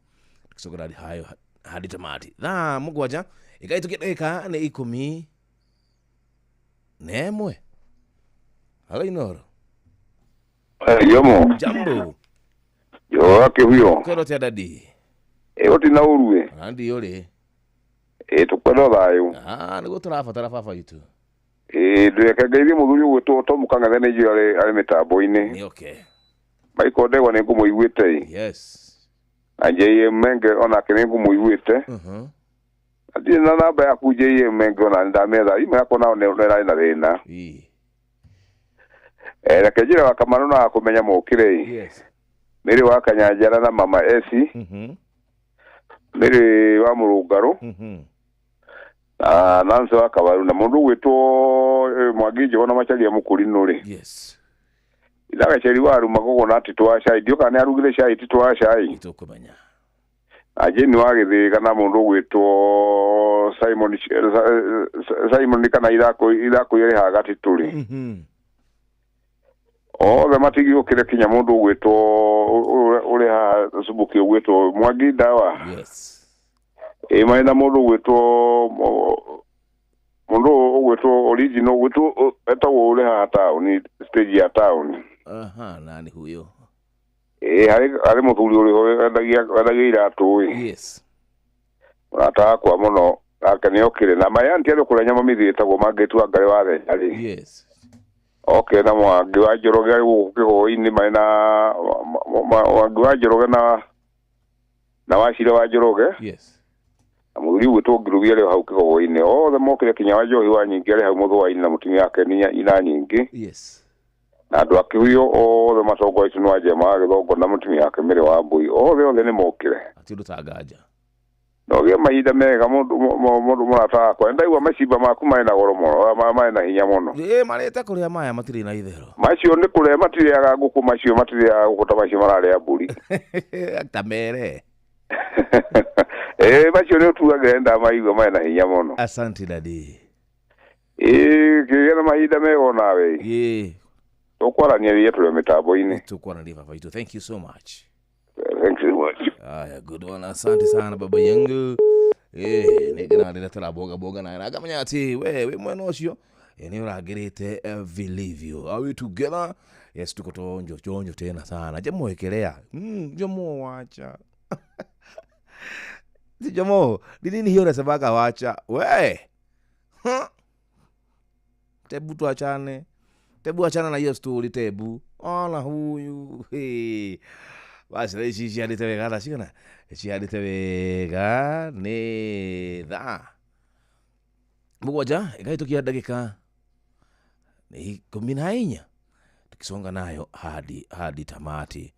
Tukisonga hadi hayo hadi tamati. Thaa mũgwanja ikaitukia ndagĩka nĩ 11. Halo Inoro. Yomo. Jambo. Yo wake huyo. Kero tia dadi. Oti na uruwe. Andi yore. Tukwenda thayo. Niguo tũrabatara baba itu. Ndweka ngeithie mũthuri ũgwĩtwo Tom Kang'ethe nĩ njũĩ arĩ mĩtambo-inĩ. Nĩ okay. Michael Ndegwa nĩ ngũmũiguĩte. Yes. Na JM Menge onake nĩ ngũmũiguĩte. Ndirĩ na namba yaku JM Menge ona nĩndametha imwe yakwa nao nĩ ĩrarĩ na thĩna. Reke njĩre wa Kamanũ na kũmenya mũkĩre. Yes. Mĩrĩ wa Kanyanjara na mama Esi. Mĩrĩ wa Mũrũngarũ. Nancy wa Kabaru na mũndũ ũgwĩtwo Mwangi Njũgũ na Macharia Mũkũrinũ rĩ. Yes. Ithagaceri wa Rumagogo na Tito wa Cai ndiũ kana nĩarugire cai Tito wa Cai. Nĩtũkũmenya. Na Jane wa Gĩthĩga na mũndũ ũgwĩtwo Simon kana ithakũ ĩrĩ haga Tito rĩ. Othe matigĩũkĩre kinya mũndũ ũgwĩtwo ũrĩ haha Subuki ũgwĩtwo Mwangi Ndawa. Yes. Marĩ na mũndũ ũgwĩtwo original ũgwĩtwo etagwo ũrĩ haha taũni stage ya taũni. Aha, nani huyo? Harĩ mũthuri ũrĩ ho wendagia iratũ ĩ. Yes. Mũrata wakwa mũno nake nĩokire na mayanti arĩ kũrĩa nyama mĩthĩ ĩtagwo mangĩtua Ngarĩ wa Thenya rĩ. Yes. Oke na Mwangi wa Njoroge arĩ gũkũ Kĩhũĩ-inĩ marĩ na Mwangi wa Njoroge na Wacira wa Njoroge. Yes. Na mũthuri ũgwĩtwo Ngirubi arĩ hau Kĩhũĩ-inĩ othe mokire kinya wa Njohi wa Nyingĩ arĩ hau Mũthũa-inĩ na mũtumia wake Ina Nyingĩ. Yes. Na andũ a Kĩhuyo othe matongoretio nĩ Wanjema wa Gĩthongo na mũtumia wake Mĩrĩ wa Mbũi othe nĩ mokire. Ati ũndũ ta nganja. Na ũgĩe mahinda mega mũndũ mũrata wakwa. Nĩndaigua macimba maku marĩ na goro mũno, marĩ na hinya mũno. Marĩte kũrĩa maya matirĩ na itherũ. Macio nĩ kũrĩa matirĩaga ngũkũ, macio matirĩaga ngũkũ ta macio mararĩa mbũri. Ta mere. Macio nĩ ũtuagĩra nĩndamaigua marĩ na hinya mũno. Asante dadi. Kĩgĩa na mahinda mega onawe. Tũkwaranĩria tũrĩ mĩtambo-inĩ. Tũkwaranĩria baba itũ. Thank you so much. Thank you much. Aya, good one. Asante sana baba yangu. Nĩngena rĩrĩa tũraboga boga naye na ngamenya atĩ we wĩ mwena ũcio nĩ ũrangĩrĩte vilivyo. Are we together? Yes, tuko tonjo chonjo tena sana. Jamoekelea. Jomo wacha. Si Jomo, ni nini hiyo unasemaga wacha? We. Tebu tuachane. Tebu achana na hiyo story tebu. Ona huyu. Hey. Basi ici cihandĩte wega thaa cigana? Cihandĩte wega nĩ thaa 7 ĩkahĩtũkia ndagĩka 14, tukisonga nayo hadi tamati.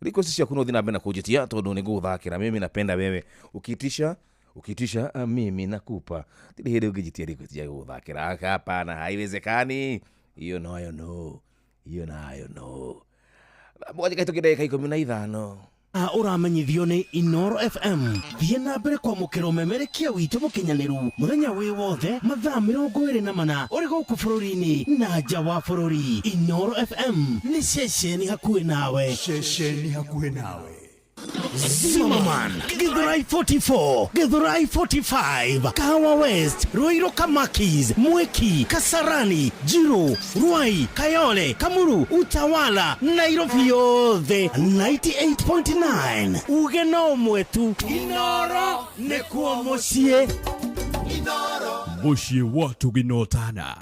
Request ciaku no thiĩ na mbere na kũnjĩtia tondũ nĩ ngũgũthakĩra. Mimi napenda wewe ukiitisha mimi nakupa. Tiri hĩndĩ ũngĩnjitia request ya gũgũthakĩra, hapana, haiwezekani. Hiyo nayo no, hiyo nayo no. 7 ĩkahĩtũkia ndagĩka 15. Ũramenyithio nĩ Inoro FM. Thiĩ na mbere kwamũkĩra ũmemerekia witũ mũkinyanĩru mũthenya wĩ wothe mathaa 24 ũrĩ gũkũ bũrũri-inĩ na nja wa bũrũri. Inoro FM nĩ ceceni hakuhĩ nawe. Ceceni hakuhĩ nawe. Zimmerman, Githurai 44, Githurai 45, Kahawa West, Ruiru Kamakis, Mwiki, Kasarani, Jiru, Ruai, Kayole, Kamuru, Utawala, Nairobi yothe 98.9. Uge no mwetu Inoro nĩkuo mũciĩ. Mũciĩ wa tũginotana.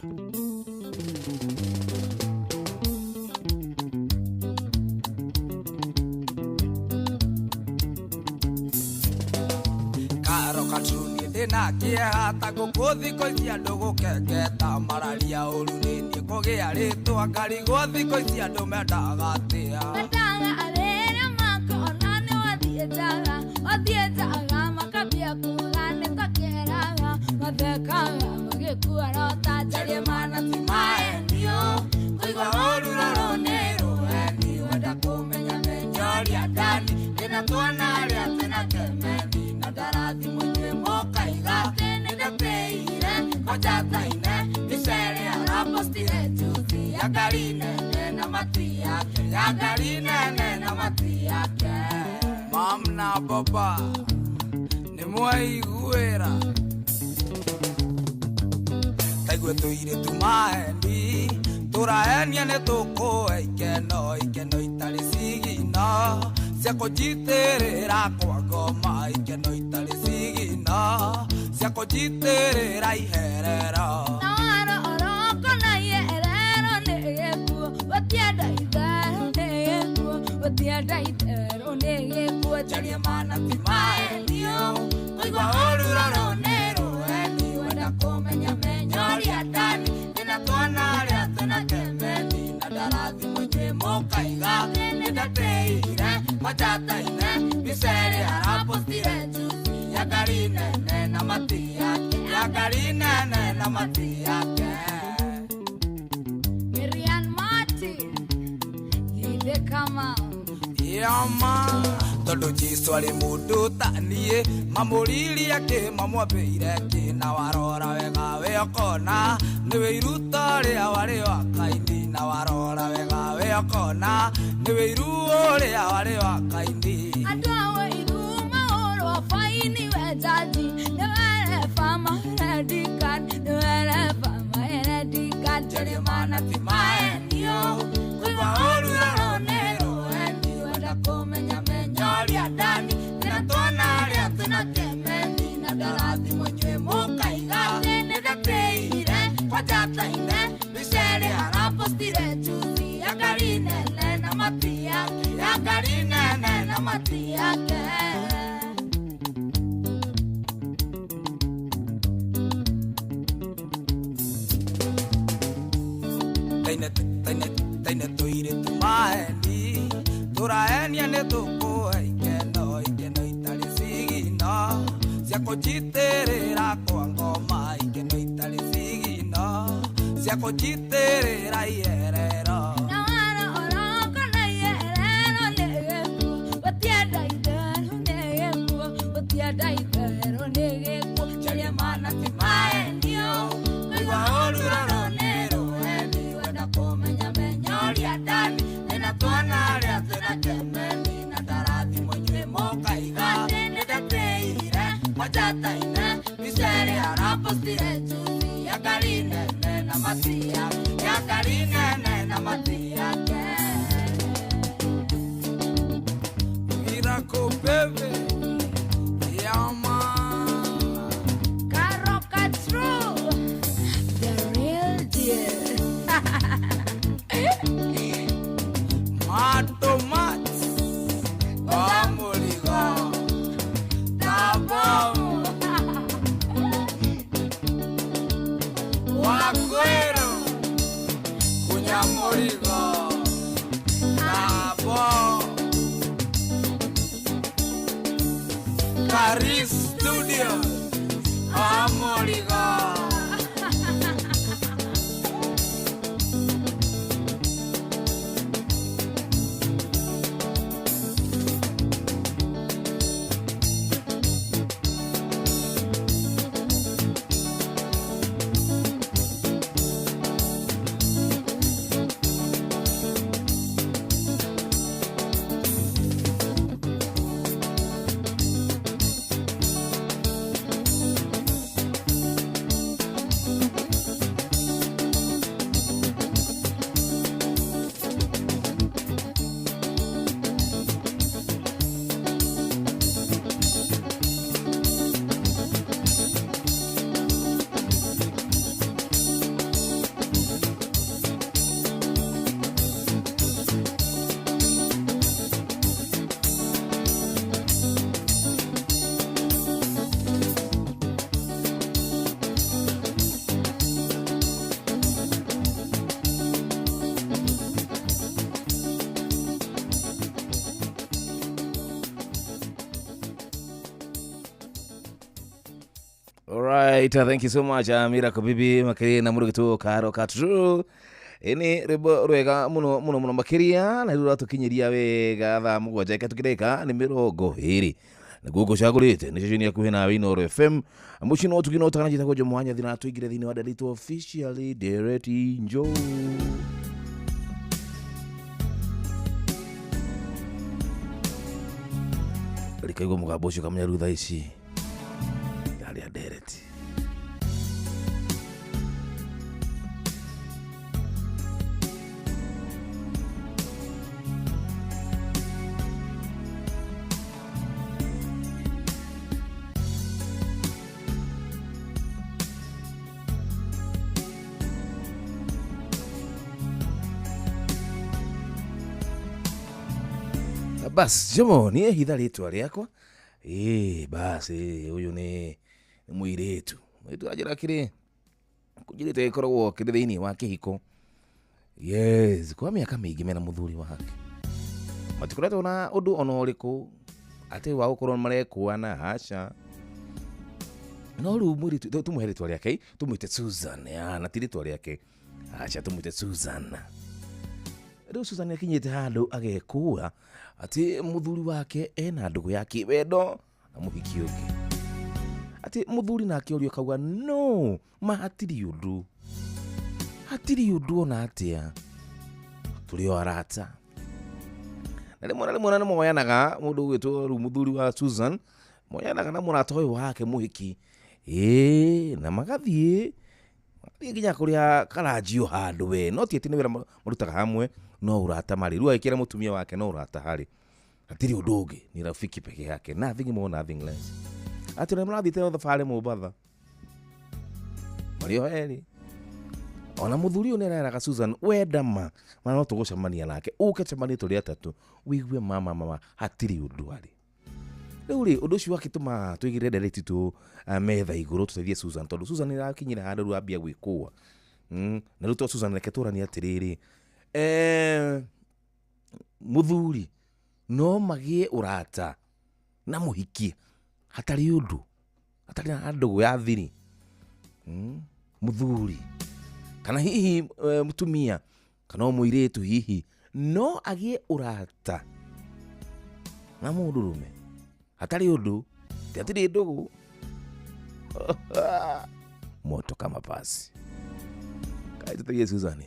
Karo katuni ndĩna kĩeha ta ngũkũ thikũ ici andũ gũkengeta mararia ũru nĩ niĩ kũgĩa rĩtwa ngarigwo thikũ ici andũ mendaga atĩa. Mendaga arĩa makona nĩ wathiĩ njaga, wathiĩ njaga makambia kuga nĩ ta kĩeraga, mathekaga magĩkua rota njarie mana ti maendio kũigua ũru rũrũ nĩ rũheni wenda kũmenya menyoria ndani ndĩna tuona arĩa twĩna kemeni na ndarathi mũnyue mũkaiga atĩ nĩndatĩire kwanja-taine mbica ĩrĩa arapostire juzi ya ngari nene na mati yake, ya ngari nene na mati yake. Mam na baba nĩ mwaiguĩra taigue tũirĩtu maeni tũrahenia nĩ tũkũhe ikeno ikeno itarĩ cigino cia kũnjitĩrĩra kwa ngoma ikeno itarĩ cigino cia kũnjitĩrĩra iherero. Na waro oroko na ierero nĩ gĩkuũ gũtienda itherũ nĩ gĩkuũ gũtienda itherũ nĩ gĩkuũ njarie mana ti maendio kũigua ũru rũrũ nĩ rũheni wenda kũmenya menyoria ndani ndĩna tuona arĩa twĩna kemeni na ndarathi mũnyue mũkaiga nĩndatĩire kwanja-taine mbica ĩrĩa arapostire juzi ya ngari nene na mati yake, ya ngari nene na mati yake. Miriam Martin githe kama Yama tondũ Jesũ arĩ mũndũ ta niĩ mamũririe kĩ mamwambĩire kĩ na warora wega wĩ ũkona nĩ wĩiru ta ũrĩa warĩ wa Kaini na warora wega wĩ ũkona nĩ wĩiru ũrĩa warĩ wa Kaini. Andũ a wĩiru mahũrwo baini we jaji nĩ wereba marendikan nĩ wereba marendikan njarie mana ti maendio kũigua ũru rũrũ nĩ rũheni wenda kũmenya menyoria ndani ndĩna tuona arĩa twĩna kemeni na ndarathi mũnyue mũkaiga atĩ nĩndatĩire kwanja-taine mbica ĩrĩa arapostire juzi ya ngari nene na mati yake, ya ngari nene na mati yake. Taine taine taine tũirĩtu maeni tũrahenia nĩ tũkũhe ikeno ikeno itarĩ cigino cia kũnjitĩrĩra kwa ngoma ikeno itarĩ cigino cia kũnjitĩrĩra iherero. Na waro oroko na ierero nĩ gĩkuũ gũtienda itherũ nĩ gĩkuũ gũtienda itherũ nĩ gĩkuũ njarie mana ti maendio kũigua ũru rũrũ nĩ rũheni wenda kũmenya menyoria ndani ndĩna tuona arĩa twĩna kemeni na ndarathi mũnyue mũkaiga atĩ nĩndatĩire kwanja-taine mbica ĩrĩa arapostire juzi ya ngari nene na mati yake, ya ngari nene na mati yake. Miracle baby yama Karo Katru the real deal. Mato Mats Mũrigo. All right, thank you so much, Miracle Bibi makiria na mũrũgĩtwo karo katru. Ĩni rwĩmbo rwega mũno mũno mũno makĩria, na rĩu rũratũkinyĩria wega thaa 7 ĩkatũkĩrĩka nĩ 20. Nĩguo ngũcagũrĩte nĩ ceceni hakuhĩ nawe Inooro FM. Mũciĩ no tũgĩ no tana njĩtagwo Jomo Wanyathi na tũingĩre thĩinĩ wa Nderitũ officially Ndereti Njoo. Rikaigua mũgambo ũcio kamenya rĩu thaa ici ndarĩa ndereti. Bas Jomo niĩ hitha rĩtwa rĩakwa. Ĩĩ basi ũyũ nĩ mũirĩtu. Mũirĩtu anjĩra kĩrĩ kũnjĩrĩte gĩkoragwo kĩrĩ thĩinĩ wa kĩhiko. Yes, kwa mĩaka mĩingĩ mena mũthuri wake. Matikoretwo na ũndũ ona ũrĩkũ atĩ wa gũkorwo marekũana, aca. No rĩu mũirĩtu tũmũhe rĩtwa rĩake, tũmwĩte Susan, ya, na ti rĩtwa rĩake. Aca tũmwĩte Susan. Rĩu Susan akinyĩte handũ agekũa atĩ mũthuri wake ena ndũgũ ya kĩwendo na mũhiki ũngĩ. Atĩ mũthuri nake ũrĩa akauga no, ma hatirĩ ũndũ. Hatirĩ ũndũ ona atĩa. Tũrĩ o arata. Na rĩmwe na rĩmwe nĩ moyanaga mũndũ ũgwĩtwo rĩu mũthuri wa Susan, moyanaga na mũrata ũyũ wake mũhiki. Ĩĩ, na magathiĩ nginya kũrĩa karanjio handũ we, no ti atĩ nĩ wĩra marutaga hamwe, no ũrata marĩ. Rĩu agĩkĩra mũtumia wake no ũrata harĩ. Hatirĩ ũndũ ũngĩ, ni rafiki peke yake, nothing more nothing less. Atĩ ũrĩa marathiĩte thabarĩ Mombatha marĩ o erĩ. Ona mũthuri ũyũ nĩareraga Susan, wenda ma, ma no tũgũcemania nake, ũke cemanie tũrĩ atatũ, wĩigue mama mama hatirĩ ũndũ arĩ. Rĩu rĩ, ũndũ ũcio wakĩtũma tũigĩrĩre ndereti tũ metha igũrũ tũteithie Susan, tondũ Susan nĩarakinyire handũ rĩu ambia gwĩkũa. Na rĩu to Susan reke tũranie atĩrĩrĩ, mũthuri no magĩe ũrata na mũhiki hatarĩ ũndũ, hatarĩ na ndũgũ ya thiri. Mũthuri kana hihi mũtumia kana o mũirĩtu hihi no agĩe ũrata na mũndũrũme hatarĩ ũndũ, hatirĩ ndũgũ. Moto kama pasi. Kai tũteithie Susan.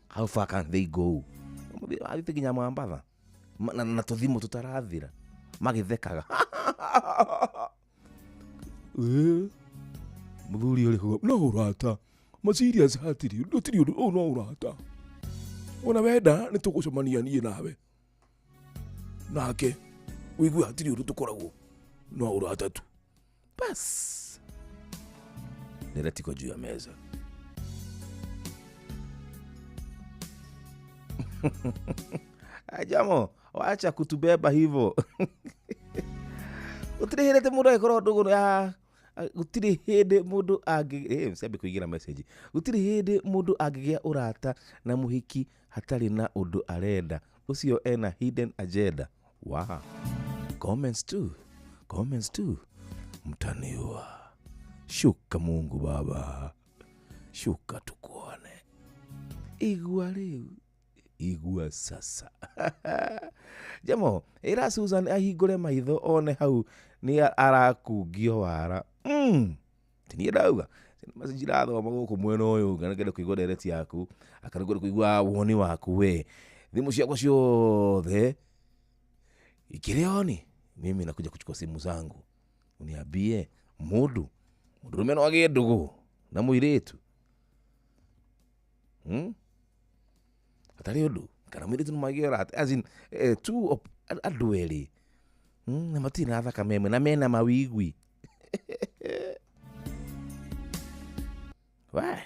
How far can they go? Mathiĩte nginya Mombatha na tũthimũ tũtarathira magĩthekaga. Mũthuri ũrĩ kuga no ũrata, ma serious hatirĩ gũtirĩ ũndũ, ũyũ no ũrata. Ona wenda nĩ tũgũcemania niĩ nawe nake ũigue hatirĩ ũndũ tũkoragwo, no ũrata tu. Bas, ndereti iko juu ya meza. Jamo, wacha kutubeba hivyo. Gũtirĩ hĩndĩ mũndũ angĩkorwo ndũgũ ya gũtirĩ hĩndĩ mũndũ angĩ msiambe kũingĩra message. Gũtirĩ hĩndĩ mũndũ angĩgĩa ũrata na mũhiki hatarĩ na ũndũ arenda. Ũcio ena hidden agenda. Wow. Comments too. Comments too. Mtaniua. Shuka Mungu Baba, shuka tukuone. Igua rĩu, igua sasa. Jamo, ĩra Susan ahingũre maitho one hau nĩ arakungio wara. Ti niĩ ndauga. Message irathoma gũkũ mwena ũyũ, ngana ngenda kũigua ndereti yaku, akana ngenda kũigua woni waku we. Thimũ ciakwa ciothe ikĩrĩ oni, mimi nakuja kuchukua simu zangu. Uniambie mundu mundurume no agĩe ndũgũ na mũirĩtu. Hatarĩ ũndũ kana mũirĩtu no magĩe ũrata, as in two andũ erĩ, na matirĩ na thakame ĩmwe na mena mawigwi. We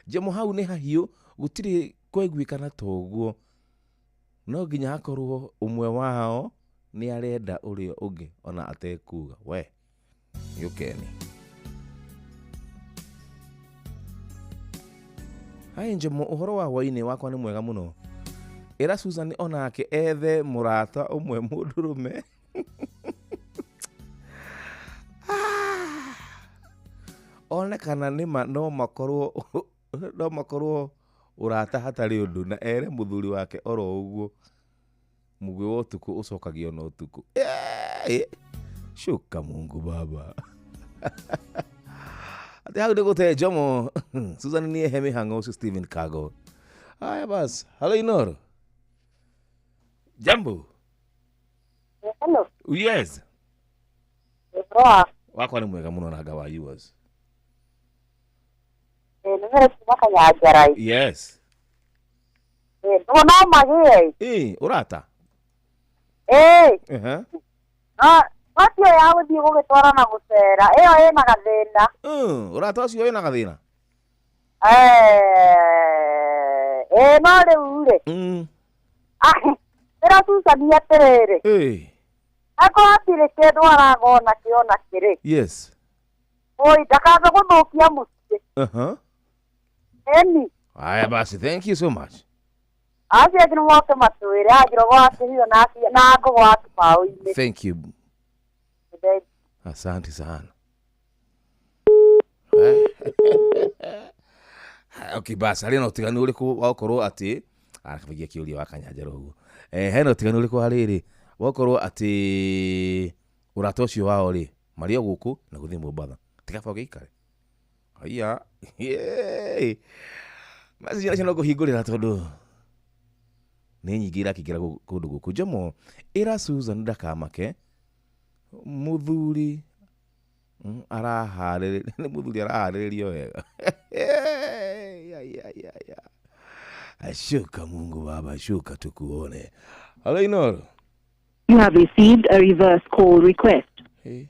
Jemo, hau nĩ hahiũ, gũtirĩ kweguĩkana ta ũguo. No nginya hakorwo ũmwe wao nĩ arenda ũrĩa ũngĩ ona atekuga. We nĩ ũkeni. Hai Njomo, ũhoro wa hwainĩ wakwa nĩ mwega mũno. Ĩra Susan onake ethe mũrata ũmwe mũndũrũme. One kana nĩma no makorwo ũrata hatarĩ ũndũ, na ere mũthuri wake oro ũguo. Mũgwĩ wa ũtukũ ũcokagio na ũtukũ. Shuka Mungu Baba. Ati hau nĩ gũte Njomo. Susan nĩ ehe mĩhang'o ũcio Stephen Kago. Haya basi, halo Inoro. Jambo. Hello. Yes. Poa. Wakwa nĩ mwega mũno na ngawa yours. Nĩ mere kuma Kanyanjara. Yes. No magĩe. Ũrata? No no tio ya gũthiĩ gũgĩtwarana gũcera. Ĩyo ĩna gathĩna. Ũrata ũcio wĩna gathĩna? No rĩu rĩ. Ĩra Susan atĩrĩrĩ. Akorwo hatirĩ kĩndũ aragona kĩo na kĩrĩ. Yes. Oi, ndakabe gũthũkia mũciĩ. Eni. Haya basi, thank you so much. Acio angĩ nĩ moke matwĩre anjĩro gwa kĩhio na na ngũ gwa kĩbaũ-inĩ. Thank you. Thank you. Asante sana. Okay, basi, harĩ na ũtiganu ũrĩkũ wa gũkorwo atĩ akabagia kĩũria wa Kanyanjara ũguo. Hena ũtiganu ũrĩkũ harĩrĩ wa gũkorwo atĩ ũrata ũcio wao rĩ marĩ o gũkũ na gũthiĩ Mombatha. Tikaba ũgĩikare. Haiya. Message nacio no kũhingũrĩra tondũ nĩ nyingĩ irakĩingĩra kũndũ gũkũ. Njomo, ĩra Susan ndakamake mũthuri araharĩrĩrio nĩ mũthuri araharĩrĩrio wega. Ya, ya, ya, ya. Shuka Mungu Baba, shuka tukuone. Halo Inoro. You have received a reverse call request. Hey.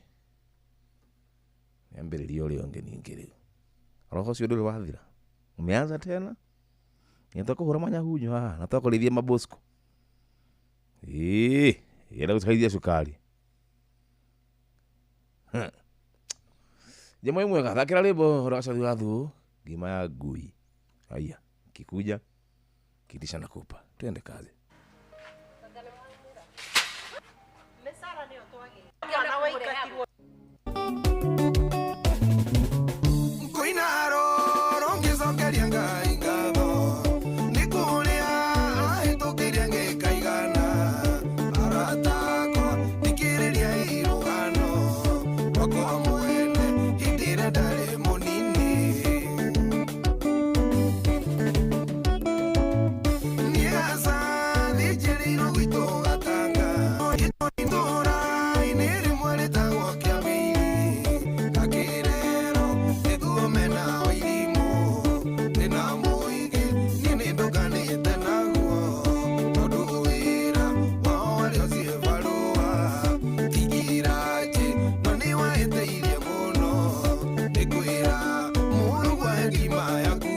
Niambĩrĩria ũrĩa ũngĩ ningĩ rĩu. Roho ũcio ndũrĩ wathira. Umeanza tena? Nĩ kũhũra manyahunyo haha na twakũrĩithia mabosco. Ĩĩ, yenda gũtwarithia cukari. Jamaa ĩ mwega, thakĩra rwĩmbo rwa Gacathi wa Thũ, ngima ya ngui. Haya, kikuja kitisha nakupa. Twende kazi. Kwĩna roro ngĩcokeria Ngai ngatho nĩ kũrĩa ahĩtũkĩire ngĩkaigana arata akwa thikĩrĩria irũgano rwakwa mwene hĩndĩ ĩrĩa ndarĩ mũnini. Niĩ Gacathi njiarĩirwo gwitũ Gatanga itũũra-inĩ rĩmwe rĩtagwo Kĩamĩiri gakĩrerwo nĩguo mena wĩirimũ ndĩna mũingĩ niĩ nĩndũkanĩte naguo tondũ wĩra wao warĩ ũciĩ barũa tigirajĩ no nĩwahĩtĩirie mũno nĩkwĩra mũrugwa ngima yaku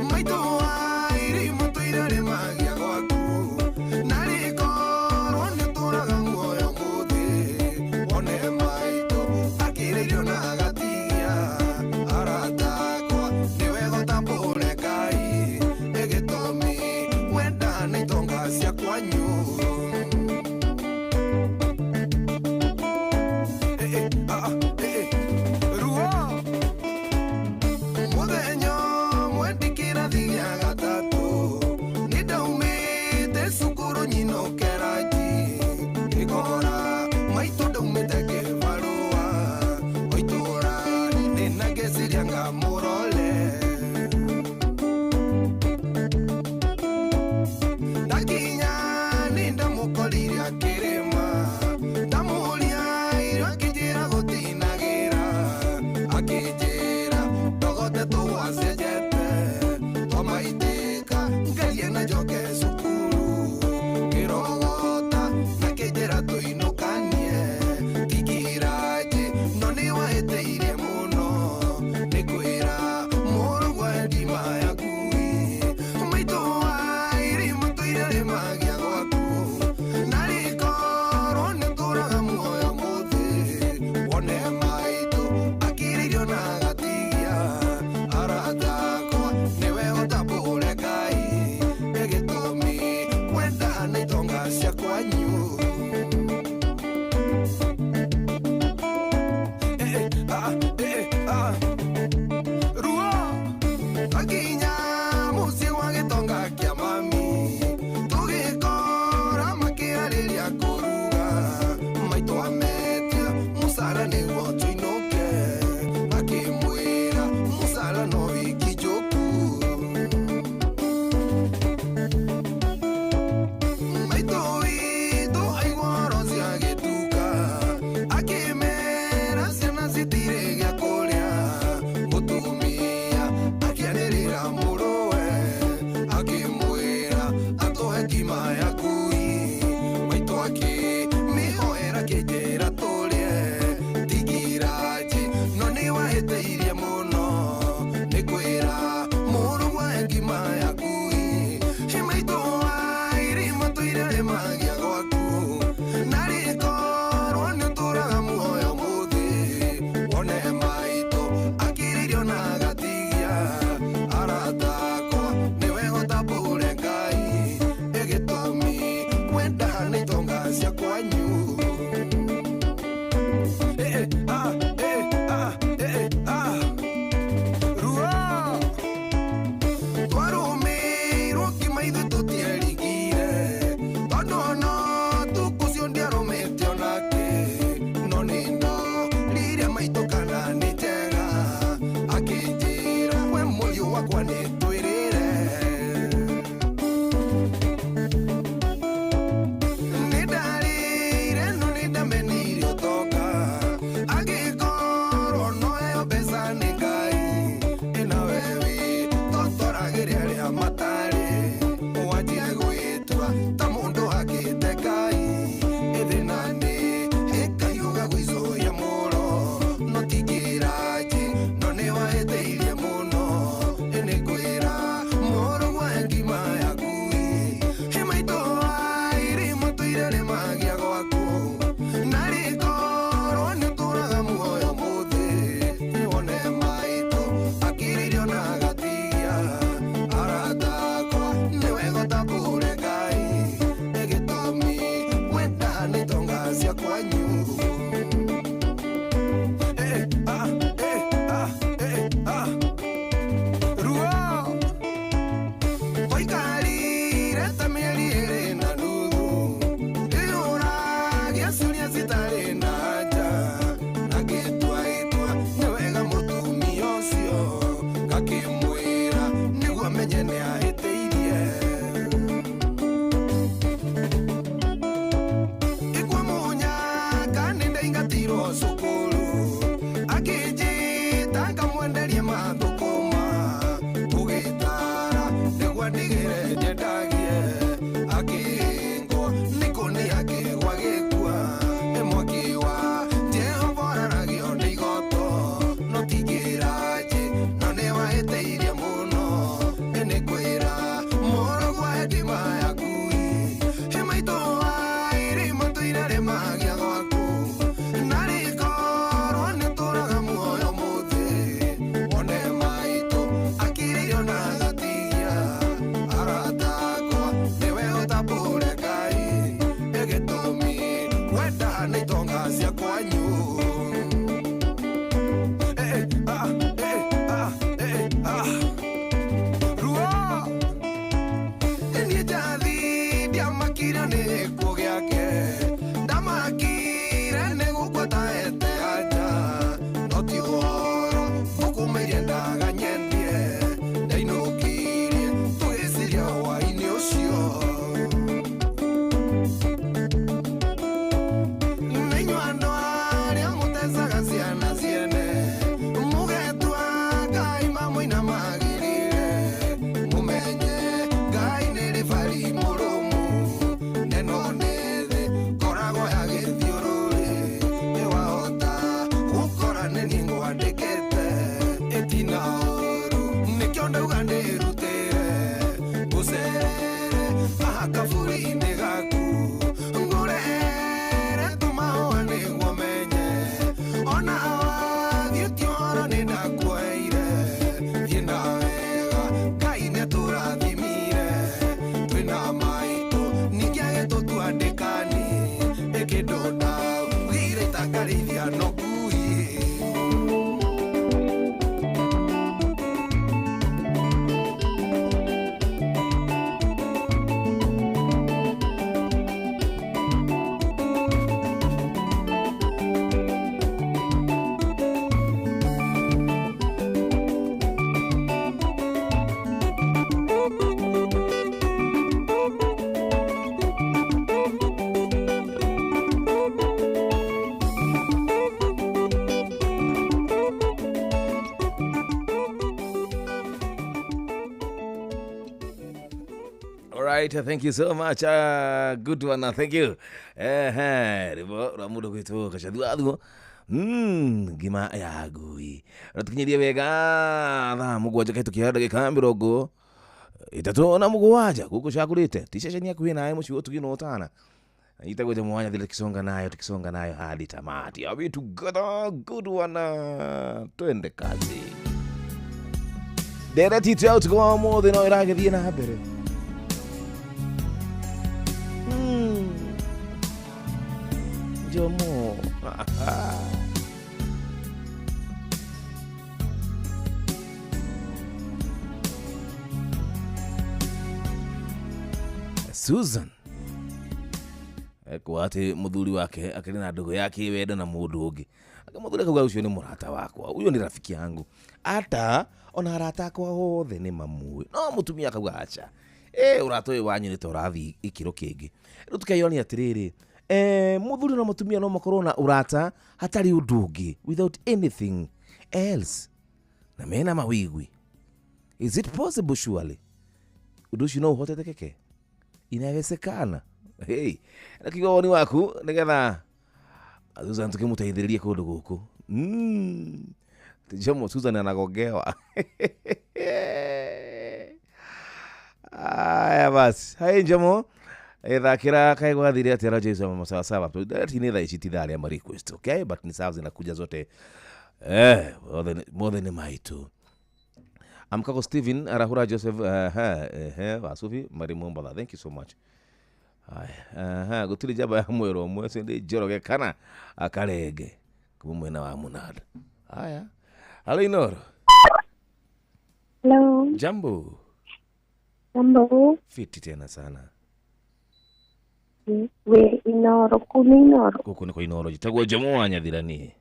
maitũ wa irimũ tũire rĩmagia gwaku narĩ korwo nĩũtũraga muoyo mũthĩ wone maitũ akĩrĩirio na agatigia arata akwa nĩ wega ũtambũre Ngai ĩgĩtũmi wenda nĩ itonga cia kwanyu. Ngamũrore ndakinya nĩ ndamũkorire akĩrĩma, ndamũria irio akĩnjĩra gũtinagĩra, akĩnjĩra ndogote tũgwacenjete twamaitĩka ngerie na njoke cukuru ngĩrogota na kĩnjĩra tũinũkanie tikiraje no nĩ wahĩtĩirie mũno nĩ kwĩra. All right, thank you so much. Good one, thank you. Rwĩmbo rwa mũndũ gwĩtwo Gacathu Athuo. Ngima ya ngui. Ratukinyirie wega thaa 7 kahĩtũkia ndagĩka 37 gũkũ cakũrĩte ti ceceni hakuhĩ nawe mũciĩ ũtugi na ũtana itagwo Jamu thile tukisonga nayo hadi tamati. Are we together? Good one. Twende kazi. Ndereti itũ ya ũtukũ wa ũmũthĩ no ĩragĩthiĩ na mbere. Jomo. Susan kwa ati muthuri wake akiri na ndugu yake wendo na mundu ungi akamuthuri akauga ucio ni murata wakwa, uyo ni rafiki yangu, ata ona arata akwa othe ni mamui. No mutumia akauga acha, urata uyu wanyu ni ta urathi ikiro kingi. Riu tukeyoni atiriri, muthuri na mutumia no makorwo na urata hatari undu ungi, without anything else, na mena mawigwi. Is it possible? Surely undu ucio no uhotekeke? Inawezekana. Hey, nakiuga woni waku nigetha Susan tukimuteithĩrĩrie kũndũ gũkũ. Jomo Susan anagongewa. Aya basi. Hai Jomo. Thakira kae gwathire atia Roger Isa mama sawa sawa. Ni thaa ici ti thaa rĩa ma request, okay? But ni sawa zinakuja zote. Mothe ni maitu. Amkako Steven Arahura Joseph Wasufi Marimu Mbatha. Thank you so much. Aya, gutiri jaba ya mwero mwe sende Njoroge kana akarenge kuma mwena wa Munada. Haya. Halo Inoro. Hello. Jambo. Jambo. Fiti tena sana. We Inoro kuni Inoro. Kuku niko Inoro. Jitagwo Jamu wa Nyathira ni.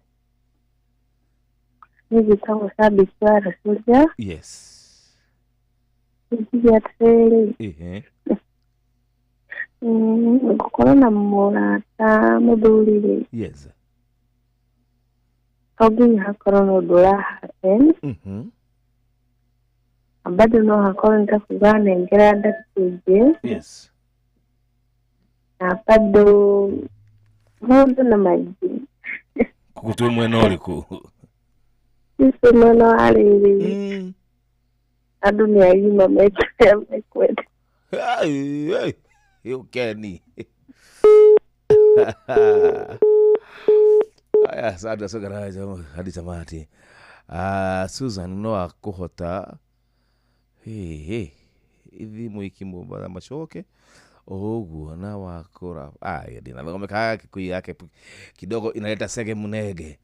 Nijitagwo Sabiti wa Rasulia. Yes. Nijige atiriri. Gukorwo na mũrata mũthuri rĩ. Yes. To nginya hakorwo na ũndũ ũra happen. Bado no hakorwo nĩ ta kuga nengera ndakĩingĩ. Yes. Na bado maũndũ na maingĩ. Kuku twĩ mwena ũrĩkũ? Twĩ mwena wa rĩrĩ. Andũ nĩ agima mekũrĩa mekwenda. Ukeni. Aya, sada sogara hadi tamati. Susan no akuhota. Hey, ithi muikimu bara macoke. Oguo na wakora. Aya, dina ngome kikuyu yake kidogo inaleta sege munege.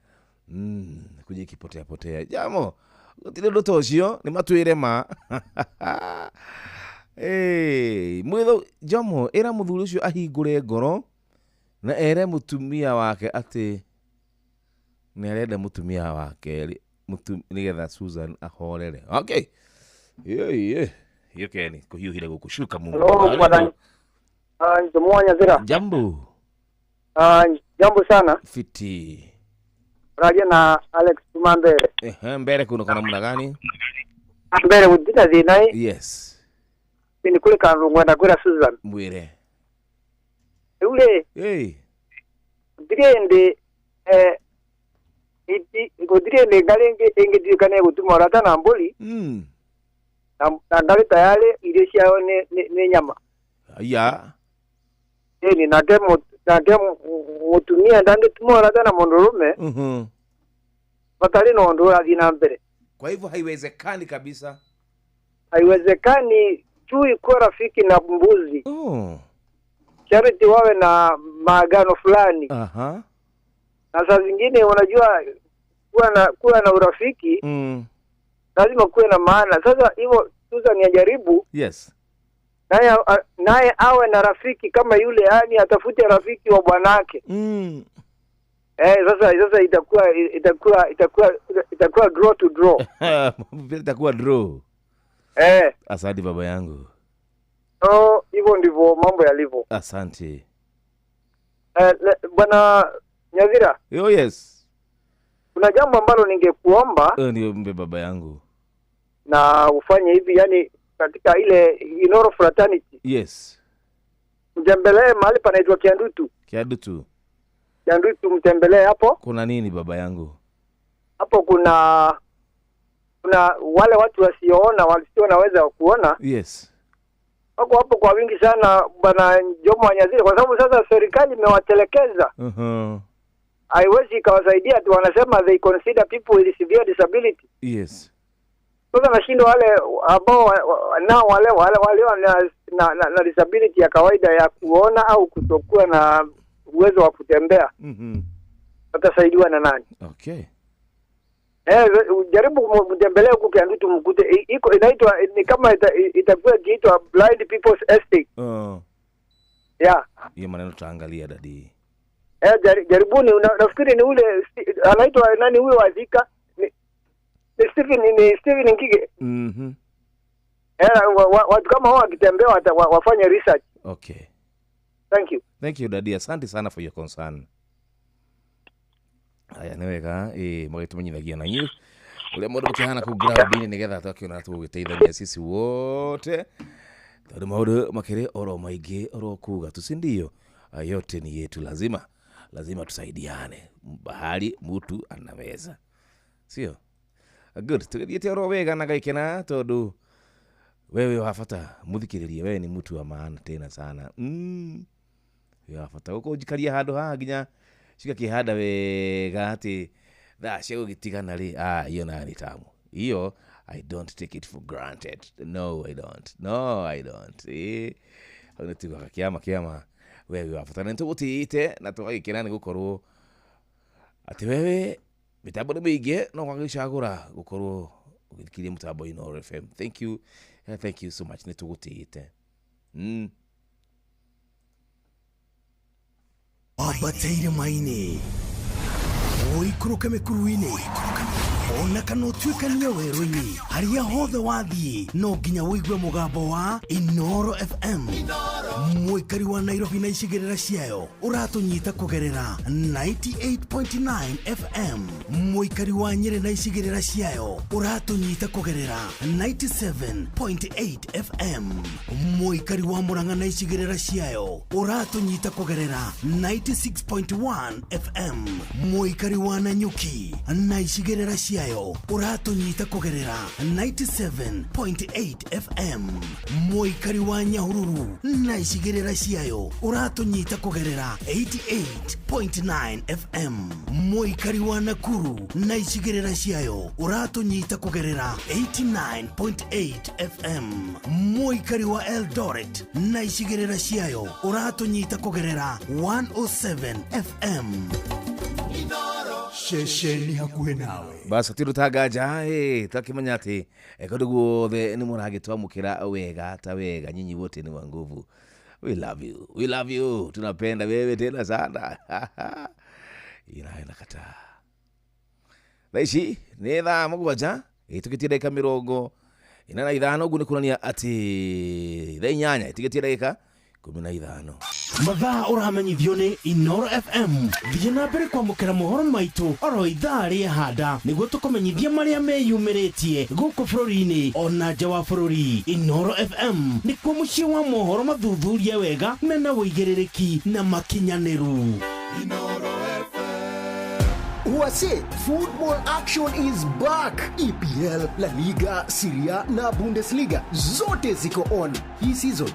Kuja kipotea potea. Jamo, gutire ndu ucio ni matwire ma. Mwitho Jomo era muthuri ucio ahingure ngoro na ere mutumia wake ati ni arenda mutumia wake nigetha Susan ahorere. Okay. Ye. Yokeni kuhiuhire gukushuka Mungu. Hello bwana. Jomo Nyathira. Jambo. Jambo sana. Fiti. Raja na Alex Tumambere. Mbere kuno kana mna gani? Mbere gutira thina. Yes. Ni kule kandu ngwenda kwira Susan. Mwire. Ule. Hey. Ndirende iti ngodirie ngarenge engediukane gutuma rata na mburi. Na ngari tayari irio ciao ni nyama. Aya. Ni nake mutumia ndangĩtuma rata na mundurume. Batari no ndu urathi na mbere. Kwa hivyo haiwezekani kabisa. Haiwezekani chui kuwa rafiki na mbuzi. Charity wawe na maagano fulani. Na saa zingine unajua kuwa na urafiki lazima kuwe na maana. Sasa hivyo Susan ajaribu. Yes. Naye awe na rafiki kama yule, yani atafute rafiki wa bwanake. Sasa itakuwa draw to draw. Itakuwa draw. Asante baba yangu. So hivyo ndivyo mambo yalivyo. Asante. Bwana Nyathira. Oh yes. Kuna jambo ambalo ningekuomba. Ndio mbe baba yangu. Na ufanye hivi, yani katika ile Inoro Fraternity. Yes. Mtembelee mahali panaitwa Kiandutu. Kiandutu. Kiandutu mtembelee hapo. Kuna nini baba yangu? Hapo kuna wale watu wasioona, wasio naweza kuona. Yes. Wako hapo kwa wingi sana bwana Jomo Wanyazile, kwa sababu sasa serikali imewatelekeza. Haiwezi ikawasaidia tu, wanasema they consider people with severe disability. Yes. Sasa nashindwa wale ambao nao wale walio na disability ya kawaida ya kuona au kutokuwa na uwezo wa kutembea. Watasaidiwa na nani? Okay. Jaribu mtembelee huko Kiandutu mkute iko inaitwa ni kama itakuwa ikiitwa Blind People's Estate. Yeah. Hiyo maneno tutaangalia dadi. Jaribuni, nafikiri ni ule anaitwa nani huyo wazika? Ni Stephen Ngige. Watu kama hao wakitembea wafanye research. Okay. Thank you. Thank you daddy. Asante sana for your concern. Aya nĩ wega mũgĩtũmenyithagia na inyuĩ ũrĩa mũndũ mũkĩhana kũu ground-inĩ nĩgetha twakĩona tũgũgĩteithania sisi wote tondũ maũndũ makĩrĩ oro maingĩ oro kuga tu, si ndio? Yote ni yetu, lazima tusaidiane bahali mtu anaweza, sio? Good, tũgĩthiĩte oro wega na gaikena tondũ wewe wa bata mũthikĩrĩria, wewe ni mtu wa maana tena sana. Wewe wa bata gũkũ njikaria handũ haha nginya cigakĩhanda wega atĩ thaa cia gũgĩtigana rĩ, hiyo nayo ni tamu. Hiyo I don't take it for granted. No, I don't. No, I don't. Hau nĩ tugaga kĩama wewe wa bata na nĩtũgũtĩĩte na tũgagĩkena nĩ gũkorwo atĩ wewe mĩtambo nĩ mĩingĩ no ũgagĩcagũra gũkorwo ũgĩthikĩrĩria mũtambo Inooro FM. Thank you. Thank you so much. Nĩ tũgũtĩĩte. Ambataire maini ũikũrũke mĩkuru-inĩ ona kana ũtuĩkanie werũ-inĩ harĩa hothe wathiĩ no nginya ũigue mũgambo wa Inooro FM. Mũikari wa Nairobi na icigĩrĩra ciayo ũratũnyita kũgerera 98.9 FM. Mũikari wa Nyĩrĩ na icigĩrĩra ciayo ũratũnyita kũgerera 97.8 FM. Mũikari wa Murang'a na icigĩrĩra ciayo ũratũnyita kũgerera 96.1 FM. Mũikari wa Nanyuki na icigĩrĩra ciayo ũratũnyita kũgerera 97.8 FM. Mũikari wa Nyahururu na icigĩrĩra ciayo ũratũnyita kũgerera 88.9 FM. Mũikari wa Nakuru na icigĩrĩra ciayo ũratũnyita kũgerera 89.8 FM. Mũikari wa Eldoret na icigĩrĩra ciayo ũratũnyita kũgerera 107 FM. Ceceni hakuhĩ nawe. Basi tirutanga twakĩmenya atĩ kũndũ guothe nĩ mũragĩtwamũkĩra wega ta wega. Nyinyi wote ni wa nguvu. We love you. We love you. Tunapenda wewe tena sana. Inakataa. Thaa ici nĩ thaa 7 ĩtũkĩtie ndagĩka 45 ũguo nĩ kuonania atĩ thaa 8 ĩtigĩtie ndagĩka 15. Mathaa ũramenyithio nĩ Inooro FM. Thiĩ na mbere kwamũkĩra mohoro maitũ oro ithaa rĩahanda nĩguo tũkũmenyithie marĩa meyumĩrĩtie gũkũ bũrũri-inĩ ona nja wa bũrũri. Inooro FM nĩkuo mũciĩ wa mohoro mathuthurie wega mena ũigĩrĩrĩki na makinyanĩru. Wase, football action is back. EPL, La Liga, Serie A na Bundesliga zote ziko on. Hii season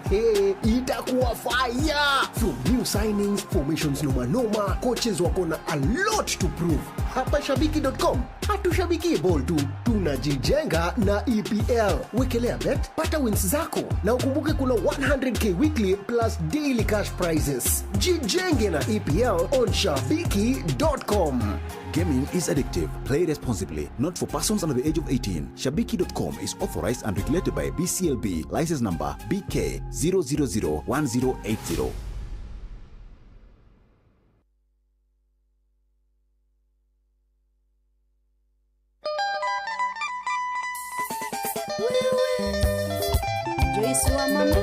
itakuwa fire. From new signings, formations noma noma, coaches wako na a lot to prove. Hapa shabiki.com hatushabiki ball tu, tunajijenga na EPL. Wekelea bet, pata wins zako na ukumbuke kuna 100k weekly plus daily cash prizes. Jijenge na EPL on shabiki.com. Gaming is addictive. Play responsibly. Not for persons under the age of 18. Shabiki.com is authorized and regulated by BCLB. License number BK 0001080. Joyce wa mama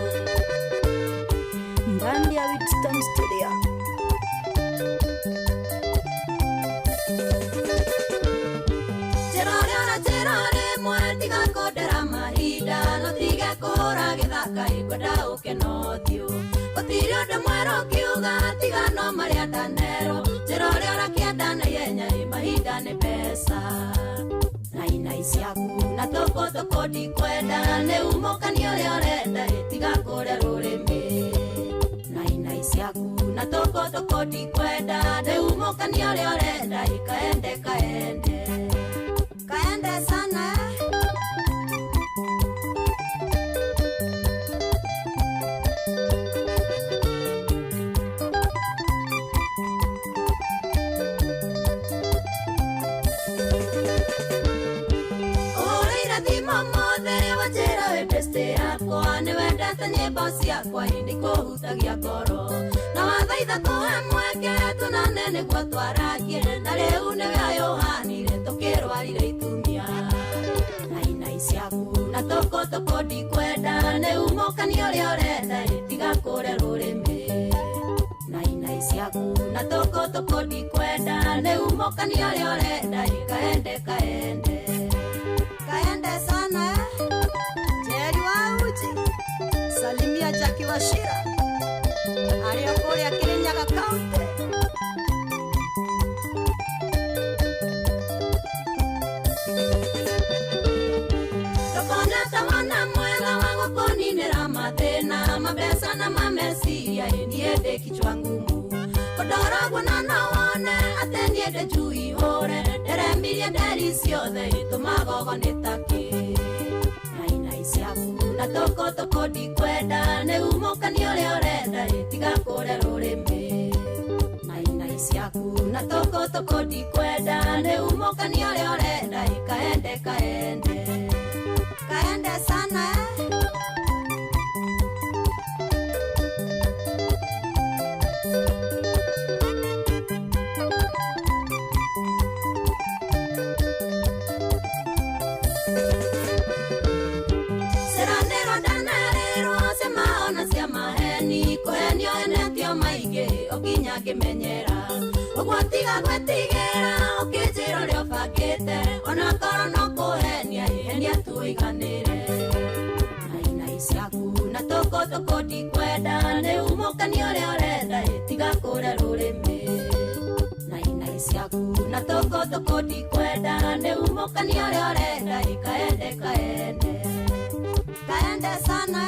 ndani ya Wheatstone Studio. Terore ona terore mwetiga kondera mahinda no tiga ko ndĩraka ngwenda ũke na ũthiũ gũtirĩ ũndũ mwerũ ũkiuga tiga no marĩa ndanerwo njĩra ũrĩa ũrakĩenda na ihenya ĩ mahinda nĩ mbeca na inai ciaku na tũkũ ndikwenda nĩ umũkani ũrĩa ũrenda ĩ tiga kũrĩa rũrĩmĩ na inai ciaku na tũkũ ndikwenda nĩ umũkani ũrĩa ũrenda ĩ kaende kaende kaende sana. Nyĩmbo ciakwa nĩ kũhutagia ngoro na wathaitha tũhe mweke tũnane nĩguo twaragie na rĩu nĩwe ũyũhanire tũkĩrwarire itumia na inai ciaku na tũkũ ndikwenda nĩ umũkani ũrĩa ũrenda ĩ tiga kũrĩa rũrĩmĩ na inai ciaku na tũkũ ndikwenda nĩ umũkani ũrĩa ũrenda ĩ kaende kaende kaende sana. Jerry wa uji salimia Jackie Wachira arĩa kũrĩa Kirinyaga County. Ndũkona ta wana mwega wa gũkũninĩra mathĩna mabeca na mameciria ĩ niĩ ndĩ kichwa ngumu kũndoragwo na no wone atĩ niĩ ndĩ njui hũre ndĩremirie nderi ciothe itũmagogo nĩ takĩ ciaku na tũkũ ndikwenda nĩ umũkani ũrĩa ũrenda ĩ tiga kũrĩa rũrĩmĩ na inai ciaku na tũkũ ndikwenda nĩ umũkani ũrĩa ũrenda ĩ kaende kaende kaende sana. Ngimenyera ũguo tiga gwĩtigĩra ũkĩnjĩra ũrĩa ũbangĩte ona korwo no kũhenia henia tũiganĩre na inai ciaku na tũkũ ndikwenda nĩ umũkani ũrĩa ũrenda ĩ tiga kũrĩa rũrĩmĩ na inai ciaku na tũkũ ndikwenda nĩ umũkani ũrĩa ũrenda ĩ kaende kaende kaende sana.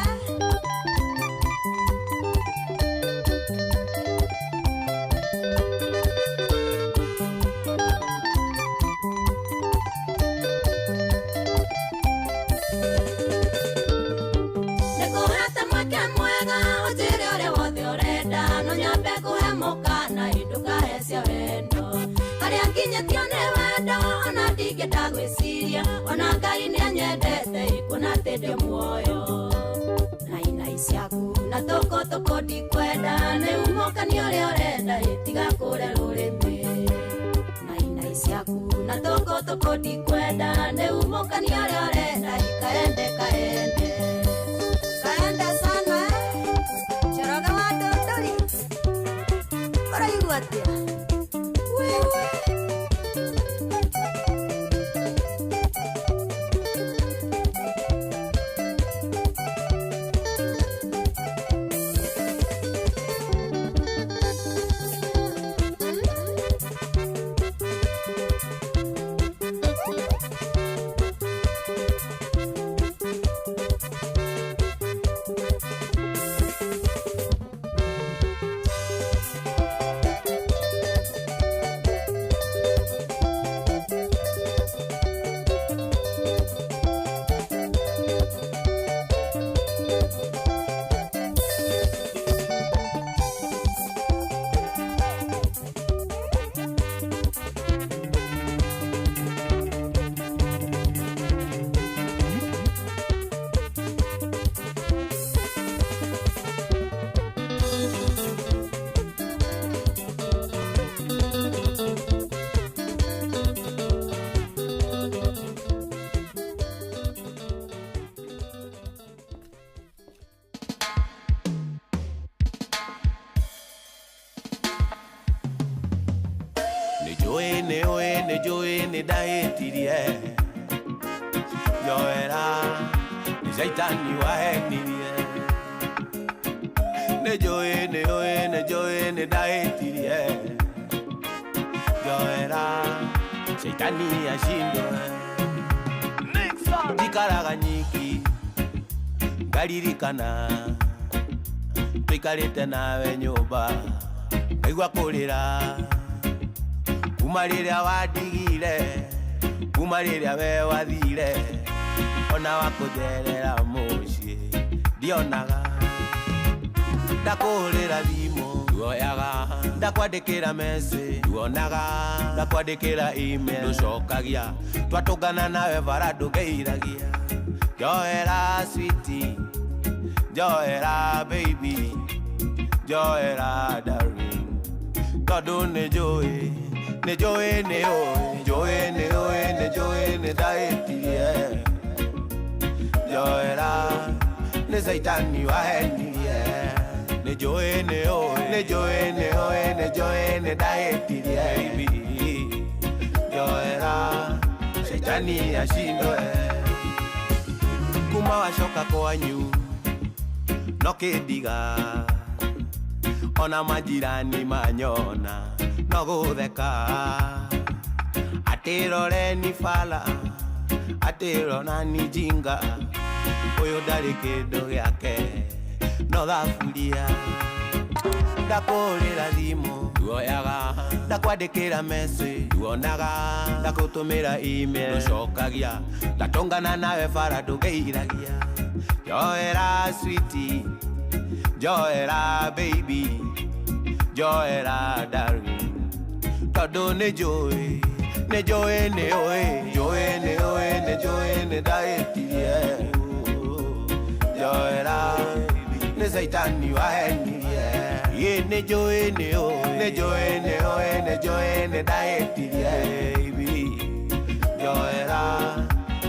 Nginyĩtio nĩ wendo ona ndingĩenda gwĩciria ona Ngai nĩanyendete kuona atĩ ndĩ muoyo na inai ciaku na tũkũ ndikwenda nĩ umũkani ũrĩa ũrenda ĩ tiga kũrĩa rũrĩmĩ na inai ciaku na tũkũ ndikwenda nĩ umũkani ũrĩa ũrenda ĩ kaende kaende kaende sana. Njoroge wa Ndũndũri ũraigua atĩa? Wewe Nĩ ndahĩtirie njoera nĩ caitani wahenirie. Nĩ njũĩ nĩ ũĩ nĩ njũĩ nĩ ndahĩtirie. Njoera shaitani ashindwe. Njikaraga nyiki ngaririkana tũikarĩte nawe nyũmba ngaigua kũrĩra kuma rĩrĩa wandigire kuma rĩrĩa we wathire ona wakũnjerera mũciĩ ndionaga ndakũhũrĩra thimũ nduoyaga ndakwandĩkĩra message nduonaga ndakwandĩkĩra email ndũcokagia twatũngana nawe bara ndũgeiragia njoera sweetie njoera baby njoera darling tondũ nĩ njũĩ nĩ njũĩ nĩ ũĩ njũĩ nĩ ũĩ nĩ njũĩ nĩ ndahĩtirie njoera nĩ caitani wahenirie nĩ njũĩ nĩ ũĩ nĩ njũĩ nĩ ũĩ nĩ njũĩ nĩ ndahĩtirie baby njoera caitani ashindwe kuma wacoka kwanyu no kĩndiga ona majirani manyona no gũtheka atĩroreni bala atĩronani jinga ũyũ ndarĩ kĩndũ gĩake no thaburia ndakũhũrĩra thimũ nduoyaga ndakwandĩkĩra message nduonaga ndakũtũmĩra email ndũcokagia ndatũngana nawe bara ndũgeiragia njoera sweetie njoera baby njoera darling tondũ nĩ njũĩ nĩ njũĩ nĩ ũĩ njũĩ nĩ ũĩ nĩ njũĩ nĩ ndahĩtirie njoera nĩ caitani wahenirie ĩ nĩ njũĩ nĩ ũĩ nĩ njũĩ nĩ ũĩ nĩ njũĩ nĩ ndahĩtirie baby njoera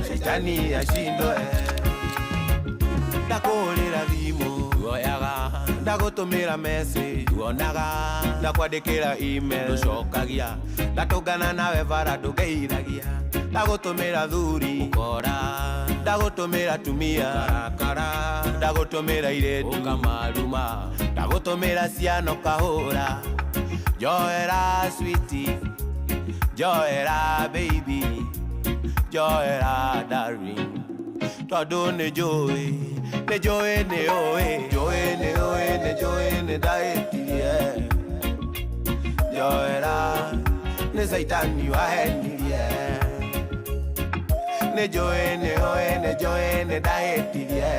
caitani ashindwe ndakũhũrĩra thimũ nduoyaga ndagũtũmĩra message nduonaga ndakwandĩkĩra email ndũcokagia ndatũngana nawe bara ndũgeiragia ndagũtũmĩra thuri ũkora ndagũtũmĩra tumia karakara ndagũtũmĩra irĩtu ũkamaruma ndagũtũmĩra ciana ũkahũra njoera sweetie njoera baby njoera darling tondũ nĩ njũĩ nĩ njũĩ nĩ ũĩ njũĩ nĩ ũĩ nĩ njũĩ nĩ ndahĩtirie njoera nĩ caitani wahenirie nĩ njũĩ nĩ ũĩ nĩ njũĩ nĩ ndahĩtirie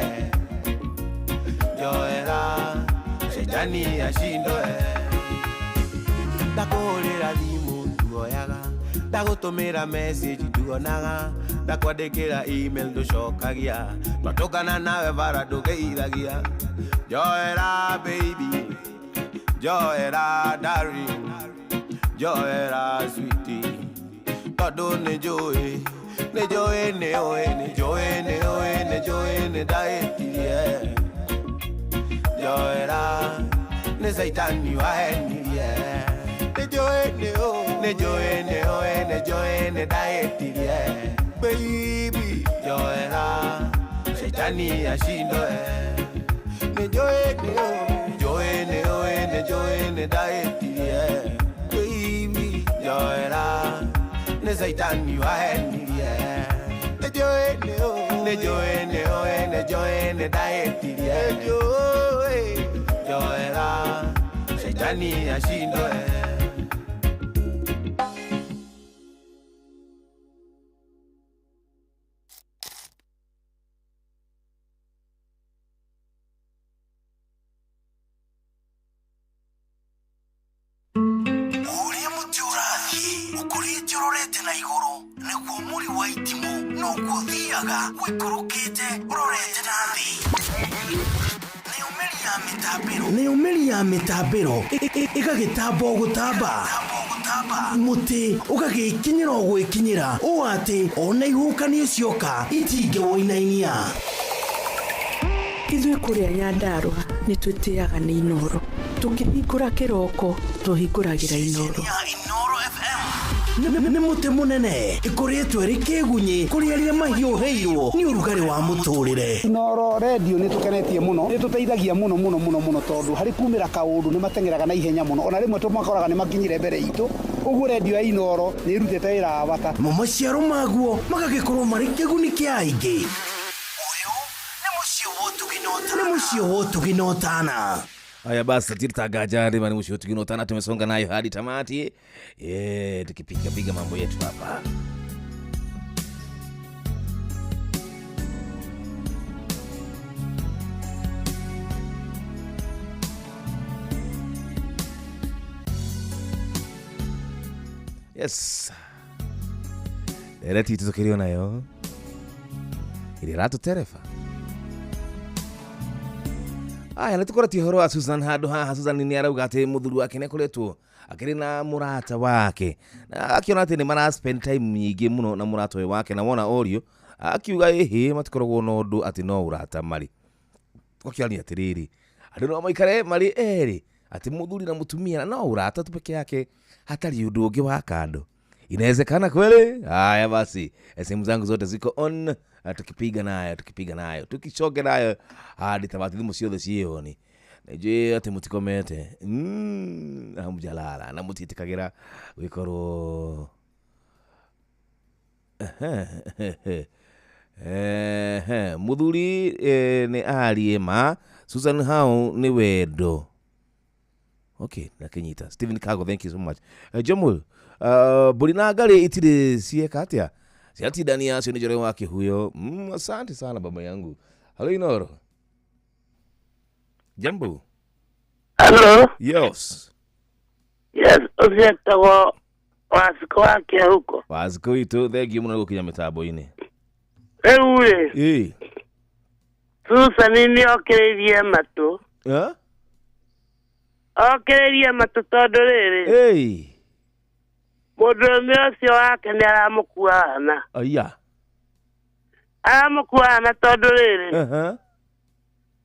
njoera caitani ashindwe ndakũhũrĩra thimũ nduoyaga ndagũtũmĩra message nduonaga ndakwandĩkĩra email ndũcokagia twatũngana nawe bara ndũgeithagia njoera baby njoera darling njoera sweetie tondũ nĩ njũĩ nĩ njũĩ nĩ ũĩ nĩ njũĩ nĩ ũĩ nĩ njũĩ nĩ ndahĩtirie njoera nĩ caitani wahenirie nĩ njũĩ nĩ ũĩ nĩ njũĩ nĩ ũĩ nĩ njũĩ nĩ ndahĩtirie baby njoera caitani ashindwe nĩ njũĩ nĩ ũĩ njũĩ nĩ ũĩ nĩ njũĩ nĩ ndahĩtirie baby njoera nĩ caitani wahenirie nĩ njũĩ nĩ ũĩ nĩ njũĩ nĩ ũĩ nĩ njũĩ nĩ ndahĩtirie njoera caitani ashindwe. Ũrĩa mũtĩ ũrathiĩ ũkũrĩte ũrorete na igũrũ nĩguo mũri wa itimũ noguo ũthiaga ũikũrũkĩte ũrorete na thĩ. Nayo mĩri ya mĩtambĩro ĩgagĩtamba o gũtamba mũtĩ ũgagĩkinyĩra o gwĩkinyĩra ũũ atĩ ona ihuhũkanio cioka itingĩwũinainia. Ithuĩ kũrĩa Nyandarũa nĩ twĩtĩaga nĩ Inooro. Tũkĩhingũra kĩroko tũhingũragĩra Inooro. Nĩ mũtĩ mũnene ĩkoretwo ĩrĩ kĩgunyĩ kũrĩ arĩa mahiũhĩirwo nĩ ũrugarĩ wa mũtũrĩre. Inooro redio nĩ tũkenetie mũno, nĩ tũteithagia mũno mũno mũno mũno tondũ harĩ kumĩra kaũndũ nĩ mateng'eraga na ihenya mũno, ona rĩmwe tũmakoraga nĩ makinyire mbere itũ. Ũguo redio ya Inooro nĩ ĩrutĩte wĩra wa bata. Mo maciaro maguo magagĩkorwo marĩ kĩguni kĩa aingĩ. Nĩ mũciĩ wa ũtugi na ũtana. Haya basi, tatitangaja ni mwisho wetu kino tana, tumesonga nayo hadi tamati. Tukipiga piga mambo yetu hapa. Yes. Ndereti tukirio nayo ĩrĩa ĩratũtereba. Aya, nĩ tũkoretie ũhoro wa Susan handũ haha. Susan nĩ arauga atĩ mũthuri wake nĩ akoretwo akĩrĩ na mũrata wake na akĩona atĩ nĩ mara spend time nyingĩ mũno na mũrata ũyũ wake, na wona orio akiuga ĩhĩ matikoragwo na ũndũ atĩ no ũrata marĩ. Tũgakĩaria atĩrĩrĩ, andũ no maikare marĩ erĩ atĩ mũthuri na mũtumia no ũrata tu peke yake, hatarĩ ũndũ ũngĩ wa kando. Inawezekana kweli? Haya basi, simu zangu zote ziko on, tukipiga nayo tukipiga nayo tukichoge nayo hadi tamati, thimũ ciothe ciĩoni. Nĩnjũĩ atĩ mũtikomete, hamjalala na mũtiĩtĩkagĩra gũgĩkorwo mũthuri nĩ arie ma Susan hau nĩ wendo. Okay, nakinyita. Stephen Kago, thank you so much. Jomul, mbũri na ngarĩ itirĩ cieka atĩa? Ciatindania acio nĩ Njoroge wa Kĩhuyo. Asante sana baba yangu. Halo Inoro. Jambo. Hello. Yes. Yes, ũcio etagwo Wacikũ wa Kĩahuko. Wacikũ witũ, thengiũ mũno nĩ gũkinya mĩtambo-inĩ. Rĩu rĩ, Ĩ. Susan nĩ okĩrĩirie matũ. Eh? Okĩrĩirie matũ tondũ rĩrĩ. Ĩ. Mũndũrũme ũcio wake nĩ aramũkuana. Aya. Aramũkuana tondũ rĩrĩ. Aha.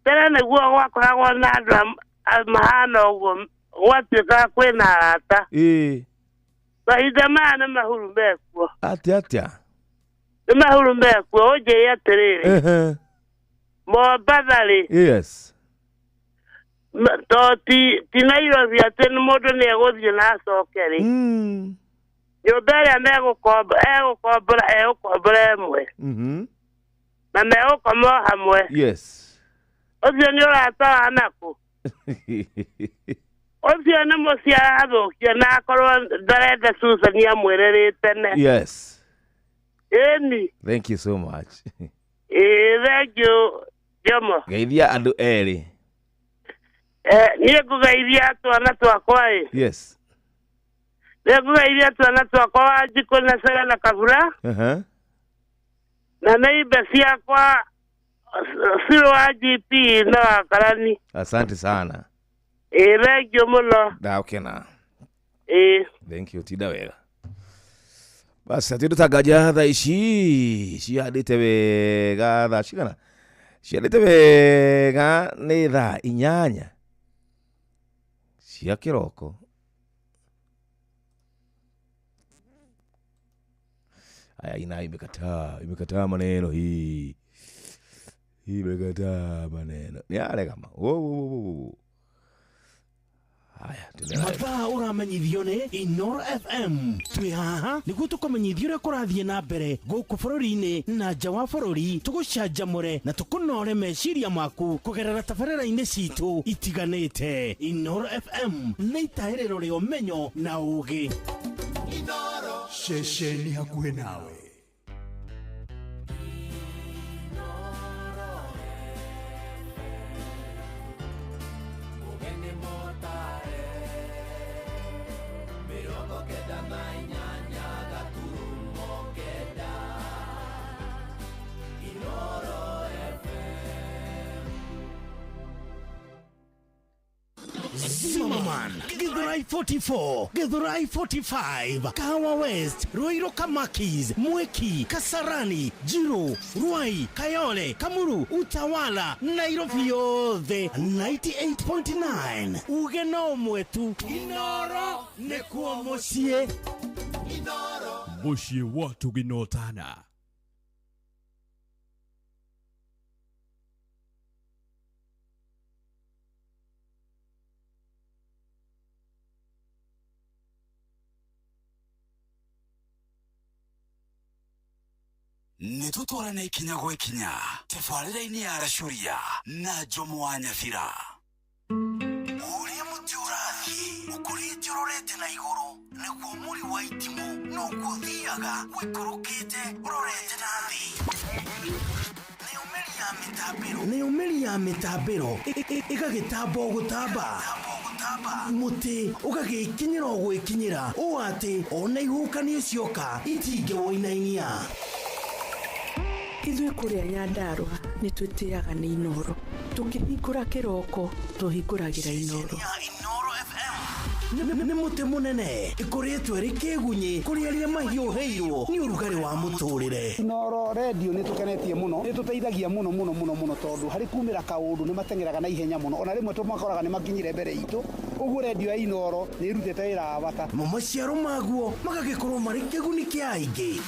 Tene nĩguo gwakoragwo na andũ mahana ũguo, gwatuĩkaga kwĩna arata. Ĩ. Mahinda maya nĩ mahuru mekuo. Atĩa atĩa? Nĩ mahuru mekuo, ũnjĩre atĩrĩrĩ. Ehe. Mombatha rĩ. Yes. To ti Nairobi atĩ mũndũ nĩ egũthiĩ na acoke rĩ. Nyũmba ĩrĩa megũkombora egũkombora ĩmwe. Na megũkoma o hamwe. Yes. Ũcio nĩ ũrata wa nakũ? Ũcio nĩ mũciĩ arathũkia na akorwo ndarenda Susan amwĩrĩrĩ tene. Yes. Ĩni. Thank you so much. Ĩĩ, thank you, Jomo. Geithia andũ erĩ. Niĩ ngũgeithia twana twakwa ĩ. Yes. Nĩ ngũgeithia twana twakwa Wanjikũ na Sera na Kabura. Uh-huh. Na nĩ imbe ciakwa Siro wa GP na wa Karani. Asante sana. Ĩĩ, thank you mũno. Ndakena. Ĩĩ. Thank you, tinda wega. Basi atĩ tũtangaja thaa ici ciandĩte wega thaa cigana? Ciandĩte wega nĩ thaa 8 cia kĩroko. Aya, ina imekataa, imekataa maneno hii. Imekataa maneno. Ni aregama. Wo wo wo wo. Haya, tuendelee. Mathaa ũramenyithio nĩ Inoro FM. Twĩ haha nĩguo tũkũmenyithia ũrĩa kũrathiĩ na mbere gũkũ bũrũri-inĩ na nja wa bũrũri, tũgũcanjamũre na tũkũnore meciria maku kũgerera tabarĩra-inĩ citũ itiganĩte. Inoro FM nĩ itahĩrĩro rĩa ũmenyo na ũũgĩ. Ceceni hakuhĩ nawe. Zimmerman, Githurai 44, Githurai 45, Kahawa West, Ruiru Kamakis, Mwiki, Kasarani, Jiru, Ruai, Kayole, Kamuru, Utawala, Nairobi yothe 98.9. Uge no mwetu, Inoro nĩkuo mũciĩ. Mũciĩ wa Ũtugi na Ũtana. Nĩ tũtwarane ikinya gwa ikinya tabarĩra-inĩ ya Racuria na Jomo wa Nyabira. Ũrĩa mũtĩ ũrathiĩ ũkũrĩte ũrorete na igũrũ, nĩguo mũri wa itimũ noguo ũthiaga ũikũrũkĩte ũrorete na thĩ. Nayo mĩri ya mĩtambĩro ĩgagĩtamba o gũtamba, mũtĩ ũgagĩkinyĩra o gwĩkinyĩra, ũũ atĩ ona ihuhũkanio cioka itingĩwũinainia. Ithuĩ kũrĩa Nyandarũa nĩ twĩtĩaga nĩ Inoro. Tũkĩhingũra kĩroko tũhingũragĩra Inoro. Nĩ mũtĩ mũnene ĩkũrĩtwo ĩrĩ kĩgunyĩ kũrĩ arĩa mahiũhĩirwo nĩ ũrugarĩ wa mũtũrĩre. Inoro redio nĩ tũkenetie mũno, nĩ tũteithagia mũno mũno mũno mũno, tondũ harĩ kumĩra kaũndũ nĩ mateng'eraga na ihenya mũno, ona rĩmwe tũmakoraga nĩ makinyire mbere itũ. Ũguo redio ya Inoro nĩ ĩrutĩte wĩra wa bata. Mo maciaro maguo magagĩkorwo marĩ kĩguni kĩa aingĩ.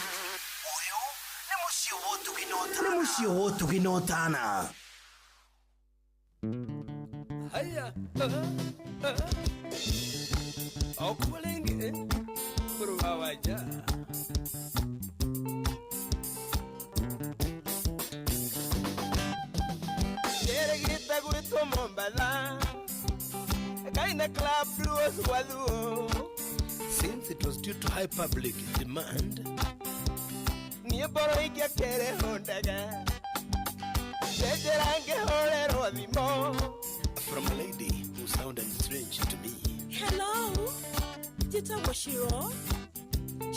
Nĩ mũciĩ wa ũtugi na ũtana. Haya. Okubalenge kuruwawaja. Jeregita gwitwo Mombatha. Kaina club duos waluo. Since it was due to high public demand, Niĩ mboro ingĩakere hondaga. Njenjera ngĩhũrĩrwo thimũ. from a lady who sounded strange to me. Hello, Njĩtagwo Shiro.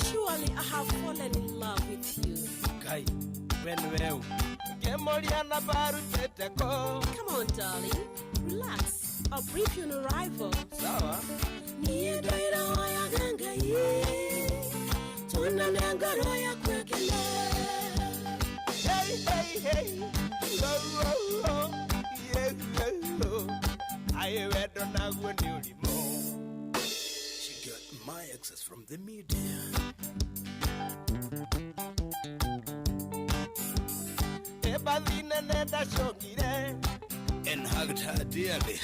Surely I have fallen in love with you. Kai, when well, Ngĩmũria na barutĩte kũ. Come on, darling, relax. I'll brief you on arrival. Sawa. Niĩ ndoira oyaga Ngai, tuonane ngoro yakwa ĩkene. Hey, hey, hey. Oh, oh, oh. Yeah, yeah, oh. Aye, wendo naguo nĩ ũrimũ. She got my access from the media. Ĩmbathi nene ndacũngire. And hugged her dearly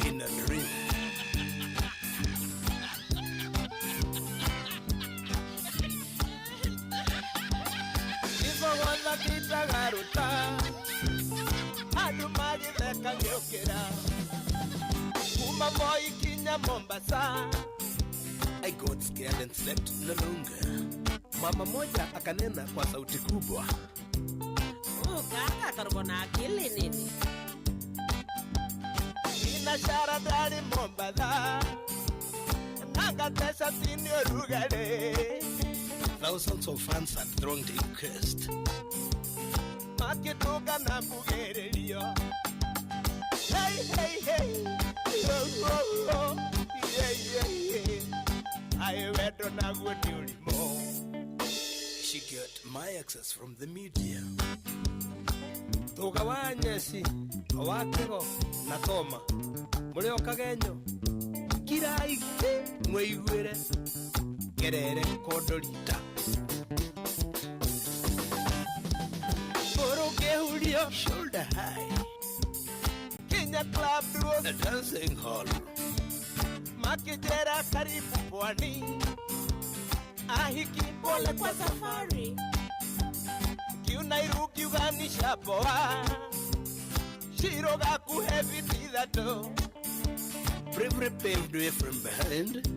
in a dream. Gĩcogotha kĩtagaruta. Andũ magĩtheka ngĩũkĩra. Kuma Moi kinya Mombasa. I got scared and slept no longer. Mama moja akanena kwa sauti kubwa. Oh, kaka karbo na akili nini? Nina shara ndari Mombatha. Nangatesa tini ũrugarĩ. Thousands of fans had thronged inquest. Makĩtũnga na mbugĩrĩrio. Hey, hey, hey. Oh, oh, oh. Yeah, yeah, yeah. Aye, wendo naguo nĩ ũrimũ. She got my access from the media. Thũga wa nyeci wa kĩgo na toma mũrĩ o kagenyo kirai ki mwĩiguĩre ngerere kondorita. Kũrũ kĩhurio. Shoulder high. Kinya club duos. The dancing hall. Makĩnjĩra karibu pwani. Ahiki Pole kwa safari. Kiuna irukiuga nishapoa. Shiro gakuhe viti ithatũ. Bravery paved way from behind.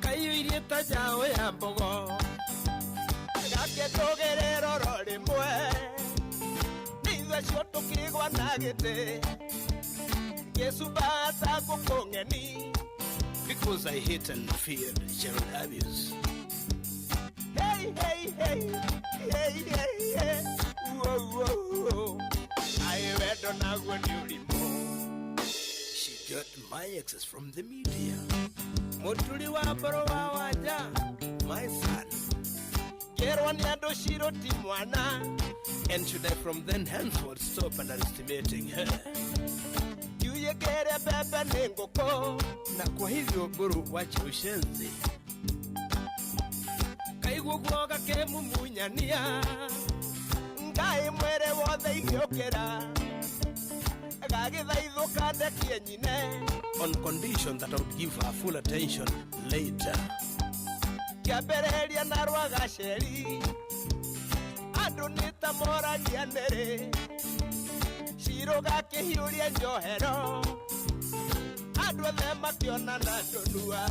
Kaiyũirie ta njaũ ya mbogo. Gakĩtũgĩrĩra oro rĩmwe. Nĩ ithuĩ acio tũkĩgwa na gĩtĩ. Ngĩcumba ta ngũkũ ng'eni. Because I hate and feared child abuse. Hey, hey, hey. Hey, hey, hey. Whoa, whoa, whoa. Aye, wendo naguo nĩ ũrimũ. She got my access from the media. Mũturi wa mboro wa wanja. My son. Ngĩrwo nĩ andũ Shiro ti mwana. And should I from then henceforth stop underestimating her? Kiu Ngĩthiĩ ngĩrĩa mbembe nĩ ngũkũ. Na kwa hivyo Mburu, wacha ushenzi. Kaigua guo gakĩmumunyania. Ngai mwĩrĩ wothe igĩũkĩra, gagĩthaithũka ndekie nyine. On condition that I would give her full attention later. Kĩambĩrĩria na rwagaceri, andũ nĩ ta moragia nĩrĩ. Ciro gakĩhiũria njohero, andũ othe makĩona na ndũnua.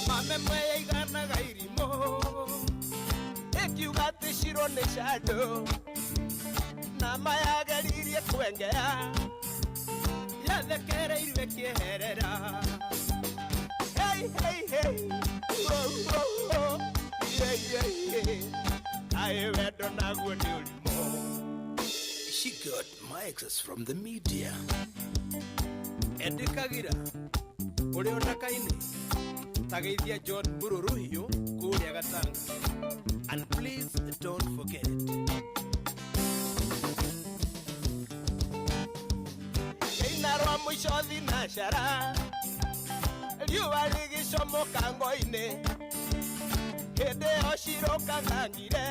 Mame mweyaiganaga irimũ, ĩkiuga atĩ Ciro nĩ candũ. Na mayageririe kwengea, yathekereirwe kĩeherera. Hey, hey, hey. Oh, oh, oh. Yeah, yeah, yeah. Kaĩ wendo naguo nĩ ũrimũ. She got my access from the media. Endĩkagira ũrĩa ũtakaine tageithia John Mburu Rũhiũ kũrĩa Gatanga. And please don't forget. Ina rwa mũico thinacara, riũa rĩgĩcomoka ngo-inĩ. Hĩndĩ ĩyo Ciro kang'ang'ire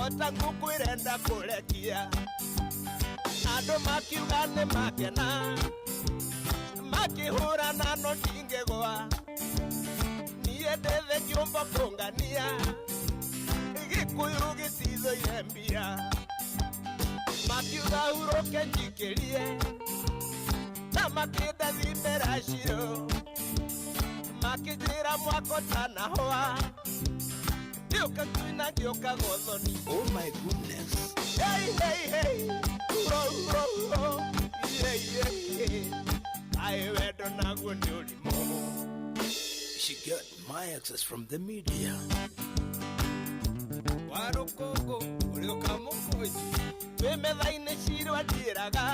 ota ngũkũ ĩrenda kũrekia. Andũ makiuga nĩ makena, makĩhũrana no ndingĩgwa. Niĩ ndĩthĩ kĩũmbo kũngania, Gĩkũyũ gĩtithũire mbia. Makiuga hurũke njikĩrie, na makĩndathimĩra Ciro. Makĩnjĩra mwako tanahũa, ngĩũka ngĩina ngĩũka gũthoni. Oh my goodness. Hey, hey, hey. Oh, oh, oh. Yeah, yeah, yeah. Kaĩ wendo naguo nĩ ũrimũ. She got my access from the media. Wa rũkũngũ ũrĩa ũkamũkũnji. Twĩ metha-inĩ Ciro anjĩraga,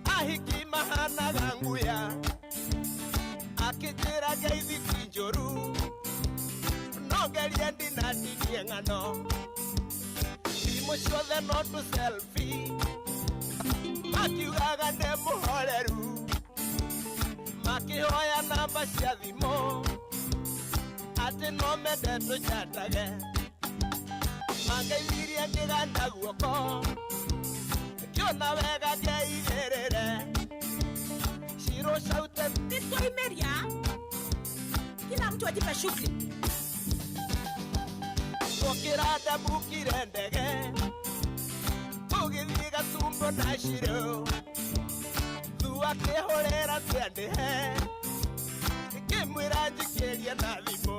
ahiki mahanaga nguya. Akĩnjĩra ngeithi ti njũru, no ngerie ndinatinie ng'ano. Thimũ ciothe no tũ selfie, makiugaga ndĩ mũhoreru. Makĩhoya namba cia thimũ, atĩ no mende tũchatage. Mangeithirie ngĩganda guoko, ngĩona wega ngeigĩrĩre. Ciro shouted, Nĩtwaimeria, kila mtu ajipe shughuli. Twokĩra ndambukire ndege, tũgĩthiĩ Gatumbo na Ciro. Thua akĩhũrĩra twendĩhe, ngĩmwĩra njikĩrie na thimũ.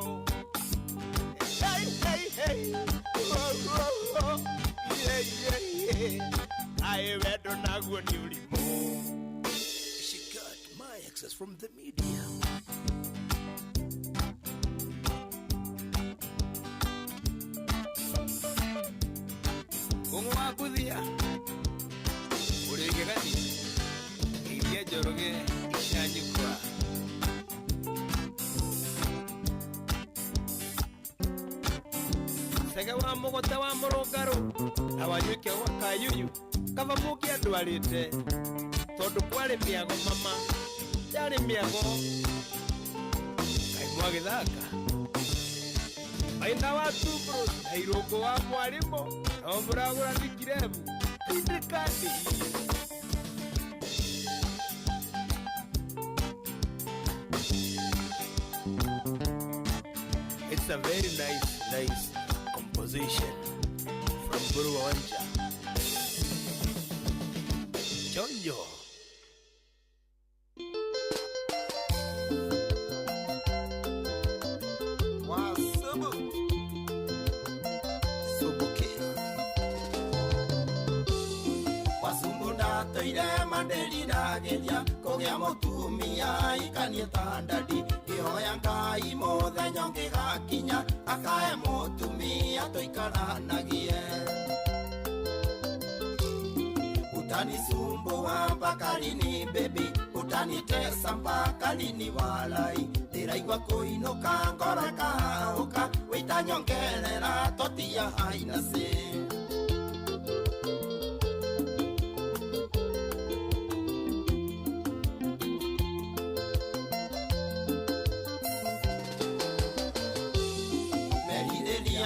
Hey, hey, hey. Oh, oh, oh. Yeah, yeah, yeah. Kaĩ wendo naguo nĩ ũrimũ. She got my access from the media. Kũng'ũ wa Mbuthia ũrĩa igegania, geithia Njoroge icanyukwa. Cege wa mũgũta wa mũrũngarũ na wanyuike gwa kayuyu, kaba mũngĩandwarĩte tondũ kwarĩ mĩago mama, yarĩ mĩago. Kaĩ mwagĩthaka maina wa Tubros na irũngũ wa mwarimũ, no mũragũra thikirebu tindĩkandi. It's a very nice, nice composition from Mburu wa Wanja. Chonjo. Wasubu. Subuki. Wasumbu ndatũire manderiragĩria kũgĩa mũtumia ikanie ta ndadi. Ngĩhoya Ngai mũthenya ũngĩgakinya akae mũtumia tũikaranagie. Utanisumbua mpaka lini baby, utanitesa mpaka lini walai. Ndĩraigua kũinũka ngoro ĩkahahũka, wĩtanyongerera totia hainasi.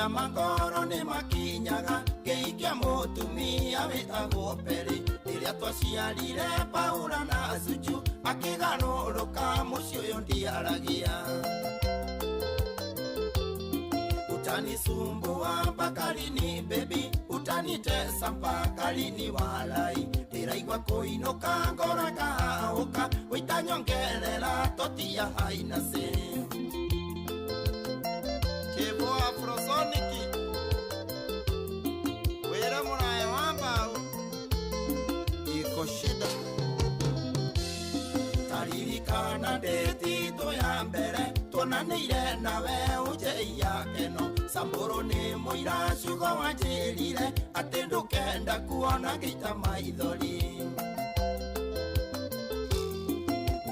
Makinya mangoro nĩ makinyaga ngĩikia mũtumia wĩtagwo Peri rĩrĩa twaciarire Paula na Zuchu akĩgarũrũka mũciĩ ũyũ ndiaragia. Utanisumbua mpaka lini baby, utanitesa mpaka lini walai, ndĩraigua kũinũka ngoro ĩkahaũka wĩtanyongerera totia haina se. Kĩbo Afrosoniki wĩra mũraya wa mbaũ iko shida. Taririkana ndĩtitũ ya mbere tuonanĩire nawe ũnjei keno Samburu nĩ mũira ciugo wanjĩrire atĩ ndũkenda kuona ngĩita maithori.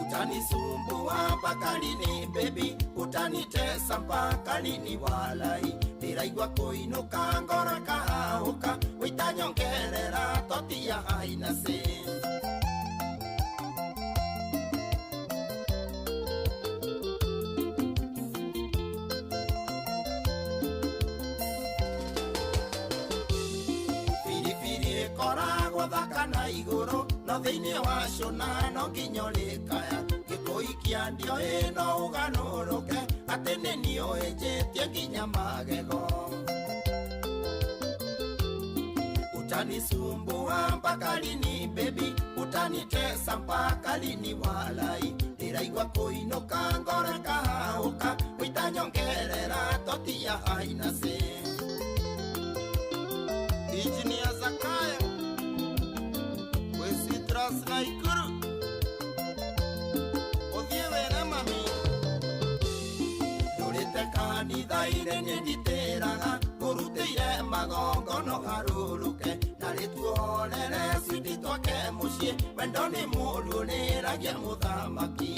Utanisumbua mpaka lini baby, utanitesa mpaka lini walai, ndĩraigua kũinũka ngoro ĩkahaũka wĩtanyongerera totia haina se. Koragwo thaka na igũrũ no thĩinĩ wa cũna no nginya ũrĩkaya gĩkũikia ndioĩ no ũganũrũke atĩ nĩ niĩ ũhĩnjĩtie nginya magego. Utanisumbua mpaka lini baby, utanitesa mpaka lini walai, ndĩraigua kũinũka ngoro ĩkahaũka wĩtanyongerera totia haina se. Engineer Zakayo Wesitras Naikuru ũthiĩ wĩre mami ndũrĩte kanitha-inĩ nĩ nditĩraga ngũrutĩire magongono harũrũke na rĩtuorere switi twake mũciĩ wendo nĩ mũndũ ũrĩragia mũthamaki.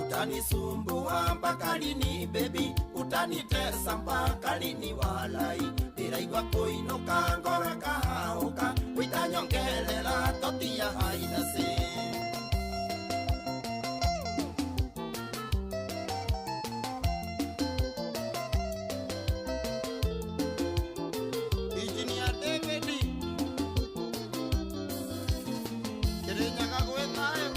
Utanisumbua mpaka lini baby, utanitesa mpaka lini walai, ndĩraigua kũinũka ngoro ĩkahaũka wĩtanyongerera totia haina se. Engineer David Kirinyaga gwĩ thayũ.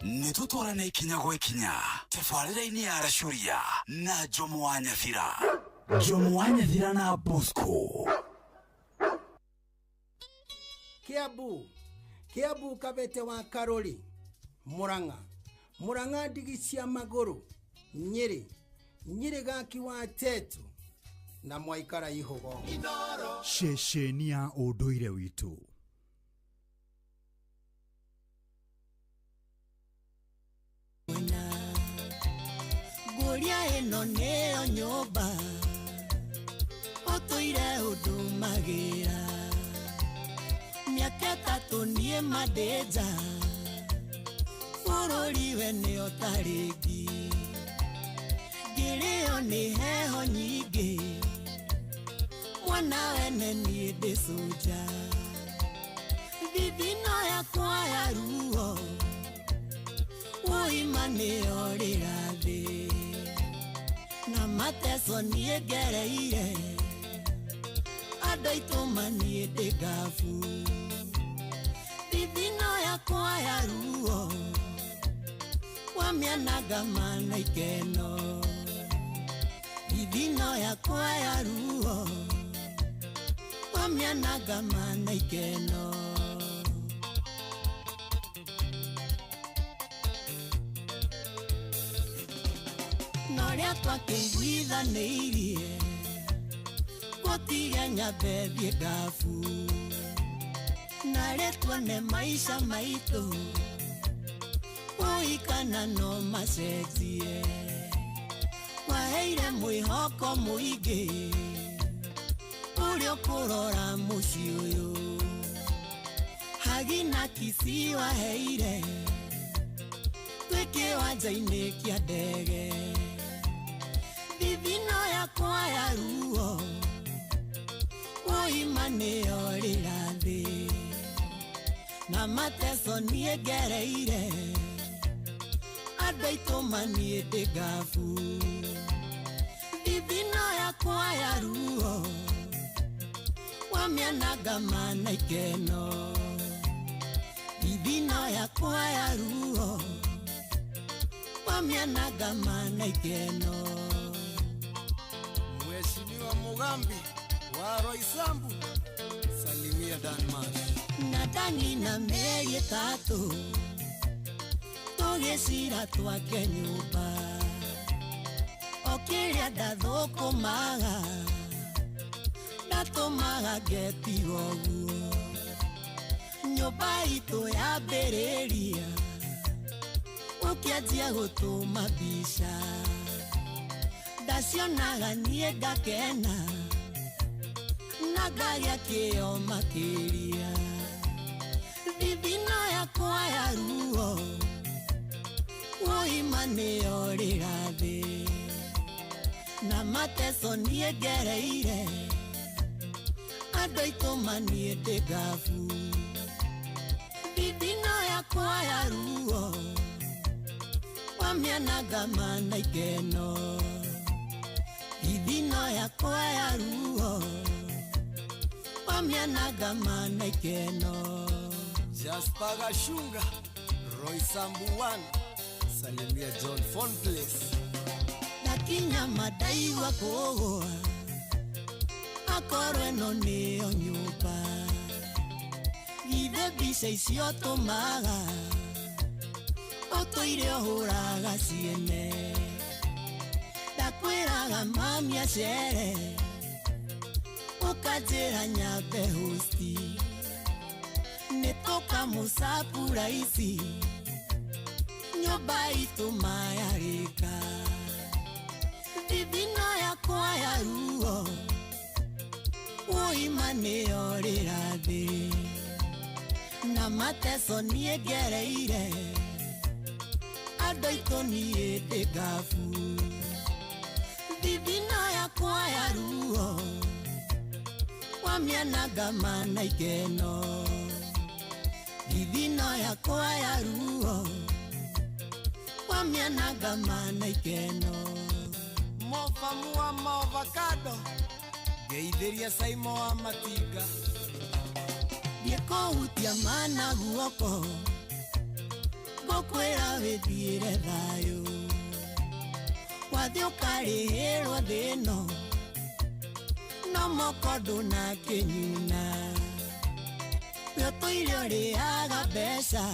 Nĩtũtwarane ikinya gwa ikinya tabarĩra-inĩ ya Racuria na Jomo wa Nyathira. Jomo wa Nyathira na Bosco. Kiambu, Kiambu Kabete wa Karori, Murang'a, Murang'a ndigi cia magũrũ, Nyĩrĩ, Nyĩrĩ gaki wa Tetu na mwaikara ihugo. Ceceni ya ũndũire witũ. Nguria ĩno nĩyo nyũmba Andũ aitũ niĩ mandĩnja bũrũri we nĩo tarĩngi ngĩrĩo nĩ heho nyingĩ mwana wene niĩ ndĩcũnja thithino yakwa ya ruo ũima nĩyo rĩrathĩ na mateso niĩ ngereire andũ aitũ maniĩ ndĩ ngabu thithino yakwa ya ruo wamĩanaga mana ikeno thithino yakwa ya ruo wamĩanaga mana ikeno. Noria twakĩiguithanĩirie gũtige nyambe thiĩ ngabu narĩ tuone maica maitũ ũikana no macenjie waheire mwĩhoko mũingĩ ũrĩa ũkũrora mũciĩ ũyũ hagi na Kisii waheire twĩ kĩwanja-inĩ kĩa ndege thithino yakwa ya ruo ũima nĩyo rĩrathĩ na mateso niĩ ngereire andũ aitũ maniĩ ndĩ ngabu thithino yakwa ya ruo wamĩanaga mana ikeno thithino yakwa ya ruo wamĩanaga mana ikeno. Mheshimiwa Mugambi wa Roysambu, salimia Danmar. Na Dani na mĩeri ĩtatũ tũgĩcira twake nyũmba o kĩrĩa ndathũkũmaga ndatũmaga ngetiga ũguo nyũmba itũ yambĩrĩria ũkĩanjia gũtũma mbica ndacionaga niĩ ngakena na ngagĩa kĩo makĩria thithino yakwa ya ruo ũima nĩyo rĩrathĩ na mateso niĩ ngereire andũ aitũ maniĩ ndĩ ngabu thithino yakwa ya ruo wamĩanaga mana ikeno thithino yakwa ya ruo wamĩanaga mana ikeno. Jasper Gashunga, Roysambu 1, salimia John Fonplace. Ndakinya mandaigua kũgũa akorwo ĩno nĩyo nyũmba githĩ mbica icio tũmaga ũtũire ũhũraga ciene ndakwĩraga mami acere ũkanjĩra nyambe hosti nĩtũkamũcapuraisi nyũmba itũ mayarĩka thithino yakwa ya ruo ũima nĩyo rĩrathĩ na mateso niĩ ngereire andũ aitũ niĩ ndĩ ngabu thithino yakwa ya ruo wamĩanaga mana ikeno thithino yakwa ya ruo wamĩanaga mana ikeno. Mofamu wa maovakado, ngeithĩria Saimo wa Matinga. Ndiĩkũhutia mana guoko ngũkwĩra wĩthiĩre thayũ wathiĩ ũkarĩhĩrwo thĩ ĩno no moko ndũnakĩnyuna we ũtũire ũrĩaga mbeca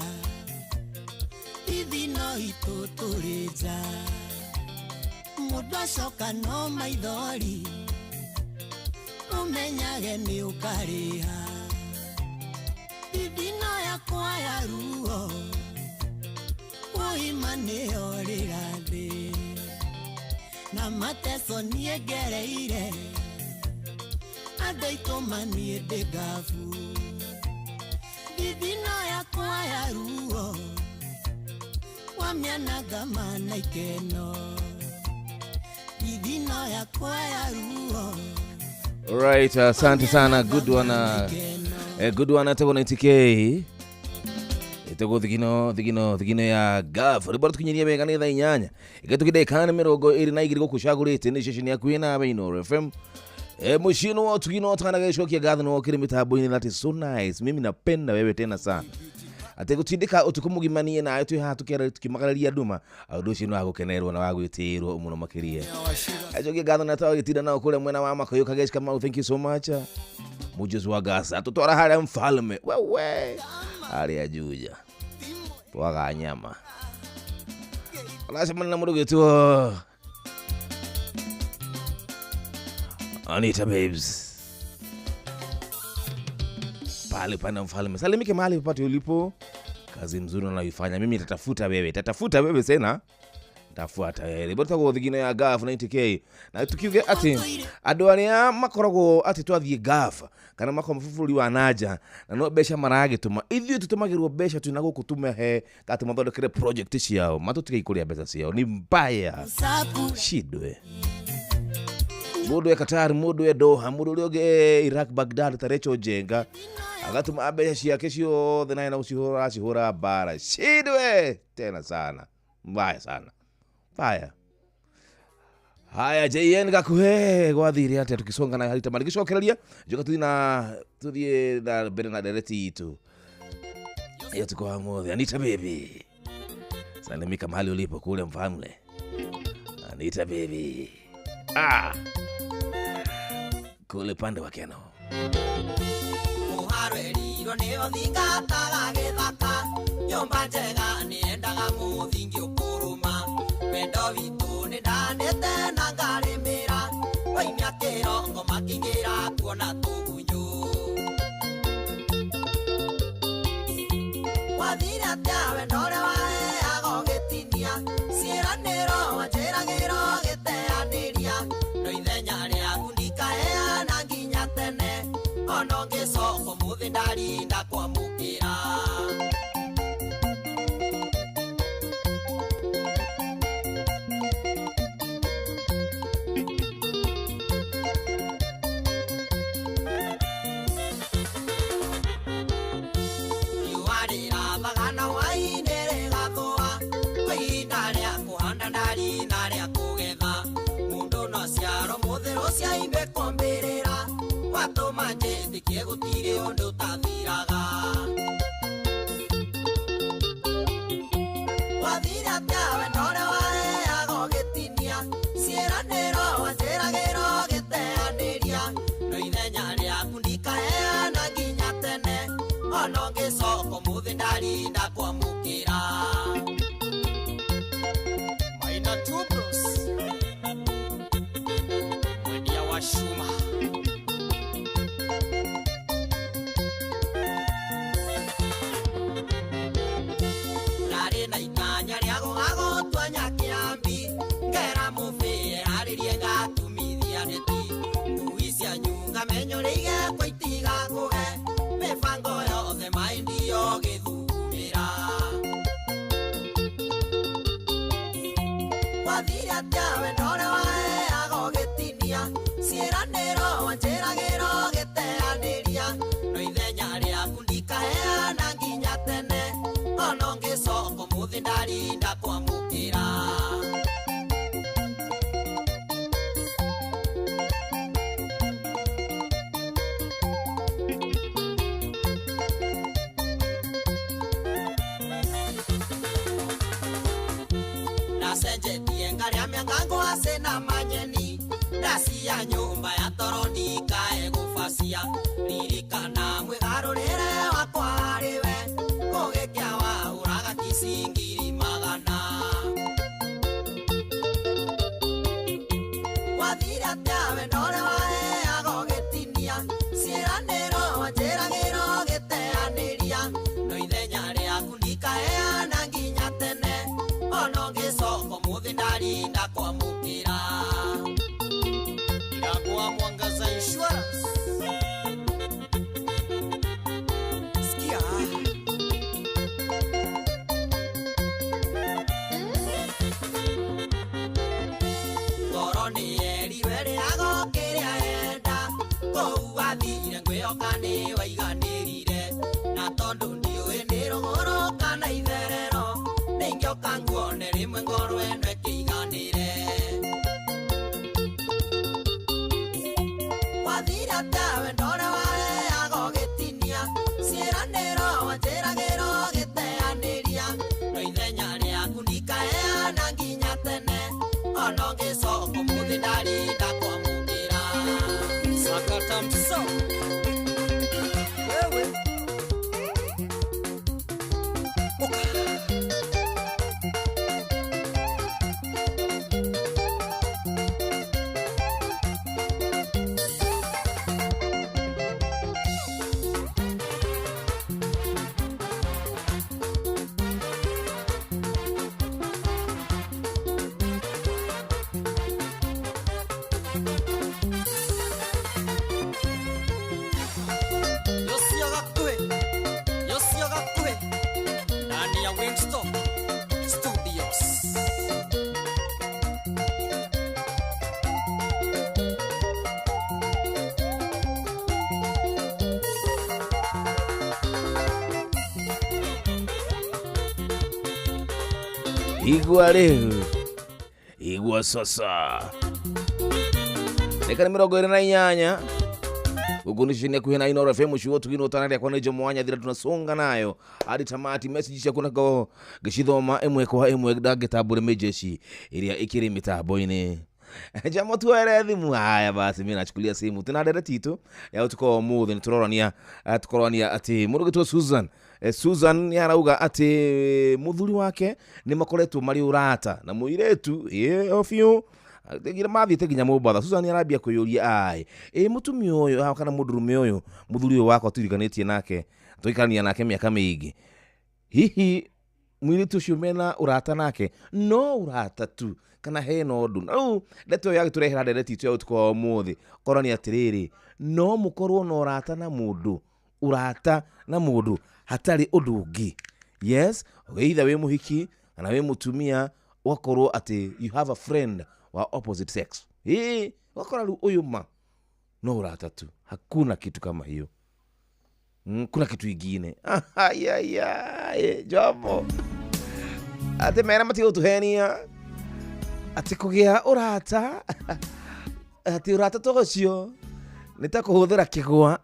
thithino itũ tũrĩ nja mũndũ acoka no maithori ũmenyage nĩ ũkarĩha thithino yakwa ya ruo ũima nĩyo rĩrathĩ na mateso niĩ ngereire andũ aitũ maniĩ ndĩ ngabu Thithino yakwa ya ruo wamĩanaga mana ikeno. Thithino yakwa ya ruo. Alright, asante sana good one. Good one atagwo 90K. Ĩtagwo thigino thigino thigino ya gaf rĩmbo tũkinyirie wega nĩ thaa 8 ĩgatũkĩ ndagĩka nĩ 22 gũkũ cagũrĩte nĩ ceceni yaku ĩna Inooro FM. Mũciĩ wa tugino tana gĩcokia ngatho nĩ wokĩrĩ mĩtambo-inĩ. That is so nice. Mimi napenda wewe tena sana atĩ gũtindĩka ũtukũ mũgima niĩ nawe twĩ haha tũkĩmagarĩria nduma ũndũ ũcio nĩ wa gũkenerwo na wa gwĩtĩĩrwo mũno makĩria. Acokia ngatho na twagĩtinda nao kũrĩa mwena wa Makoyo Kagesh Kamau, thank you so much. Mujuzi wa Gaza tutwara harĩa mfalme wewe harĩa Juja twaga nyama aracemania na mũndũ ũgĩtwo Anita Babes pale pana mfalme. Salimike mahali popote ulipo, kazi mzuri unayoifanya. Mimi nitatafuta wewe, tatafuta wewe sena tafuata wewe. Bora tagwo thigino ya gaf 90K na tukiuge ati andu aria makoragwo ati twathie gaf kana makoragwo bũrũri wa nanja na no mbeca maragĩtũma ithuĩ tũtũmagĩrwo mbeca twĩna gũkũ tũmahe ati mathondekere project ciao matũtige kũrĩa mbeca ciao ni mbaya shidwe. Mundu e Qatar, mundu e Doha, mundu ũrĩa ũngĩ e Iraq Baghdad ta Rachel Jenga agatũma mbeca ciake ciothe naye na gũcihũra acihũra mbara shidwe tena sana mbaya sana mbaya. Haya JN gakuhe gwathire atia tukisonga na harita marigĩcokereria njoka tuthi na tuthie na mbere na ndereti itu ya tuko hamwe. Anita baby, salimika mahali ulipo kule mfalme. Anita baby kule pande wa Keno. Muharwerirwo nĩ ũthingataga gĩthaka nyũmba njega nĩendaga mũthingi ũkũrũma wendo witũ nĩ ndanĩte na ngarĩmĩra waimia kĩrongo makĩingĩra kuona tũgunyũ wathire atĩa wendo ũrĩa waheaga ũgĩtinia ciĩranĩro wanjĩragĩrwo gĩteanĩria no ithenya rĩaku ndikaheana nginya tene ona ũngĩcoka ũmũthĩ ndarinda kwamũkĩra. Riũa rĩrathaga na hwaĩ-inĩ rĩgathũa kwĩ ihinda rĩa kũhanda ndari na rĩa kũgetha mũndũ no aciarwo mũthĩ rũciũ aimbe kwambĩrĩra watũma njĩtĩkie gũtirĩ ũndũ ũtathiraga. Wathire atĩa wendo ũrĩa waheaga ũgĩtinia ciĩranĩro wanjĩragĩrwo gĩteanĩria no ithenya rĩaku ndikaheana nginya tene ona ũngĩcoka ũmũthĩ ndarinda kwamũkĩra. Maina Tubros mwendia wa shuma. Ndarĩ na itanya rĩa gũgagũtua Nyakĩambi ngera mũbĩre arĩrie ngatumithia neti ngui cianyu ngamenyũrĩ igekwo itigakũge mĩbango yothe maĩ ndiyo gĩthugumĩra. Wathire atĩa wendo ũrĩa waheaga ũgĩtinia ciĩranĩro wanjĩragĩrwo gĩteanĩria no ithenya rĩaku ndikaheana nginya tene ona ũngĩcoka ũmũthĩ ndarinda kwamũkĩra. Ndacenjetie ngarĩa mĩangango ase na manyeni ndacia nyũmba ya toro ndikae gũbacia ririkana mwĩgarũrĩre wakwa harĩ we kũgĩkĩa wahũraga kici ngiri magana. Wathire atĩa wendo ũrĩa waheaga ũgĩtinia ciĩranĩro wanjĩragĩrwo gĩteanĩria no ithenya rĩaku ndikaheana nginya tene ona ũngĩcoka ũmũthĩ ndarinda kwamũkĩra. Irago wa Mwangaza Insurance. ĩmwe ngoro ĩno ĩkĩiganĩre. Wathira tawe ndore waheaga ũgĩtinia, ciĩranĩro wanjĩragĩra ũgĩteanĩria, no ithenya rĩaku ndikaheana nginya tene, ona ũngĩcoka ũmũthĩ ndarinda kwamũkĩra. Sakata mso. Wewe. Yosia Gakwe, Yosia Gakwe, ndani ya Winston Studios. Igua rĩu, igua sasa. Dakika nĩ 28 huku ni chini kuhena Inooro FM shuo tugino tana rĩa kwa nĩ mwanya thira tunasonga nayo hadi tamati. Message ciaku nako ngĩcithoma ĩmwe kwa ĩmwe ndangĩtambũre mĩjeshi ĩrĩa ĩkĩrĩ mĩtambo-inĩ. Jamo tuere thimu. Haya basi, mimi nachukulia simu tena ndereti itu ya utuko wa ũmũthĩ. Nĩ tũrorania tũkorania atĩ mũndũ ũgĩtwo Susan, Susan nĩ arauga atĩ mũthuri wake nĩ makoretwo marĩ ũrata na mũirĩtu ĩ o biũ nginya mathiĩte nginya Mombatha. Susan nĩ arambia kwĩyũria ai ĩ mũtumia ũyũ kana mũndũrũme ũyũ mũthuri ũyũ wakwa tũiriganĩtie nake tũikarania nake mĩaka mĩingĩ, hihi mũirĩtu ũcio mena ũrata nake no ũrata tu kana hena ũndũ? Na rĩu ndeto ĩyo yagĩtũrehera ndereti itũ ya ũtukũ wa ũmũthĩ korania atĩrĩrĩ, no mũkorwo na ũrata na mũndũ, ũrata na mũndũ hatarĩ ũndũ ũngĩ. Yes, either wĩ mũhiki kana wĩ mũtumia, ũgakorwo atĩ you have a friend wa opposite sex. Ĩĩ, ũgakora rĩu ũyũ ma no ũrata tu, hakuna kitu kama hiyo. Kuna kitu ingine. Ayayay, Jomo atĩ mera matigũtũhenia atĩ kũgĩa ũrata atĩ ũrata ta ũcio nĩ ta kũhũthĩra kĩgwa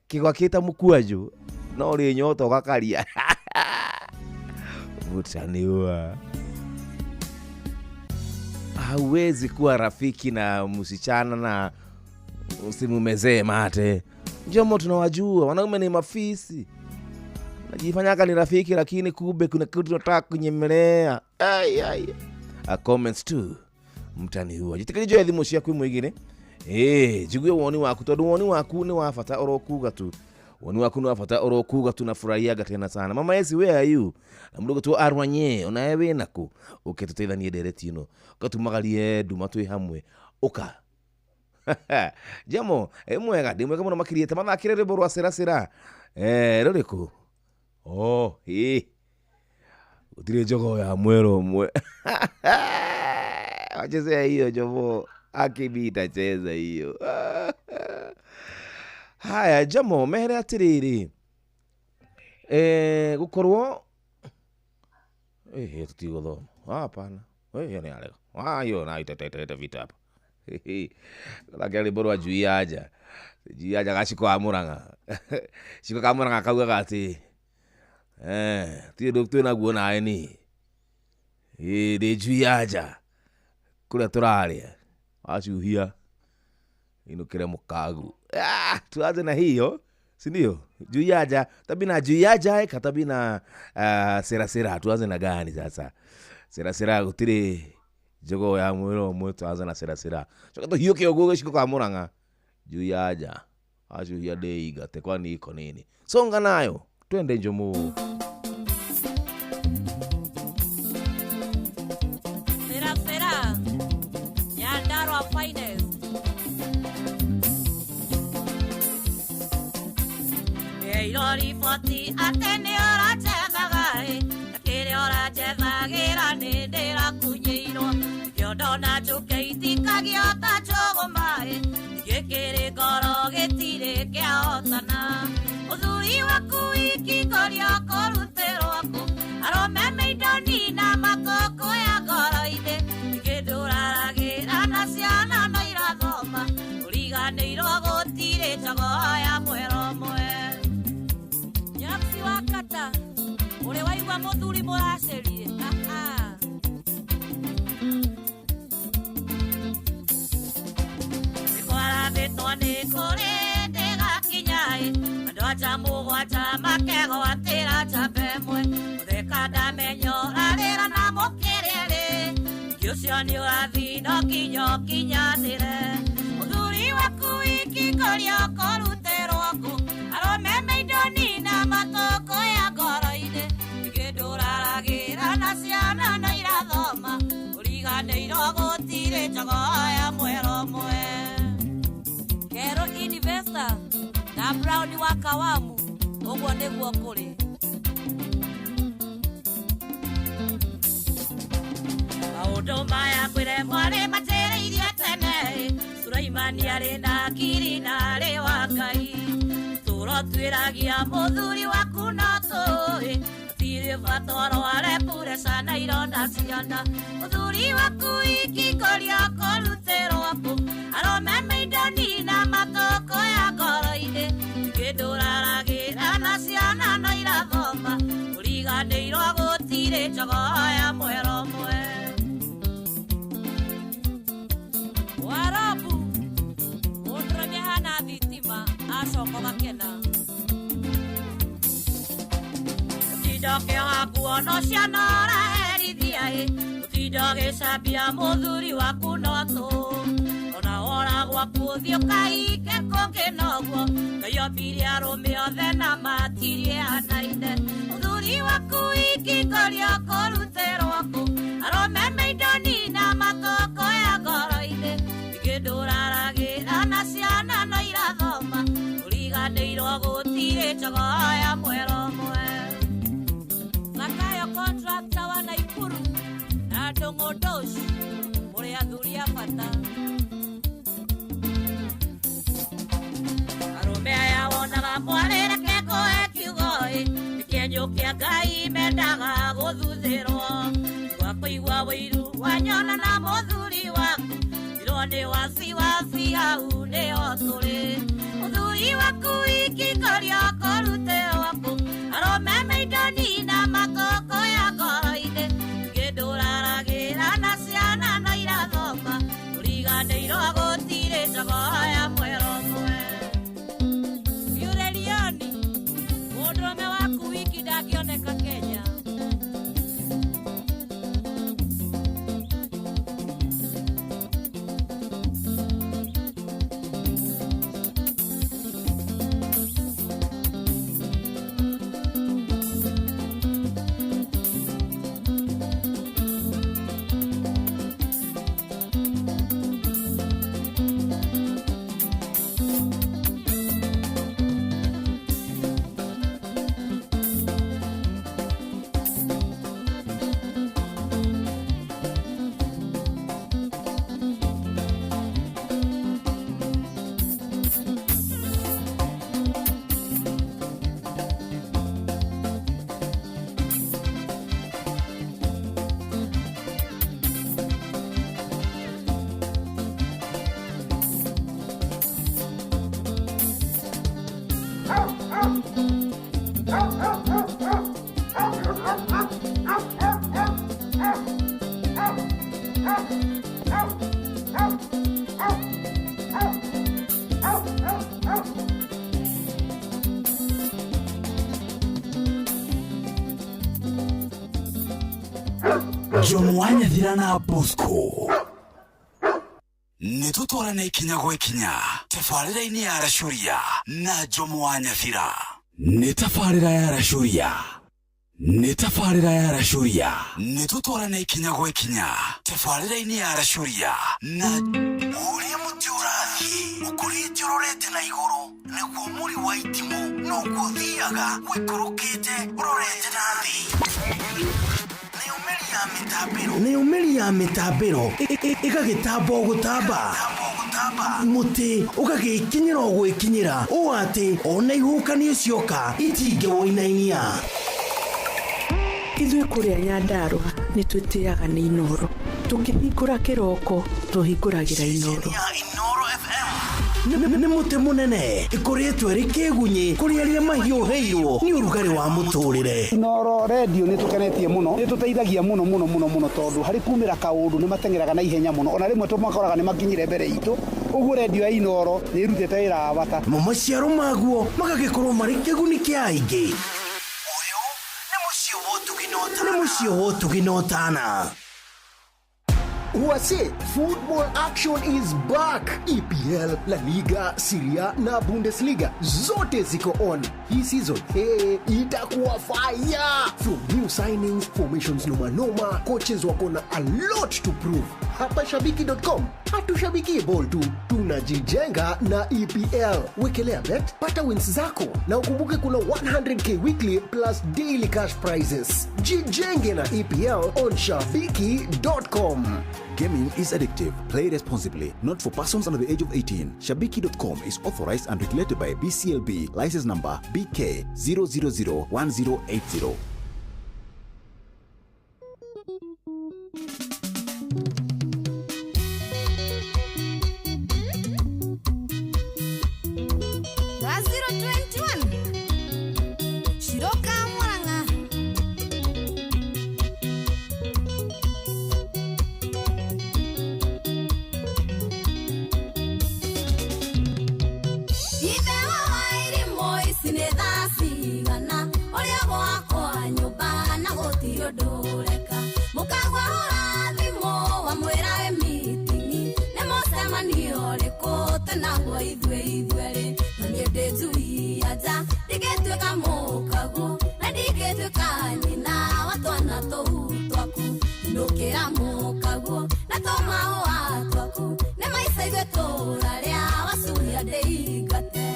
kĩgwa kĩta mũkwanjũ no ũrĩ nyota ũgakaria. Utaniua. Hauwezi kuwa rafiki na msichana na usimumezee mate. Jomo, tunawajua wanaume ni mafisi, najifanyaka ni rafiki lakini kumbe kuna kitu tunataka kunyemelea. Ai ai. A comments tu mtaniua. Jitikirie thimu ciaku imwe igĩrĩ. Njigue woni waku tondu woni waku nĩ wa bata oro kuga tu. Woni waku nĩ wa bata oro kuga tu na furahiaga tena sana. Mama Esi, where are you? Na mũndũ ũgwĩtwo Arwanye, onawe wĩ nakũ? Ũke tũteithanie ndereti ĩno. Ũkatumagarie nduma twĩ hamwe. Ũka. Jamo, mwega, ndĩ mwega mũno makĩria. Ta mathakĩre rwĩmbo rwa Sera Sera. Rũrĩkũ? Oh, ĩ. Gũtirĩ njogoo ya mwera ũmwe. Wachezea hiyo Jomo. Akimi itacheza hiyo. Haya Jamo, mehere atĩrĩrĩ. Gũkorwo tũtigũthoma. Hapana. Hiyo nĩ arega. Hiyo na itetete vita hapa. Thakĩra rwĩmbo rwa Njui ya Nja. Njui ya Nja gaciko ka Mũrang'a. Gaciko ka Mũrang'a kaugaga atĩ ti ũndũ twĩnaguo nawe niĩ. Ndĩ Njui ya Nja kũrĩa tũrarĩa wacuhia inũkĩre mũkagu. Tuanze na hiyo, si ndio? Njui ya Nja tabi na Njui ya Nja katabi na Sera Sera. Tuanze na gani sasa? Sera Sera gũtirĩ njogoo ya mwĩra ũmwe, tuanze na Sera Sera. Coka tũhiũke ũguo gĩciko ka Mũrang'a. Njui ya Nja wacuhia ndĩingate kwani iko nini? Songa nayo twende Njomo. Sera Sera, Nyandarua finest. Ndeirwo riboti atĩ nĩ ũranjethaga ĩ, na kĩrĩa ũranjethagĩra nĩ ndĩrakunyĩirwo. Kĩondo na njũke itikagio ta njũgũma ĩ, gĩkĩrĩ ngoro gĩtirĩ kĩahotana. Ũthuri waku ikingoria kũrutĩrwo kũ, arũme me indo nina makoko. Kaba mũthuri mũracĩrie. Nĩkwarathĩtwo nĩ kũrĩ ndĩgakinya-ĩ, andũ anja mũgwanja makegwatĩra njamba ĩmwe. Mũtheka ndamenya ũrarĩra na mũkĩrĩrĩ, ũngĩ ũcio nĩ ũrathi no nginya ũkinyanĩre. Mũthuri waku wiki kũrĩa ũkũrutĩrwo ngũ, arũme me indo nina matũkũ ya ngoro-inĩ. Ningĩ ndũraragĩra na ciana no irathoma, ũriganĩirwo gũtirĩ jogoo ya mwero ũmwe. Kero investor na Brown wa Kawamu, ũguo nĩguo kũrĩ. Maũndũ maya kwĩre mwarĩ manjĩrĩirie tene, Sulaimani arĩ na akiri na arĩ wa Ngai. Tũro twĩragia mũthuri waku no tũĩ, hatirĩ bata ũrware pureca na ironda ciana. Mũthuri waku ingĩkoria kũrutĩrwo kũ, arũme me indo nina matũkũ ya ngoro-inĩ. Ningĩ ndũraragĩra na ciana no irathoma, ũriganĩirwo gũtirĩ jogoo ya mwero ũmwe. Warabu mũndũrũme ahana thitima acoka ũgakena. Ũtinda ũkĩoha nguo no ciana ũraherithia-ĩ, ũtinda ũgĩcambia mũthuri waku no tũ. Ona wora gwaku ũthiĩ ũkaike kũngĩ noguo, Ngai ombire arũme othe na matirĩanaine. Mũthuri waku ingĩkoria kũrutĩrwo kũ, arũme me indo nina matũkũ ya ngoro-inĩ. Ningĩ ndũraragĩra na ciana no irathoma, ũriganĩirwo gũtirĩ jogoo ya mwero ũmwe. Zakayo contractor wa Naikuru na Ndũng'ũ Ndosh, mũrĩ athuri a bata. Arũme aya wonaga mwarĩ reke ngũhe kiugo-ĩ, nĩ kĩenyũ kĩa Ngai mendaga gũthuthĩrwo. Tiga kũigua ũiru wanyona na mũthuri waku, ndirwo nĩ wasiwasi hau nĩho tũrĩ. Mũthuri waku ingĩkoria kũrutĩrwo kũ, arũme me indo nina matũkũ ya ngoro-inĩ. Ningĩ ndũraragĩra na ciana no irathoma, ũriganĩirwo gũtirĩ jogoo ya mwero ũmwe. Yurelioni, mũndũrũme waku wiki ndangĩoneka Kenya. John Wanyathira na Bosco nĩ tũtwarane ikinya gwa ikinya tabarĩra-inĩ ya Racuria na Jomo wa Nyathira. Nĩ tabarĩra ya Racuria, nĩ tabarĩra ya Racuria, nĩ tũtwarane ikinya gwa ikinya tabarĩra-inĩ ya Racuria na ũrĩa mũtĩ ũrathiĩ ũkũrĩte ũrorete na igũrũ nĩguo mũri wa itimũ noguo ũthiaga ũikũrũkĩte ũrorete na thĩ. Nĩyo mĩri ya mĩtambĩro ĩgagĩtamba o gũtamba, mũtĩ ũgagĩkinyĩra o gwĩkinyĩra ũũ atĩ ona ihuhũkanio cioka itingĩwũinainia. Ithuĩ kũrĩa Nyandarũa nĩ twĩtĩaga nĩ Inooro. Tũkĩhingũra kĩroko tũhingũragĩra Inooro. Inooro FM. Nĩ mũtĩ mũnene ĩkoretwo ĩrĩ kĩgunyĩ kũrĩ arĩa mahiũhĩirwo nĩ ũrugarĩ wa mũtũrĩre. Inooro redio nĩ tũkenetie mũno, nĩ tũteithagia mũno mũno mũno mũno tondũ harĩ kumĩra kaũndũ nĩ mateng'eraga na ihenya mũno, ona rĩmwe tũmakoraga nĩ makinyire mbere itũ. Ũguo redio ya Inooro nĩ ĩrutĩte wĩra wa bata. Namo maciaro maguo magagĩkorwo marĩ kĩguni kĩa aingĩ. Ũyũ nĩ mũciĩ wa ũtugi na ũtana. Wase, football action is back. EPL, La Liga, Serie A na Bundesliga zote ziko on. Hii season hey, itakuwa fire. From new signings, formations noma noma, coaches wako na a lot to prove. Hapa shabiki.com hatushabiki ball tu, tunajijenga na EPL. Wekelea bet, pata wins zako na ukumbuke kuna 100K weekly plus daily cash prizes. Jijenge na EPL on shabiki.com. Gaming is addictive. Play responsibly. Not for persons under the age of 18. Shabiki.com is authorized and regulated by BCLB. License number BK 0001080. Thaa 021 Shiroka Murang'a. Ithe wa Wairimũ ici nĩ thaa cigana, ũrĩa gwakwa nyũmba na gũtirĩ ũndũ ũreka. Mũkagwa hũra thimũ wamwĩra wĩ mitingi, nĩ mũcemanio ũrĩkũ twĩnaguo ithuĩ ithuerĩ. No niĩ ndĩ njui ya nja, ndingĩtuĩka mũkaguo, na ndingĩtuĩka nyina wa twana tũu twaku. Inũkĩra mũkaguo na tũmahũa twaku, nĩ maica ithuĩ tũrarĩa wacuria ndĩingate.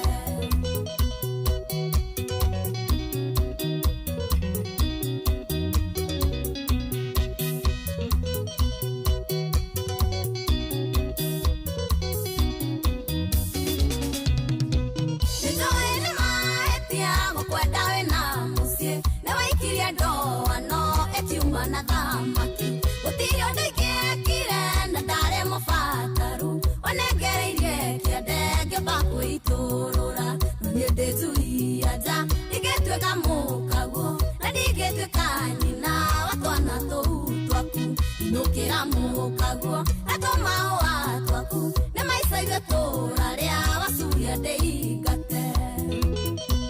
Nĩnjũĩ nĩ mahĩtia gũkwenda wĩna mũciĩ, nĩ waikirie ndoano ĩkiuma na thamaki. Gũtirĩ ũndũ ingĩekire na ndarĩ mũbataru, wanengereirie kĩande ngĩamba kwĩitũrũra. No niĩ ndĩ njui ya nja, ndingĩtuĩka mũkaguo, na ndingĩtuĩka nyina wa twana tũu twaku. Inũkĩra mũkaguo na tũmahũa twaku, nĩ maica ithuĩ tũrarĩa wacuria ndĩingate.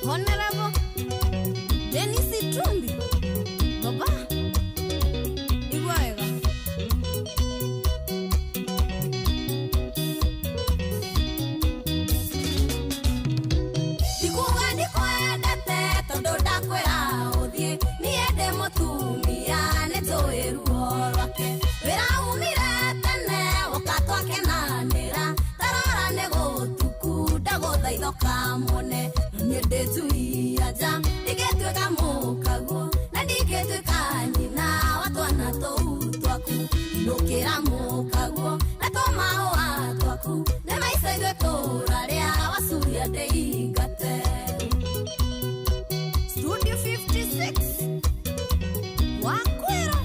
Honorable Dennis Itumbi, baba, igua wega. Ndikuga ndikwendete tondũ ndakwĩra ũthiĩ, niĩ ndĩ mũtumia nĩnjũĩ ruo rwake. Wĩra umire tene woka twakenanĩra, tarora nĩ gũtuku ndagũthaitha ũkamwone. No niĩ ndĩ njui ya nja, ndingĩtuĩka mũkaguo, na ndingĩtuĩka nyina wa twana tũu twaku. Inũkĩra mũkaguo na tũmahũa twaku, nĩ maica ithuĩ tũrarĩa wacuria ndĩingate. Studio 56 Wakwĩra.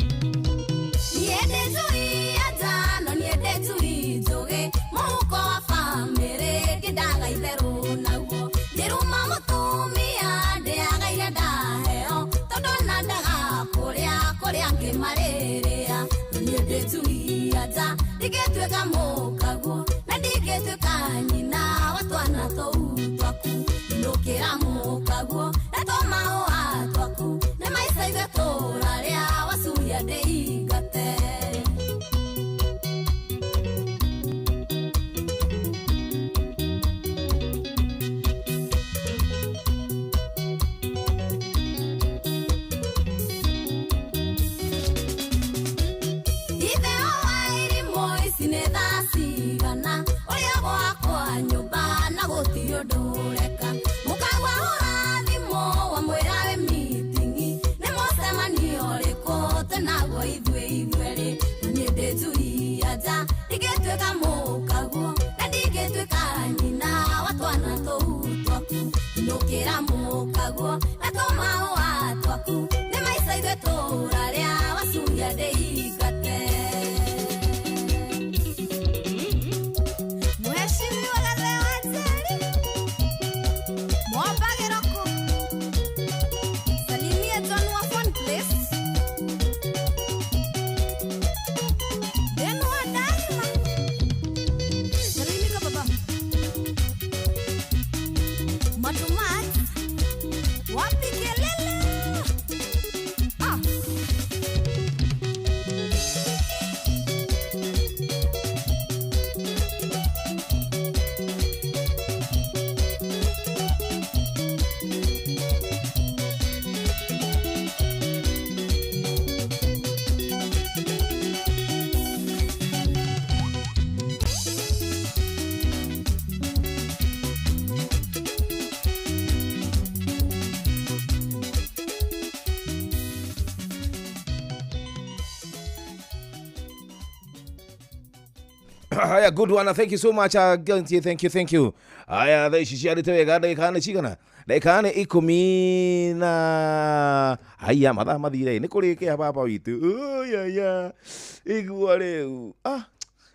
Niĩ ndĩ njui ya nja, no niĩ ndĩ njui njũgĩ, mũhuko wa bamĩrĩ ndindaga itherũ naguo. Ngĩruma mũtumia ndĩaga iria ndaheo, tondũ ona ndaga kũrĩa kũrĩa angĩ marĩrĩa. No niĩ ndĩ njui ya nja, ndingĩtuĩka mũkaguo, na ndingĩtuĩka nyina wa twana tũu twaku. Inũkĩra mũkaguo na tũmahũa twaku, nĩ maica ithuĩ tũrarĩa wacuria ndĩingate. Ithe wa Wairimũ ici nĩ thaa cigana, ũrĩa gwakwa nyũmba na gũtirĩ ũndũ ũreka. Mũkagwa hũra thimũ wamwĩra wĩ mitingi, nĩ mũcemanio ũrĩkũ twĩnaguo ithuĩ ithuerĩ. No niĩ ndĩ njui ya nja, ndingĩtuĩka mũkaguo, na ndingĩtuĩka nyina wa twana tũu twaku. Inũkĩra mũkaguo na tũmahũa twaku, nĩ maica ithuĩ Itũũra rĩa Wacuria ndĩingate. Mheshimiwa Gathe wa Njeri, Mwamba Gĩroko, salimia John wa Fun Place, Ben wa Daima, salimika baba Matumat, wapi kelele? Ah. Haya, good one. Thank you so much. Thank you, thank you, thank you. Haya, thaa ici ciarĩte wega ndagĩka nĩ cigana? Ndagĩka nĩ ikũmi na haya mathaa mathire nĩ kũrĩkĩa baba witũ. Oyaya, igua rĩu. Ah,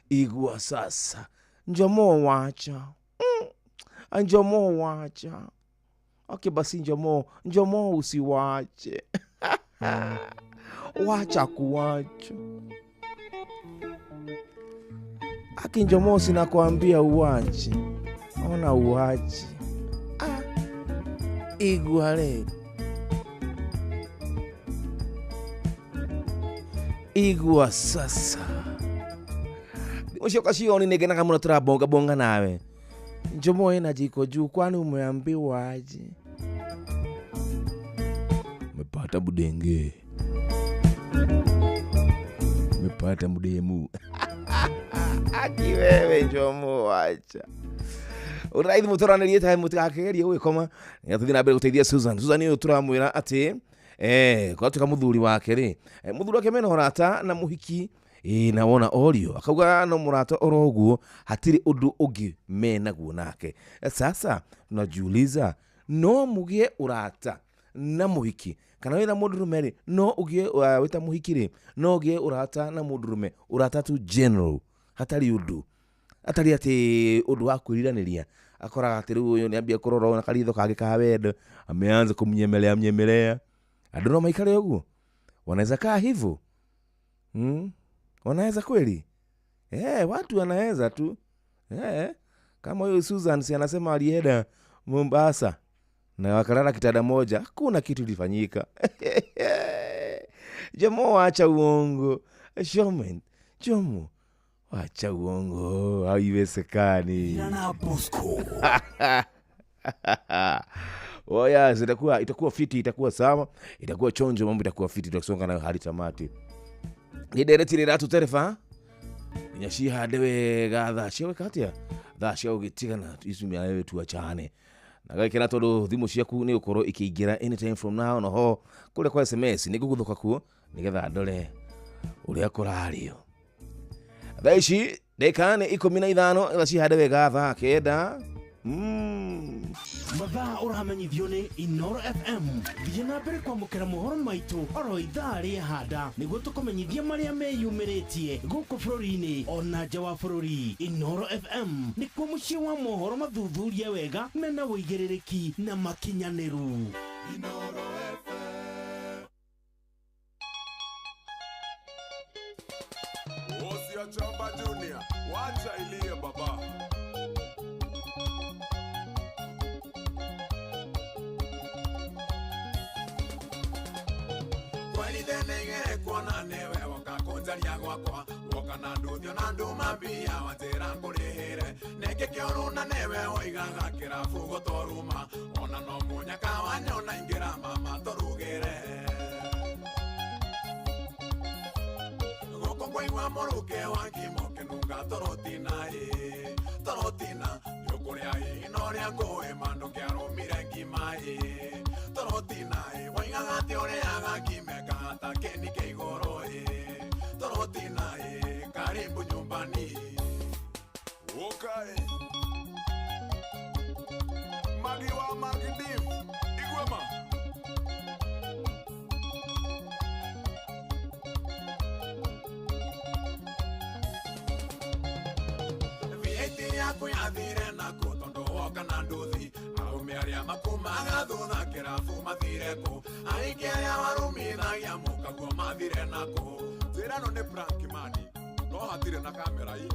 igua sasa. Njomo wacha. Njomo wacha. Okay, basi njomo, njomo usiwache. Wacha kuwacha. Aki njomo sinakwambia uwache. Ona uwache. Ah, igua rĩu. Igua sasa. Ucio kacioni nĩngenaga mũno tũrabonga bonga nawe. Njomo ina jiko juu kwani umeambiwa aje? Umepata budenge. Umepata mudemu. Aki wewe njomo wacha. Uraithi muturanĩrie tae mũtigakegerie gwĩkoma nĩgetha tũthiĩ na mbere gũteithia Susan. Susan ũyũ tũramwĩra atĩ gwatuĩka mũthuri wake rĩ, mũthuri wake mena ũrata na mũhiki na wona orio akauga no mũrata oro ũguo hatirĩ ũndũ ũngĩ menaguo nake. Sasa tunajiuliza no mũgĩe ũrata na mũhiki kana wĩna mũndũrũme rĩ, no ũgĩe wĩta mũhiki rĩ, no ũgĩe ũrata na mũndũrũme, ũrata tu general hatarĩ ũndũ, atarĩ atĩ ũndũ wa kwĩriranĩria. Akoraga atĩ rĩu ũyũ nĩambia kũrora na karitho kangĩ ka wendo, ameanza kumnyemelea mnyemelea. Andũ no maikare ũguo? Wanaweza kaa hivyo? Wanaweza kweli? Watu wanaweza tu. Kama huyo Susan si anasema alienda Mombasa na wakalala kitanda moja, hakuna kitu ilifanyika. Jomo acha uongo. Showman, Jomo wacha uongo, haiwezekani. Na Bosco. Oh yes, itakuwa fiti, itakuwa sawa, itakuwa chonjo, mambo itakuwa fiti, tutakusonga nayo hadi tamati. Ni dereti rira tuterefa. Nyashihande wega thaa cia gwĩka atĩa? Thaa cia gũgĩtigana icumia wewe tuachane. Na gakena tondu thimu ciaku nĩ gũkorwo ikĩingĩra anytime from now, noho kũrĩa kwa SMS nĩ ngũgũthũka kuo nĩgetha ndore ũrĩa kũrario. Thaa ici ndagĩka nĩ 15 thaa cihande wega thaa 9. Mathaa ũramenyithio nĩ Inoro FM. Thiĩ na mbere kwamũkĩra mohoro maitũ oro ithaa rĩahanda nĩguo tũkũmenyithia marĩa meyumĩrĩtie gũkũ bũrũri-inĩ ona nja wa bũrũri. Inoro FM nĩkuo mũciĩ wa mohoro mathuthurie wega mena ũigĩrĩrĩki na makinyanĩru. Inoro FM. Osia Chamba Junior, wacha ilie baba. Kuona newe wakakunjaria gwakwa woka na nduthio na nduma mbia wanjĩra ngũrĩhĩre nĩkĩ kĩũru na newe woigaga kĩrabu gũtũruma ona no mũnyaka wanyona ingĩra mama tũrugĩre gũkũ ngwaigua mũrukĩ wa ngima ũkĩnunga tũrũtina ĩ tũrũtina nĩũkũrĩa ĩ no ũrĩa ngũĩ ma ndũkĩarũmire ngima ĩ tũrũtina ĩ woigaga atĩ ũrĩaga ngima ĩkahata kĩni kĩa igũrũ ĩ tũrũtina ĩ karibu nyumbani. Okay. Magi wa Magi Div Igwema. Yaku yathire naku tondu woka na nduthi Arũme arĩa makumaga thutha kĩrabu mathire kũ Aingĩ arĩa warumithagia mũkaguo mathire naku Njĩra ĩno nĩ prank mani no hatirĩ na kamera ĩ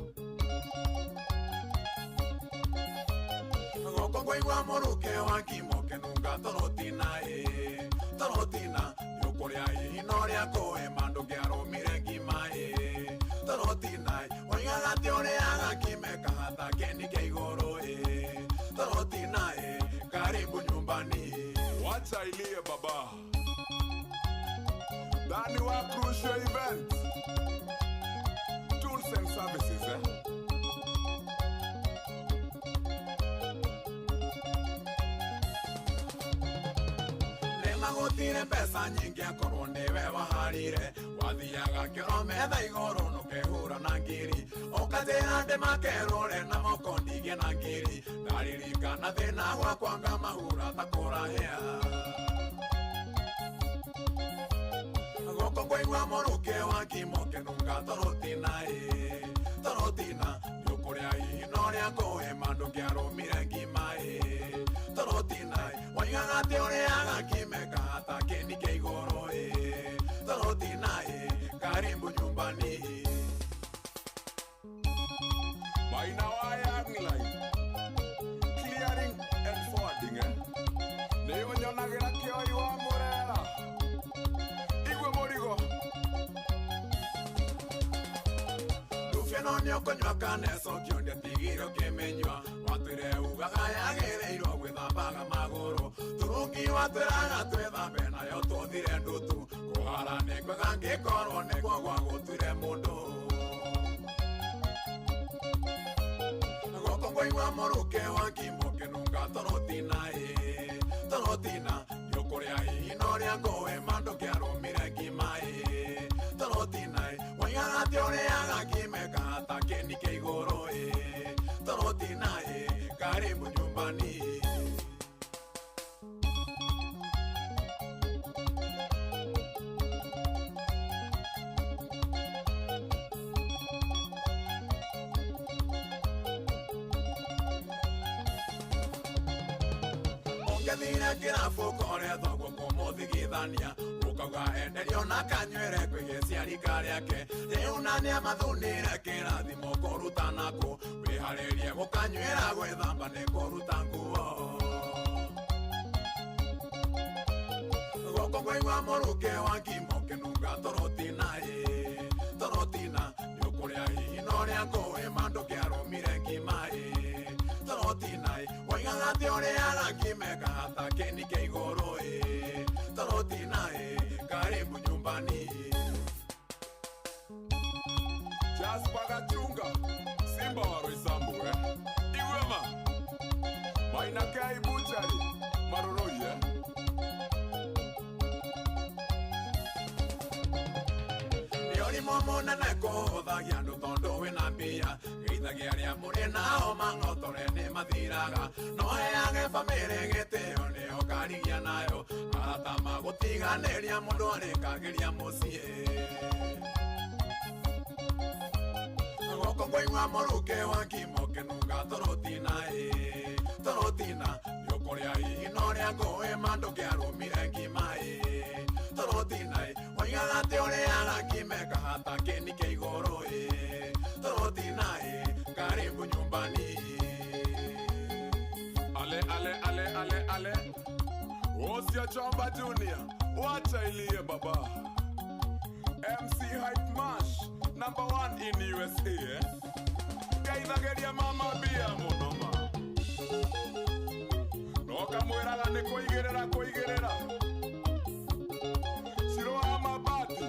Gũkũ ngũigua mũrukĩ wa ngima ũkĩnunga torotina ĩ Torotina nĩũkũrĩa ihino rĩa kũĩma ndũngĩarũmire ngima ĩ Torotina oigaga atĩ ũrĩaga ngima ĩkahata kĩni kĩa igũrũ ĩ Torotina ĩ karibu nyumbani. Wacha ilie baba. Dani wa Crucial Event Tools and Services eh? Nĩmagũtire mbeca nyingĩ akorwo nĩwe waharire wathiaga kĩoro metha igũrũ nũkehũra na ngiri ũkanjĩra ndĩmakerũre na moko ndigie na ngiri ndaririkana thĩna gwakwa ngamahura ta kũrahĩa Gũkũ ngũigua mũrukĩ wa ngima ũkĩnunga torotina ĩ Torotina nĩũkũrĩa ihino rĩa kũĩma ndũngĩarũmire ngima ĩ Torotina oigaga atĩ ũrĩaga ngima ĩkahata kĩni kĩa igũrũ ĩ Torotina ĩ karibu nyumbani. Maina wa Young Line Clearing and forwarding eh? Nĩũnyonagĩra kĩoi wa mũrera Igwe mũrigo Ndubia no nĩũkũnyua kaneco ndĩatigire ũkĩmĩnyua watwĩre ugaga yagĩrĩirwo gwĩthambaga magũrũ Turungi watwĩraga twĩthambe nayo tũthire ndutu kũhara nĩ kwega ngĩkorwo nĩkuo gwagũtuire mũndũ Gũkũ ngũigua mũrukĩ wa ngima ũkĩnunga torotina ĩ Torotina nĩũkũrĩa ihino rĩa ngũĩma ndũngĩarũmire ngima ĩ Torotina ĩ oigaga atĩ ũrĩaga ngima ĩkahata kĩni kĩa igũrũ ĩ Torotina ĩ karibu nyumbani. Ũngĩthire kĩrabu kũrĩa thoguo kũmũthigithania ũkauga enderio na kanywĩre kwĩ gĩciarika rĩake rĩu na nĩamathunire kĩrathimo kũruta nakũ wĩharĩrie gũkanywĩra gwĩthamba nĩ kũruta nguo Gũkũ ngũigua mũrukĩ wa ngima ũkĩnunga torotina ĩ Torotina nĩũkũrĩa ihino rĩa ngũĩma ndũngĩarũmire ngima ĩ Torotina ĩ oigaga atĩ ũrĩaga ngima ĩkahata kĩni kĩa igũrũ ĩ Torotina ĩ karibu nyumbani. Jasper Gachunga Simba wa Roysambu eh? Igwema Maina Kei Butchery Maroroi eh? Nĩ ũrimũ mũnene kũhũthagia andũ tondũ wĩna mbia geithagia arĩa mũrĩ nao mang'otore nĩ mathiraga no heage bamĩrĩ gĩtĩo nĩyo karigia nayo arata magũtiganĩria mũndũ arĩkagĩria mũciĩ Gũkũ ngũigua mũrukĩ wa ngima ũkĩnunga torotina ĩ Torotina nĩũkũrĩa ihino rĩa ngũĩma ndũngĩarũmire ngima ĩ Torotina ĩ oigaga atĩ ũrĩaga ngima ĩkahata kĩni kĩa igũrũ ĩ Torotina ĩ karibu nyumbani. Ale ale ale ale ale Osia Chomba Junior Wacha ilie baba MC Hype Mash Number 1 in USA eh? Geithageria mama bia mũno ma No kamwĩraga nĩ kũigĩrĩra kũigĩrĩra Ciro wa mabati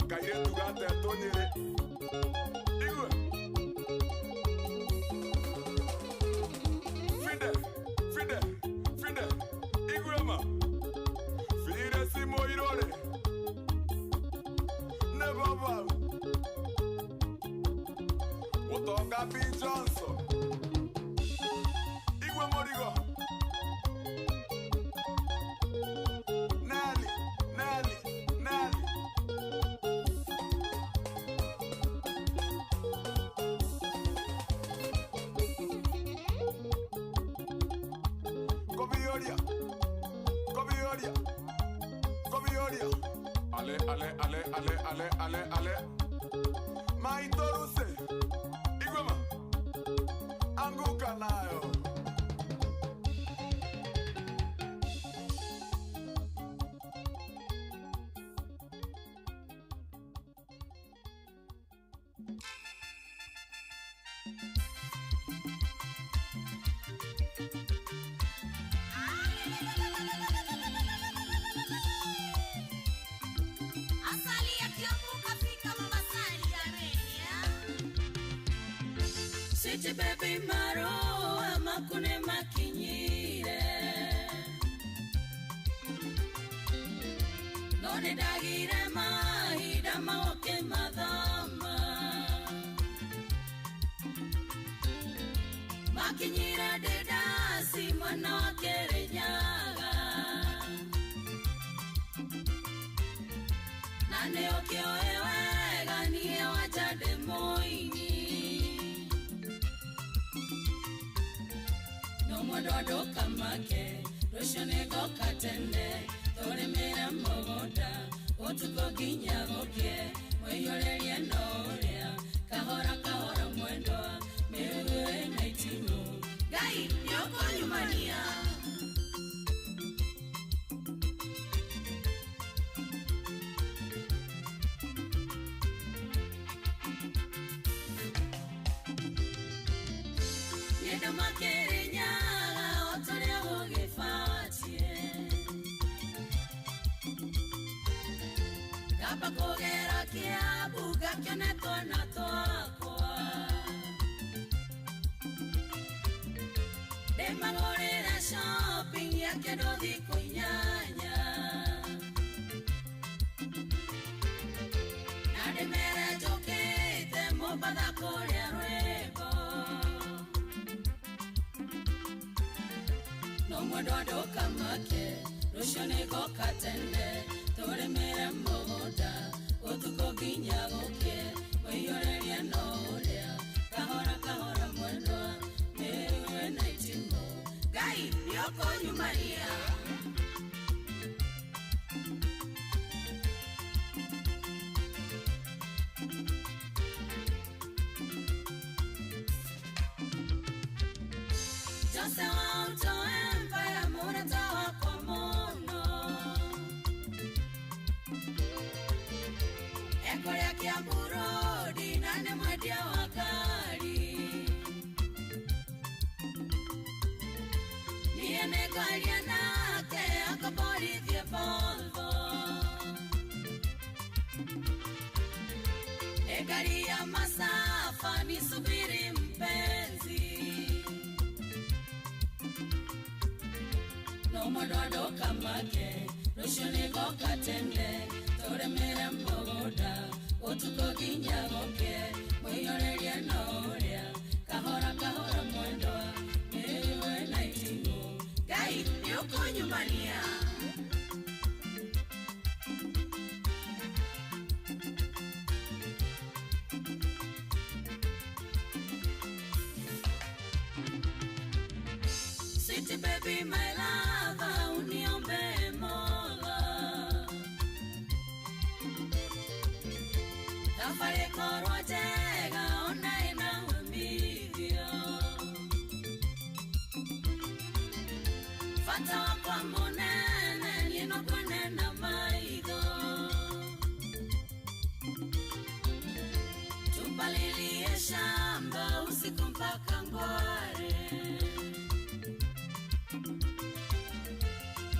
Kairĩtu gatetwo Nyĩrĩ Igwe Fide Fide Fide Igwe ma Fide simo irore Ne baba Mutonga B Johnson Igwe Morigo Nelly Nelly Nelly Aitoruse Igwema anguka nayo. Asali ya Kiambu kafika Mombasani jameni. Sweet baby maroa makune makinyire none dagire mahinda maoke mathama makinyire ndĩndasi mwana wa Kĩrĩnyaga na nĩ ũkĩũĩ wega niĩ wanja ndĩ mũini no mwendwa ndũkamake rũciũ nĩngoka tene tũrĩmĩre mũgũnda ũtukũ nginya gũkĩe wĩiyũrĩrie no ũrĩa kahora kahora mwendwa mĩũĩ na itimũ Ngai nĩũkũnyumania. Nĩndũ makĩrĩnyaga o torĩa gũgĩbatiĩ kaba kũgera Kĩambu ngakĩone twana twakwa ndĩmagũrĩre shopping ya kĩndũ thikũ inyanya na ndĩmere njũkĩte Mombatha kũrĩa rwĩmbo no mwendwa ndũkamake rũciũ nĩngoka tene tũrĩmĩre mũgũnda ũtukũ nginya gũkĩe wĩiyũrĩrie no ũrĩa kahora kahora mwendwa mĩũĩ na itimũ Ngai nĩũkũnyumania. Jose wa Auto Empire mũrata wakwa mũno ekũrĩa Kiambu Road na nĩ mwendia wa ngari niĩ nĩngwaria nake akomborithie Volvo ĩ ngari ya masafa nisubiri mpenzi no mwendwa ndũkamake rũciũ nĩngoka tene tũrĩmĩre mũgũnda ũtukũ nginya gũkĩe wĩiyũrĩrie no ũrĩa kahora kahora mwendwa mĩũĩ na itimũ Ngai nĩũkũnyumania. Sweet baby my lover uniombe Mola thabarĩ ĩkorwo njega ona ĩna umithio bata wakwa mũnene niĩ no kuone na maitho tupalilie shamba usiku mpaka ngware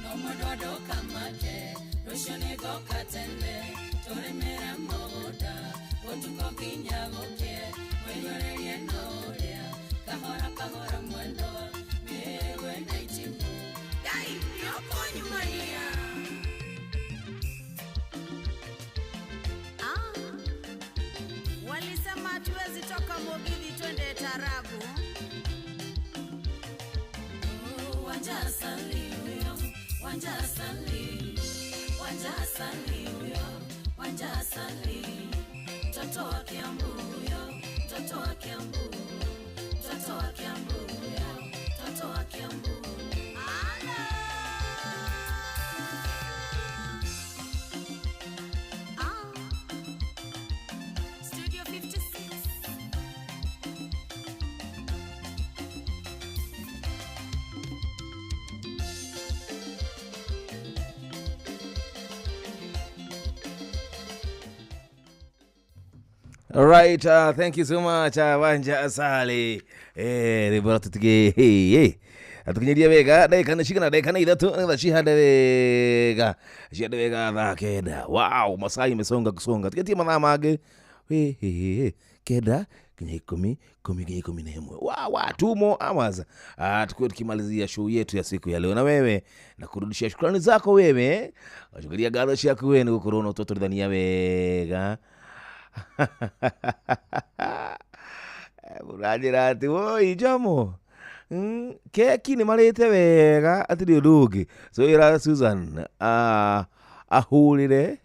no mwendwa ndũkamake rũciũ nĩngoka tene tũrĩmĩre mũgũnda ũtukũ nginya gũkĩe wĩiyũrĩrie no ũrĩa kahora kahora mwendwa mĩũĩ na itimũ Ngai nĩũkũnyumania. Walisema hatuwezi toka Mugithi twende tarabu. Oh, wanjasali huyo, wanjasali, wanjasali huyo, wanjasali. Mtoto wa Kiambu huyo, mtoto wa Kiambu, mtoto wa Kiambu huyo, mtoto wa Kiambu. Studio 56. All right, thank you so much, Wanja Asali. Rĩmwe tũtige hey atukinyirie wega ndagĩka nĩ cigana ndagĩka nĩ ithatũ nĩgetha cihande wega cihande wega thaa 9. Wow, masaa imesonga kusonga tigetie mathaa mangĩ. Hey, hey, hey. 9 nginya 10, 10 nginya 11. Wow, wow, 2 more hours. Tukiwa tukimalizia show yetu ya siku ya leo na wewe na kurudishia shukrani zako wewe. Washukuria ngatho ciaku we nĩ gũkorwo na ũtũtũrithania wega. Mũranjĩra atĩ woi Jomo, keki nĩ marĩte wega atirĩ ũndũ ũngĩ. So ĩra Susan ahũrĩre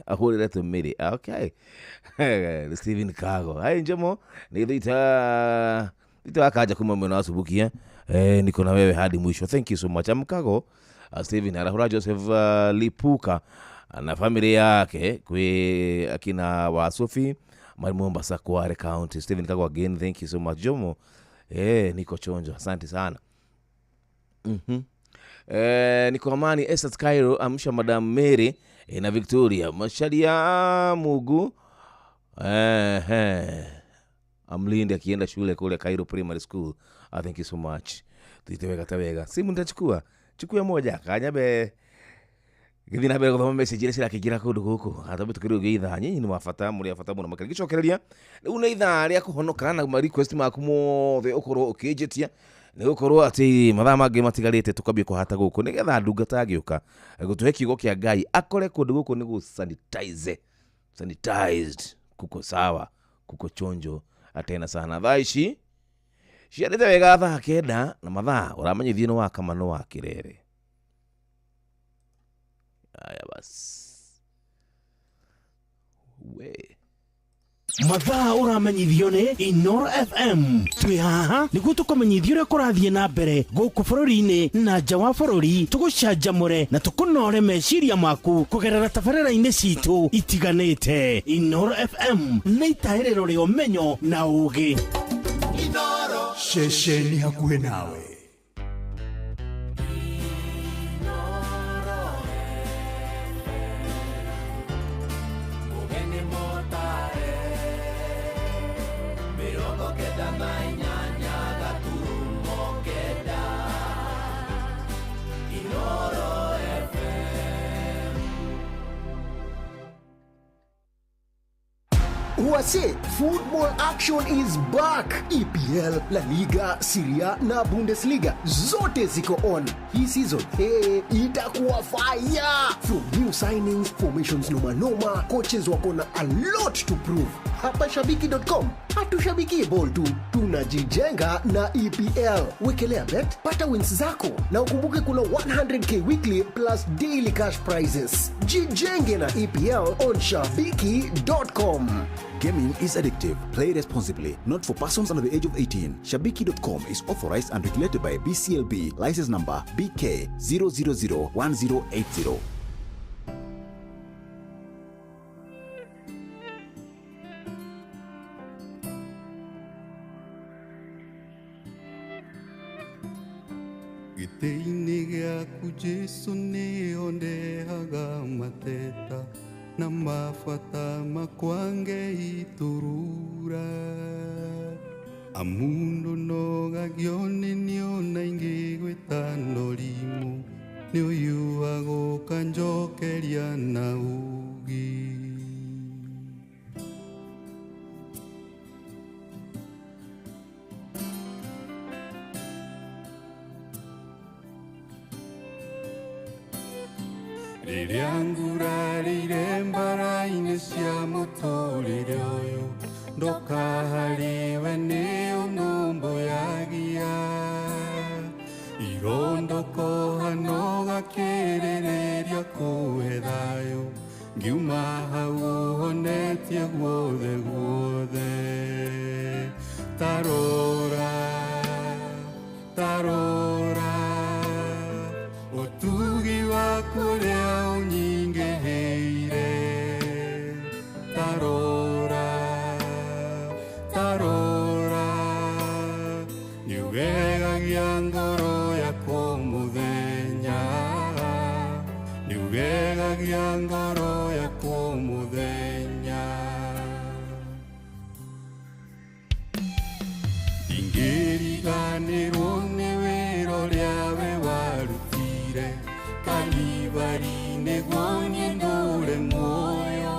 ahũrĩre tũmĩrĩ. Okay. Stephen Kago. Hai Njomo, nĩ thita wakanja kuma mwena wa Subukia. Niko na wewe hadi mwisho. Thank you so much. Amkago Stephen arahũra Joseph Lipuka na familia yake kwe akina wa Sophie Mombasa Kware County. Stephen Kago again, thank you so much Jomo. Niko chonjo, asante sana. Niko amani Esat Cairo amsha Madam Mary na Victoria Masharia Mugu amlinde akienda shule kule Cairo Primary School. Thank you so much. Tuiteweka tawega. Simu nitachukua. Chukua moja kanyabe gĩthiĩ na mbere gũthoma message iria cirakĩingĩra kũndũ gũkũ atambe tũkĩrĩũgia ithaa nyinyi nĩ wabata mũrĩ abata mũno makĩria gĩcokereria rĩu nĩ ithaa rĩa kũhonoka na ma request maku mothe ũkorwo ũkĩnjĩtia nĩ gũkorwo atĩ mathaa mangĩ matigarĩte tũkambia kũhata gũkũ nĩgetha ndungata agĩũka gũtũhe kiugo kĩa Ngai akore kũndũ gũkũ nĩ gũ sanitize sanitized kuko sawa kuko chonjo atena sana. Thaa ici ciarĩte wega thaa 9 na mathaa ũramenyithio nĩ wa Kamano wa Kĩrere. Aya basi. We. Mathaa ũramenyithio nĩ Inoro FM. Twĩ haha nĩguo tũkũmenyithie ũrĩa kũrathiĩ na mbere gũkũ bũrũri-inĩ na nja wa bũrũri, tũgũcanjamũre na tũkũnore meciria maku kũgerera tabarĩra-inĩ citũ itiganĩte. Inoro FM nĩ itahĩrĩro rĩa ũmenyo na ũũgĩ. Inoro ceceni hakuhĩ nawe. Wase, football action is back. EPL, La Liga, Serie A na Bundesliga zote ziko on. Hii season, hey, itakuwa fire. From new signings, formations noma noma, coaches wako na a lot to prove. Hapa shabiki.com, hatushabiki ball tu, tunajijenga na EPL. Wekelea bet, pata wins zako na ukumbuke kuna 100k weekly plus daily cash prizes. Jijenge na EPL on shabiki.com. Gaming is addictive. Play responsibly. Not for persons under the age of 18. Shabiki.com is authorized and regulated by BCLB. License number BK 0001080. Gĩtĩ-inĩ gĩaku Jesũ nĩho ndehaga mateta na mabata makwa ngeiturura amundu nogagio nĩ niona ingĩ gwĩtano rimũ nĩ ũyũ agũka njokeria na ũũgĩ. Rĩrĩa ngurarĩire mbara-inĩ cia mũtũrĩre ũyũ ndoka harĩwe nĩ ũnũmbũyagia irondokoha gakĩrĩrĩria kũhe thayũ ngiuma hau ũhonetie guothe guothe tarora tarora ũtugi waku ũrĩa ũnyingĩhĩire tarora tarora nĩũgegagia ngoro yakwa mũthenya nĩũgegagia ngoro yakwa mũthenya. mũthenya. Ndingĩriganĩrwo nĩ wĩra ũrĩa we warutire Kalivari nĩguo niĩ ndũre muoyo.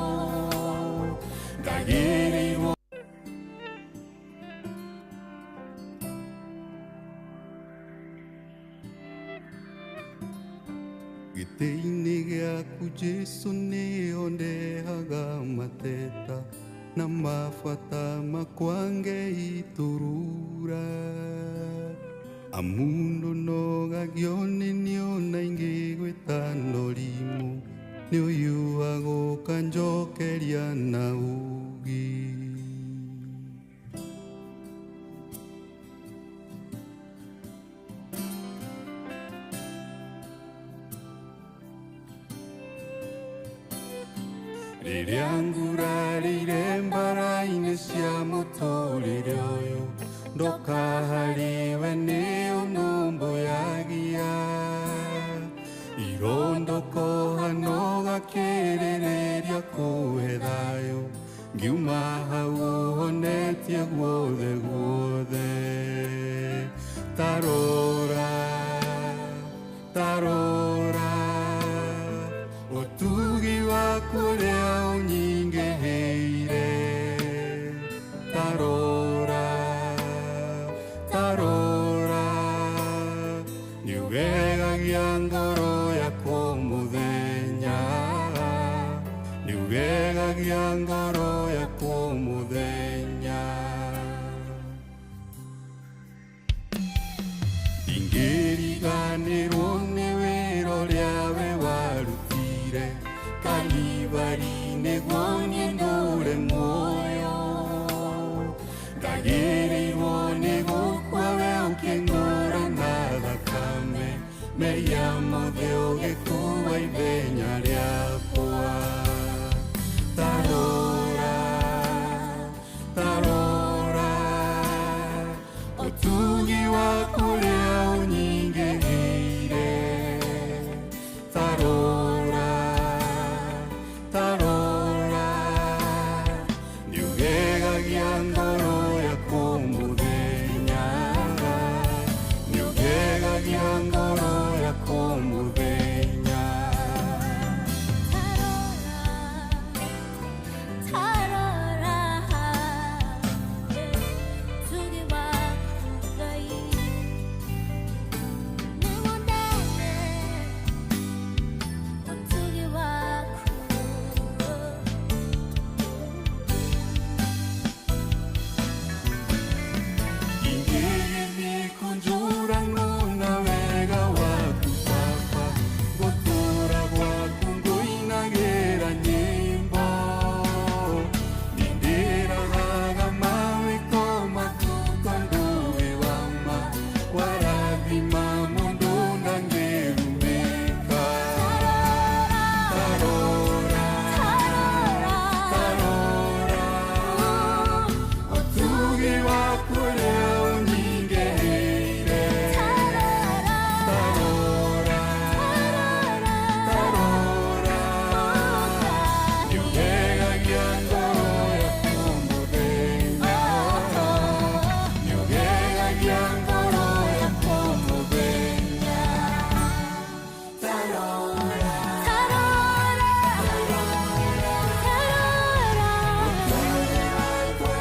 Ndagĩrĩirwo gĩtĩ-inĩ gĩaku Jesũ nĩho ndehaga mateta na mabata makwa ngeiturura. Amundu nogagio nĩ niona ingĩgwĩta norimũ nĩ ũyũ agũka njokeria na ũũgĩ. Rĩrĩa ngurarĩire mbara-inĩ cia mũtũrĩre ũyũ ndoka harĩwe nĩ ũnũmbũyagia. Irondoko hano gakĩrĩrĩria kũhe thayũ ngiuma hau ũhonetie guothe guothe. Tarora, tarora, ũtugi waku ũrĩa ũnyingĩhĩire. Tarora, tarora, nĩũgegagia ngoro yakwa mũthenya, nĩũgegagia ngoro yakwa mũthenya. Ndingĩriganĩrwo nĩ wĩra ũrĩa we warutire Kalivari nĩguo niĩ ndũre muoyo. Ndagĩrĩirwo nĩ gũkua we ũkĩngũra na thakame mehia mothe ũgĩkua ithenya rĩakwa. Tarora, tarora, ũtugi waku ũrĩa ũnyingĩhĩire. Tarora, tarora, nĩũgegagia ngoro yakwa mũthenya, nĩũgegagia ngoro yakwa mũthenya. Tarora, ũtugi waku Ngai nĩ mũnene, ũtugi waku. Ingĩgĩthiĩ kũnjũragwo na wega waku Baba, ngũtũũra gwaku ngũinagĩra nyĩmbo. Nĩndĩrahaga mawĩko maku tondũ wĩ wa ma, warathima mũndũ ndangĩrumĩka. Tarora, tarora, ũtugi waku ũrĩa ũnyingĩhĩire. Tarora, tarora, nĩũgegagia ngoro yakwa mũthenya, nĩũgegagia ngoro yakwa mũthenya. Tarora, Tarora, tarora, tarora, ũtugi waku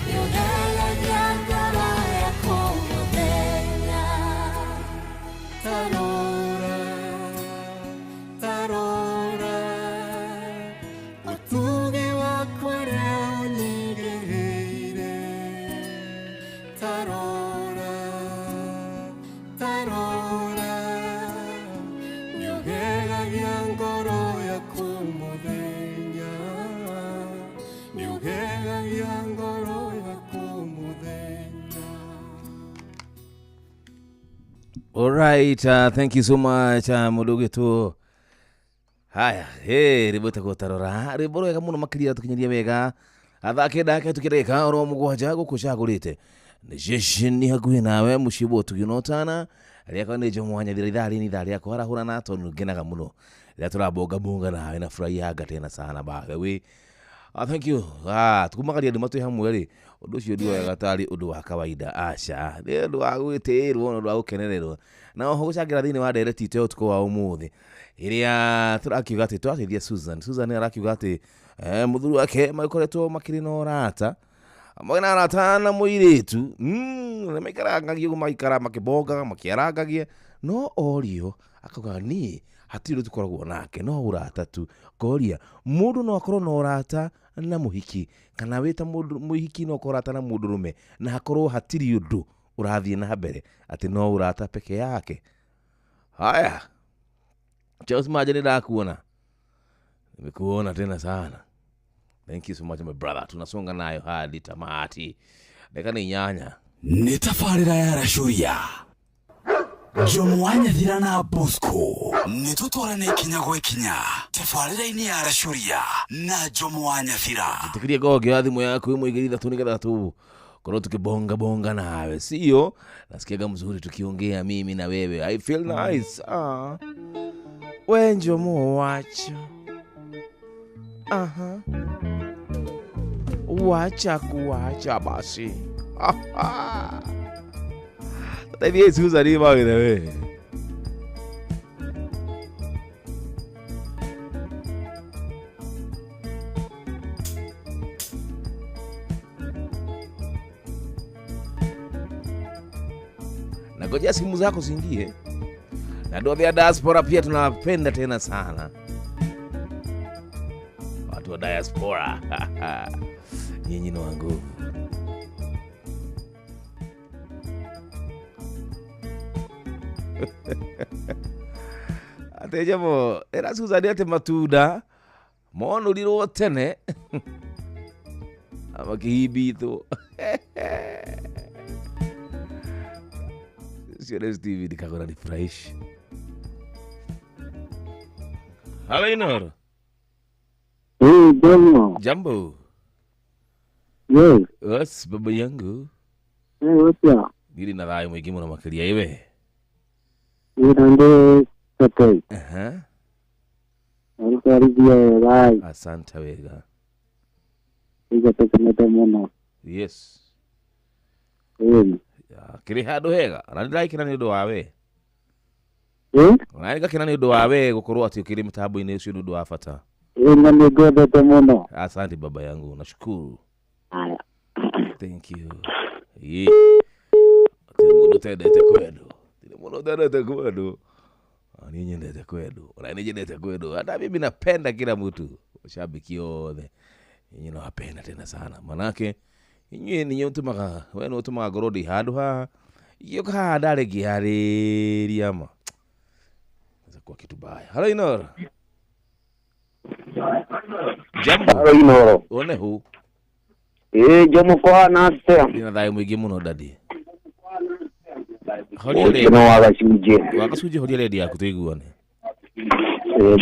nĩũgegagia ngoro yakwa mũthenya. Tarora, tarora, ũtugi waku ũrĩa ũnyingĩhĩire. Tarora, tarora, nĩũgegagia ngoro yakwa mũthenya, nĩũgegagia ngoro yakwa mũthenya. All right, thank you so much, Mudugetu. Haya, hey, rwĩmbo ĩtagwo tarora, rwĩmbo rwega mũno makĩria tũkinyaria wega thaa kenda kahĩtũkia ndagĩka oro mũgwanja gũkũ cagũrĩte nĩ ceceni hakuhĩ nawe mũciĩ wa ũtugi na ũtana rĩakwa nĩ Jomo Wanyathira. Ithaa rĩni ithaa rĩa kwarahũrana tondũ ngenaga mũno rĩrĩa tũrabongabonga nawe na furahianga tena sana. By the way, thank you. Tukumagaria andũ matwĩ hamwe rĩ, ũndũ ũcio ndioyaga tarĩ ũndũ wa kawaida, aca, nĩ ũndũ wa gwĩtĩĩrwo na ũndũ wa gũkenererwo na oho gũcangĩra thĩinĩ wa ndereti itũ ya ũtukũ wa ũmũthĩ ĩrĩa tũrakiuga atĩ twateithia Susan. Susan arakiuga atĩ mũthuri wake magĩkoretwo makĩrĩ na ũrata, magĩ na arata na mũirĩtu, nĩ maikarangagia ũguo, maikara makĩbongaga makĩarangagia, no orio akauga niĩ hatirĩ ũndũ tũkoragwo nake no ũrata tu. Ngoria mũndũ no akorwo na ũrata na mũhiki kana wĩ ta mũndũ mũhiki no ũkorwo ũrata na mũndũrũme na hakorwo hatirĩ ũndũ ũrathiĩ na mbere, atĩ no ũrata peke yake. Haya, Charles Maja, nĩndakuona, nimekuona tena sana. Thank you so much, my brother. Tunasonga nayo hadi tamati, dakika ni 8. Nĩ tabarĩra ya Racuria Jomo Wanyathira na Bosco nĩ tũtwarane ikinya gwa ikinya tabarĩra-inĩ ya Racuria na Jomo Wanyathira. Jitikirie goge wa thimũ yaku ĩmwe igĩrĩ ithatũ nĩgetha tu korwo tukibonga bonga nawe, sio? Nasikiaga mzuri tukiongea mimi na wewe. I feel nice. We Njomo wacha. Aha. Wacha kuwacha basi. Teithia Susan by the way. Nagojea simu zako ziingie. Na ndio vya diaspora pia tunawapenda tena sana. Watu wa diaspora. Nyinyi ni wa nguvu. Atĩ Jomo, ĩra Susan atĩ matunda monũrirwo tene makĩhimbithwo. Sio leo Steve nikagora nifurahishi. Halo Inoro. Hey, Jomo. Jambo. Yes. Yes, baba yangu. Hey, what's up? Ndiri na thayũ mũingĩ mũno makĩria iwe. Ndio okay. Aha. Nikuarithia wega. Asante wega. Igatekenete mũno. Yes. Ĩni. Kĩrĩ handũ hega na nĩndĩrakena nĩ ũndũ wa we. Ĩ? Ona nĩngakena nĩ ũndũ wa we gũkorwo atĩ ũkĩrĩ mĩtambo-inĩ ũcio nĩ ũndũ wa bata. Ĩ, na nĩngwendete mũno. Asante baba yangu, nashukuru. Haya. Thank you. Ĩ. Hatirĩ mũndũ ũtendete kwendwo. Hatirĩ mũndũ ũtendete kwendwo. Niĩ nyendete kwendwo. Ona niĩ nyendete kwendwo. Hata mimi napenda kila mtu. Mashabiki othe. Nyinyi nawapenda tena sana. Manake inyuĩ nĩ ũtũmaga, we nĩ ũtũmaga ngorwo ndĩ handũ haha. Ingĩũka haha ndarĩ ngĩarĩria ma. Naweza kuwa kitu baya. Halo Inoro. Jambo. Halo Inoro. One hu. Ĩ, Jomo kũhana atĩa? Ndĩna thayũ mũingĩ mũno daddy. Horia Ũcio redio. no wa gacunjĩ. Wa gacunjĩ horia redio yaku tũiguane. Ĩ,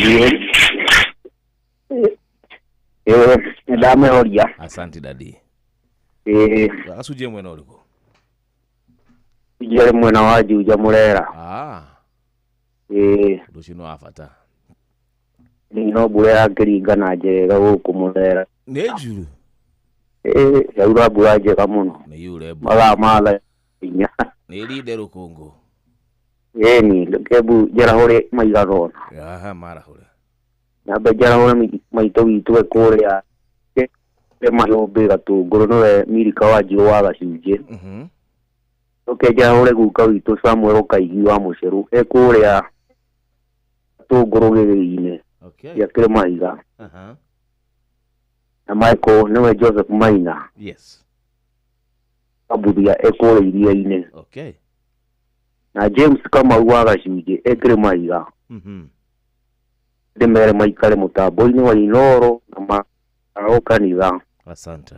ĩ, nĩndamĩhoria. Asante daddy. Ĩ. Wa gacunjĩ mwena ũrĩkũ? Njere mwena wa Juja Mũrera. Ĩ. Ũndũ ũcio nĩ wa bata. Nĩ no mbura yakĩringa na njega gũkũ Mũrera. Nĩ njuru? Ĩ, yaura mbura njega mũno. Nĩ yure mbura. Mathaa ma thaa 4. Nĩ ĩrinde rũkũngũ. Ĩni, kembu njarahũre maigana ũna. Aha, marahũre. Nyambe njarahũre maitũ witũ e kũrĩa Mayũmbĩ Gatũngũrũ nĩwe Milika wa Njirũ wa Gacunjĩ. Njoke njarahũre guka witũ Samuel Kaigi wa Mũcerũ e kũrĩa Gatũngũrũ gĩthĩi-inĩ gĩa Kĩrĩmahiga. Na Michael nĩwe Joseph Maina. Yes. Kambuthia e kũrĩa iria-inĩ. Okay. Na James Kamau wa Gacunjĩ e Kĩrĩmahiga. Ndĩmere maikare mũtambo-inĩ wa Inoro na marahũ kanitha. Asante.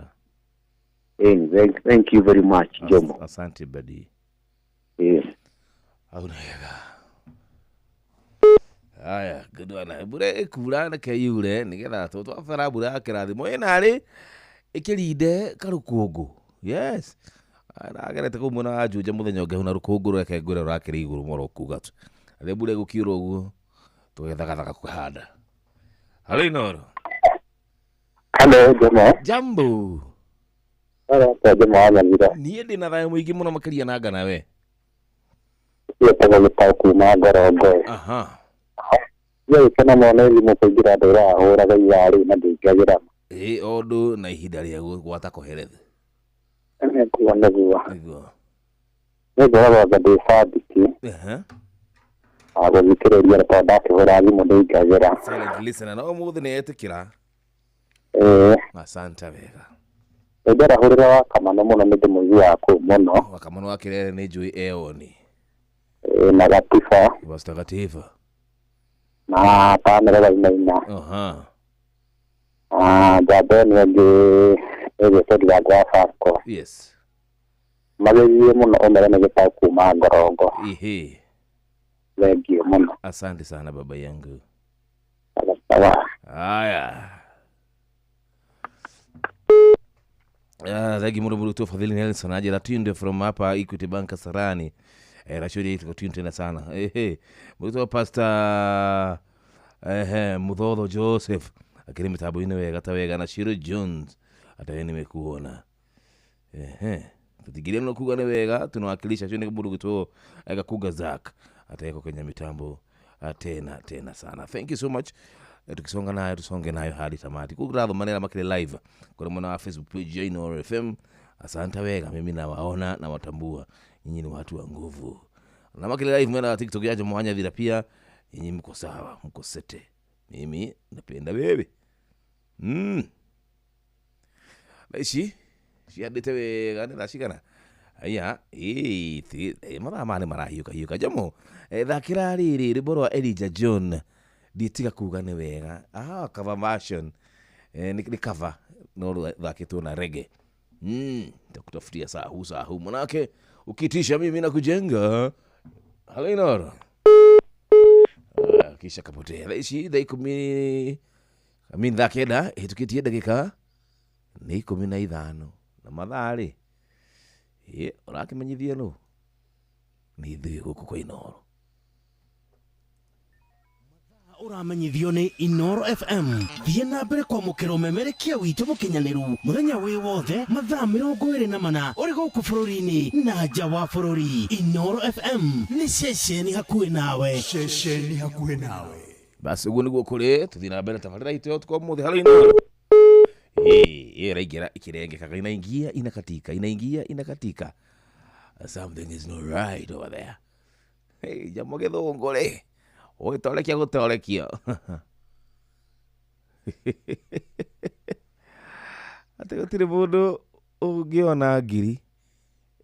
Thank you very much, Jomo. Asante buddy. Yeah. Hau nĩ wega. Haya, good one. Mbura ĩkura reke yure nĩgetha twabatara mbura ya kĩrathimo ĩnarĩ ĩkĩrinde karũkũngũ. Yes. Nagerete kũu mwena wa Juja mũthenya ũngĩ hau na rũkũngũ reke ngwĩre rũrakĩrĩ igũrũ mũno kuga tu. Rĩrĩa mbura ĩgũkiura ũguo tũgethagathaka kũhanda. Halo Inoro. Hello, Jomo. Jambo. Hello, Jomo wa Nyamira. Niĩ ndĩ na thayũ mũingĩ mũno makĩria na ngana we. Wĩtagwo Gĩtaũ kuma Ngorongo. Aha. Nĩ gĩkeno mũno nĩ thimũ kũingĩra andũ ũrahũraga ithaa rĩu na ndĩingagĩra. Ĩ o ũndũ na ihinda rĩaguo gwata kũhereth. Nĩguo nĩguo. Nĩguo. Nĩ ngoragwo anga ndĩ bandiki. Aha. Wa gũthikĩrĩria tondũ ndakĩhũra thimũ ndĩingagĩra. Silent listener na ũmũthĩ nĩ etĩkĩra. Ĩĩ. Asante wega. Nĩnjarahũrĩra wa Kamano mũno nĩ ndĩmũiguaga kũu mũno. Wa Kamano wa Kĩrere nĩ njũĩ eoni. Ĩĩ na Gatiba. Pastor Gatiba. Na Pamela Wainaina. Aha. Na njamba ĩno ĩngĩ ĩgwĩtwo Ndirango wa Pasco. Yes. Magĩthiĩ mũno ũmere nĩ Gĩtaũ kuma Ngorongo. Ehe. Thengiũ mũno. Asante sana baba yangu. Sawa. Haya. Thengi mũno mũrutwo Fadhili Nelson anjĩra tunde from hapa Equity Bank Kasarani. Rashidi iko tunde tena sana. Ehe. Mũrutwo Pastor Muthodho Joseph akiri mitambo-inĩ wega ta wega na Shiro Jones hata yeye nimekuona. Ehe. Tutigiria mno kuga ni wega tunawakilisha sio ni mũndũ gwitwo Gakuga Zack hata yeko kwenye mitambo tena tena sana. Thank you so much. Tukisonga nayo tusonge nayo hadi tamati. Kugratho manera makile live kwa mwana wa Facebook page ya Inooro FM. Asante wega, mimi nawaona na watambua. Nyinyi ni watu wa nguvu. Na makile live mwana wa TikTok ya Jomo Wanyadhira pia nyinyi mko sawa, mko sete. Mimi napenda bebe. Naishi ciandĩte wega nĩ thaa cigana? Aya, mathaa maya nĩ marahiũka hiũka. Jomo, thakĩra rĩrĩ rwĩmbo rwa Elijah John ndiĩtiga kuga nĩ wega. Cover version. Nĩ cover no rũthakĩtwo na reggae. Nitakutafutia sahu sahu manake ukitisha mimi na kujenga. Halo Inoro. Kisha kapotea. Thaa ici thaa ikũmi thaa kenda ĩhĩtũkĩtie ndagĩka nĩ 15 na mathaa rĩ ũrakĩmenyithia nũ nĩ ithuĩ gũkũ kwa Inooro. Ũramenyithio nĩ Inooro FM. Thiĩ na mbere kwamũkĩra ũmemerekia witũ mũkinyanĩru mũthenya wĩ wothe mathaa 24 ũrĩ gũkũ bũrũri-inĩ na nja wa bũrũri. Inooro FM nĩ ceceni hakuhĩ nawe. Ceceni hakuhĩ nawe. Basi ũguo nĩguo kũrĩ tũthiĩ na mbere tabarĩra itũ ya ũtukũ wa ũmũthĩ. Halo Inooro. Ĩraingĩra ĩkĩrengekaga, inaingia inakatika, inaingia inakatika. Something is not right over there. Hey, jambo gĩthũngũ rĩ ũgĩtorekia gũtorekio. Atĩ gũtirĩ mũndũ ũngĩona ngiri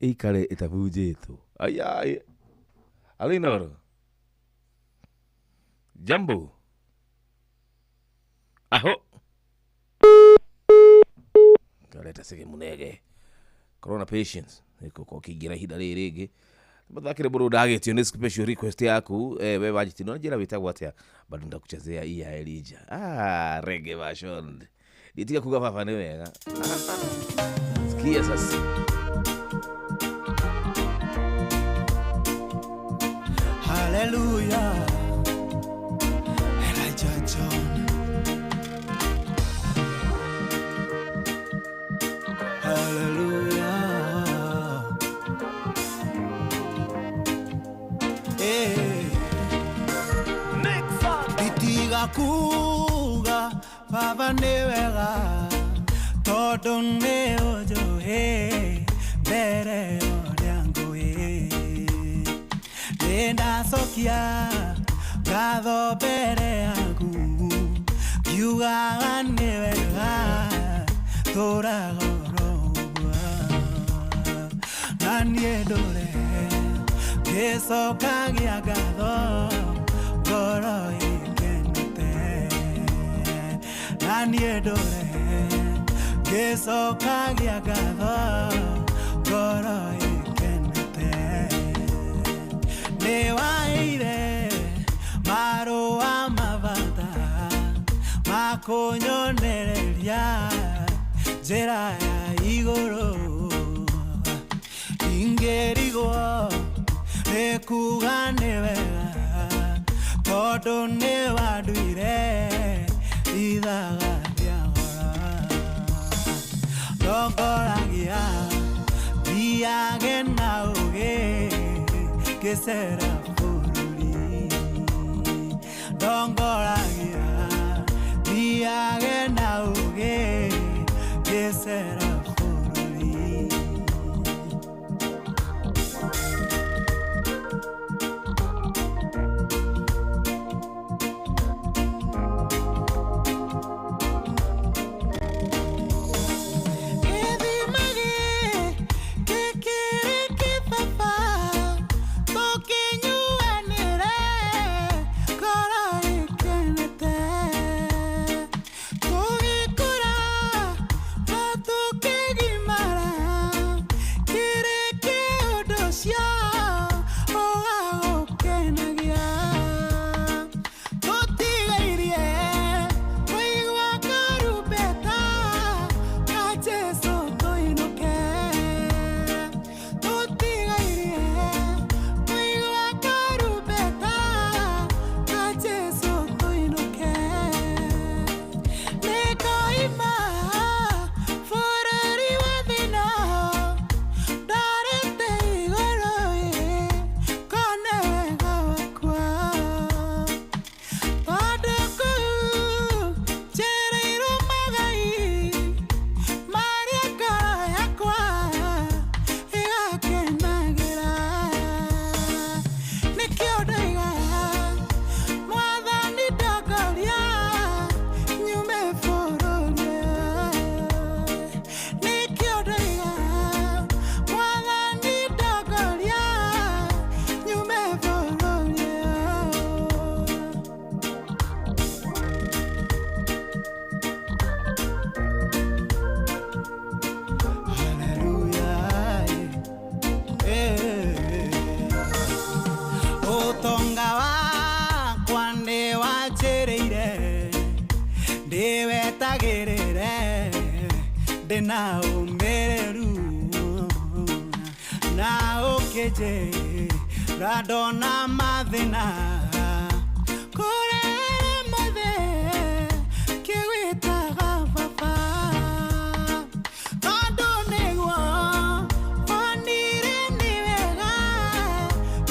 ĩikare ĩtabunjĩtwo. Aya. Halo Inooro. Jambo. Aho. Kaleta sige munege. Corona patience. Niko kwa kĩingĩra ihinda rĩrĩ rĩngĩ. Mathakĩre mũndũ ndagĩtio nĩ special request yaku. We wajiti no njĩra wĩtagwo atĩa? Bado ndakuchezea hii ya Elijah. Reggae version. Nditiga kuga baba nĩ wega. Sikia sasa. Hallelujah. Elijah John. Hallelujah. Hey. Nditiga kuga baba nĩ wega tondũ nĩ ũnjũĩ mbere ya ũrĩa ngũĩ. Nĩndacokia ngatho mbere yaku ngiugaga nĩ wega tũraga oro ũguo. Na niĩ ndũre ngĩcokagia ngatho ngoro ĩkenete. Na niĩ ndũre ngĩcokagia ngatho ngoro ĩkenete. Nĩ waheire marũa Kũnyonereria njĩra ya igũrũ ingĩrigwo nĩ kuga nĩ wega tondũ nĩ wanduire ithaga rĩa goro ndongoragia thiage na ũgĩ ngĩcera bũrũri ndongoragia thiage na ũgĩ ngĩcera bũrũri. Gĩthima gĩkĩ kĩrĩ kĩbaba tũkĩnyuanĩre ngoro ĩkenete tũgĩkũra na tũkĩgimara kĩrĩ kĩũndũ ũcio ũgagũkenagia tũtigairie kũigua karumbeta ka Jesũ tũinũke tũtigairie kũigua karumbeta ka Jesũ tũinũke nĩngoima bũrũri wa thĩna ndarĩte igũrũ ĩ kone wega wakwa tondũ kũu njĩrĩirwo magai marĩa ngoro yakwa ĩgakenagĩra nĩkĩo ndoiga mwathani ndongoria nyume bũrũri nĩkĩo ndoiga mwathani ndongoria nyume bũrũri. Hallelujah. Eh. Ũtonga wakwa nĩwanjĩrĩire ndĩwetagĩrĩre ndĩna ũmĩrĩru na ũkĩnjĩra ndona mathĩna kũrĩa mothe kĩgwĩtaga baba tondũ nĩguo onire nĩ wega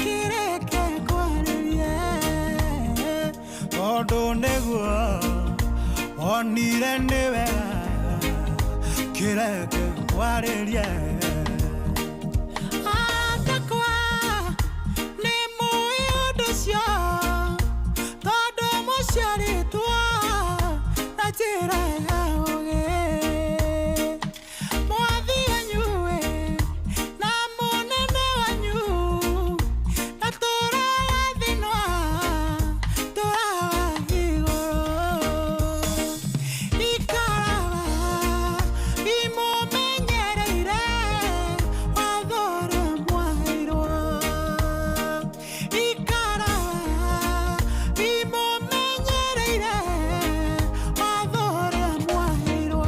kĩreke kwarĩrie tondũ nĩguo onire nĩ wega kĩreke kwarĩrie akakwa nĩ mũĩ ũndũ ũcio tondũ mũciarĩtwo na njĩra ya ũgĩ mwathi wanyu ĩ na mũnene wanyu na tũragathinwa tũrawa igũrũ ikaraga imũmenyereire watho ũrĩa mwaheirwo ikaraga imũmenyereire watho ũrĩa mwaheirwo.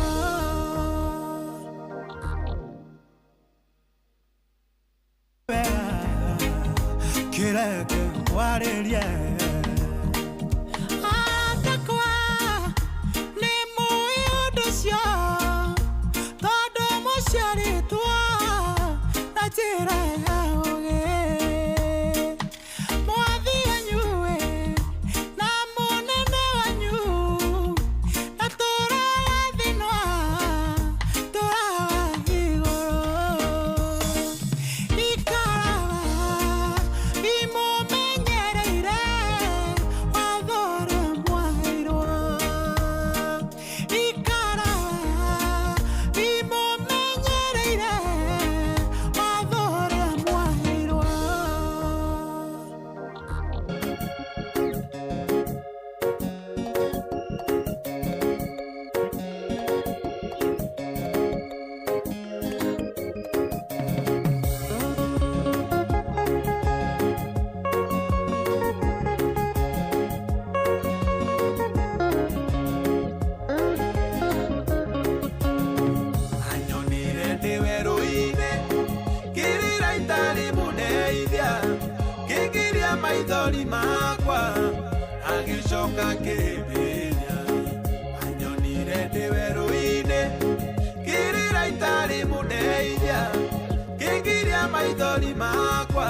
Kĩreke kwarĩrie akakwa nĩ mũĩ ũndũ ũcio tondũ mũciarĩtwo na njĩra ya ũgĩ mwathi wanyu ĩ na mũnene wanyu na tũragathinwa tũrawa igũrũ ikaraga imũmenyereire Agĩcoka akĩhĩmbĩria. Anyonire ndĩ werũ-inĩ, ngĩrĩra itarĩ mũndeithia, ngĩgiria maithori makwa,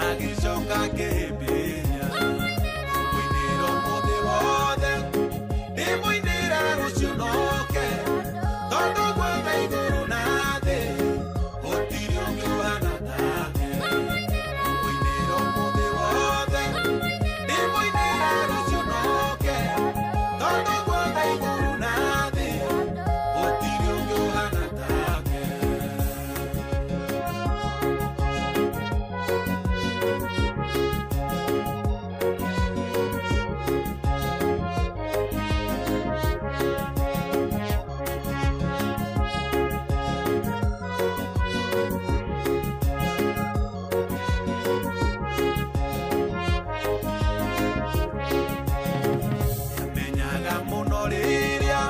agĩcoka akĩhĩmbĩria. Mũinĩra ũmũthĩ wothe, ndĩmũinĩra rũciũ noke, tondũ gwothe igũrũ na thĩ, gũtirĩ ũngĩ ũhana take. Mũinĩra ũmũthĩ wothe, ndĩmũinĩra rũciũ noke, tondũ gwothe igũrũ na thĩ, gũtirĩ ũngĩ ũhana take. Menyaga mũno rĩrĩa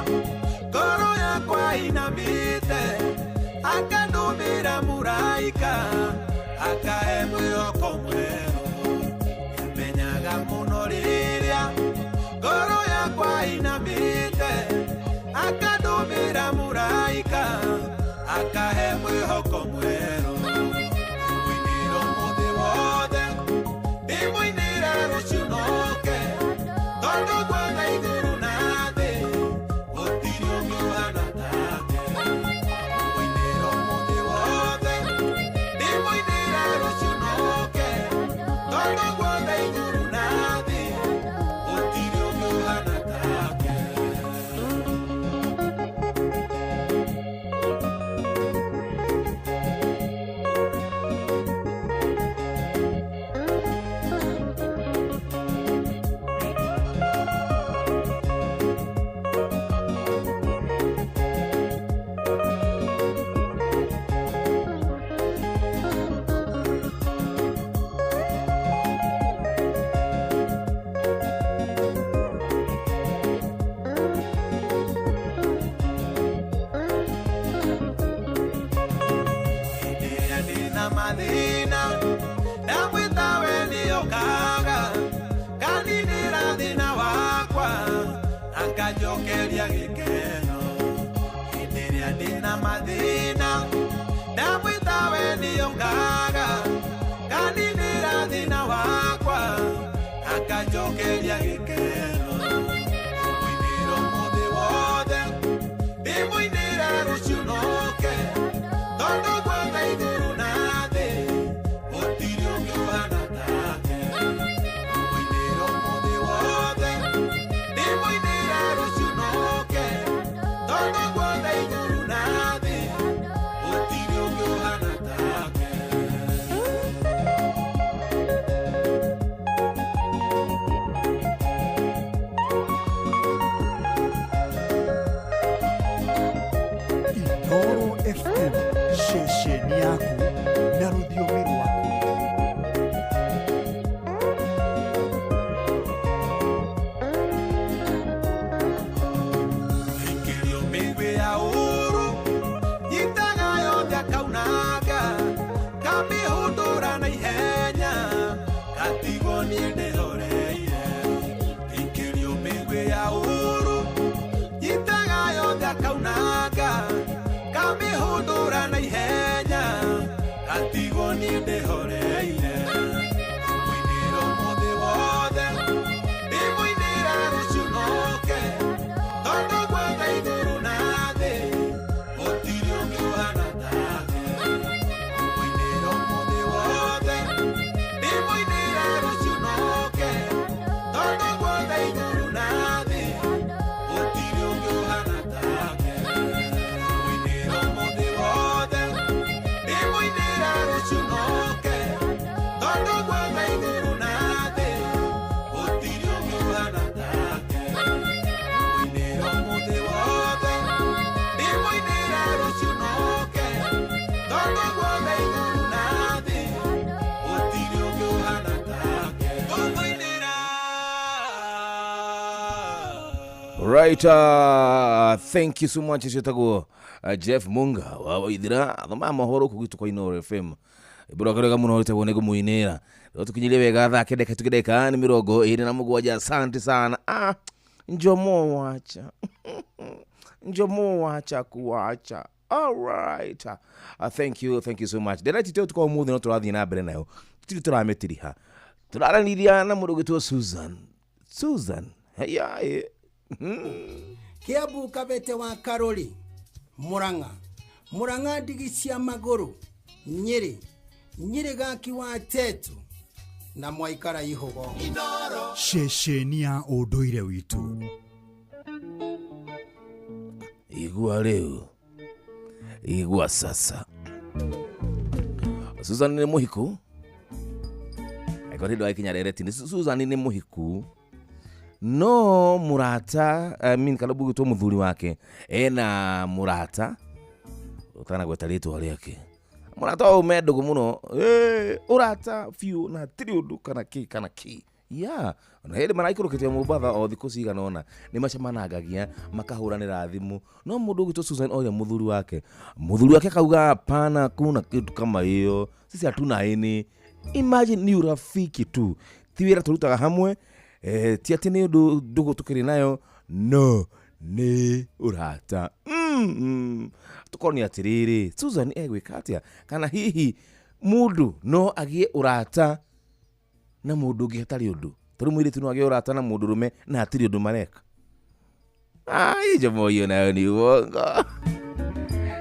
ngoro yakwa inamĩte, akandũmĩra mũraika akahe mwĩhoko mwerũ. Menyaga mũno rĩrĩa ngoro yakwa inamĩte, akandũmĩra mũraika akahe mwĩhoko mwerũ. Mũinĩra ũmũthĩ wothe, ndĩmũinĩra rũciũ noke, tondũ gwothe igũrũ na thĩ, gũtirĩ ũngĩ ũhana take. Mũinĩra ũmũthĩ wothe, ndĩmũinĩra rũciũ noke, tondũ gwothe igũrũ na thĩ, gũtirĩ ũngĩ ũhana take. Hĩndĩ ĩrĩa ndĩna mathĩna, ndamwĩta we nĩokaga, nganinĩra thĩna wakwa, akanjokeria gĩkeno. Hĩndĩ ĩrĩa ndĩna mathĩna, ndamwĩta we nĩokaga, nganinĩra thĩna wakwa, akanjokeria gĩkeno. Mũinĩra ũmũthĩ wothe, ndĩmũinĩra rũciũ noke, tondũ gwothe igũrũ na thĩ, gũtirĩ ũngĩ ũhana take. Mũinĩra ũmũthĩ wothe, ndĩmũinĩra rũciũ noke, tondũ gwothe igũrũ na thĩ, gũtirĩ ũngĩ ũhana take. Inooro FM ceceni yaku na rũthiomi rwaku. Ĩkĩrio mĩguĩ ya ũũru, nyitaga yothe akaunanga, ngamĩhũndũra na ihenya, ngatigwo niĩ ndĩhoreire. Ĩkĩrio mĩguĩ ya ũũru, nyitaga yothe akaunanga, ngamĩhũndũra na ihenya, ngatigwo niĩ ndĩhoreire. Mũinĩra ũmũthĩ wothe, ndĩmũinĩra rũciũ noke, tondũ gwothe igũrũ na thĩ, gũtirĩ ũngĩ ũhana take. Mũinĩra ũmũthĩ wothe, ndĩmũinĩra rũciũ noke, tondũ gwothe igũrũ na thĩ, gũtirĩ ũngĩ ũhana take. Mũinĩra ũmũthĩ wothe, ndĩmũinĩra rũciũ noke, tondũ gwothe igũrũ na thĩ, gũtirĩ ũngĩ ũhana take. Mũinĩra ũmũthĩ wothe, ndĩmũinĩra rũciũ noke, tondũ guothe igũrũ na thĩ, gũtirĩ ũngĩ ũhana take. Ngũmũinĩra. Right, thank you so much ciĩtagwo Jeff Munga wa Waithira thoma mohoro kũ gwitũ kwa Inooro FM. Rwĩmbo rwake rwega mũno rwĩtagwo nĩ ngũmũinĩra. Rũtũkinyirie wega thaa kenda kĩhĩtũke ndagĩka nĩ 27. Asante sana. Ah, Njomo wacha. Njomo wacha kuwacha. All right. Thank you, thank you so much. Ndĩretite ũtukũ wa ũmũthĩ no tũrathiĩ na mbere nayo. Tũtirĩ tũramĩtiriha. Tũraranĩria na mũndũ ũgwĩtwo Susan. Susan. Heya, eh. Kiambu Kabete wa Karori, Murang'a, Murang'a ndigi cia magũrũ, Nyĩrĩ, Nyĩrĩ gaki wa Tetu na Mwaikara Ihũgo. Ceceni ya ũndũire witũ. Igua rĩu. Igua sasa. Susan nĩ mũhiku. Angĩkorwo ndĩ wakinya rereti-inĩ, Susan nĩ mũhiku. No mũrata, I mean, kana bugĩtwo mũthuri wake ena mũrata ũtanagweta rĩtwa rĩake. Mũrata ũyũ me ndũgũ mũno, ũrata biũ na hatirĩ ũndũ kana kĩ kana kĩ. Yeah, ona hĩndĩ maraikũrũkĩte Mombatha o thikũ cigana ũna nĩ macemanangagia makahũranĩra thimũ. No mũndũ ũgwĩtwo Susan oria mũthuri wake, mũthuri wake akauga hapana, kuna kitu kama hiyo, sisi hatuna ini. Imagine ni urafiki tu, ti wĩra tũrutaga hamwe, ti atĩ nĩ ũndũ ndũgũ tũkĩrĩ nayo, no nĩ ũrata. Tũkorwo nĩ atĩrĩrĩ, Susan egwĩka atĩa? Kana hihi mũndũ no agĩe ũrata na mũndũ ũngĩ hatarĩ ũndũ? Tondũ mũirĩtu no agĩe ũrata na mũndũ ũrũme na hatirĩ ũndũ mareka. Ai, Njomo hiyo nayo ni uongo.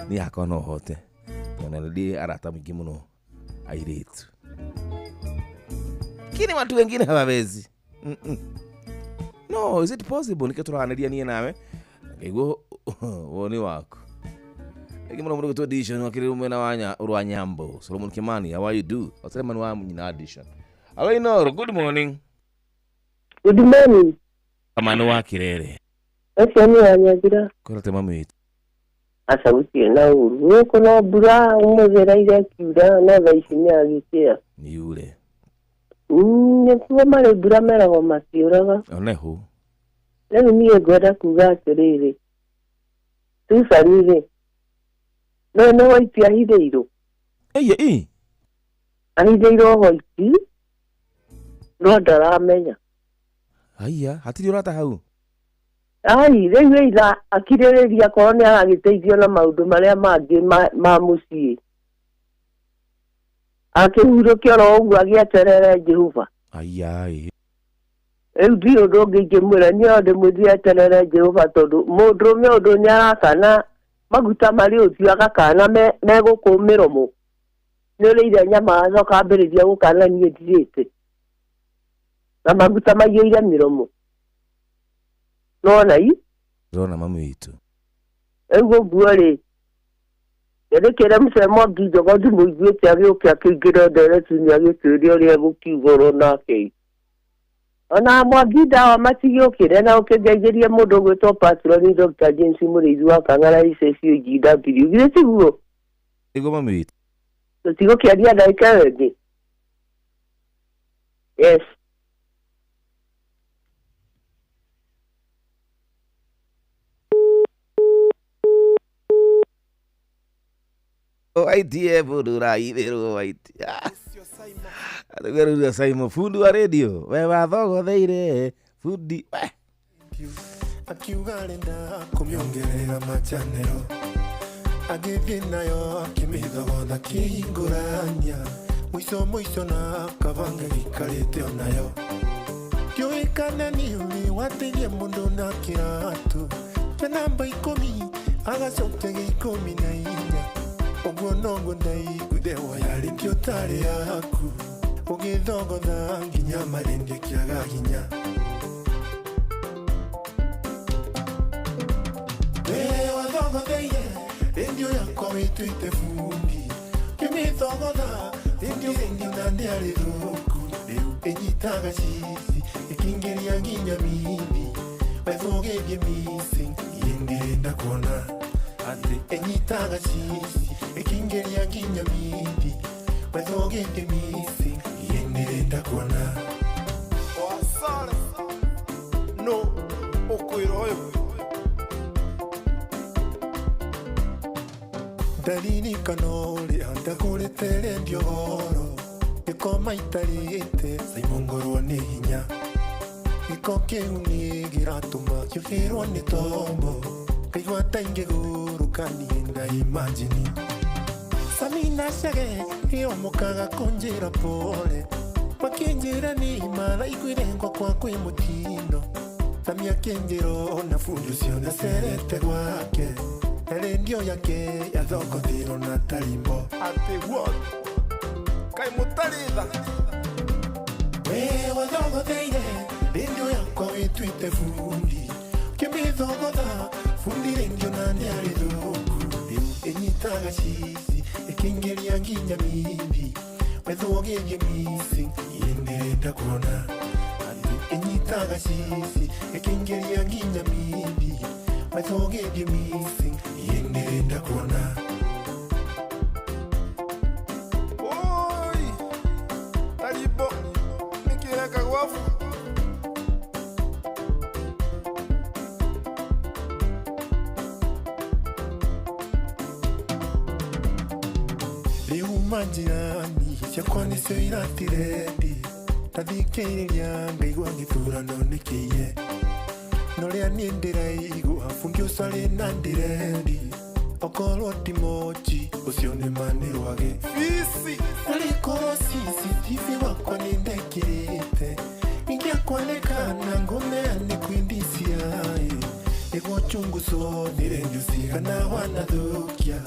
Niĩ hakwa no hote, tondũ nĩ ndĩ arata mũingĩ mũno airĩtu, lakini watu wengine hawawezi. No, is it possible? Nĩkĩo tũraranĩria niĩ nawe ngaigua woni waku. Rĩngĩ mũno mũndũ gwĩtwo Dishon wakĩrĩ mwena wa rwa Nyambo. Solomon Kimani, how are you do? Oselemani wa nyina Dishon. Hello Inoro, good morning. Good morning. Kamani wa Kirere. Ũcio nĩ wanyathira. Kwĩra te mami witũ. Aca gũtirĩ na ũru. Gũkũ no mbura ũmũthĩ ĩraire ĩkiura no thaa ici nĩ yagĩkĩa. Nĩ yure. Nĩkuo marĩ mbura meragwo matiũraga. Onehu. Rĩu niĩ ngwenda kuga atĩrĩrĩ, Susan rĩ, no nĩ hoiti ahithĩirwo. Ĩye ĩ. Ahithĩirwo hoiti no ndaramenya. Haiya, hatirĩ ũrata hau. Ai, rĩu either akirĩrĩria akorwo nĩ aragĩteithio na maũndũ marĩa mangĩ ma mũciĩ. Akĩhurũke oro ũguo agĩeterere Jehova. Aiya ĩ. Rĩu ndirĩ ũndũ ũngĩ ingĩmwĩra, niĩ no ndĩmwĩrire eterere Jehova tondũ mũndũrũme ũndũ nĩ arakana maguta marĩ ũthiũ agakana megũkũ mĩromo. Nĩ ũrĩire nyama acoka ambĩrĩria gũkana niĩ ndirĩte. Na maguta maiyũire mĩromo. Nona i? Ndĩrona mami witũ. Rĩu ũguo rĩ, nĩndĩkĩre mũcere Mwangi Njogo ndimũiguĩte agĩũke akĩingĩra ndereti-inĩ agĩtwĩre ũrĩa egũkiuga oro nake. Ona Mwangi ndawa matigĩũkĩre na ũkĩngeithĩrie mũndũ ũgwĩtwo Patroni Dr. James Mũrĩithi wa Kang'ara ICCGW. Githĩ tiguo? Nĩguo mami witũ. Tũtigũkĩaria ndagĩka ĩyo ĩngĩ. Yes. Waitie mũndũ ũraithĩrwo waitia. Atũgerũria Simon fundi wa radio. We wathogotheire fundi we. Akiuga arenda kũmĩongerera machanero. Agĩthiĩ nayo akĩmĩthogotha kĩhingũrania. Mũico mũico na kabanga gĩikarĩte onayo. Ndiũĩ kana nĩ ũrĩ wateithia mũndũ na kĩratũ. Kĩa namba 10 agacokia gĩa 14. Ũguo noguo ndaiguire woya rĩngĩ ũtarĩ yaku. Ũgĩthogotha nginya marĩndĩ kĩaga hinya. We wathogotheire rĩndiũ yakwa wĩtuĩte bundi. Ngĩmĩthogotha rĩndiũ ĩngĩ na ndĩarĩ thũku. Rĩu ĩnyitaga cici ĩkĩingĩria nginya mindi. Wethũgĩtie missing niĩ ndirenda kuona. Atĩ ĩnyitaga cici ĩkĩingĩria nginya mindi. Wethũgĩtie missing niĩ ndirenda kuona. Wasare no ũkwĩra ũyũ. Ndaririkana ũrĩa ndagũrĩte rendio goro gĩkoma itarĩte Simon ngorwo nĩ hinya gĩko kĩu nĩ gĩratũma kĩũhĩrwo nĩ tombo ngaigua ta ingĩgũrũka niĩ ndaimajini Samina Chege nĩo mokaga kũnjĩra pole makĩnjĩra nĩ maraiguire ngwakwa kwĩ mũtindo Samia akĩnjĩra ona fundi ũcio nĩacerete gwake na rendio yake yathogothirwo na tarimbo Ati what? Kaĩ mũtarĩ tha? We wathogotheire rendio yakwa wĩtuĩte bundi ũkĩmĩthogotha bundi rendio na nĩarĩ thũku rĩu ĩnyitaga cici ĩkĩingĩria nginya mindi wethwo gĩthiĩ missing niĩ ndĩrenda kuona atĩ ĩnyitaga cici ĩkĩingĩria nginya mindi wethwo gĩthiĩ missing niĩ ndĩrenda kuona. Oi! Tarimbo nĩkĩ ĩreka gwabu? Rĩu manjirani ciakwa nĩcio iratirendi ndathikĩrĩria ngaigua gĩthurano nĩkĩiye na ũrĩa niĩ ndĩraigua bundi ũcio arĩ na ndirendi okorwo ti mochi ũcio nĩ ma nĩ rwagĩ Fici! Arĩkorwo CCTV wakwa nĩ ndekĩrĩte ingĩakwanĩkana ngũneane kwĩ DCI nĩguo chunguzo nĩ rendio cigana wanathũkia.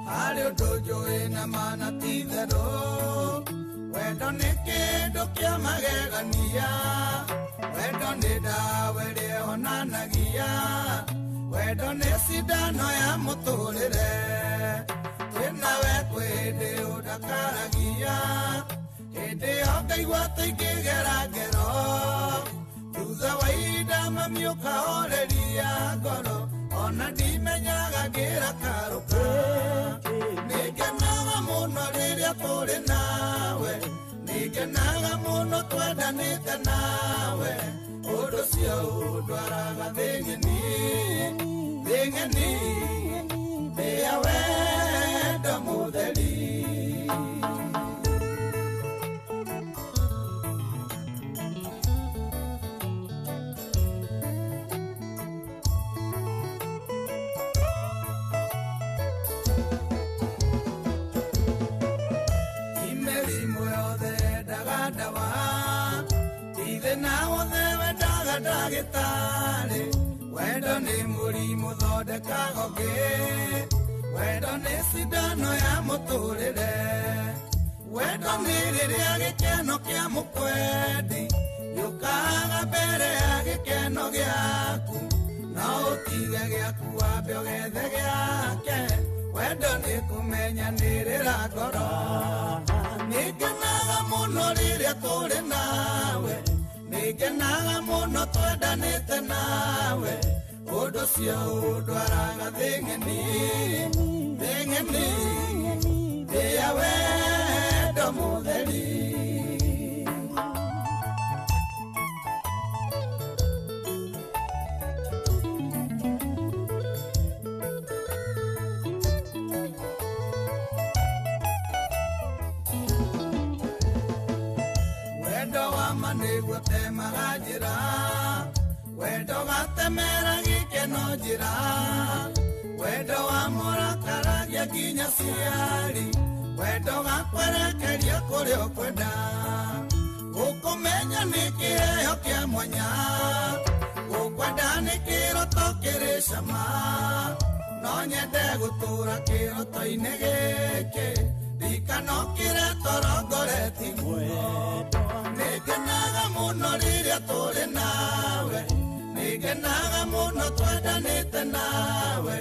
Harĩ ũndũ njũĩ na mana ti itherũ wendo nĩ kĩndũ kĩa magegania wendo nĩ ndawa ĩrĩa ĩhonanagia wendo nĩ cindano ya mũtũrĩre twĩnawe kwĩ hĩndĩ ũndakaragia hĩndĩ ĩyo ngaigua ta ingĩgera ngero thutha wa ihinda mami ũkahoreria ngoro ona ndimenyaga ngĩrakarũka nĩngenaga mũno rĩrĩa tũrĩ nawe nĩngenaga mũno twendanĩte nawe ũndũ ũcio ũndwaraga thĩ ng'eni thĩ ng'eni thĩ ya wendo mũtheri. Mĩrimũ yothe yendaga ndawa ti thĩna wothe wendaga ndagĩtarĩ wendo nĩ mũrimũ thondekaga ũngĩ wendo nĩ cindano ya mũtũrĩre wendo nĩ rĩrĩa gĩkeno kĩa mũkwendi gĩũkaga mbere ya gĩkeno gĩaku no ũtige gĩaku wambe ũgethe gĩake wendo nĩ kũmenyanĩrĩra ngoro nĩngenaga mũno rĩrĩa tũrĩ nawe nĩngenaga mũno twendanĩte nawe ũndũ ũcio ũndwaraga thĩ ng'eni thĩ ng'eni thĩ ya wendo mũtheri. Wendo wa ma nĩguo temaga njĩra wendo gatemera gĩkeno njĩra wendo wa mũrakaragia nginya ciari wendo gakwerekeria kũrĩa ũkwenda gũkũmenya nĩ kĩheo kĩa mwanya gũkwenda nĩ kĩroto kĩrĩ cama no nyende gũtũra kĩroto-inĩ gĩkĩ ndikanokĩre toro ngoretie nĩngenaga mũno rĩrĩa tũrĩ nawe nĩngenaga mũno twendanĩte nawe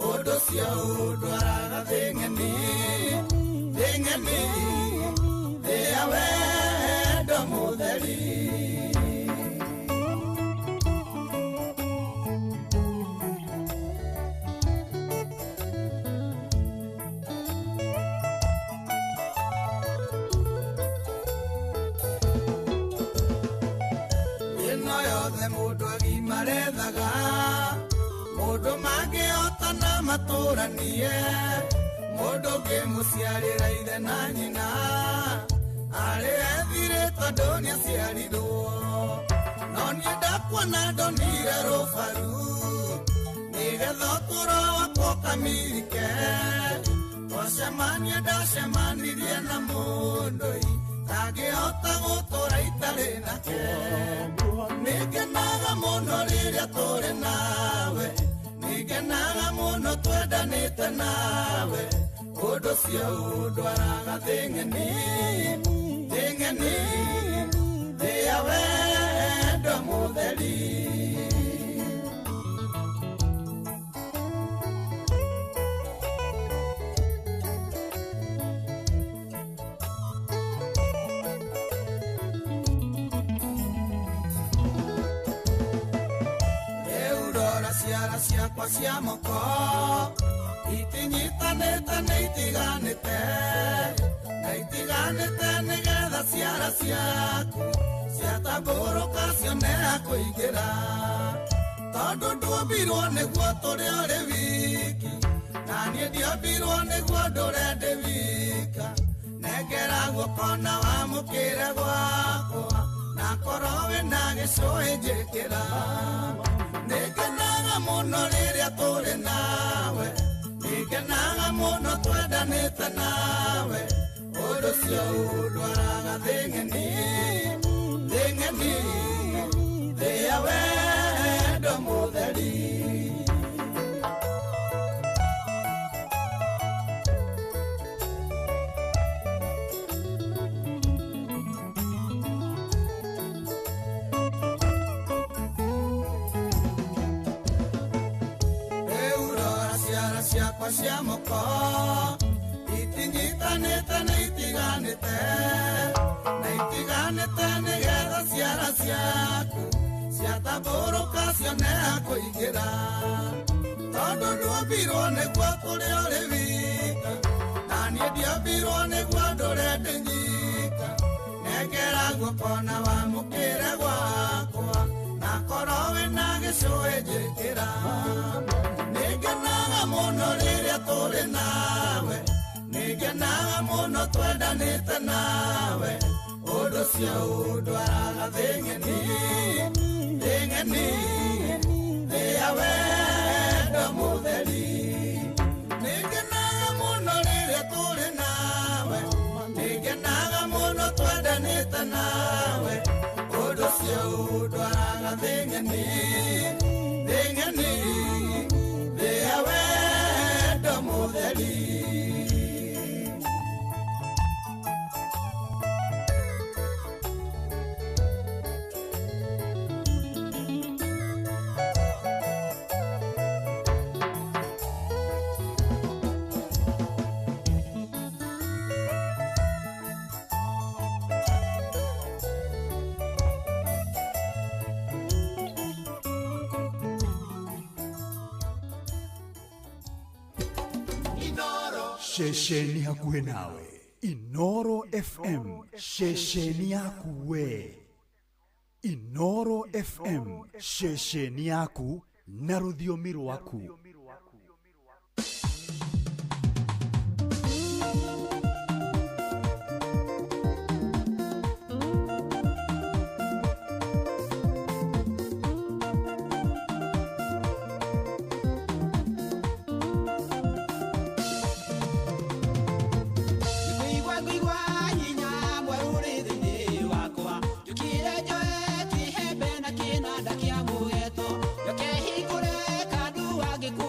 ũndũ ũcio ũndwaraga thĩ ng'eni thĩ ng'eni thĩ ya wendo mũtheri. Thĩ ĩno yothe mũndũ agimarethaga mũndũ mangĩhotana matũranie mũndũ ũngĩmũciarĩra ithe na nyina arĩ ethire tondũ nĩaciarirwo no niĩ ndakuona ndonire rũbaru nĩgetha ũtũũro wakwa ũkamirike twacemania ndacemanirie na mũndũ tangĩhota gũtũũra itarĩ nake nĩngenaga mũno rĩrĩa tũrĩ nawe nĩngenaga mũno twendanĩte nawe ũndũ ũcio ũndwaraga thĩ ng'eni thĩ ng'eni thĩ ya wendo mũtheri. Ciara ciakwa cia moko itinyitanĩte nĩ itiganĩte na itiganĩte nĩgetha ciara ciaku ciatambũrũka cione ha kũingĩra tondũ nduombirwo nĩguo tũrĩ ũrĩ wiki na niĩ ndiombirwo nĩguo ndũre ndĩ wika nengera guoko na wamũkĩre gwakwa na korwo wĩna gĩcũhĩ njĩkĩra nĩngenaga mũno rĩrĩa tũrĩ nawe nĩngenaga mũno twendanĩte nawe ũndũ ũcio ũndwaraga thĩ ng'eni thĩ ng'eni thĩ ya wendo mũtheri. Ciakwa cia moko itinyitanĩte nĩ itiganĩte na itiganĩte nĩgetha ciara ciaku ciatambũrũka cione ha kũingĩra tondũ nduombirwo nĩguo tũrĩ ũrĩ wika na niĩ ndiombirwo nĩguo ndũre ndĩ nyika nengera guoko na wamũkĩre gwakwa na korwo wĩna gĩcũhĩ njĩkĩra nĩngenaga mũno rĩrĩa tũrĩ nawe nĩngenaga mũno twendanĩte nawe ũndũ ũcio ũndwaraga thĩ ng'eni thĩ ng'eni thĩ ya wendo mũtheri nĩngenaga mũno rĩrĩa tũrĩ nawe nĩngenaga mũno twendanĩte nawe ũndũ ũcio ũndwaraga thĩ ng'eni thĩ ng'eni thĩ ya wendo mũtheri. Ceceni hakuhĩ nawe Inoro FM, ceceni yaku we. Inoro FM, ceceni yaku na rũthiomi rwaku. Kĩnanda kĩa mũgeto, njoke hingũre kandu wangĩkũ.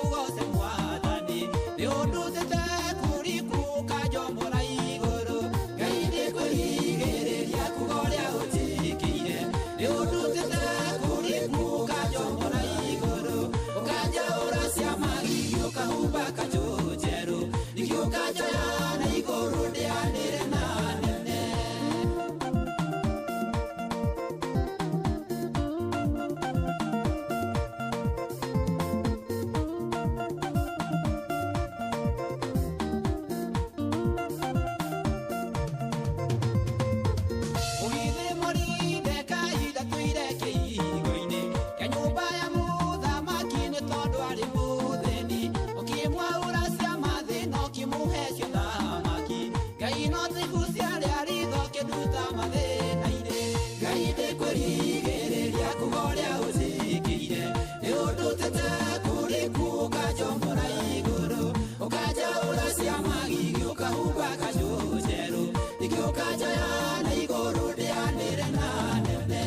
kuga ũrĩa ũnjĩkĩire nĩ ũndutĩte kũrĩ kuo ũkanjomora igũrũ ũkanjaũra cia magigi ũkahumba kanjũ njerũ ningĩ ũkanjoya na igũrũ ndĩanĩre na nene.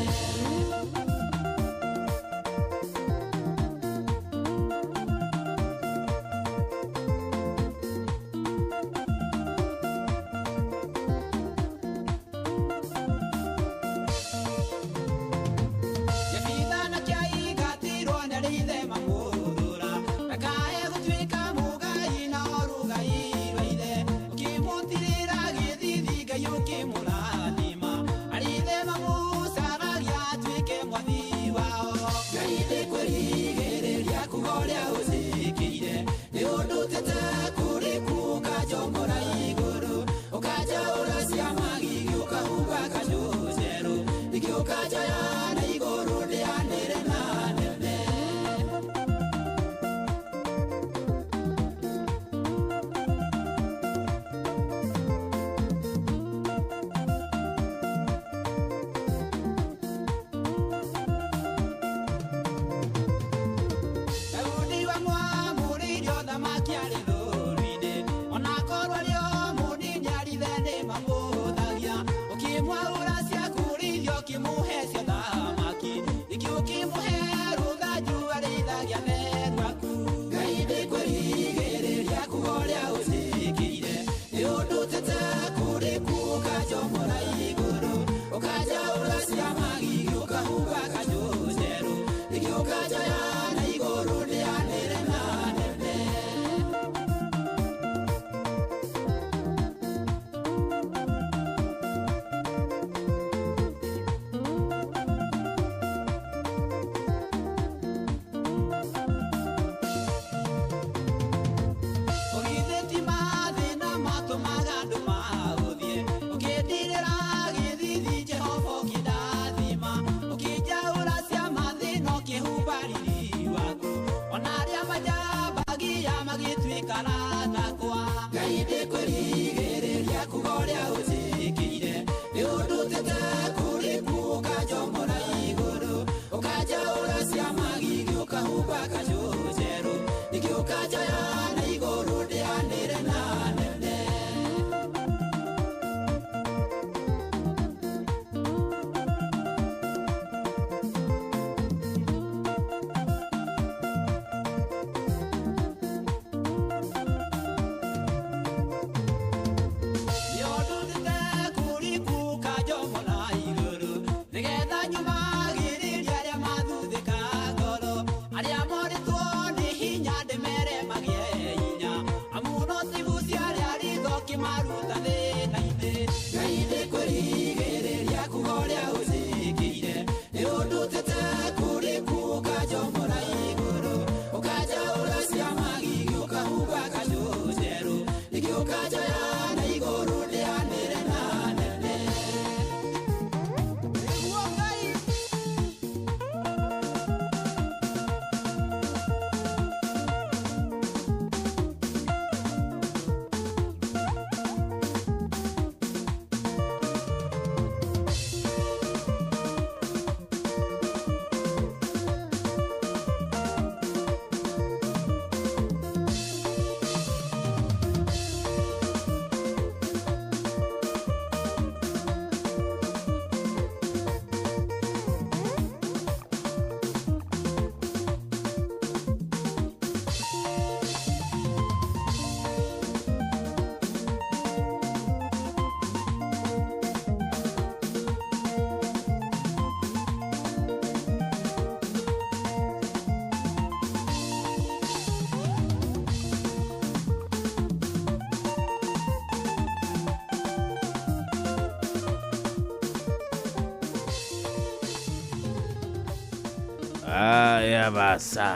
Haya basa.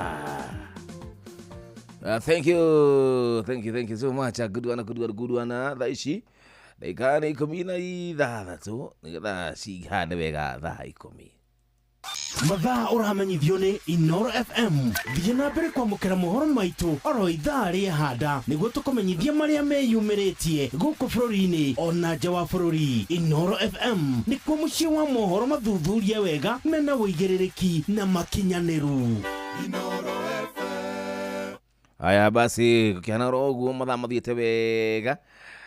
Thank you, thank you, thank you so much. Good one, good one, good one. Thaa ici ndagĩka nĩ 16 nĩgetha cihane wega thaa 10. Mathaa ũramenyithio nĩ Inoro FM. Thiĩ na mbere kwamũkĩra mohoro maitũ oro ithaa rĩehanda nĩguo tũkũmenyithie marĩa meyumĩrĩtie gũkũ bũrũri-inĩ ona nja wa bũrũri. Inoro FM nĩkuo mũciĩ wa mohoro mathuthurie wega mena ũigĩrĩrĩki na makinyanĩru. Haya basi, gũkĩhana oro ũguo mathaa mathiĩte wega,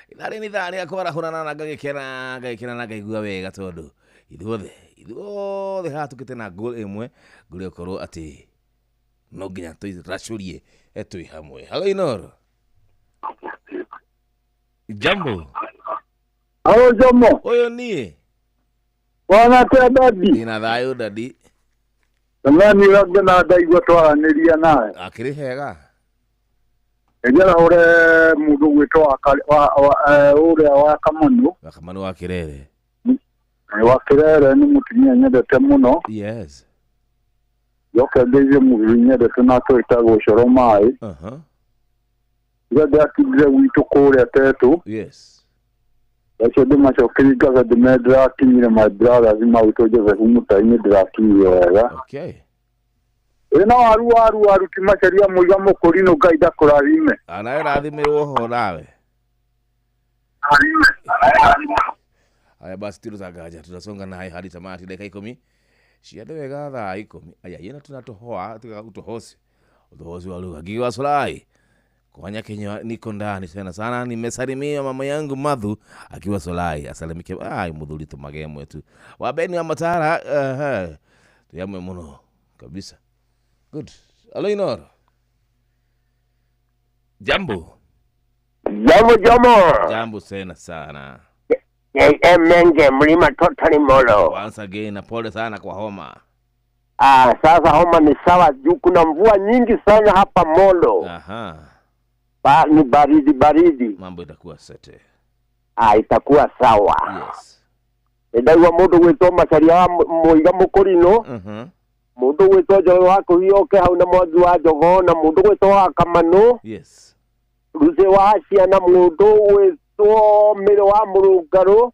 ithaa rĩrĩ nĩ ithaa rĩa kwarahũrana na ngagĩkena ngagĩkena na ngaigua wega tondũ ithuothe ithuothe haha tũkĩte na goal ĩmwe, goal ĩgũkorwo atĩ no nginya tũracũrie twĩ hamwe. Halo Inoro. Jambo. Halo Jomo. Ũyũ niĩ. Bwana atĩa dadi? Ndĩna thayũ dadi. Nani ũrangena ndaigua twaranĩria nawe. Akĩrĩ hega. Njarahũre mũndũ gwĩtwo ũrĩa wa Kamanu. Wa Kamanu wa Kĩrere. Wa Kĩrere nĩ mũtumia nyendete mũno. Yes. Njoke ngeithie mũthuri nyendete nake wĩtagwo Coro Maĩ. Rĩrĩa ndĩratindire gwitũ kũrĩa Tetũ. Yes. Acio ndĩmacokerie ngatho ndĩmere ndĩrakinyire my brothers magwĩtwo Joseph Mũtai nĩ ndĩrakinyire wega. Okay. Ĩno waru waru waru ti macaria mũiga mũkũrinũ Ngai ndakũrathime. Nawe rathimĩrwo ho nawe. Haya basi tirutanganja tunasonga naye hadi tamati dakika 10 ciathe wega thaa 10 aya yena tunatohoa tuka utohosi utohosi wa lugha Gigi wa Solai kwanya Kenya niko ndani tena sana nimesalimia mama yangu Madhu akiwa Solai asalimike ai muthuri tumagemwe tu wabeni wa matara tuyamwe muno kabisa. Good. Hello Inoro. Jambo. Jambo jambo. Jambo sana sana. Menge mlima totally molo. Once again na pole sana kwa homa. Sasa homa ni sawa juu kuna mvua nyingi sana hapa Molo. Aha. Ni baridi baridi. Mambo itakuwa sete. Itakuwa sawa. Yes. Ndaiwa mundu gwitwo macaria muiga mukurino. Mundu gwitwo Njoro wa kuhioke hau na mwangi wa Njogo na mundu gwitwo wa Kamanu. Yes. Ruce wa ciana mundu gwitwo Mĩrũ wa Mũrũngarũ.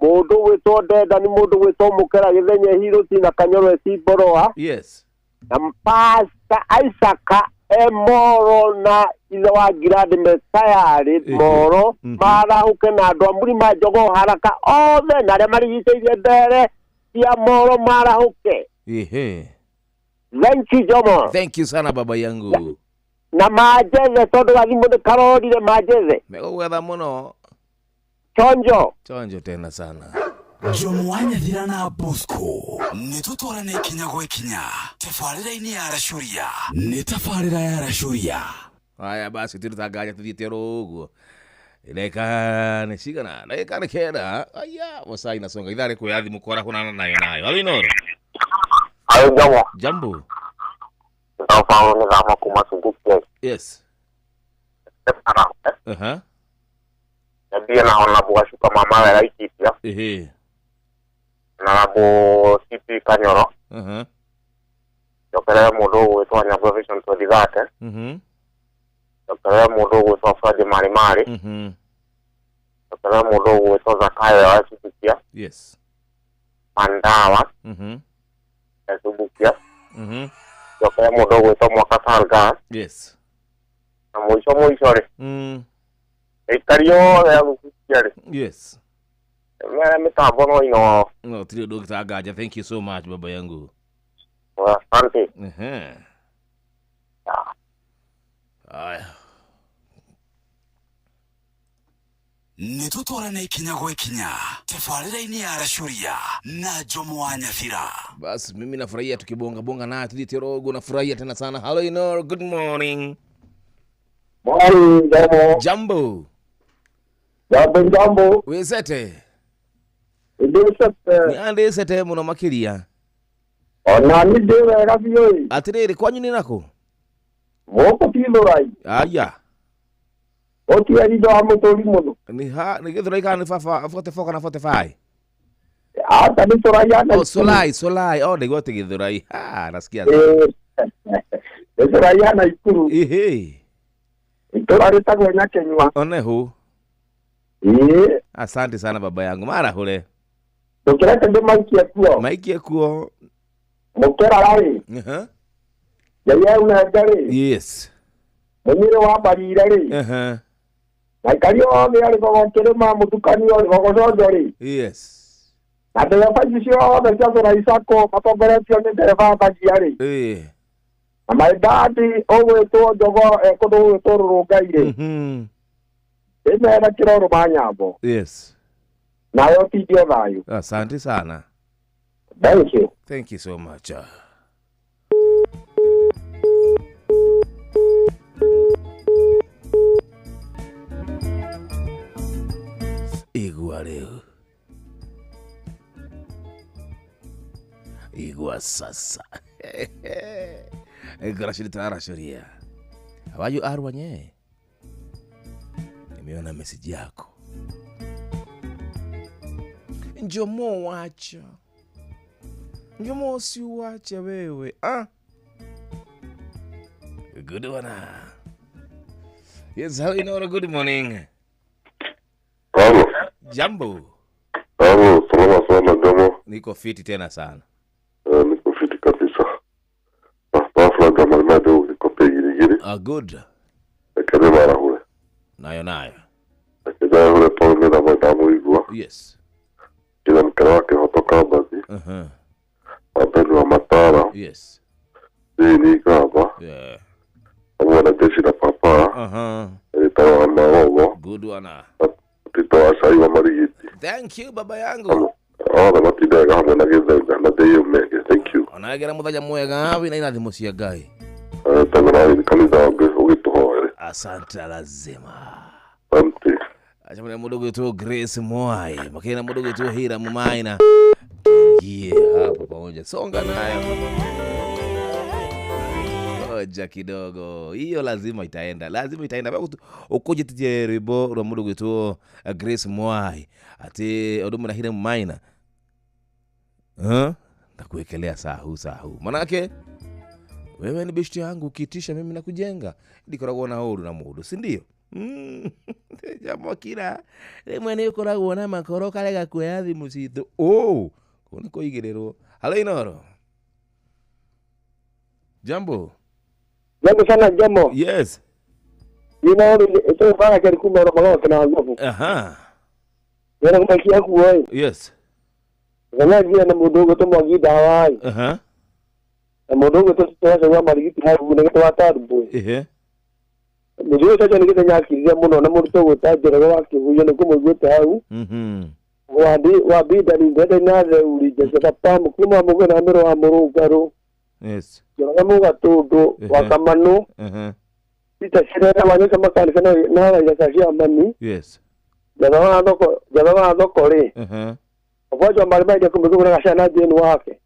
Mundu gwitwo Ndenda ni mundu gwitwo Mũkera Gĩthenya Hirũti na Kanyoro Ecimboroa. Yes. Na Pastor Isaka Emoro na ithe wa Ngirandi metayarĩ Moro marahũke na andũ a Mũrima Njogo haraka othe na arĩa marigicĩirie mbere cia Moro marahũke. Ehe. Thank you Jomo. Thank you sana baba yangu. Na majethe tondu gathimũ nĩ karorire majethe. Megũgwetha mũno. Chonjo. Chonjo tena sana. Jomo wa Nyathira na Bosco nĩ tũtwarane ikinya gwa ikinya tabarĩra-inĩ ya Racuria nĩ tabarĩra ya Racuria. Haya basi tũtangaja tũthiĩte oro ũguo ndagĩka nĩ cigana ndagĩka nĩ 9 aya masaa inasonga ithaa rĩkuoya thimũ kwarahũrana nayo nayo. Halo Inoro. Halo Jomo. Jambo. Yes. Nabia na honorable Gashuka mama wa Laikipia. Ehe. Honorable CP Kanyoro. Jokerere mundu ugwitwo Nyambura Vision 2030. Jokerere mundu ugwitwo Fred Marimari. Jokerere mundu ugwitwo Zakayo wa Subukia. Yes. Mandawa. Ya Subukia. Jokerere mundu ugwitwo Mwaka Salga. Yes. Na mwisho mwisho ri. Aikari othe a Subukia ri. Yes. Mere mitambo no ino. No tiri ũndũ ũngĩtangaja. Thank you so much baba yangu. Asante. Aya. Nĩ tũtwarane ikinya gwa ikinya tabarĩra-inĩ ya Racuria na Jomo wa Nyathira. Basi mimi nafurahia tukibonga bonga naye tuthiĩte oro ũguo nafurahia tena sana. Hello Inoro, good morning. Morning Jomo. Jambo. Jambo jambo. Wĩcete? Ndĩcete. Nĩ andĩcete mũno makĩria. Ona nĩ ndĩ wega biũ. Atĩrĩrĩ kwanyu nĩ nakũ? Gũkũ ti Gĩthũrai. Aya. Gũtirĩ itho wa mũtũri mũno. Nĩ ha nĩ Gĩthũrai kana nĩ baba 44 kana 45? Ata nĩ Solai ana. Oh, Solai, Solai. Oh, ndaigua atĩ Gĩthũrai. Ah, nasikia. Nĩ Solai ana Ikuru. Ehe. Itũra rĩtagwo Nyakenyua. Onehu. Ĩĩ. Asante sana baba yangu. Marahũre. Ndũkĩreke ndĩmaikie kuo. Maikie kuo. Mũkĩra rĩ. Aha. Ngai aunanga rĩ. Yes. Mũnyĩrĩ wa Mbarire rĩ. Aha. Na aikari othe a Rĩgogo kĩrĩma mũtukanio Rĩgogo Conjo rĩ. Yes. Na ndereba ici ciothe cia Sura Sacco matongoretio nĩ ndereba Mbagia rĩ. Eh. Na my dad ũgwĩtwo Njogo kũndũ gũgwĩtwo Rũrũngai rĩ. Ndĩmere kĩroro ma Nyambo. Yes. Nayo tindio thayũ. Asante sana. Thank you. Thank you so much. Igua rĩu. Igua sasa. Ngoraciri tararacuria. Awayu arwanye. Nimeona message yako. Njomo wacha. Njomo si uache wewe. Ah. Good one. Yes, hello Inoro, good morning. Halo. Jambo. Halo, salama sana Jomo. Niko fiti tena sana. Niko fiti kabisa. Bafla Malimado niko pegiri. Ah, good. Ekere mara hule. Nayo nayo. Ekere hule pole na madamu igwa. Yes. Kila mkara wake hotoka bazi. Uh-huh. Wapendwa wa Matara. Yes. Ni gaba. Yeah. Abo na jeshi la papa. Uh-huh. Elitawa marogo. Good one. Tito asai wa Marigiti. Thank you baba yangu. Othe matindega hamwe na gĩthenga na ndĩyũmenge. Thank you. Onagera mũthenya mwega wĩna irathimo cia Ngai. Tagũra kanitha ũgĩtũhoere. Asante lazima. Asante. Acha mũndũ gwĩtwo Grace Mwai, makĩna mũndũ gwĩtwo Hira Mumaina. Tuingie hapo pamoja. Songa nayo. Ngoja kidogo. Hiyo lazima itaenda. Lazima itaenda. Ukujititie rwimbo rwa mũndũ gwĩtwo Grace Mwai. Ati ũndũ na Hira Mumaina. Nakuwekelea sahu sahu. Manake wewe ni beshte yangu, ukiitisha mimi nakujenga. Ndikoragwo na ũru na mũndũ, si ndio? Jambo kira rĩmwe nĩ ũkoragwo na makoro karega kuoya thimũ citũ. Oh, kũu nĩ kũigĩrĩrwo. Halo Inoro. Jambo. Jambo sana Jambo. Yes. Inoro ĩtũbanga keri kuma romagote na nguvu. Aha. Yena kumakia kuoi. Yes. Nganagia na mũndũ ũgwĩtwo Mwangi Ndawai. Aha. Na mũndũ ũgwĩtwo Tũtũaca wa Marigiti hau nĩ gĩtwa Tarbo. Ehe. Mũthuri ũcio nĩ gĩthenya akiririe mũno na mũrutwo gwĩta Njoroge wa Kĩhuyo nĩ kũmũiguĩte hau. Wa Bidani ndende na Theuri Jesse Pamu kuma mũgwe na mĩro wa Mũrũngarũ. Yes. Njoroge Mũgatũndũ wa Kamanũ. Peter Cirera wa Nyoka Makanika na Raila cia Mani. Yes. Jatha wa thoko rĩ. Obojo marĩ maija kũmũthugũra gacana Jane wake.